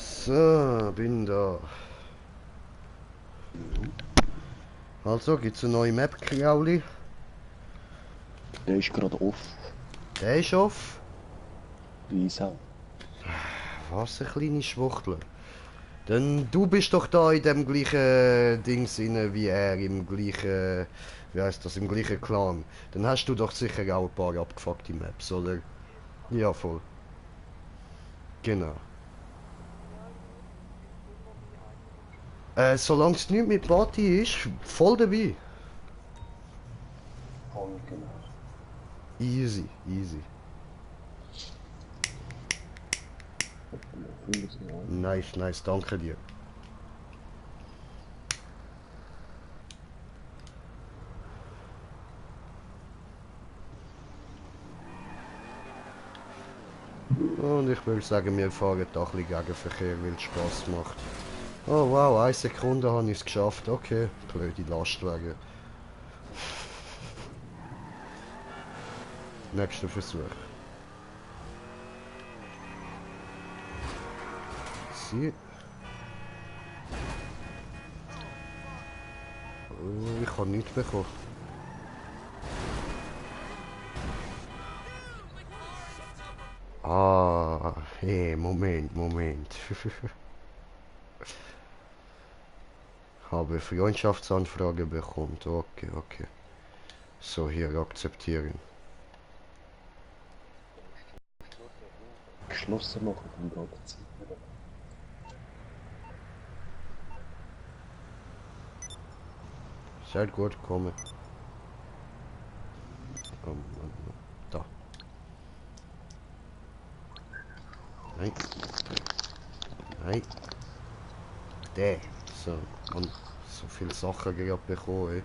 So, bin da. Also, gibt's eine neue Map, Krauli? Der ist gerade off. Der ist off. Weiss auch. Was, eine kleine Schwuchtel. Denn du bist doch da in dem gleichen Dings inne wie er, im gleichen, wie heißt das, im gleichen Clan. Dann hast du doch sicher auch ein paar abgefuckte Maps, oder? Ja, voll. Genau. Solange es nicht mit Party ist, voll dabei. Voll genau. Easy, easy. Nice, nice, danke dir. Und ich würde sagen, wir fahren da ein bisschen Gegenverkehr, weil es Spaß macht. Oh wow, 1 Sekunde habe ich es geschafft. Okay, blöde Lastwagen. Nächster Versuch. Sie. Oh, ich habe nichts bekommen. Ah, hey, Moment. Habe Freundschaftsanfrage bekommen. Okay. So, hier akzeptieren. Geschlossen machen von der Zeit. Sehr gut, komme. Da. Nein. Der. So, und so viele Sachen gerade bekommen.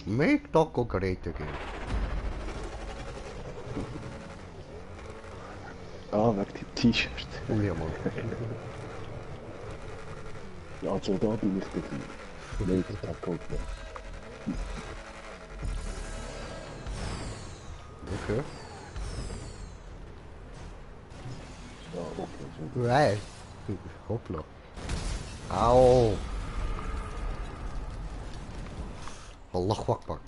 Make Taco great again. Ah, wegen dem T-Shirt. Ja, Mann. Also da bin ich dabei. Make Taco great. Okay. Ja, okay. So. Right. Hoppla. Au. Allahu Akbar.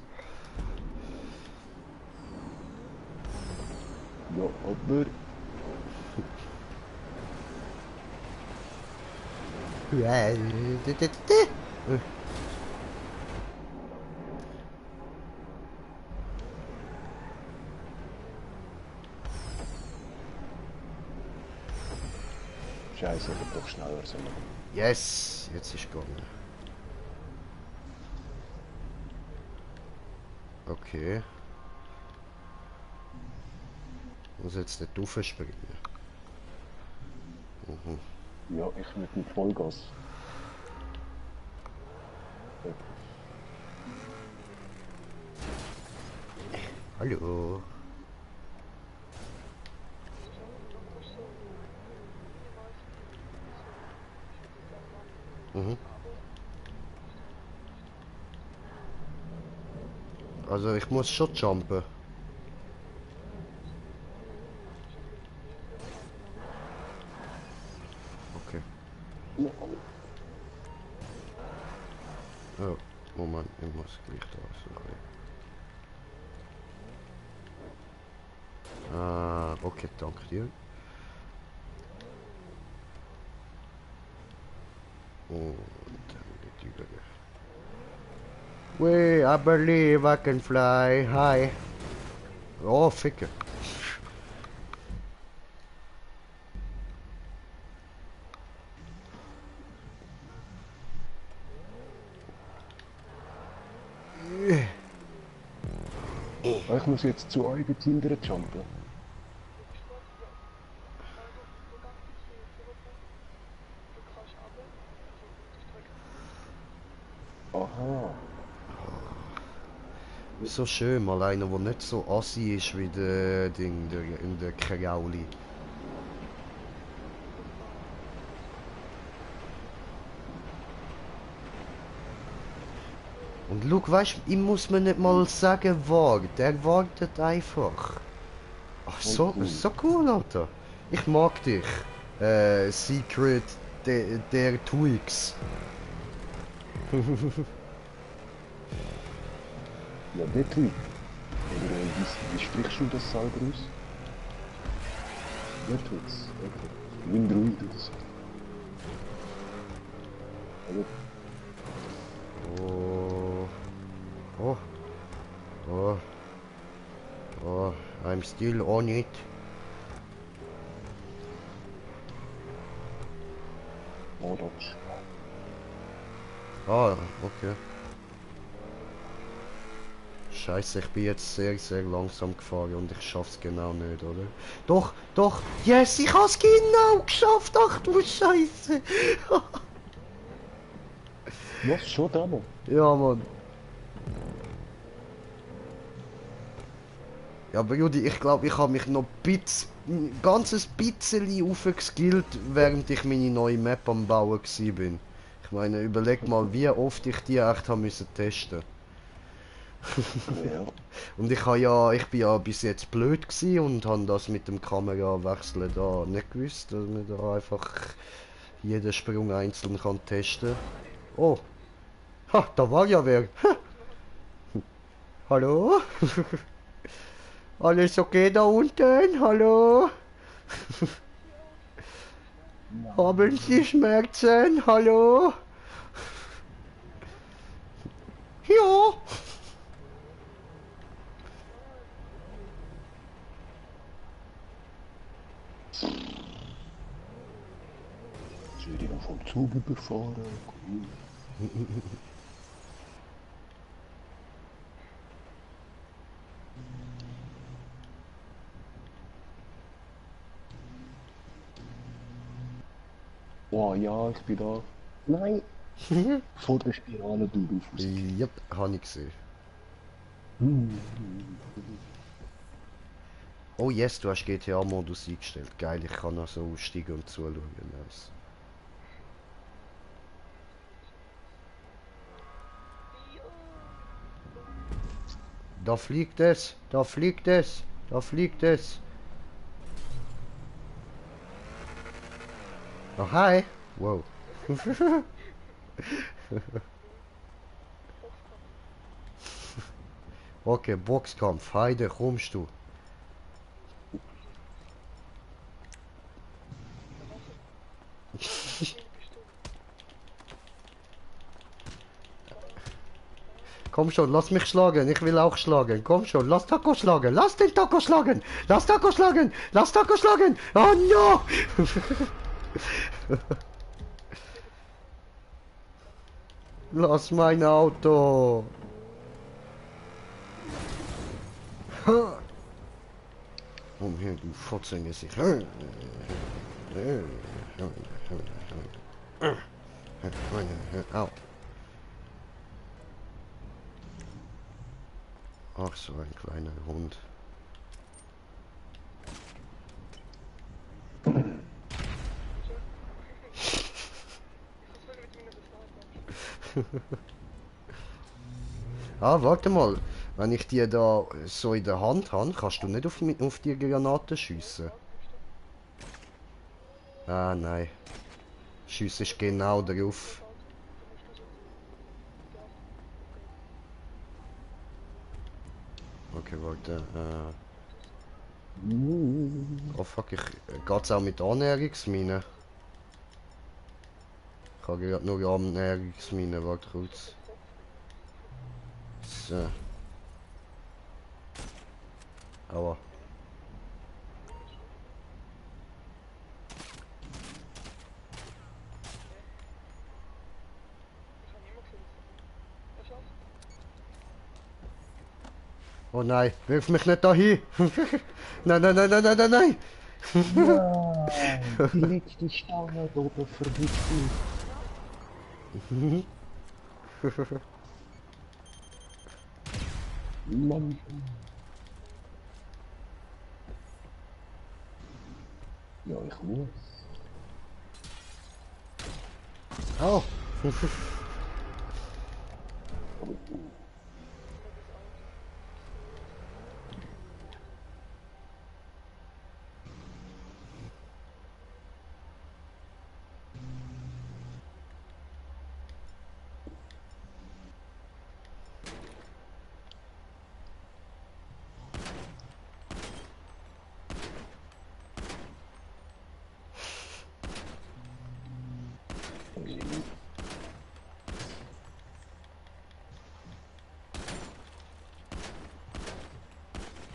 Ja, aber... Scheiße, ich doch schneller sein. Yes, jetzt ist gegangen. Okay. Muss jetzt nicht raufspringen. Ja, ich mit dem Vollgas. Hallo. Also ich muss schon jumpen. Okay. Oh, Moment, ich muss gleich da suchen. Ah, okay, danke dir. Und dann geht über. Wait, I believe I can fly. Hi. Oh, Ficke. Ich muss jetzt zu euch hindern jumpen. Aha. So schön, mal einer, der nicht so assi ist wie der Ding in der Kagauli. Und schau, weißt du, ihm muss man nicht mal sagen, wagt. Er wartet einfach. Ach, so cool, Alter. Ich mag dich. Secret der Twix. Ja, der Tweet. Oder wie sprichst du das selber aus? Der Tweets. Okay. Windruid oder so. Oder? Oh. Oh. Oh. I'm still on it. Oh, das. Ah, okay. Scheiße, ich bin jetzt sehr, sehr langsam gefahren und ich schaff's genau nicht, oder? Doch, doch, yes, ich hab's genau geschafft, ach du Scheiße. Was, schon da, Mann? Ja, Mann. Ja, aber Judi, ich glaube, ich habe mich noch ein ganzes bisschen aufgeskillt, während ich meine neue Map am Bauen war. Ich meine, überleg mal, wie oft ich die echt haben müssen testen. Ja. Und ich bin ja bis jetzt blöd gewesen und habe das mit dem Kamerawechseln da nicht gewusst, dass man da einfach jeden Sprung einzeln kann testen. Oh, ha, da war ja wer. Hallo? Alles okay da unten? Hallo? Haben Sie Schmerzen? Hallo? Ja. Soll ich noch vom Zug überfahren? Cool. Oh ja, ich bin da. Nein! Vor der Spirale durch auf. Yep, habe ich gesehen. Oh yes, du hast GTA-Modus eingestellt. Geil, ich kann also aussteigen und zuschauen. Nice. Da fliegt es, da fliegt es, da fliegt es. Oh, hi. Wow. Okay, Boxkampf. Heide, kommst du? Komm schon, lass mich schlagen. Ich will auch schlagen. Komm schon, lass Taco schlagen. Lass den Taco schlagen. Lass Taco schlagen. Lass Taco schlagen. Oh no! Lass mein Auto. Umher, du Fotzengesicht. Au. Ach, so ein kleiner Hund. Ah, warte mal. Wenn ich die da so in der Hand habe, kannst du nicht auf die Granaten schiessen. Ah, nein. Schuss ist genau drauf. Okay, warte. Oh fuck, geht's auch mit Annäherungsminen? Ich habe gerade nur Annäherungsminen, warte kurz. So. Aua. Oh nein, wirf mich nicht da hin! Nein, nein, nein, nein, nein, nein, nein! Ja, die letzte Stange da oben verwickeln. Mann. Ja, ich muss. Au!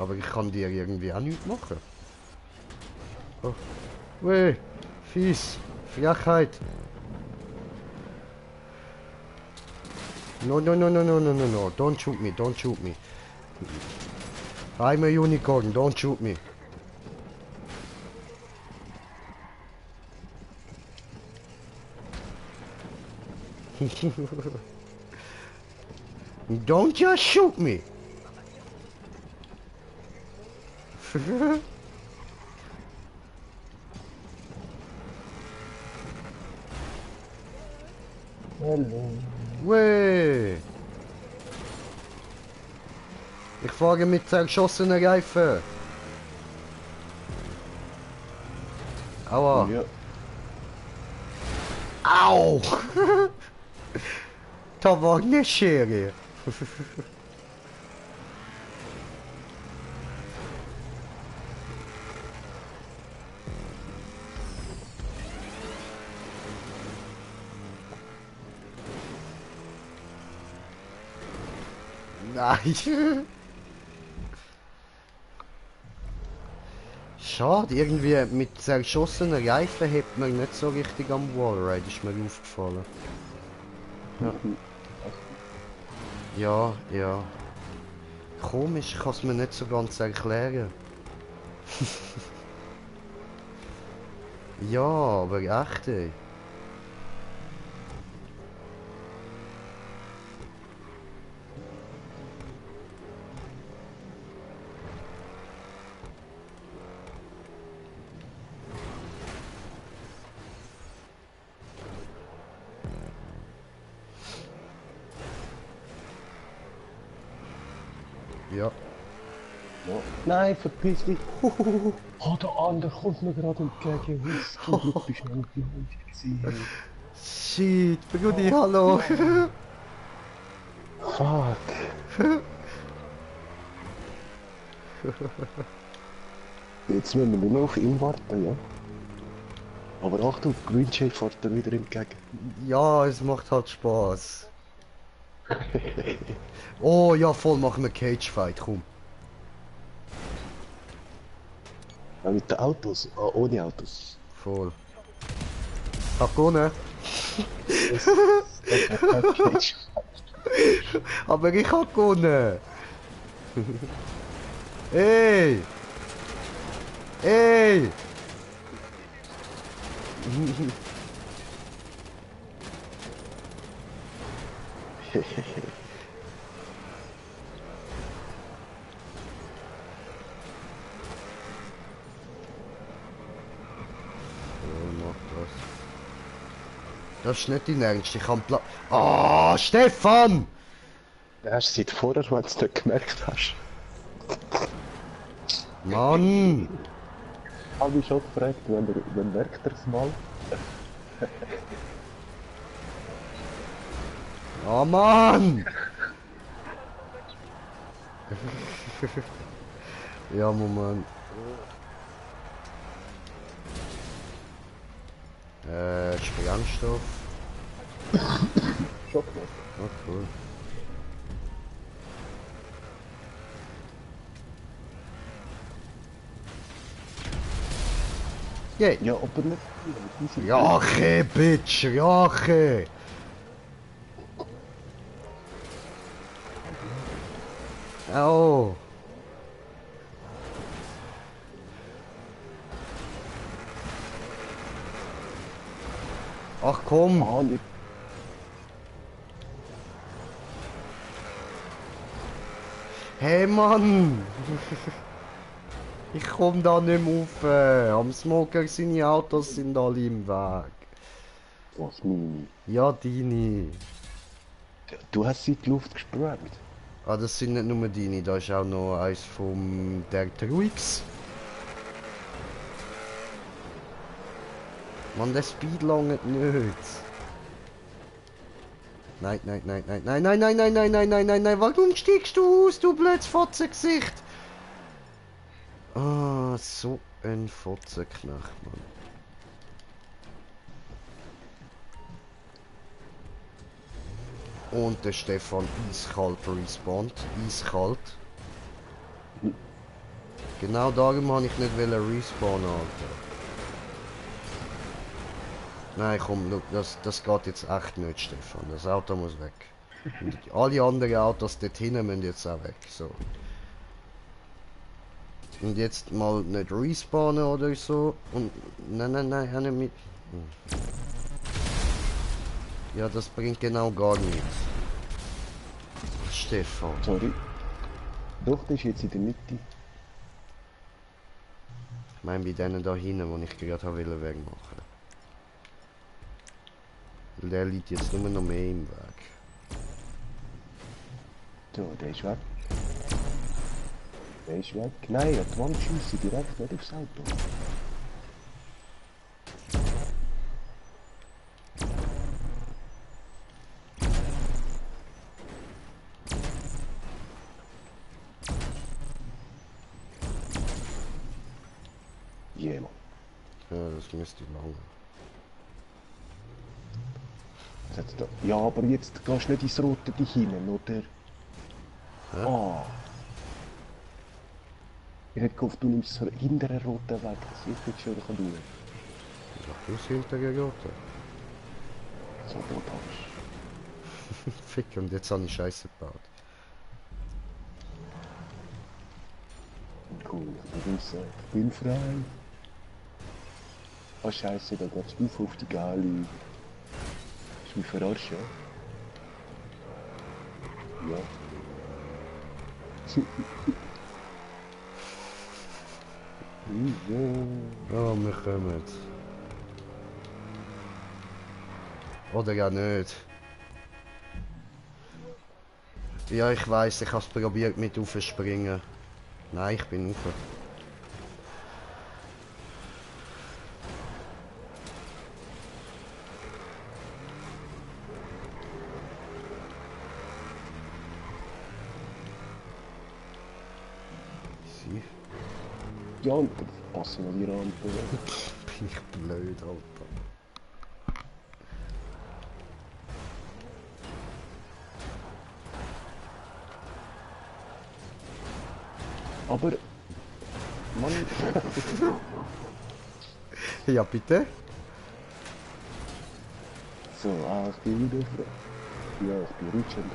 Aber ich kann dir irgendwie auch nichts machen. Oh. Weh, fies, Frechheit. No, no, no, no, no, no, no, no, don't shoot me, don't shoot me. I'm a unicorn, don't shoot me. Don't just shoot me. Hallo. Weh. Ich fahre mit zerschossenen Reifen. Aua. Ja. Au! Da war eine Schere. Nein. Schade, irgendwie mit zerschossenen Reifen hebt man nicht so richtig am Wallride, ist mir aufgefallen. Ja. Ja, ja. Komisch, ich kann es mir nicht so ganz erklären. Ja, aber echt, ey. Ja. Ja. Nein, verpiss dich. Oh, der andere kommt mir gerade entgegen. Du bist noch nicht gewesen. Shit, Brudi, hallo. Fuck. Jetzt müssen wir nur noch auf ihn warten, ja? Aber Achtung, Green Jay fährt dir wieder entgegen. Ja, es macht halt Spaß. Oh ja, voll, machen wir Cage-Fight, komm. Ja, mit den Autos, ohne Autos. Voll. Hab gewonnen. Aber ich hab gewonnen. Ey! Ey! Das ist nicht dein Ernst, ich kann Pla... Ah, Stefan! Du hast seit vorher, wenn du es nicht gemerkt hast. Mann! Ich habe mich schon gefragt, wann merkt er es mal? Oh Mann! Ja, Moment. Sprengstoff. Schon Oh, cool. Yeah. Ja, aber nicht viel. Rache, Bitch, Rache! Au! Ach komm! Ah, nicht. Hey Mann! Ich komm da nicht mehr rauf. Am Smoker seine Autos sind alle im Weg. Was, meine? Ja, deine. Du hast sie in die Luft gesprengt. Ah, das sind nicht nur deine, da ist auch noch eins vom der Truix. Mann, der Speed langt nicht. Nein, nein, nein, nein, nein, nein, nein, nein, nein, nein, nein, nein, nein, warum steigst du aus, du blödes Fotzengesicht? Ah, so ein Fotzenknach, Mann. Und der Stefan eiskalt respawnt, eiskalt. Genau darum habe ich nicht respawnen, Alter. Nein, komm, look, das geht jetzt echt nicht, Stefan. Das Auto muss weg. Und alle anderen Autos dort hinten müssen jetzt auch weg. So. Und jetzt mal nicht respawnen oder so. Und nein, nein, nein, auch nicht mit. Ja, das bringt genau gar nichts. Stefan. Sorry. Doch, das ist jetzt in der Mitte. Ich meine bei denen da hinten, wo ich gerade wollte wegmachen. Weil der liegt jetzt nur noch mehr im Weg. So, der ist weg. Der ist weg. Nein, an die Wand schiessen, direkt nicht aufs Auto. Jemand. Ja, das müsste lange. Ja, aber jetzt gehst du nicht ins Rote dich hinein, oder? Hä? Ah. Ich hätte gehofft, du nimmst das hintere Rote weg, das ist nicht schon durch. Ja, du bist hintergegangen. So brutal. Fick, und jetzt habe ich Scheiße gebaut. Cool, ich bin frei. Oh Scheiße, da geht's auf die Gali. Ist mich verarschen? Ja. Oh, wir kommen. Oder ja nicht. Ja, ich weiß, ich habe es probiert mit aufspringen. Nein, ich bin rauf. Sie? Ja, und passen wir die Rampe. Bin ich blöd, Alter. Aber... Mann... Ja, bitte? So, ich bin wieder frei. Ja, ich bin rutschend.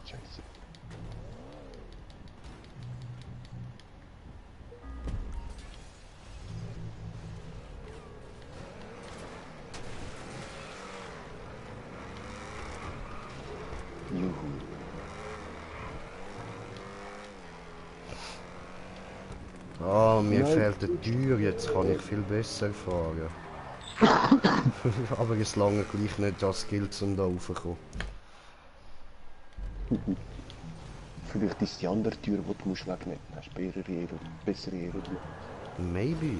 Scheiße. Juhu. Ah, mir Nein. fehlt die Tür, jetzt kann ich viel besser fahren. Aber es lange gleich nicht das Skill, um da raufzukommen. Vielleicht ist die andere Tür, die du musst wegnehmen musst. Hast bessere Aerodynamik. Maybe.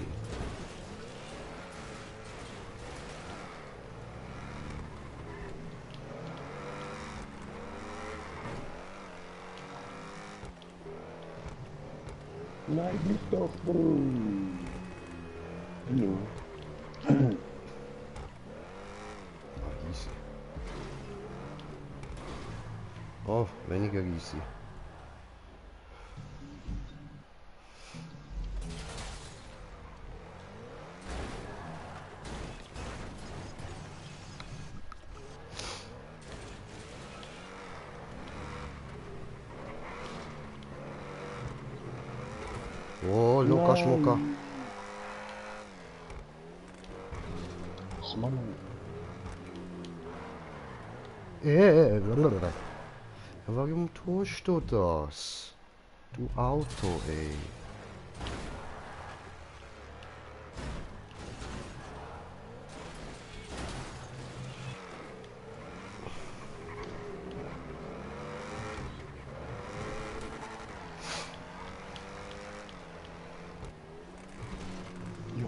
Nein, bleib doch, Bro. Hallo. Ah, easy. Oh, weniger easy. Oh, Lukas Schmucker. Ach Mann. Blablabla. Warum tust du das? Du Auto, ey. Ja.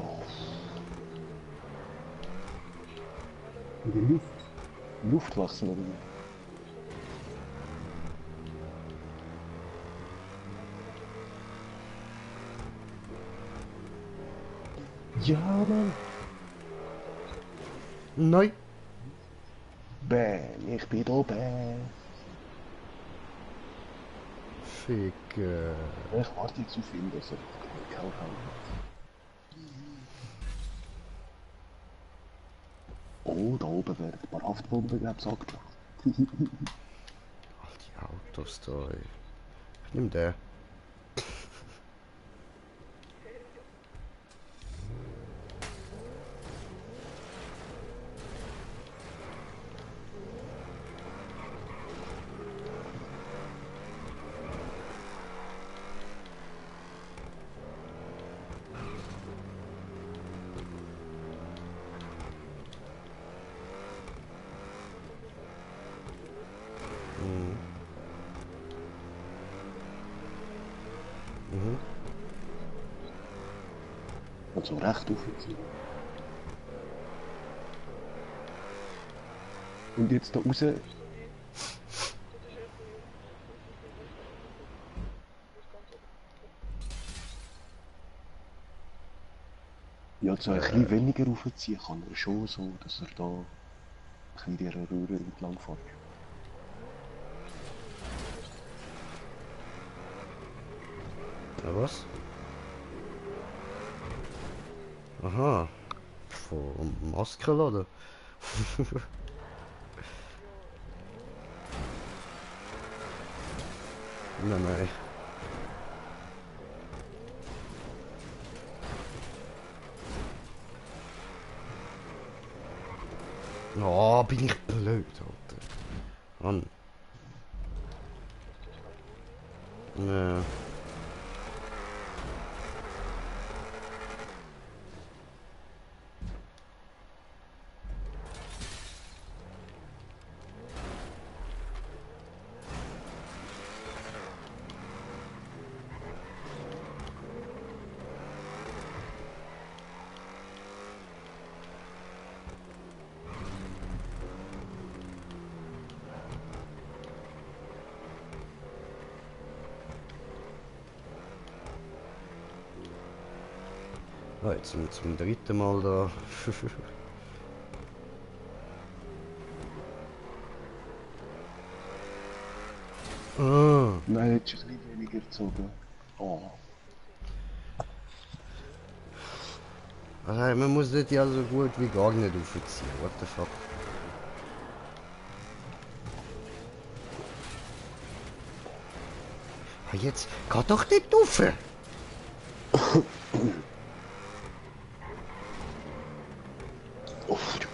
In der Luft. Luft wachsen oder wie? Ja, Mann. Nein. Bam, ich bin da, bam. Ficke. Ich warte jetzt auf ihn, dass er gehauen hat. Oh, da oben werden ein paar Haftbomben, glaube ich, angebracht. Ach, die Autos da, ey. Ich nehm den. Mhm. Und so recht aufziehen. Und jetzt da raus. Ja, so ein bisschen weniger aufziehen kann er schon so, dass er da ein bisschen dieser Röhre entlang fährt. Ja, was? Aha. Vom Maskenladen. Nein, nein. Oh, bin ich blöd, Alter. Mann. Ja. Ah, jetzt sind wir zum dritten Mal da. Ah, Nein, jetzt ist es ein bisschen Flieger gezogen. Oh. Also, man muss das ja so gut wie gar nicht aufziehen. What the fuck? Ah, jetzt geht doch nicht rauf! Uff, du.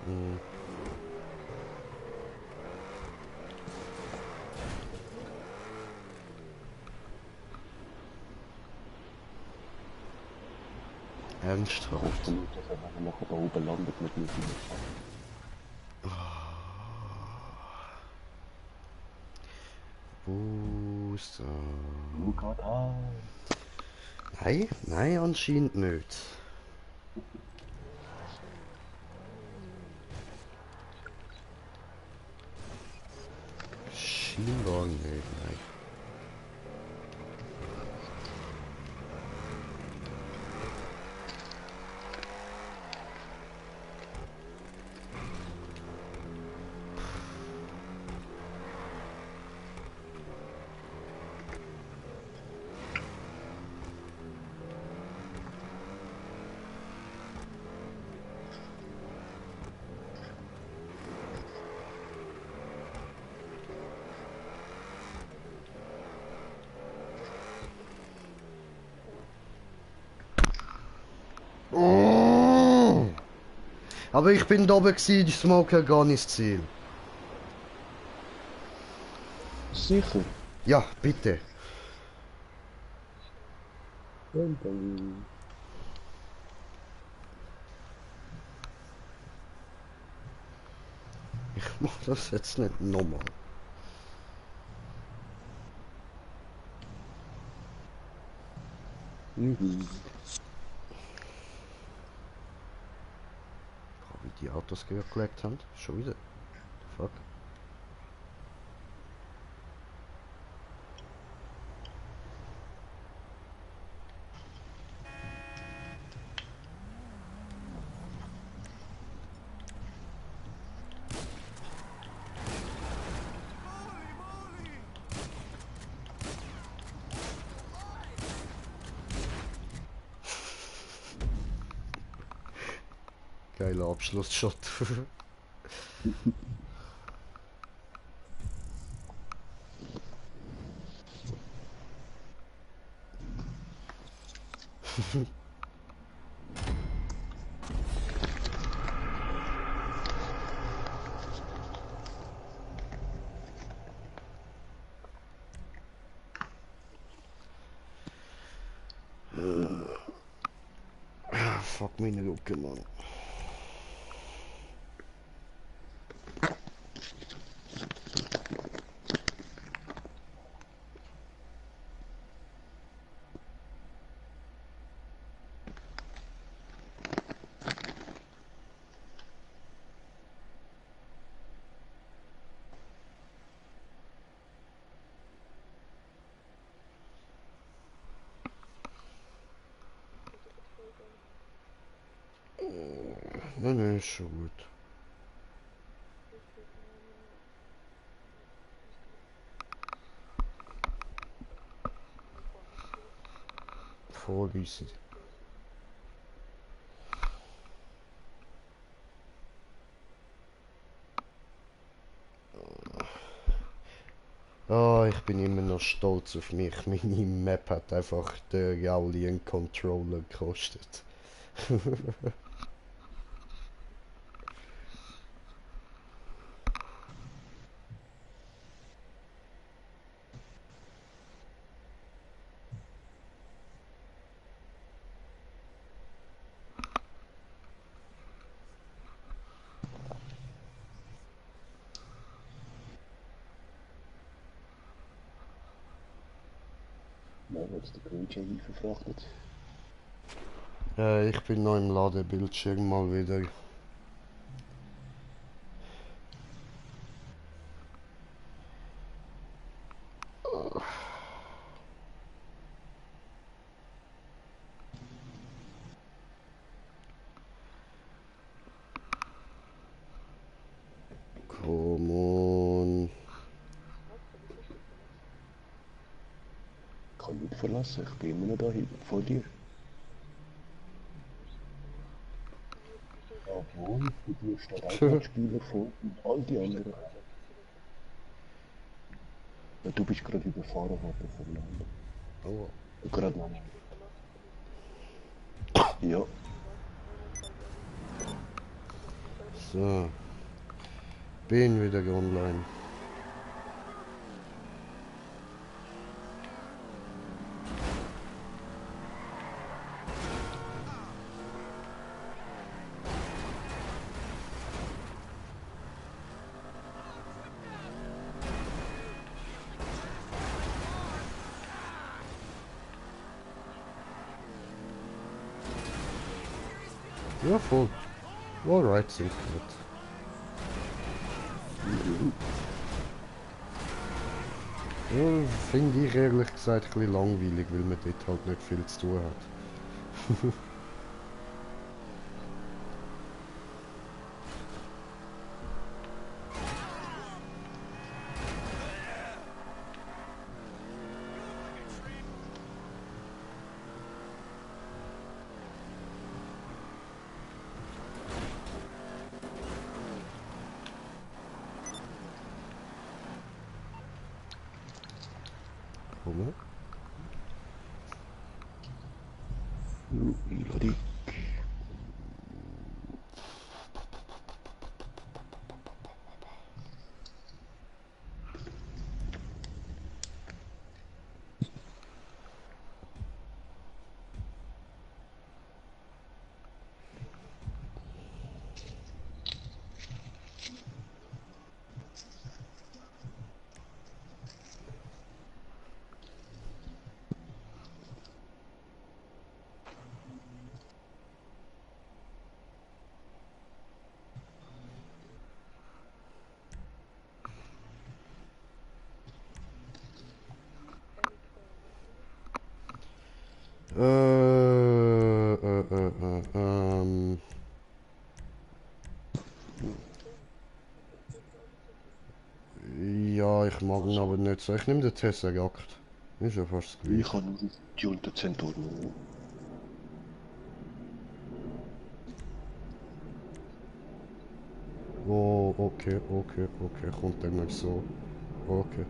Hm. Ernsthaft? Hoffst du nicht, dass er nachher da oben landet mit mir? Booster. Oh Gott, Nein, nein, anscheinend nicht. Scheinbar nicht, nein. Oh! Aber ich bin da oben gewesen, ich smoke gar nicht das Ziel. sicher. Ja, bitte. Ich mach das jetzt nicht nochmal. Mhm. Wie die Autos gelegt haben. Schon wieder. Fuck. Geiler Abschlussshot. Fuck meine Lucke, Mann. Nein, nein, ist schon gut. Voll easy. Ah, ich bin immer noch stolz auf mich. Meine Map hat einfach den Gaulian Controller gekostet. Nein, jetzt der Green verfrachtet. Ich bin noch im Ladebildschirm mal wieder. verlassen. Ich bin immer noch da hinten, vor dir. Jawohl, bei dir steht auch ein Spieler vor und all die anderen. Ja, du bist gerade überfahren worden voneinander. Oh. Gerade noch nicht. Ja. So. Bin wieder online. Ja, voll. Alright, sind gut. Ja, finde ich ehrlich gesagt ein bisschen langweilig, weil man dort halt nicht viel zu tun hat. Komm. Lodi. Ja, ich mag ihn aber nicht so. Ich nehme den Tesla Jagd. Ist ja fast das Ich gleiche. habe nur die Unterzenturen. Oh, okay, kommt dann nicht so. Okay.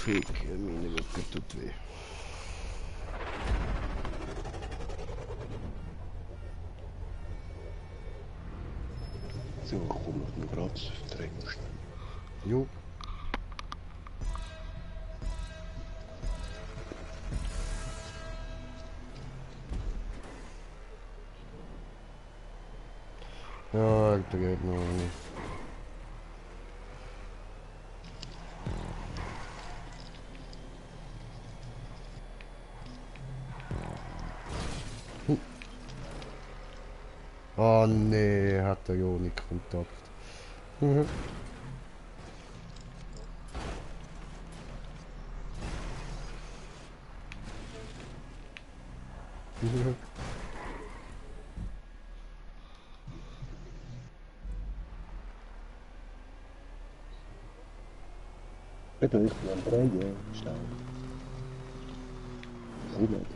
Fick, meine Rücken tut weh. So, komm auf den Platz, drehen wir schnell. Jo. Ja, da geht noch eine. Oh nee, hat er ja nicht Kontakt. Eben, ich bin am Drehen, schnell. Komm,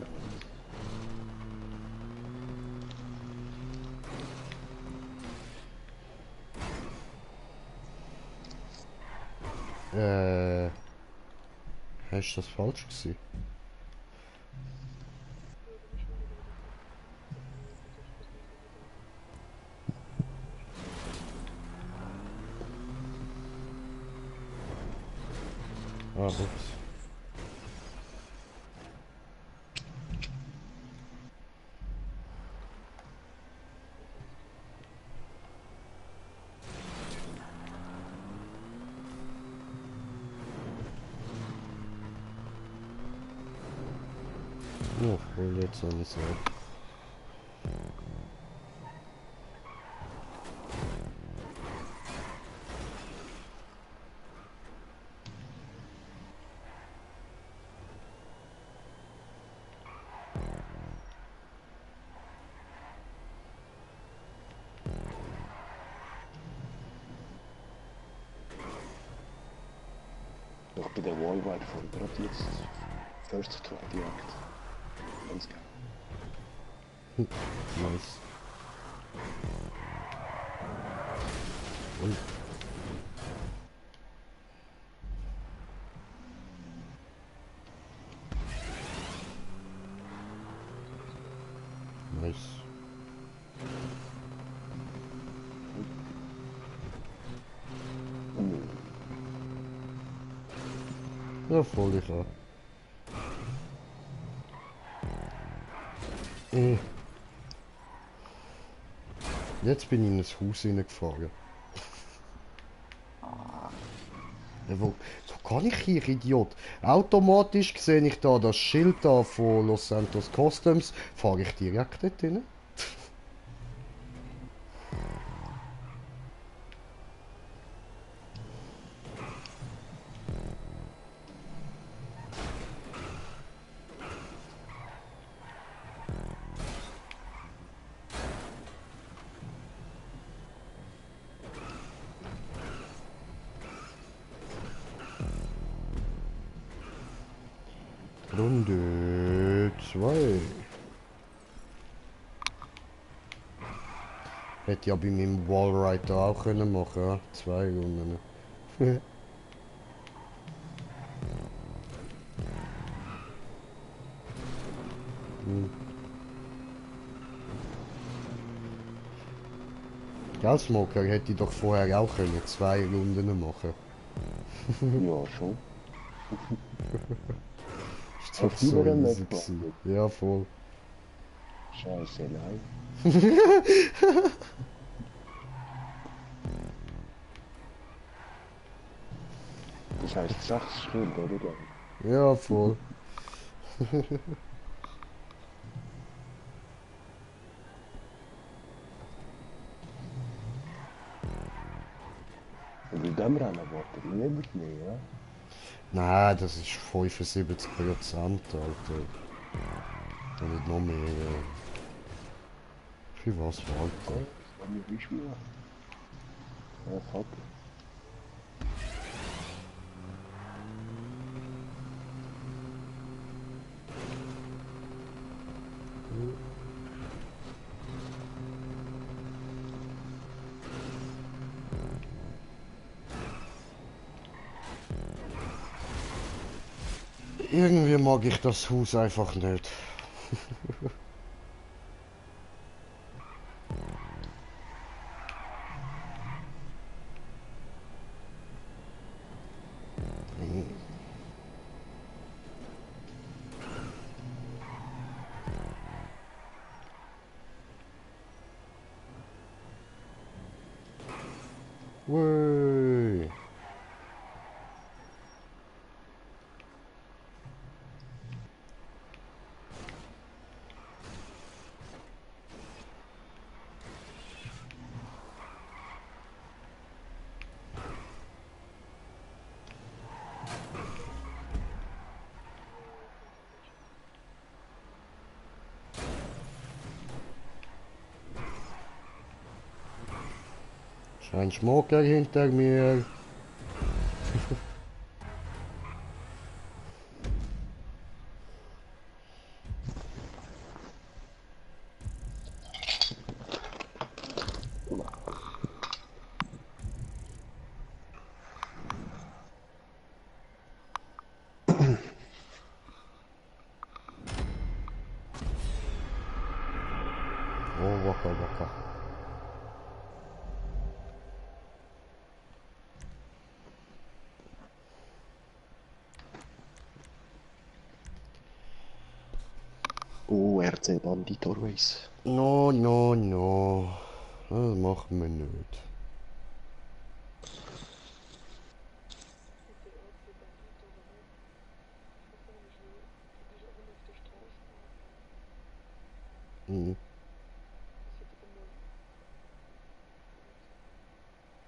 Hast du das falsch gesehen? Ah, ups. Oh, wohl jetzt noch nicht so. bei der Wallride von gerade jetzt First Try direkt. Ganz geil. Nice. Und nice. Ja, voll ich auch. Jetzt bin ich in ein Haus hineingefahren. Ja, wo kann ich hier, Idiot? Automatisch sehe ich da das Schild da von Los Santos Customs, fahre ich direkt dort hin. Runde 2. Hätte ja bei meinem Wallride auch können machen, ja? 2 Runden. Gell, Smoker, hätte ich doch vorher auch können 2 Runden machen. Ja, schon. Ist doch Hast du so wieder easy nicht gewesen. gemacht? Ja, voll. Scheiße, nein. Das heißt 6 Stunden, oder? Glaub ich. Ja, voll. Und in dem Rennen wartet niemand mehr, ja? Nein, das ist 75%, Alter. Und nicht noch mehr. Für was, Ja, Alter? das war mir wie schwer. Ja, fuck. Irgendwie mag ich das Haus einfach nicht. Wey. Ist ein Schmocker hinter mir. Oh, waka waka. Oh, RC Bandito Race. No, no, no. Das machen wir nicht. Mhm.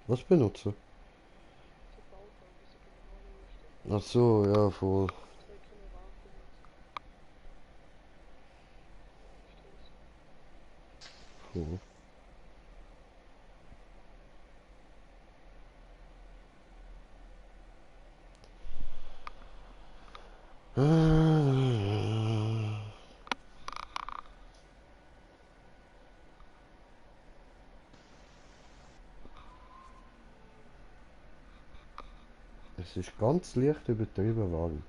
Was benutze? Ach so, ja, voll. Voll. Es ist ganz leicht übertrieben warm.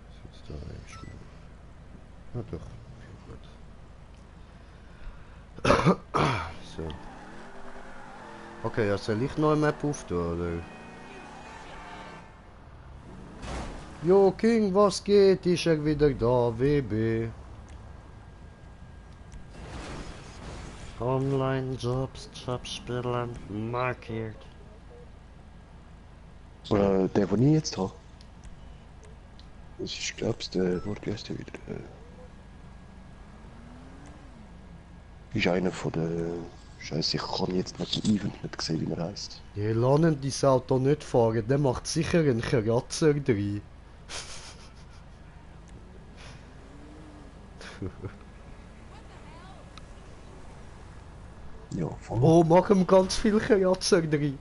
Was ist da eigentlich? Na doch, gut. So. Okay, ja, soll ich noch eine Map auftun, oder? Jo, King, was geht? Ist er wieder da? WB. Online-Jobs, Jobspielen, markiert. Der, den ich jetzt habe. Das ist, glaubst du, wie heißt der wieder? Ist einer von den... Scheiße, ich kann jetzt nicht den Event nicht sehen, wie er heisst. Die lernen dieses Auto nicht fahren, der macht sicher einen Kratzer drin. Ja, voll. Oh, mach ihm ganz viel Kratzer drin.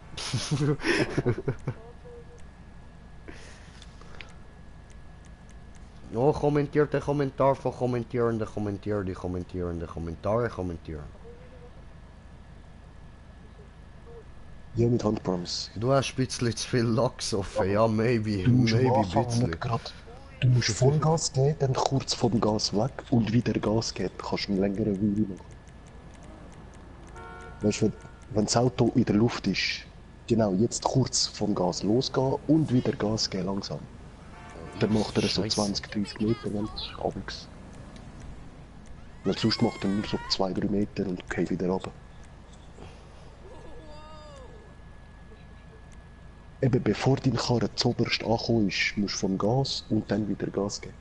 Oh, kommentiert den Kommentar von Kommentierende, Kommentierende, Kommentierende, Kommentare, kommentieren. Ja, mit Handpromise. Du hast ein bisschen zu viel Lachs offen, ja, maybe, Du musst am maybe ein Anfang bisschen. nicht grad. Du musst Vollgas geben, dann kurz vom Gas weg und wieder Gas geben. Kannst du einen längeren Weile machen. Weißt du, wenn das Auto in der Luft ist, genau, jetzt kurz vom Gas losgehen und wieder Gas geben, langsam. Dann macht er so Scheiße. 20, 30 Meter, wenn es abends. Weil sonst macht er nur so 2-3 Meter und geht wieder runter. Eben bevor dein Karre zuoberst angekommen ist, musst du vom Gas und dann wieder Gas geben.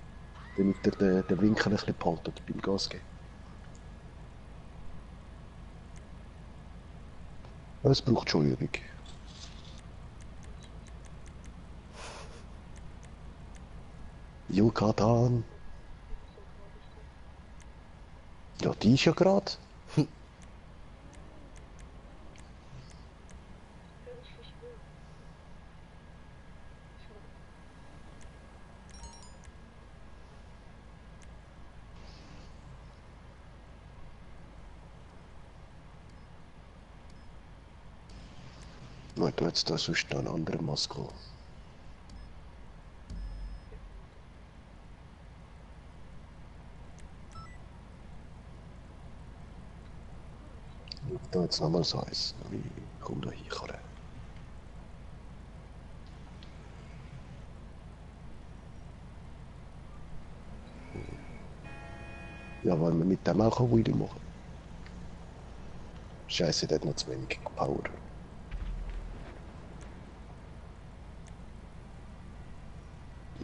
Damit er den Winkel ein bisschen behaltet beim Gas geben. Es braucht schon Übung. Yucatan. Ja, die ist ja gerade. Ich tu jetzt da sonst noch einen anderen Masko. Ich tu jetzt nochmal so eins. Wie komm da hin, Karre. Ja, wollen wir mit dem auch ein Video machen? Scheiße, der hat noch zu wenig Power.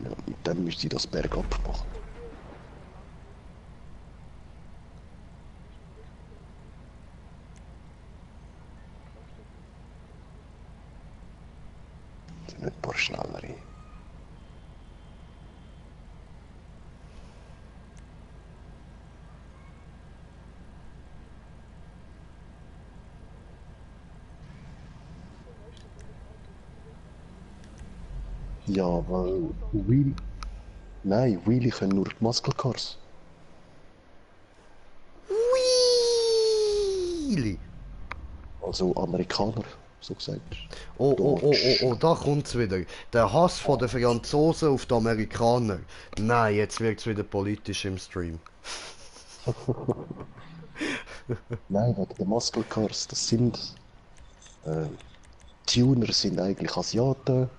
Ja, mit dem müsste ich das bergab machen. Sind nicht ein paar schnellere. Ja, weil Wheel... Nein, Wheelie können nur die Muscle Cars. Wheelie. Also Amerikaner, so gesagt. Oh, da kommt's wieder. Der Hass von den Franzosen auf die Amerikaner. Nein, jetzt wird's wieder politisch im Stream. Nein, wegen den Muscle Cars, das sind... Tuner sind eigentlich Asiaten.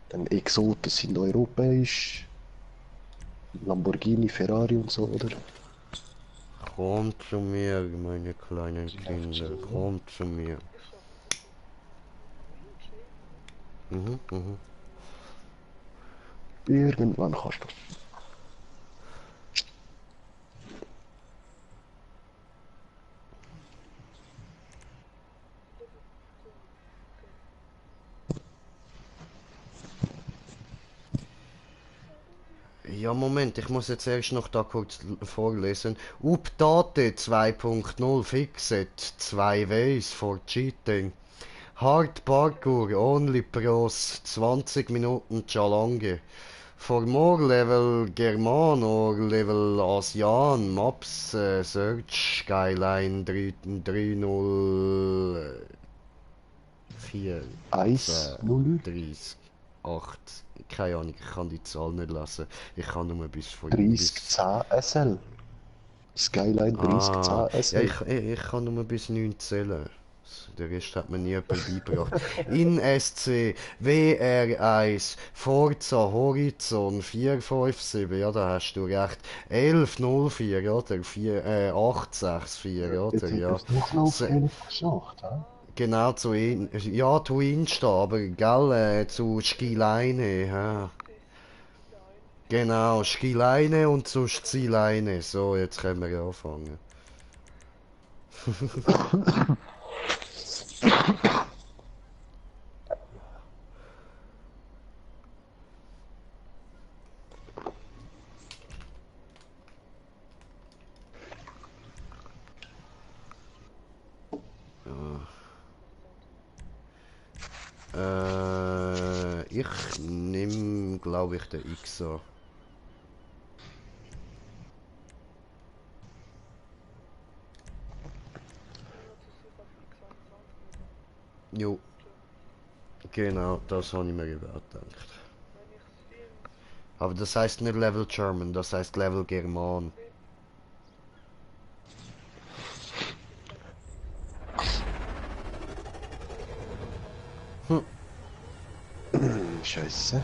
Dann Exoten sind europäisch. Lamborghini, Ferrari und so, oder? Kommt zu mir, meine kleinen Kinder, kommt zu mir. Mhm, mhm. Irgendwann kannst du. Ja, Moment, ich muss jetzt erst noch da kurz vorlesen. Update 2.0 Fixed 2 Ways for Cheating. Hard Parkour only pros 20 Minuten Challenge. For more level German or level ASEAN Maps search Skyline 304 1, 0, 30 8. Keine Ahnung, ich kann die Zahl nicht lesen. Ich kann nur bis vor 3010 SL. Skyline 3010 ja, SL. ich kann nur bis 9 zählen. Der Rest hat mir nie jemand beigebracht. In SC, WR1, Forza Horizon 457, ja, da hast du recht. 1104, oder? 864, oder? Ja. Geschafft, hä? Genau, zu ja, zu Insta, aber gell, zu Skileine, ja. Genau, Skileine und zu Zieleine. So, jetzt können wir ja anfangen. Ich nehme, glaube ich, den Xer. Jo. Genau, das habe ich mir gedacht. Aber das heißt nicht Level German, das heißt Level German. Scheiße.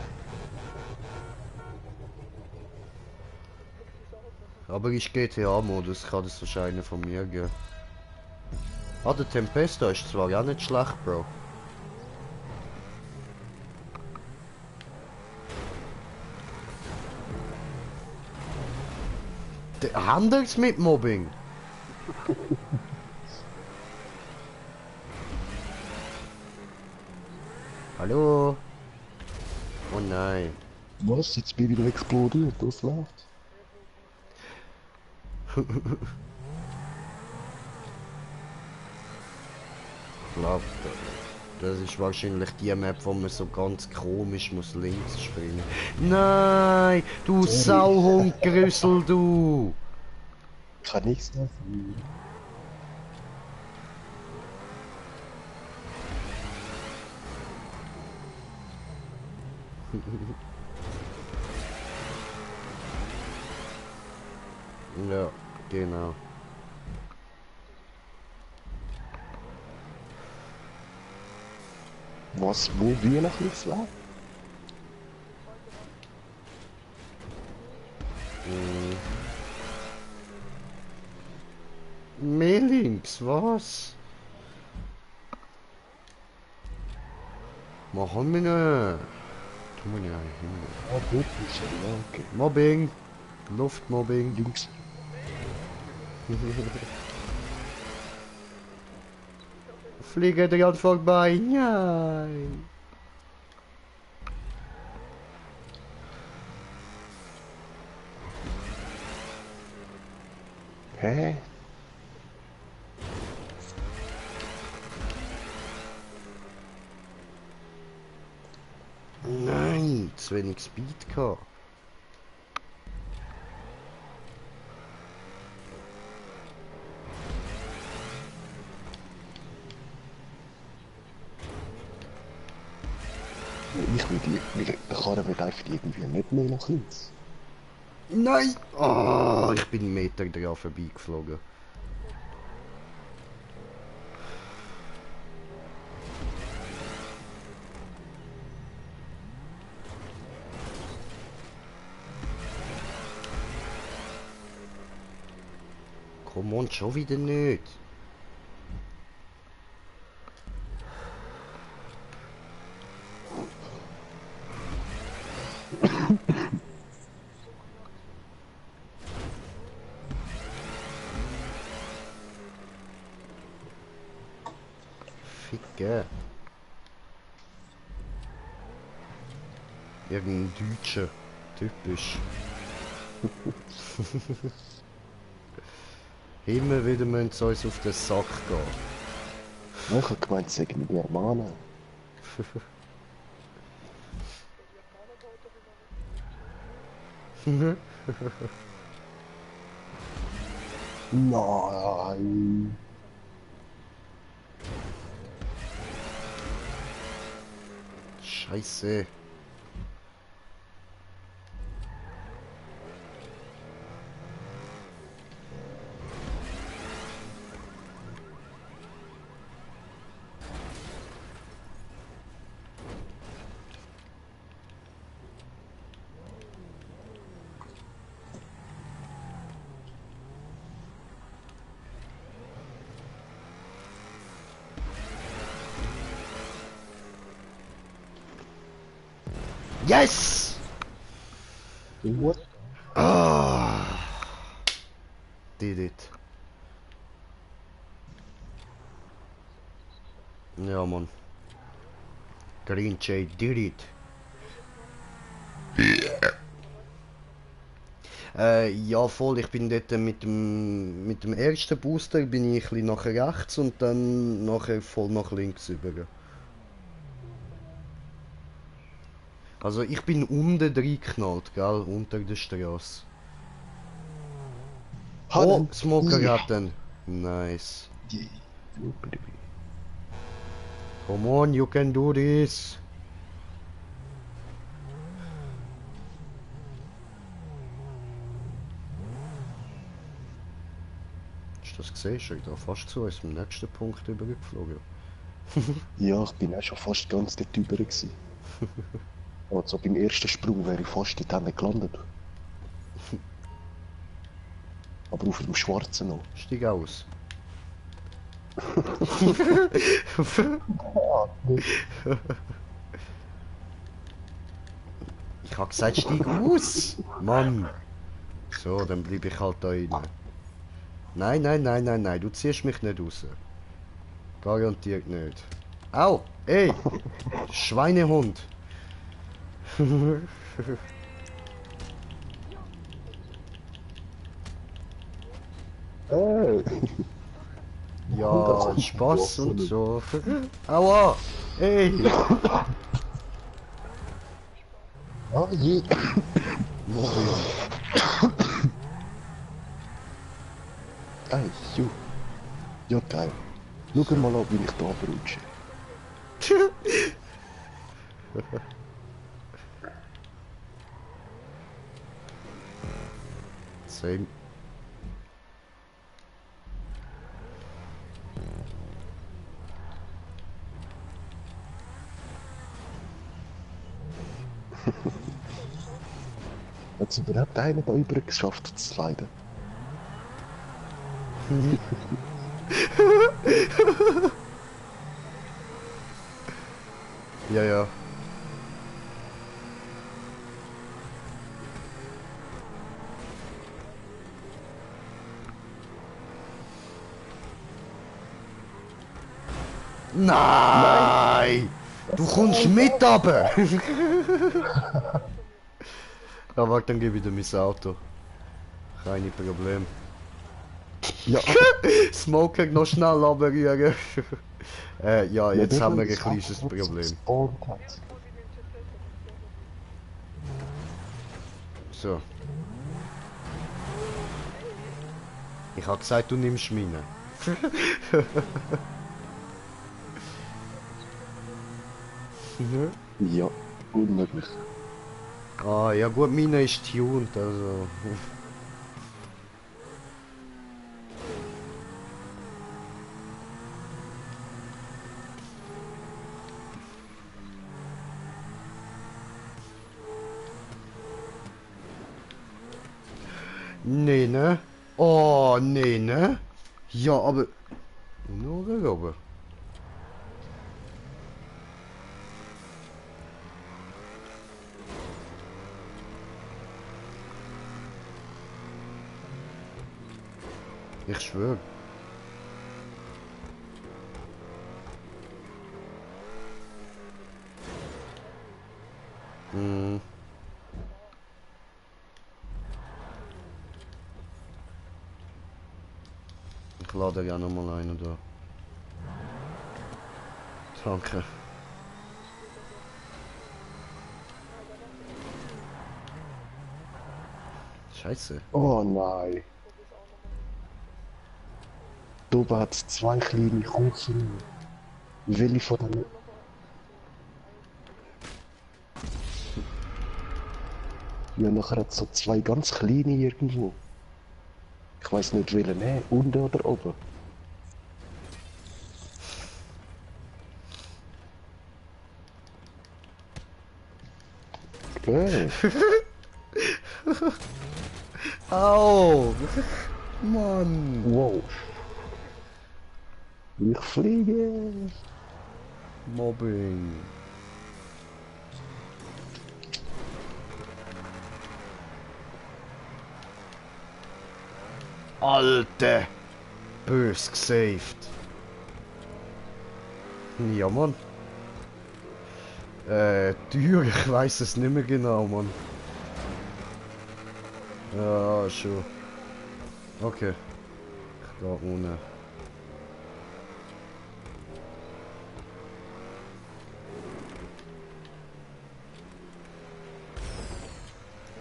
Aber ist GTA-Modus, kann das wahrscheinlich von mir gehen. Ah, der Tempesta ist zwar auch nicht schlecht, Bro. Handelt's mit Mobbing? Hallo? Oh nein. Was? Jetzt bin ich wieder explodiert, das läuft. Glaubt, das ist wahrscheinlich die Map, wo man so ganz komisch muss links springen. Nein, du Sauhundgrüssel, du! Kann nichts mehr. Ja, genau. Was, wo wir noch nichts war? Mehr links, was? Machen wir nicht. Tun wir nicht hin. Ah, gut, ist ja, okay. Mobbing. Luftmobbing. Links. Fliege dran vorbei. Nein. Hä? Nein, zu wenig Speed gehabt. Ich will die, der Karre wird einfach irgendwie nicht mehr nach links. Nein! Oh, ich bin einen Meter dran vorbeigeflogen. Komm on, schon wieder nicht. Ficke. Irgendein Deutscher. Typisch. Immer wieder müssen sie uns auf den Sack gehen. Ich hab gemeint, sie sagen Germanen. Nein. Scheiße. Yes! What? Ah! Did it. Ja, Mann. Green Jay did it. Ja voll, ich bin dort mit dem ersten Booster bin ich ein bisschen nach rechts und dann nachher voll nach links über. Also ich bin unten reingeknallt, gell, unter der Straße. Oh, Smoker retten. Nice. Yeah. Come on, you can do this. Hast du das gesehen? Ist er da fast zu unserem nächsten Punkt übergeflogen? Ja, ich bin auch schon fast ganz dort drüber gewesen. Also beim ersten Sprung wäre ich fast dort gelandet. Aber auf dem Schwarzen noch. Steig aus. Ich hab gesagt, steig aus! Mann! So, dann bleib ich halt da rein. Nein, nein, nein, nein, nein, du ziehst mich nicht raus. Garantiert nicht. Au! Ey! Schweinehund! Ja, Spaß und so. Aua! Ey! Ah, je. Ey, jo. Ja, geil. Schau mal an, wie ich da abrutsche. Same. Hat es überhaupt einer da übrig geschafft zu sliden? Ja, ja. Nein! Du kommst mit runter! Ja, warte, dann gebe ich dir mein Auto. Keine Problem. Ja, Smoker noch schnell runterrühren. Ja, jetzt haben wir ein kleines Problem. So. Ich habe gesagt, du nimmst meine. Ja, unmöglich. Ah, ja gut, meine ist tuned, also... Nee, ne? Oh, nee, ne? Ja, aber... Nur oben. Ich schwöre. Hm. Ich lade ja nochmal einen da. Danke. Scheiße. Oh nein. Da oben hat es zwei kleine Kuchen. Welche von denen? Ja, nachher hat es so zwei ganz kleine irgendwo. Ich weiß nicht, welche nehmen, unten oder oben. Okay. Au! Mann! Wow. Ich fliege. Mobbing. Alter! Bös gesaved. Ja, Mann. Tür, ich weiß es nicht mehr genau, Mann. Ja, schon. Okay. Ich gehe ohne.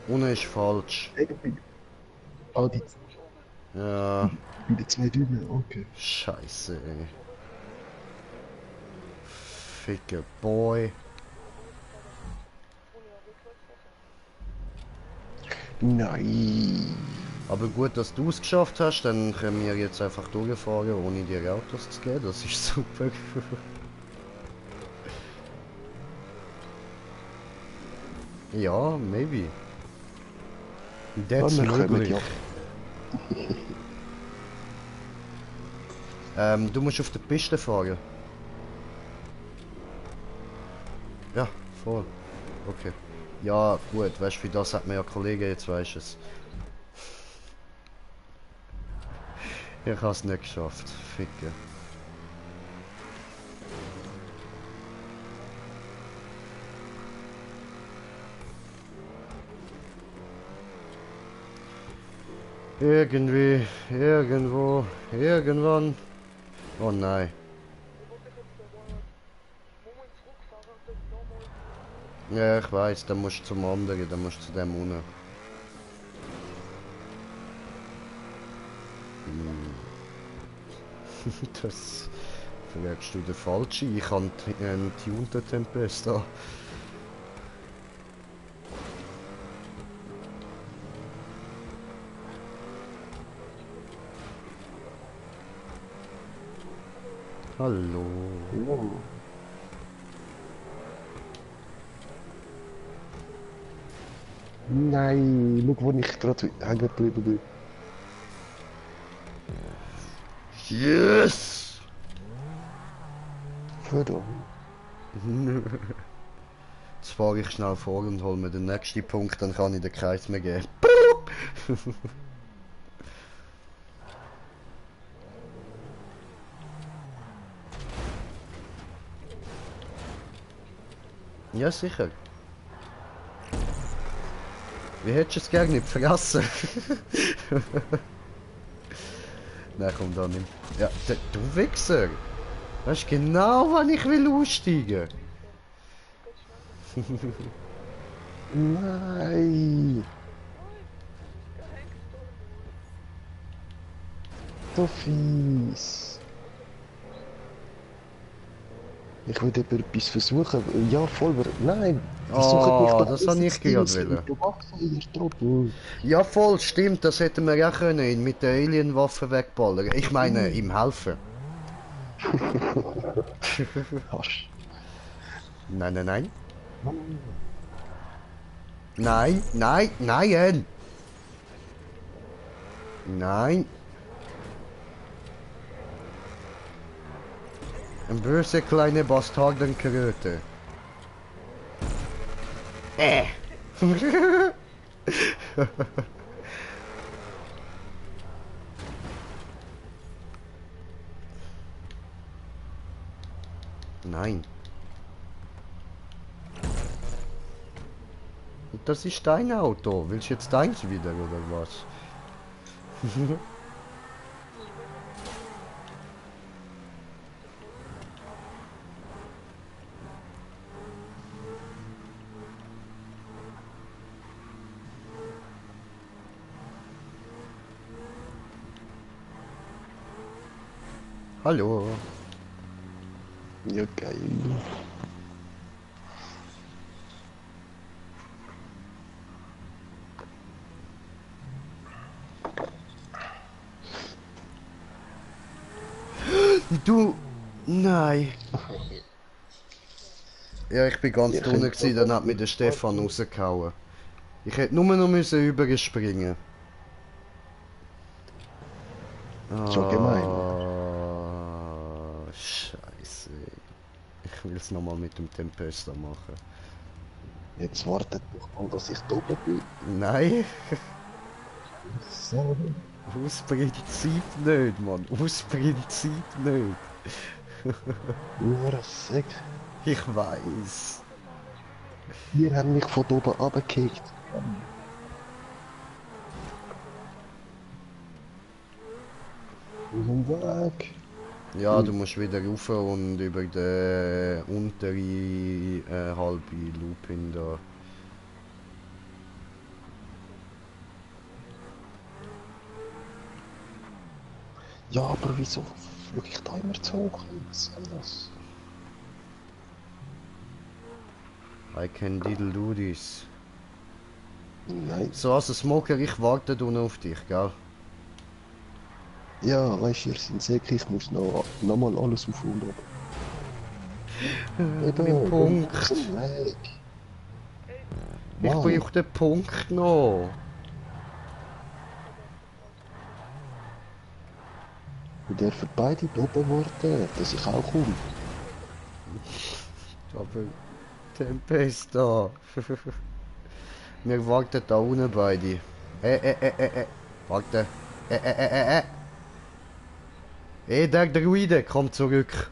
Ohne ist falsch. Ah, die Ja. bei den zwei Dünnen, okay. Scheiße, ey. Ficke Boy. Nein. Aber gut, dass du es geschafft hast, dann können wir jetzt einfach durchfahren, ohne dir Autos zu geben. Das ist super. Ja, maybe. That's wir kommen, möglich. ja. Du musst auf der Piste fahren. Ja, voll. Okay. Ja, gut, weißt du, für das hat man ja Kollegen, jetzt weißt du es. Ich habe es nicht geschafft. Ficke. Irgendwie, irgendwo, irgendwann. Oh nein. Ja, ich weiß, dann musst du zum anderen, dann musst du zu dem unten. Das fragst du den Falschen. Ich habe einen tunten Tempesta. Hallo. Wow. Nein, schau, wo ich gerade hängen geblieben bin. Yes! Verdammt. Jetzt fahre ich schnell vor und hole mir den nächsten Punkt, dann kann ich den Kreis mehr geben. Ja, sicher. Wie hättest du es gerne nicht vergessen? Nein, komm da nicht. Ja, du Wichser! Weißt genau, wann ich will aussteigen. Nein. So fies. Ich will eben etwas versuchen. Ja, voll. Nein. Oh, das habe ich gerade wollen. Du machst ihr Trottel. Ja, voll, stimmt. Das hätten wir auch können, ihn mit der Alienwaffe wegballern. Ich meine, ihm helfen. Hasch. Nein, nein, nein. Nein, nein, nein. Nein. Ein böse kleine Bastardenkröte. Nein. Und das ist dein Auto. Willst du jetzt deins wieder oder was? Hallo. Ja, geil. Du... Nein. Ja, ich bin ganz drunter gewesen, dann hat mich der Stefan rausgehauen. Ich hätte nur noch müssen überspringen. So gemein. Scheiße. Ich will es nochmal mit dem Tempesta machen. Jetzt wartet doch mal, dass ich da oben bin. Nein, So. aus Prinzip nicht, Mann. Aus Prinzip nicht. Nur ein Sek. Ich weiß. Wir haben mich von oben runtergekickt. Aus dem Weg. Ja, du musst wieder rauf und über den untere halbe Looping da. Ja, aber wieso fliege ich da immer zu hoch? Was soll das? I can diddle do this. Nein. So, also Smoker, ich warte unten auf dich, gell? Ja, weißt du, ihr seid sicher, ich muss noch mal alles auf und ab. Mein Punkt. Aus dem Weg. Ich Mann. brauche den Punkt noch. Wir dürfen beide da oben warten, dass ich auch komme. Aber Tempesta. Wir warten da unten beide. Warte. Der Druide, komm zurück.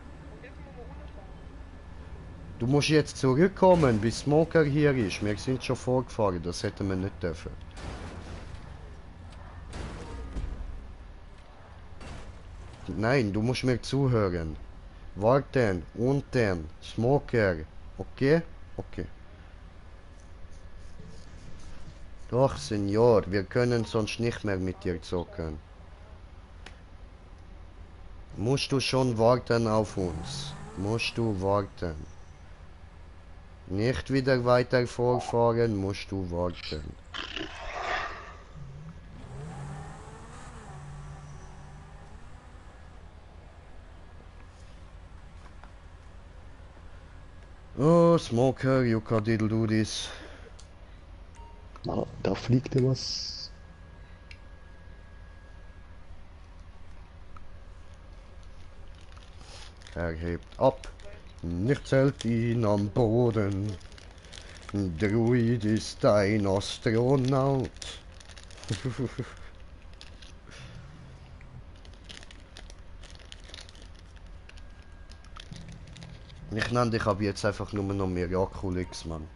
Du musst jetzt zurückkommen, bis Smoker hier ist. Wir sind schon vorgefahren, das hätten wir nicht dürfen. Nein, du musst mir zuhören. Warten, unten, Smoker. Okay? Okay. Doch, Senior, wir können sonst nicht mehr mit dir zocken. Musst du schon warten auf uns? Musst du warten? Nicht wieder weiter vorfahren, musst du warten. Oh, Smoker, you can diddle do this. Na, da fliegt ja was. Er hebt ab. Nichts hält ihn am Boden. Druid ist ein Astronaut. Ich nenne dich aber jetzt einfach nur noch Miraculix, Mann.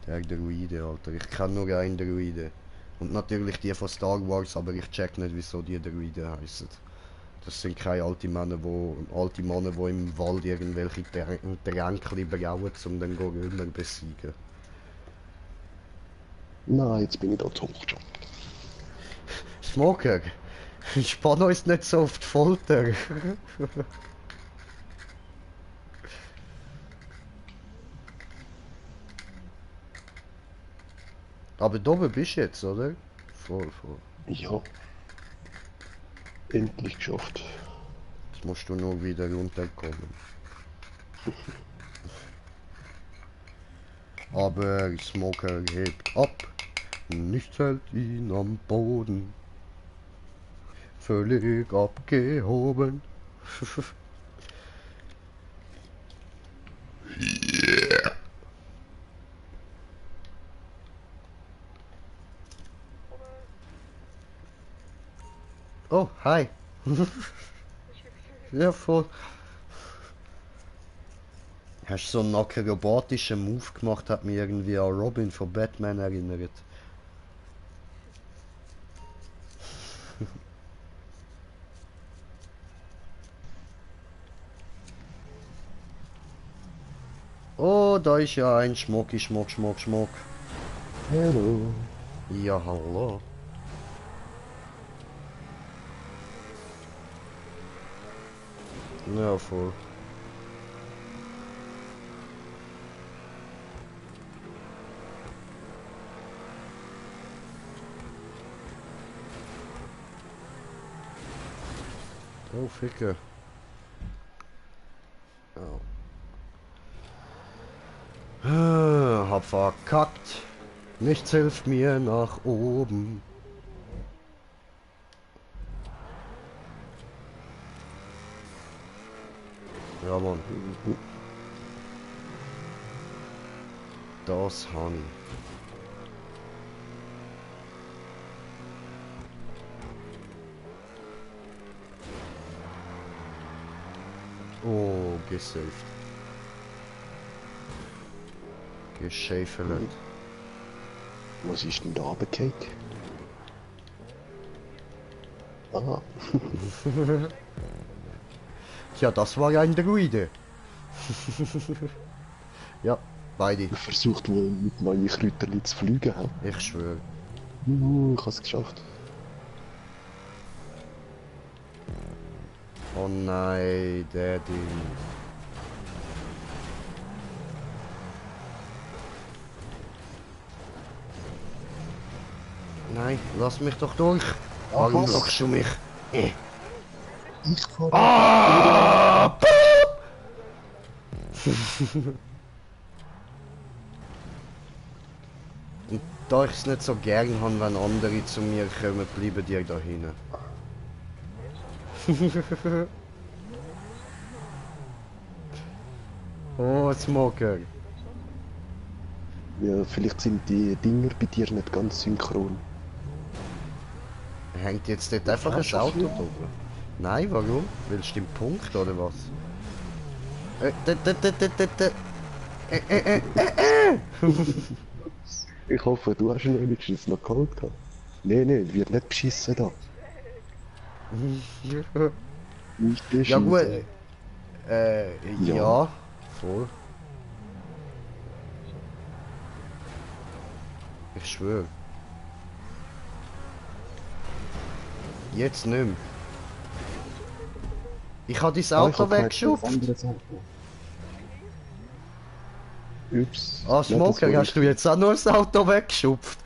Der Druide, Alter. Ich kenne nur einen Druide. Und natürlich die von Star Wars, aber ich check nicht, wieso die Druide heißen. Das sind keine alte Männer, die im Wald irgendwelche Tränke brauen, um den Gorilla zu besiegen. Nein, jetzt bin ich da zu hoch schon. Smoker, spann uns nicht so auf die Folter. Aber da oben bist du jetzt, oder? Voll. Ja. Endlich geschafft. Jetzt musst du nur wieder runterkommen. Aber Smoker hebt ab. Nichts hält ihn am Boden. Völlig abgehoben. Oh, hi. Ja, voll. Hast so einen akrobatischen Move gemacht, hat mich irgendwie an Robin von Batman erinnert. Oh, da ist ja ein Schmucki, Schmuck. Hallo. Ja, hallo. Ja, voll. Oh, Ficke. Oh. Hab verkackt. Nichts hilft mir nach oben. Ja, Mann. Das Honey. Oh, gesaved. Geschäfelt. Was ist denn da runtergefallen? Ah, Tja, das war ja ein Druide. Ja, beide. versucht wohl mit neuen Kräuterli zu fliegen. He? Ich schwöre. Ich hab's geschafft. Oh nein, der Ding. Nein, lass mich doch durch. Warum was? lockst du mich? Ich fahr. Ah! Und da ich es nicht so gern habe, wenn andere zu mir kommen, bleiben die da hinten. Oh, Smoker. Ja, vielleicht sind die Dinger bei dir nicht ganz synchron. Hängt jetzt dort einfach ein Auto drüber? Nein, warum? Willst du den Punkt oder was? Ich hoffe, du hast ihn wenigstens noch geholt. Nein, wird nicht beschissen da. Nicht beschissen. Ja gut. Ja. Ja, voll. Ich schwöre. Jetzt nicht mehr. Ich habe dein Auto weggeschupft. Ups. Ah, Smoker, hast du jetzt auch nur das Auto weggeschupft?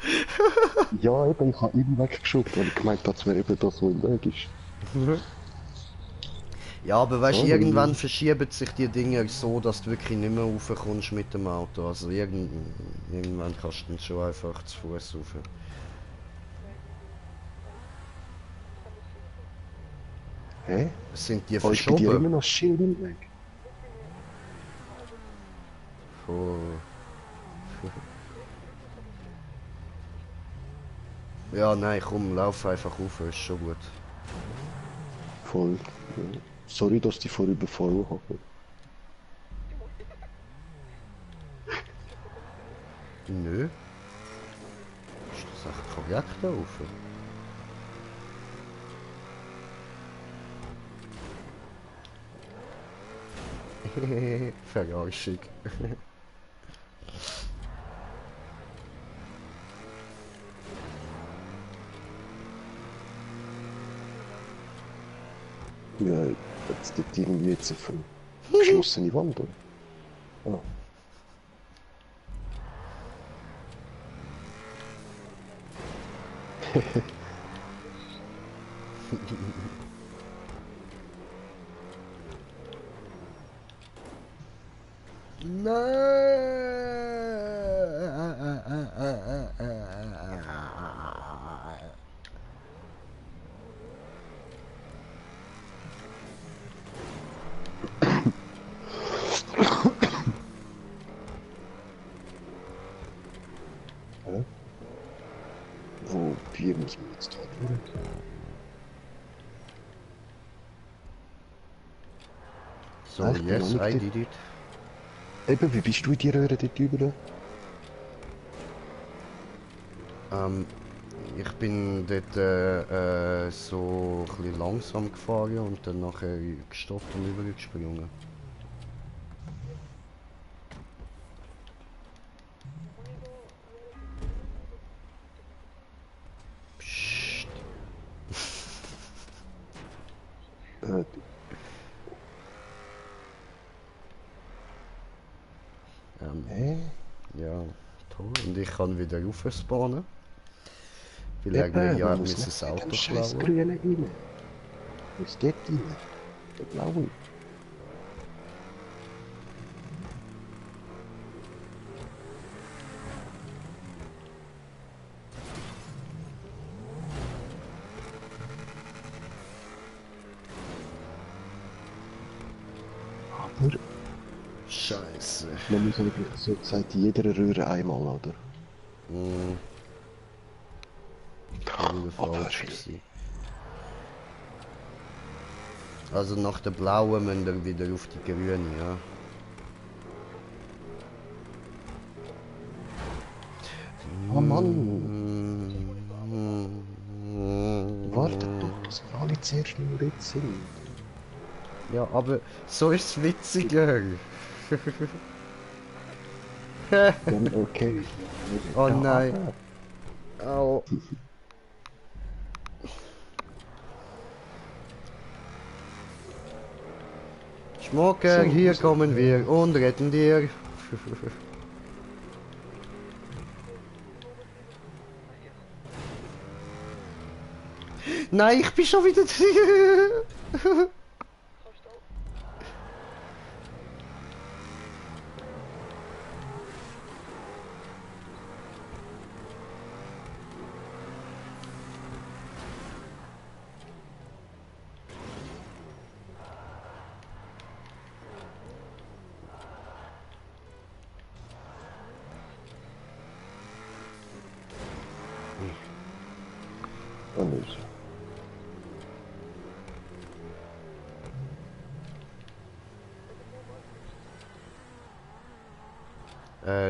Ja, eben, ich habe eben weggeschoben, weil ich gemeint habe, dass mir eben das so im Weg ist. Ja, aber weißt du, Oh. irgendwann verschieben sich die Dinge so, dass du wirklich nicht mehr raufkommst mit dem Auto. Also irgendwann kannst du dann schon einfach zu Fuß rauf. Hä? Sind die Oh, ist bei dir immer verschoben? noch Schild im Weg? Oh. Ja, nein, komm, lauf einfach rauf, ist schon gut. Voll. Ja. Sorry, dass ich vorher überfallen habe. Nö. Ist das echt korrekt da rauf? Verarschung. Ja, jetzt dort irgendwie jetzt auf eine geschlossene Wand, oder? Ah. Nein! So, Ich bin yes, noch nicht I did it. Eben, wie bist du in die Röhre dort drüber? Ich bin dort so ein bisschen langsam gefahren und dann nachher gestoppt und übergesprungen. Psst. Äh, hä? Ja, toll. Und ich kann wieder raufspawnen. Weil er mir ja muss das nicht Auto in den scheiß klauen. Grünen rein. Muss dort rein. Der blaue. Aber Scheiße. man muss eigentlich so gesagt in jeder Röhre einmal, oder? Hm. Das war wieder falsch gewesen. Also nach der blauen müssen wir wieder auf die grüne, ja. Oh Mann, Mm. wartet doch, dass wir alle zuerst nur jetzt sind. Ja, aber so ist es witziger. Dann okay. Oh Ja, nein. aber Au. Schmucker, So, hier was- kommen wir und retten dir. Nein, ich bin schon wieder drin. Oh, nicht.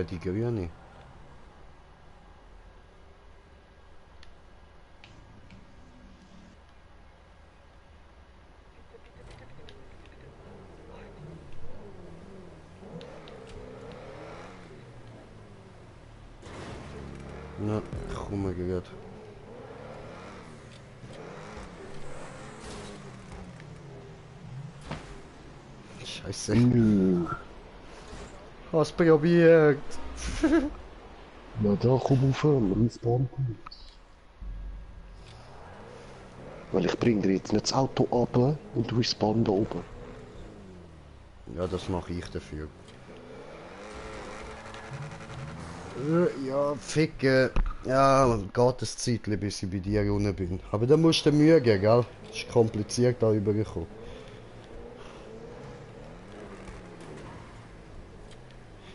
Die grüne. Ja, ich komme gerade. Scheiße. Nö. Hast probiert. Na da, komm auf, respawn gut. Weil ich bring dir jetzt nicht das Auto ab und du respawn da oben. Ja, das mache ich dafür. Ja, ficke. Ja, geht das Zeitchen, bis ich bei dir unten bin. Aber da musst du Mühe geben, gell? Das ist kompliziert da rübergekommen.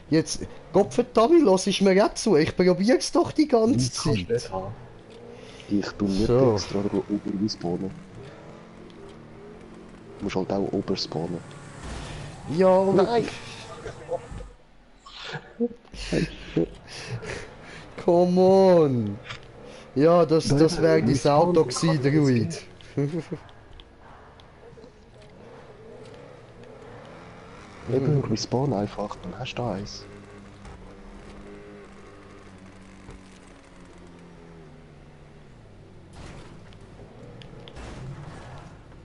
Jetzt, Gottverdammt, lass ich mir auch zu. Ich probier's doch die ganze Zeit. Ich tu nicht So. extra oben respawnen. Du musst halt auch oben spawnen. Ja, Nein! come on. Ja, das wäre dein Auto gewesen, Druid. Eben, respawn einfach, dann hast du eins.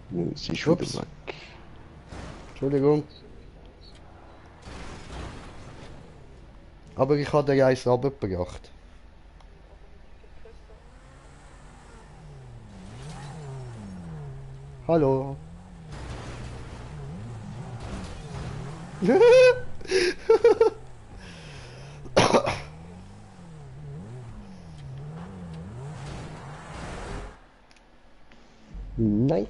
Nö, sie ist Ups. wieder weg. Entschuldigung. Aber ich habe dir eins runtergebracht. Hallo. Nein!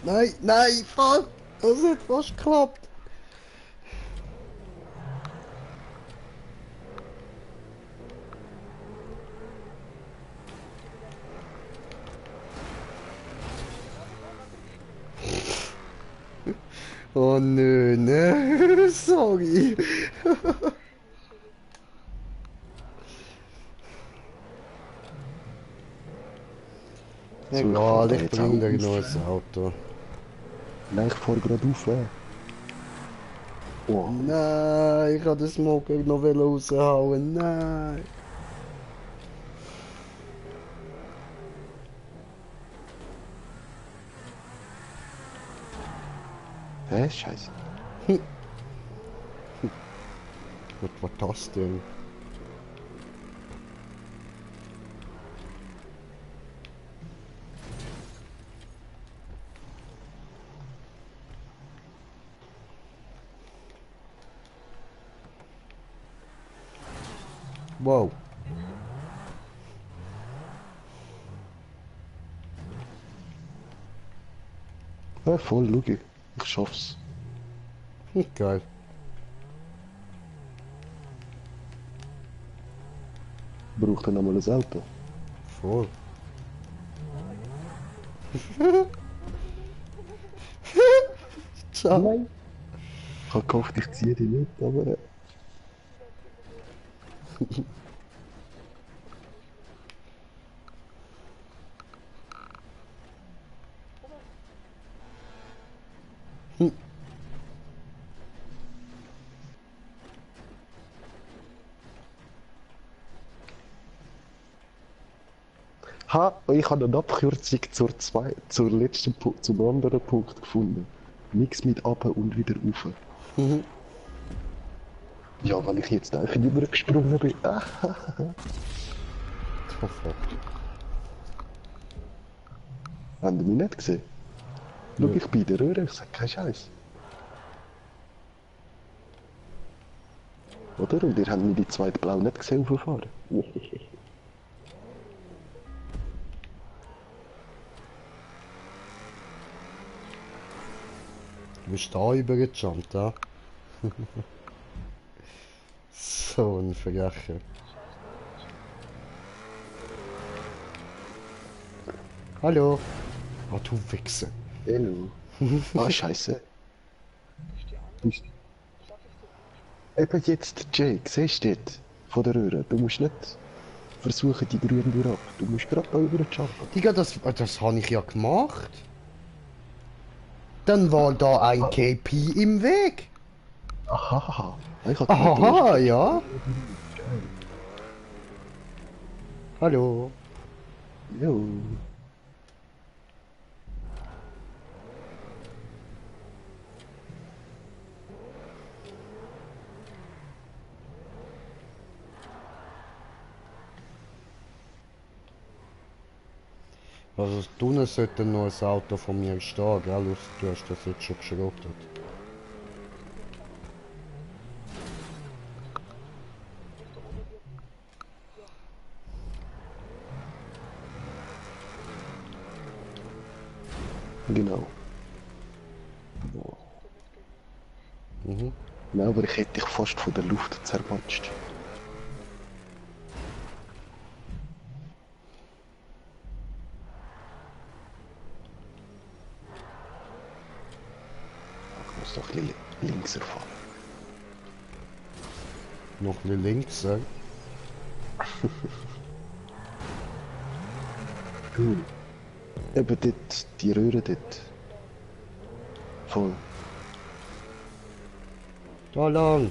Nein, nein, fuck! Das hat fast geklappt. Oh nö, ne? Sorry. Egal, ich bring dir noch ein Auto. Nein, ich fahr gerade auf. Oh, Nein, ich hab den Smoker noch raushauen. Nein. hä? Scheiße. Was war das denn? Wow. Ja, voll, schau. Ich schaff's. Geil. Braucht er nochmal ein Auto? Voll. Ciao. Nein. Ich hab gehofft, ich ziehe die nicht, aber... Ha, ich habe eine Abkürzung zur letzten zum anderen Punkt gefunden. Nichts mit runter und wieder rauf. Ja, weil ich jetzt einfach übergesprungen bin. Ah, Oh fuck. haben Sie mich nicht gesehen? Schau, ich bin in der Röhre, ich sag keinen Scheiß. Oder? Und ihr habt mir die zweite Blau nicht gesehen auf dem Fahren. Du bist da übergejumpt, ja? So ein Verglecher. Hallo. Oh, du Wichser. Hello. Ah, Scheiße. Eben jetzt, Jake, siehst du das? Von der Röhre. Du musst nicht versuchen, die grünen wieder ab. Du musst gerade da über jumpen. Digga, das habe ich ja gemacht. Dann war da ein KP im Weg. Aha. Ich hab Aha, ja. Hallo. Jo. Also drinnen sollte noch ein Auto von mir stehen, gell? Du hast das jetzt schon geschrottet. Genau. Boah. Mhm. Nein, aber ich hätte dich fast von der Luft zermatscht. Ich muss noch ein bisschen links erfahren. Noch ein bisschen links, ja? Eben dort, die Röhre dort. Voll. Da lang.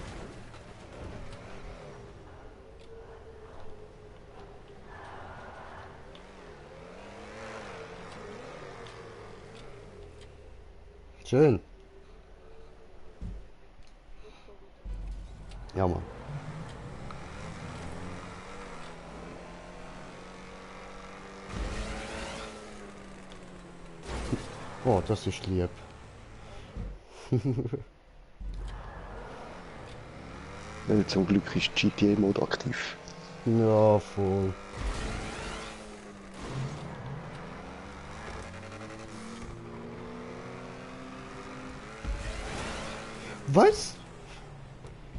Schön. Ja, Mann. Oh, das ist lieb. Zum Glück ist GTA-Mode aktiv. Ja, voll. Was?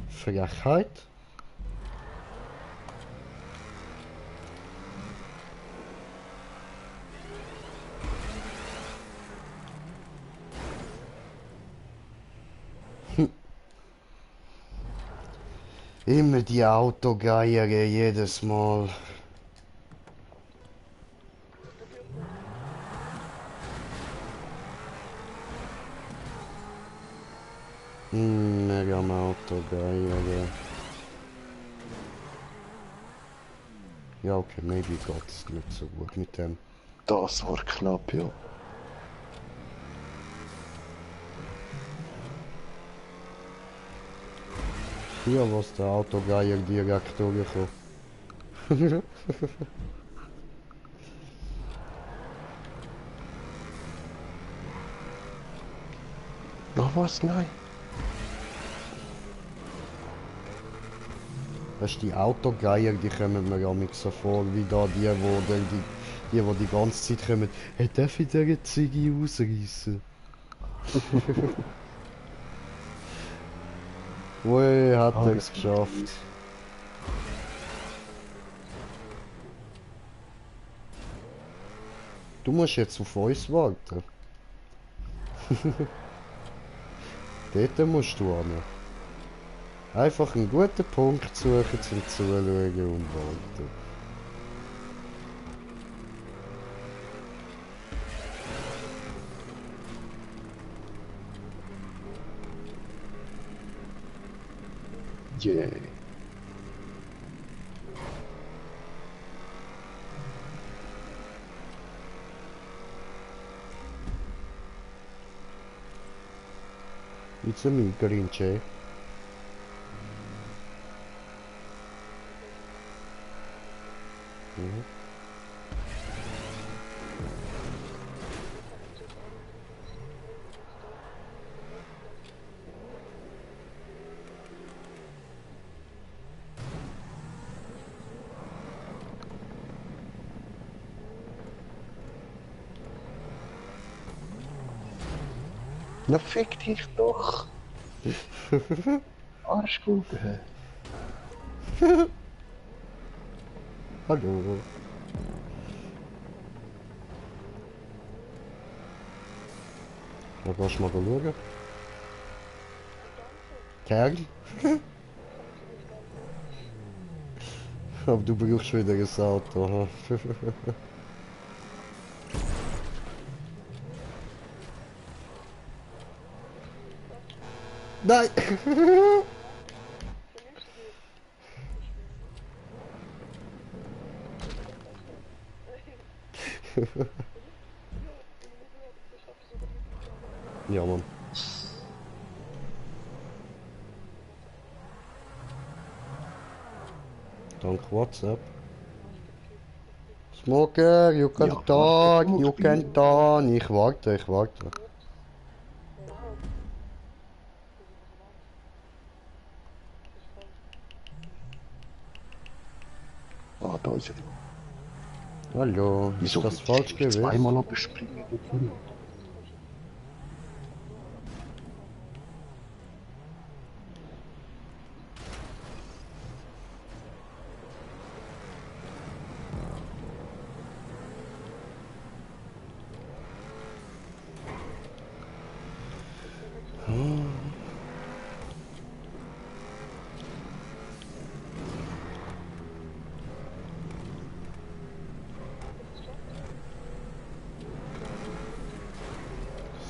Frechheit? Immer die Autogeiere, jedes Mal. Mega am Autogeiere. Ja, okay, maybe geht's nicht so gut mit dem. Das war knapp, ja. Hier was der Autogeier direkt durchgekommen. Noch was? Nein. Weißt du, die Autogeier, die kommen mir ja nicht so vor, wie da die ganze Zeit kommen. Hey, darf ich diese Ziege ausreißen? Ui, hat er es geschafft. Du musst jetzt auf uns warten. Dort musst du hin. Einfach einen guten Punkt suchen zum Zuschauen und warten. Yeah. It's a me, Grinche. Mhm. Na fick dich doch! Arschgute! Hallo. Da kannst du mal schauen. Kerl? Aber du brauchst wieder ein Auto, ha? Nein! Ja, Mann. Dank WhatsApp. Smoker, you can Ja, talk, warte, you can talk. Ich warte, ich warte. Ah, da ist er. Hallo, Wieso ist das falsch gewesen? zweimal abspringen?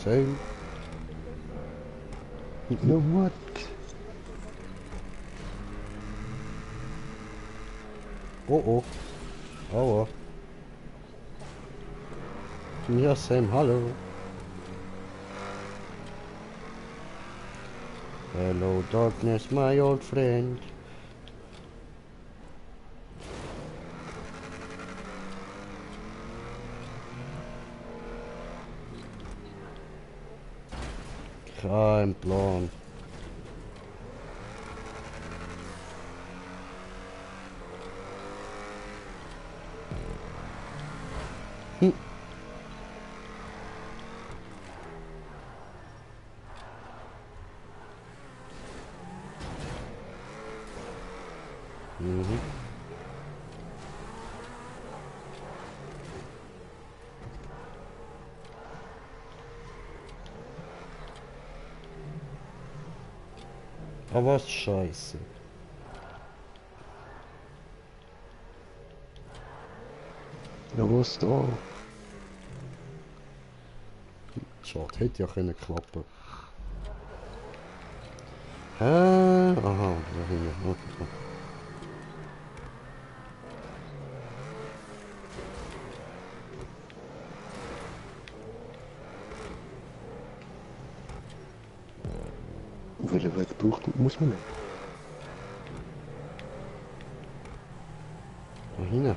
Same. No what? Oh oh. Aua. Ja, Sam, hallo. Hello, darkness, my old friend. Kein Plan. Hm. Mhm. Aber was scheiße. Ja, was da? Schade, hätte ja können klappen. Hä? Aha, da hinten. Okay. Auf welchen Weg muss man nicht? Da hinten.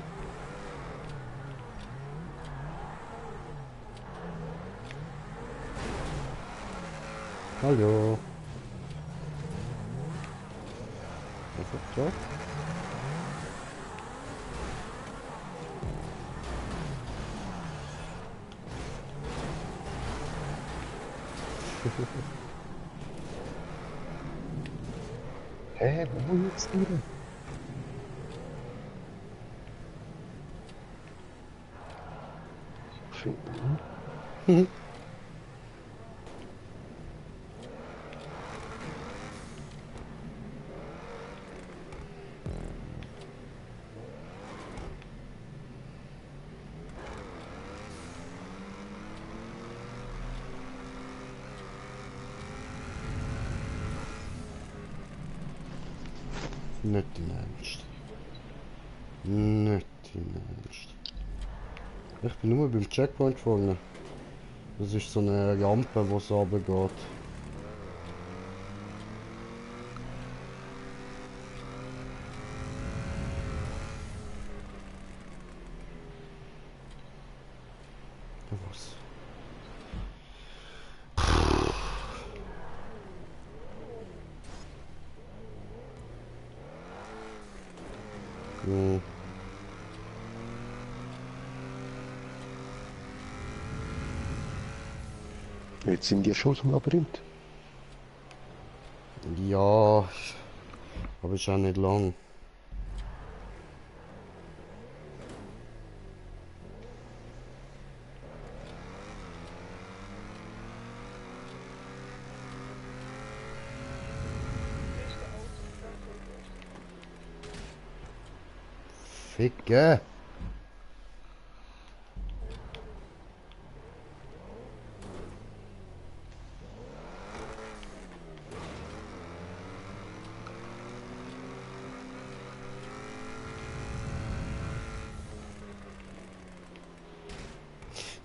Hallo. Einfach da. Hä, wo jetzt wieder? Finden. Nicht im Ernst. Nicht im Ernst. Ich bin nur beim Checkpoint vorne. Das ist so eine Rampe, wo es runtergeht. Was? Hm. Jetzt sind die schon zum Labyrinth. Ja, aber ist auch nicht lang. Ficke!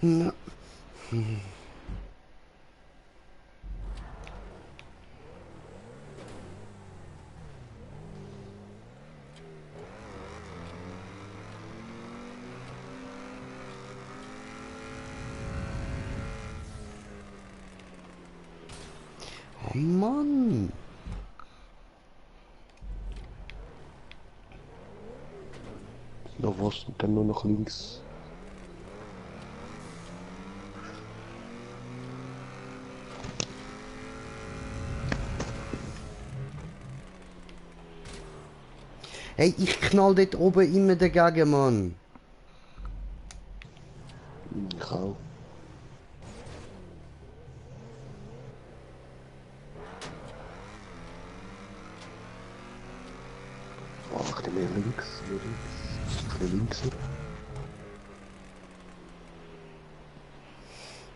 Na. Oh Mann! Noch was und dann nur noch links. Hey, ich knall dort oben immer dagegen, Mann! Ich auch. Oh, ein bisschen mehr links. Ein bisschen links.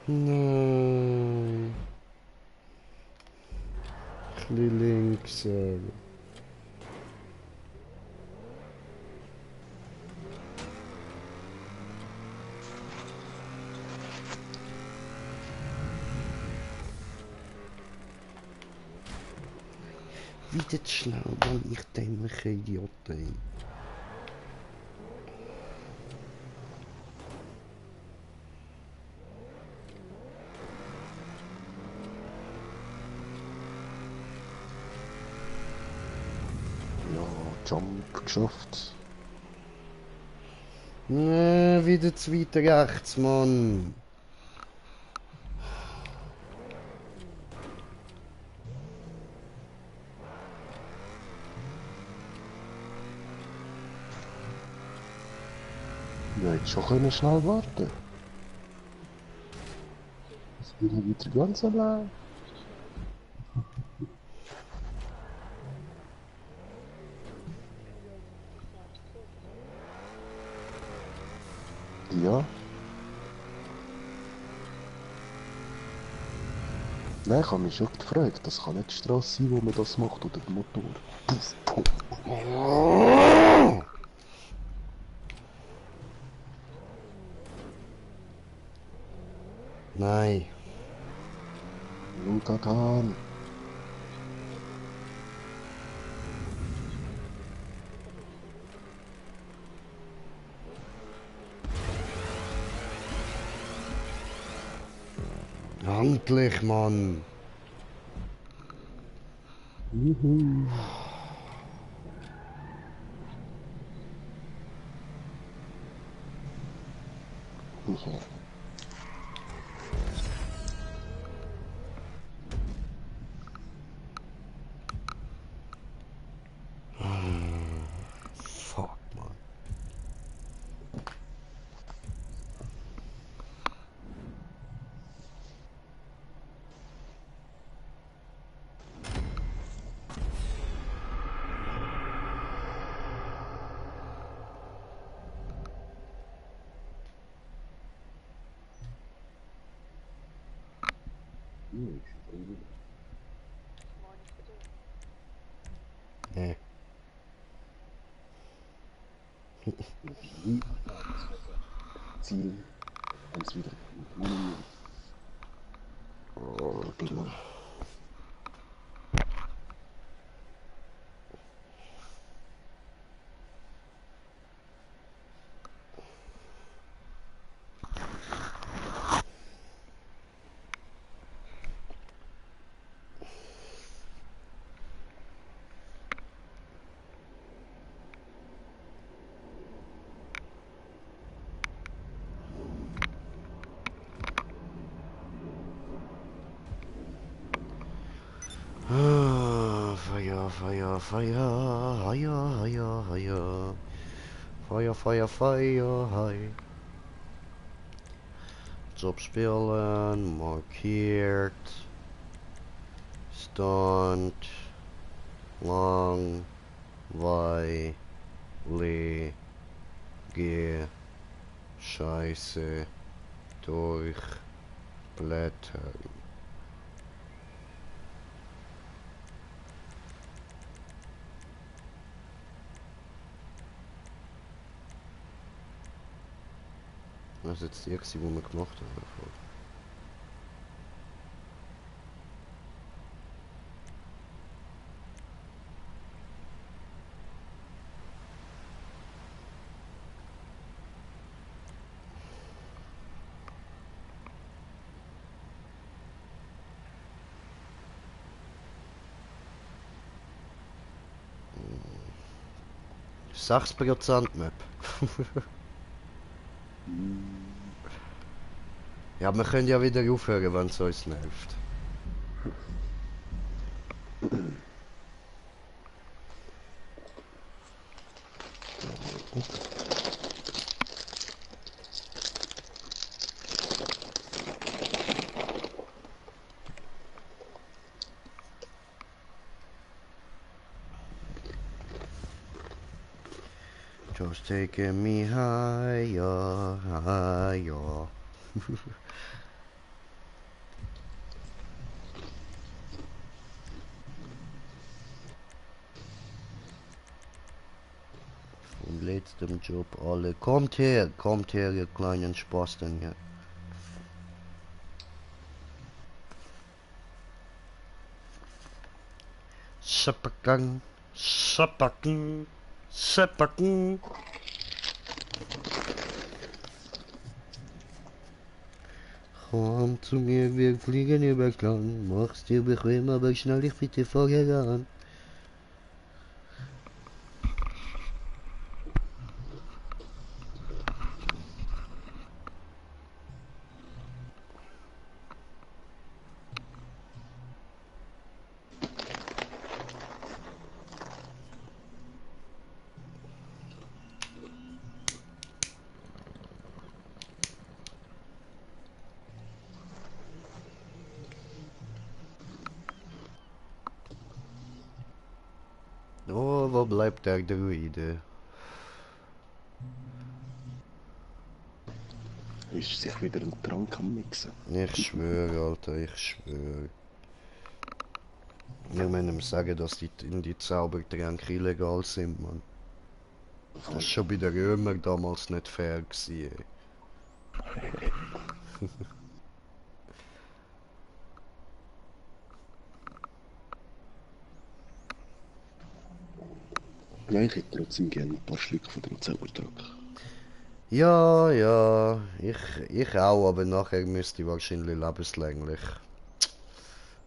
Nein. Ein bisschen links. Wieder zu schnell, Mann, ich dämliche Idiot, ey. Ja, Jump geschafft. Nee, wieder zu weit rechts, Mann. Ja, hätte schon können schnell warten. Jetzt bin ich wieder ganz allein. Ja. Nein, ich habe mich schon gefragt. Das kann nicht die Straße sein, wo man das macht, oder der Motor. Puff, puff. Nein. Lutakan. Endlich, Mann. Juhu. Ja. Fuck, Mann. Nee. Ziel. Eins wieder. Oh, genau. Feuer, Feuer, Feuer, Feuer, Feuer, Feuer. Feuer, Feuer, Feuer, hi. Job spelen, markiert. Stand. Lang. Wei. Le. G. Scheiße. Durch. Blättern. Das ist jetzt die Exi, die wir gemacht haben. Hm. 6% Map. Ja, wir können ja wieder aufhören, wenn es uns nervt. Just taking me higher, higher. Vom letzten Job alle. Kommt her, ihr kleinen Spasten hier. Schappacken, schappacken, schappacken. Komm zu mir, wir fliegen über Klang. Mach's dir bequem, aber schnell dich bitte vorher an. Oh, wo bleibt der Druide? Ist sich wieder ein Trank am Mixen. Ich schwöre, Alter, ich schwöre. Wir müssen ihm sagen, dass die Zaubertränke illegal sind, Mann. Das war schon bei den Römern damals nicht fair gewesen, ey. Ja, ich hätte trotzdem gerne ein paar Stück von dem Zaubertrank. Ja, ich auch, aber nachher müsste ich wahrscheinlich lebenslänglich.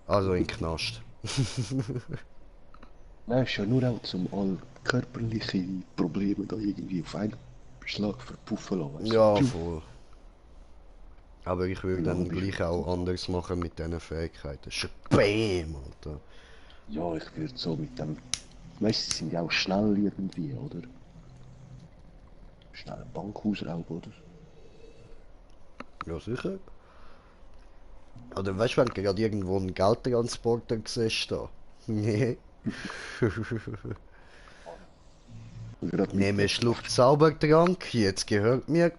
Also in den Knast. Nein, ist ja nur auch zum all körperliche Probleme da irgendwie auf einen Schlag verpuffen lassen. Weißt du? Ja, Piu. voll. Aber ich würde dann gleich auch anders machen mit diesen Fähigkeiten. Bam, Alter. Ja, ich würde so mit dem. Weißt du, sie sind ja auch schnell irgendwie, oder? Schnell ein Bankhausraub, oder? Ja, sicher. Oder weißt du, wenn du gerade irgendwo einen Geldtransporter siehst, da? Nee. Nehme einen Schluck Zaubertrank, jetzt gehört mir.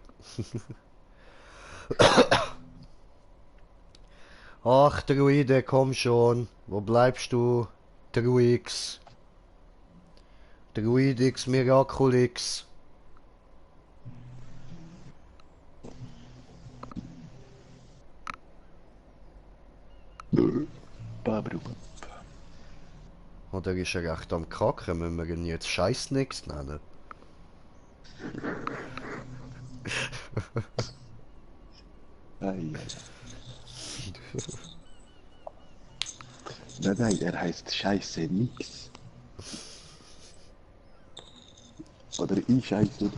Ach, Druide, komm schon. Wo bleibst du? Druix. Druidix Miraculix. Oder ist er echt am Kacken? Müssen wir ihn jetzt Scheiß nix nennen? Nein, nein, er heißt Scheiße nix. Oder ich scheiße.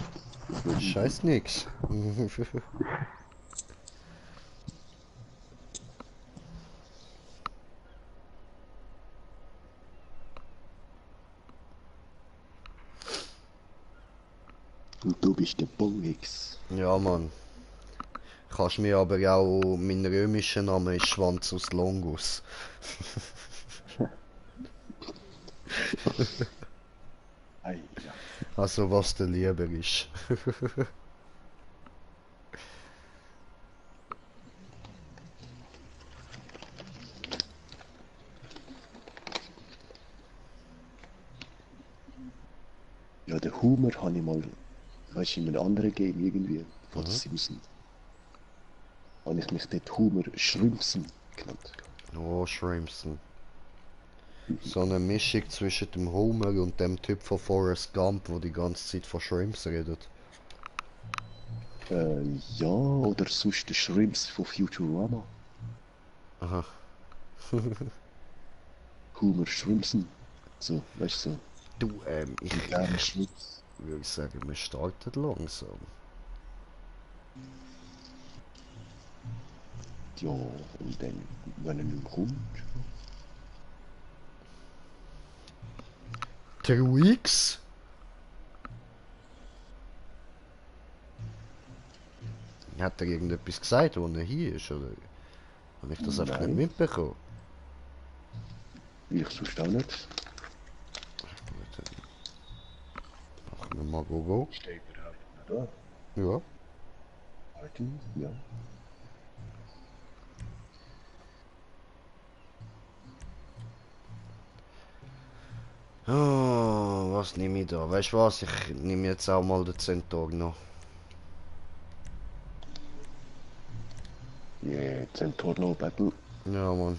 Scheiß nix. Und du bist der Bongix. Ja, Mann. Kannst mir aber auch, mein römischer Name ist Schwanzus Longus. Ei, ja. Also was der lieber ist. Ja, den Humor habe ich mal, weißt du, in einem anderen Game irgendwie, von den Simpsons. Habe ich mich dort Humor Schrimpsen genannt. Oh, Shrimpson. So eine Mischung zwischen dem Homer und dem Typ von Forrest Gump, wo die ganze Zeit von Shrimps redet. Ja, oder sonst der Shrimps von Futurama. Aha. Humor Schrimpsen. So, weißt du, so. Du, ich Kleine Schrimps. würde sagen, wir starten langsam. Ja, und dann, wenn er nicht mehr kommt. Truix? Hat er irgendetwas gesagt, wo er hier ist, oder? Habe ich das einfach nicht Nein. mitbekommen? Ich sonst auch nicht. Gut, dann machen wir mal Go. Steht überhaupt noch da? Ja. Heute? Ja. Oh, was nehme ich da? Weißt du was? Ich nehme jetzt auch mal den Centaur noch. Yeah, Centaur Battle. Ja, Mann.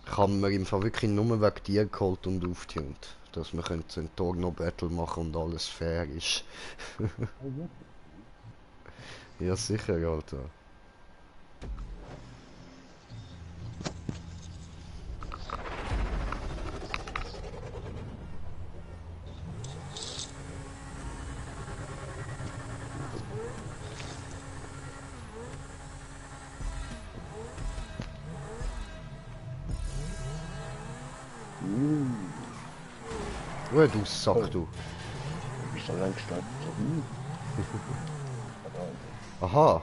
Ich habe mir im Fall wirklich nur wegen dir geholt und aufgetunt. Dass wir Centaur noch Battle machen und alles fair ist. Ja, sicher, Alter. Oh, du Sack, du. Du bist so lang gestartet. So, Aha.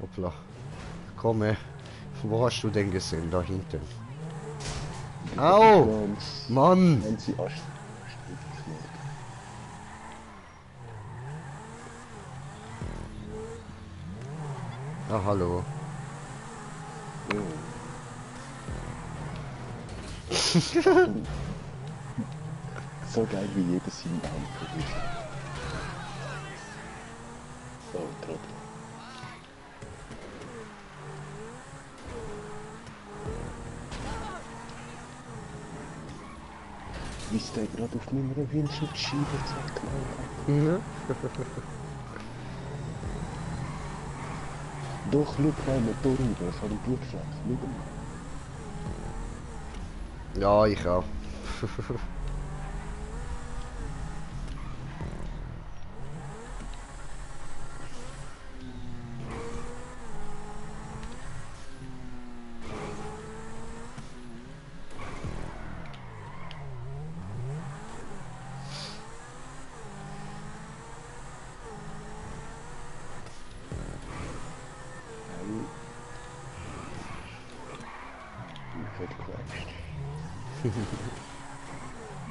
Hoppla. Komm her. Wo hast du denn gesehen? Da hinten. Au! Mann! Wenn sie Ah, hallo. So geil wie jedes im Auto. Oh, Trottel. Wie ist der gerade auf meiner Windschutzscheibe zerknallt? Doch, schau mein Motor rüber, das habe ich gut gesagt. Schau mal. Ja, ich auch.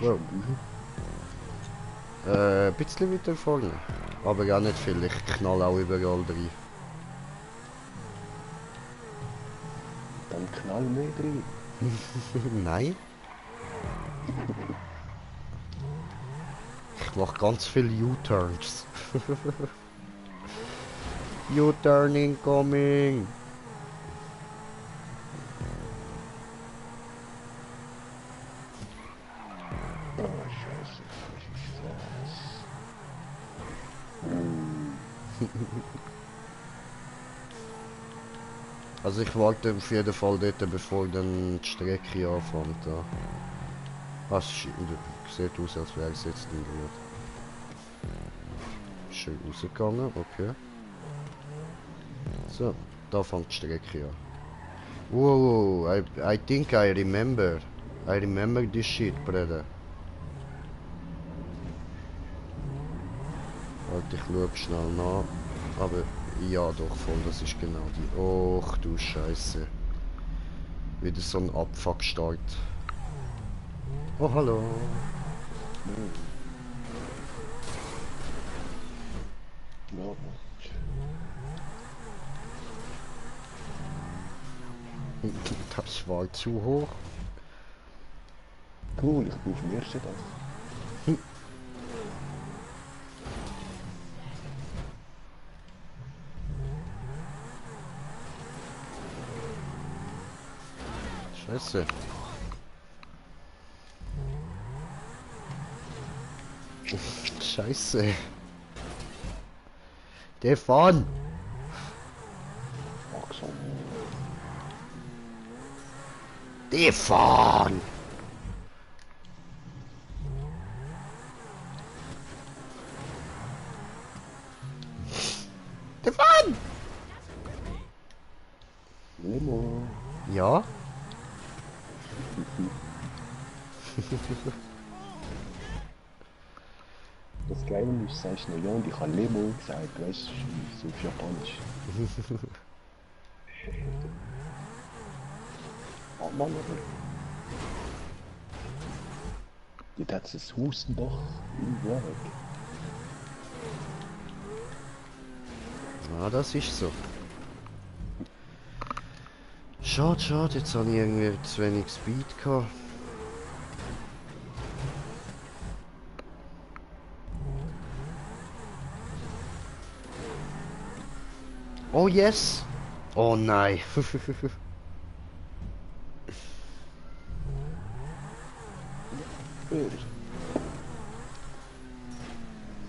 Wow. Ein bisschen weiter vorne. Aber gar nicht viel, ich knall auch überall rein. Dann knall mehr drin. Nein. Ich mach ganz viele U-Turns. U-Turn incoming! Oh, scheiße. Was ist das? Also ich warte auf jeden Fall dort, bevor dann die Strecke anfängt. Da. Ah, es sieht aus, als wäre es jetzt nicht gut. Schön rausgegangen, okay. So, da fängt die Strecke an. Wow, I think I remember. I remember this shit, brother. Warte, ich schau schnell nach. Aber ja, doch voll, das ist genau die. Och du Scheiße. Wieder so ein Abfuck-Start. Oh, hallo. Ja, Das war zu hoch. cool, ich bin auf dem ersten Dach. Scheiße. Scheiße. Stefan! Axel. Stefan! Stefan! Limo. Ja? Das Geile ist, sagst du noch, ja, und ich habe Limo gesagt, weißt du, so auf Japanisch. Oh Mann, oder? Jetzt hat es ein Hausendach im Weg. Ja, das ist so. Schade, schade, jetzt habe ich irgendwie zu wenig Speed gehabt. Oh yes! Oh nein!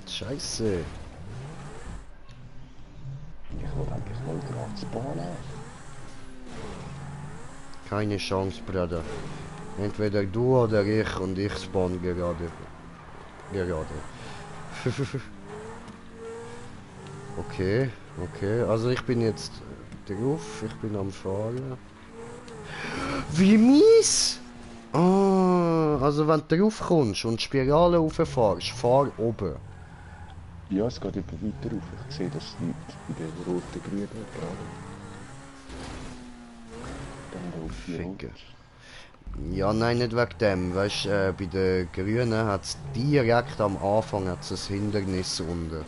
Scheiße! Ich wollte eigentlich mal gerade spawnen. Keine Chance, Bruder. Entweder du oder ich und ich spawn gerade. Okay, okay. Also ich bin jetzt drauf, ich bin am Fahren. Wie mies! Ah, also wenn du drauf kommst und die Spirale rauffährst, fahr oben. Ja, es geht eben weiter rauf. Ich sehe das nicht bei den roten Grünen gerade. Dann da auf die Ficker. Rot. Ja, nein, nicht wegen dem. Weißt du, bei den Grünen hat es direkt am Anfang hat's ein Hindernis unten.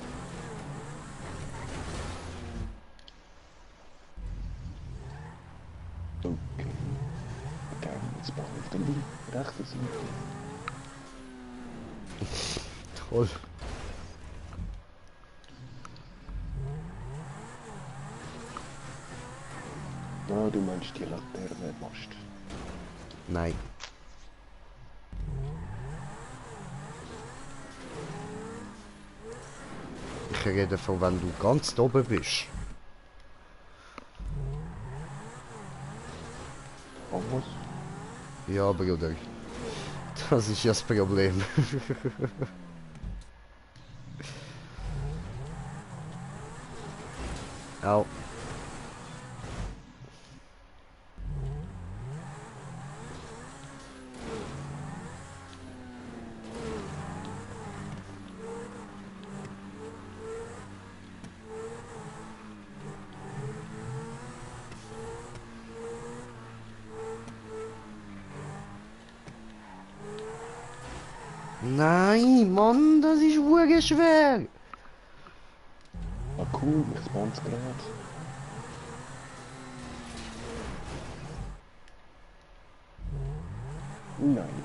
Jetzt brauche ich den rechten Seite. Toll. Ah, du meinst die Laterne Mast. Nein. Ich rede davon, wenn du ganz da oben bist. Oh, was? Ja, Bruder. Das ist ja das Problem. Au. Nein, Mann, das ist wirklich schwer. Ah cool, ich spawn's gerade. Nein.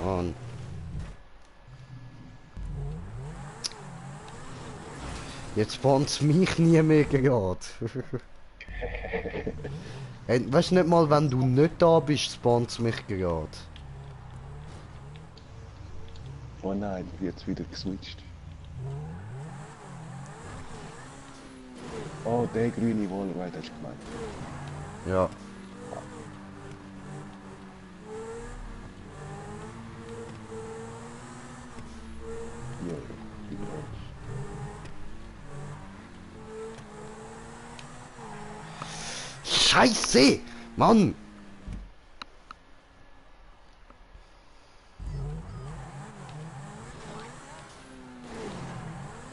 Mann. Jetzt spawnt's mich nie mehr gerade. Weißt du nicht mal, wenn du nicht da bist, spawnt's mich gerade. Oh nein, jetzt wieder geswitcht. Oh, der grüne Wallride hast du gemeint. Ja. Ja, genau. Scheiße! Mann!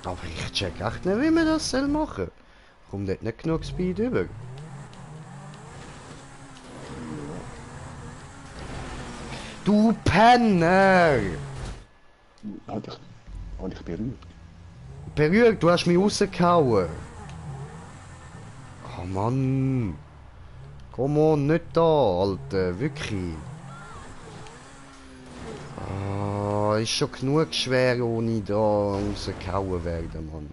Aber ich check echt nicht, wie man das machen soll. Kommt dort nicht genug Speed über? Du Penner! Hab ich berührt? Berührt, du hast mich rausgehauen. Oh Mann. Komm on, nicht da, Alter. Wirklich. Ah, ist schon genug schwer, ohne da rausgehauen werden, Mann.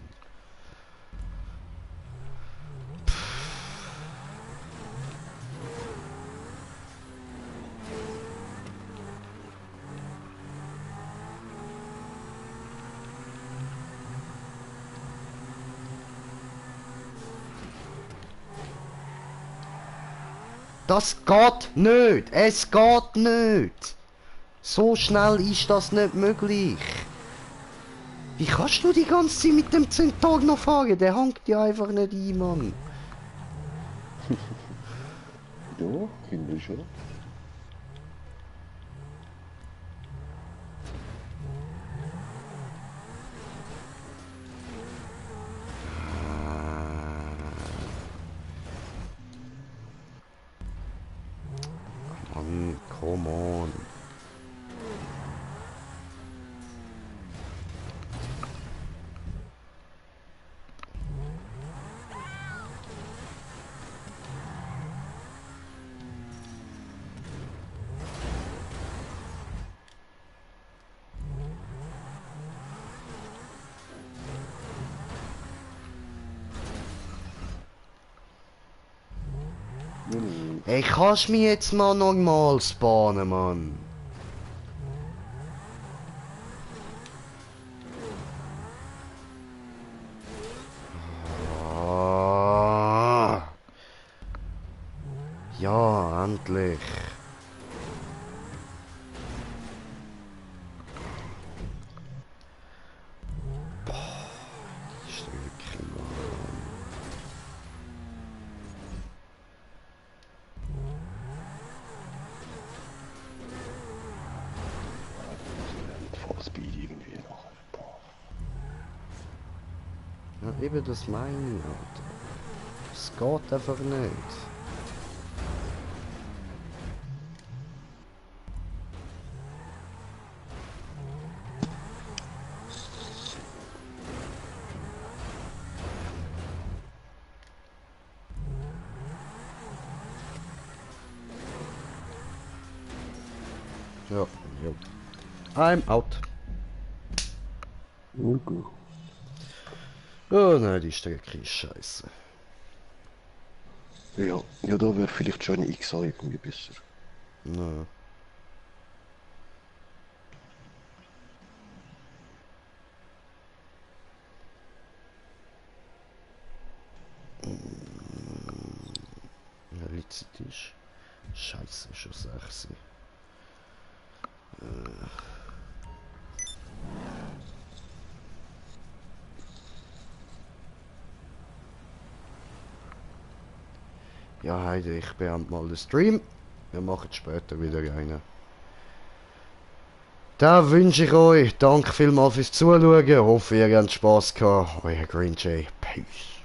Das geht nicht! Es geht nicht! So schnell ist das nicht möglich! Wie kannst du die ganze Zeit mit dem Zentaur noch fahren? Der hängt ja einfach nicht ein, Mann! Ja, finde ich schon. Mann, come on! Ey, kannst du mich jetzt mal normal spawnen, Mann? Ah. Ja, endlich. Boah, ist wirklich, Mann. Vollspeed irgendwie nachher. Boah. Ja, eben das meine ich, Alter. Es geht einfach nicht. Ja, ja. I'm out. Okay. Oh nein, die Strecke ist scheiße. Ja, ja, da wäre vielleicht schon eine XA irgendwie besser. Ja. Ja, letzte ist scheiße, schon 6. Ja, Heide, ich beende mal den Stream. Wir machen später wieder einen. Da wünsche ich euch. Danke vielmals fürs Zuschauen. Hoffe, ihr habt Spass gehabt. Euer Green Jay. Peace.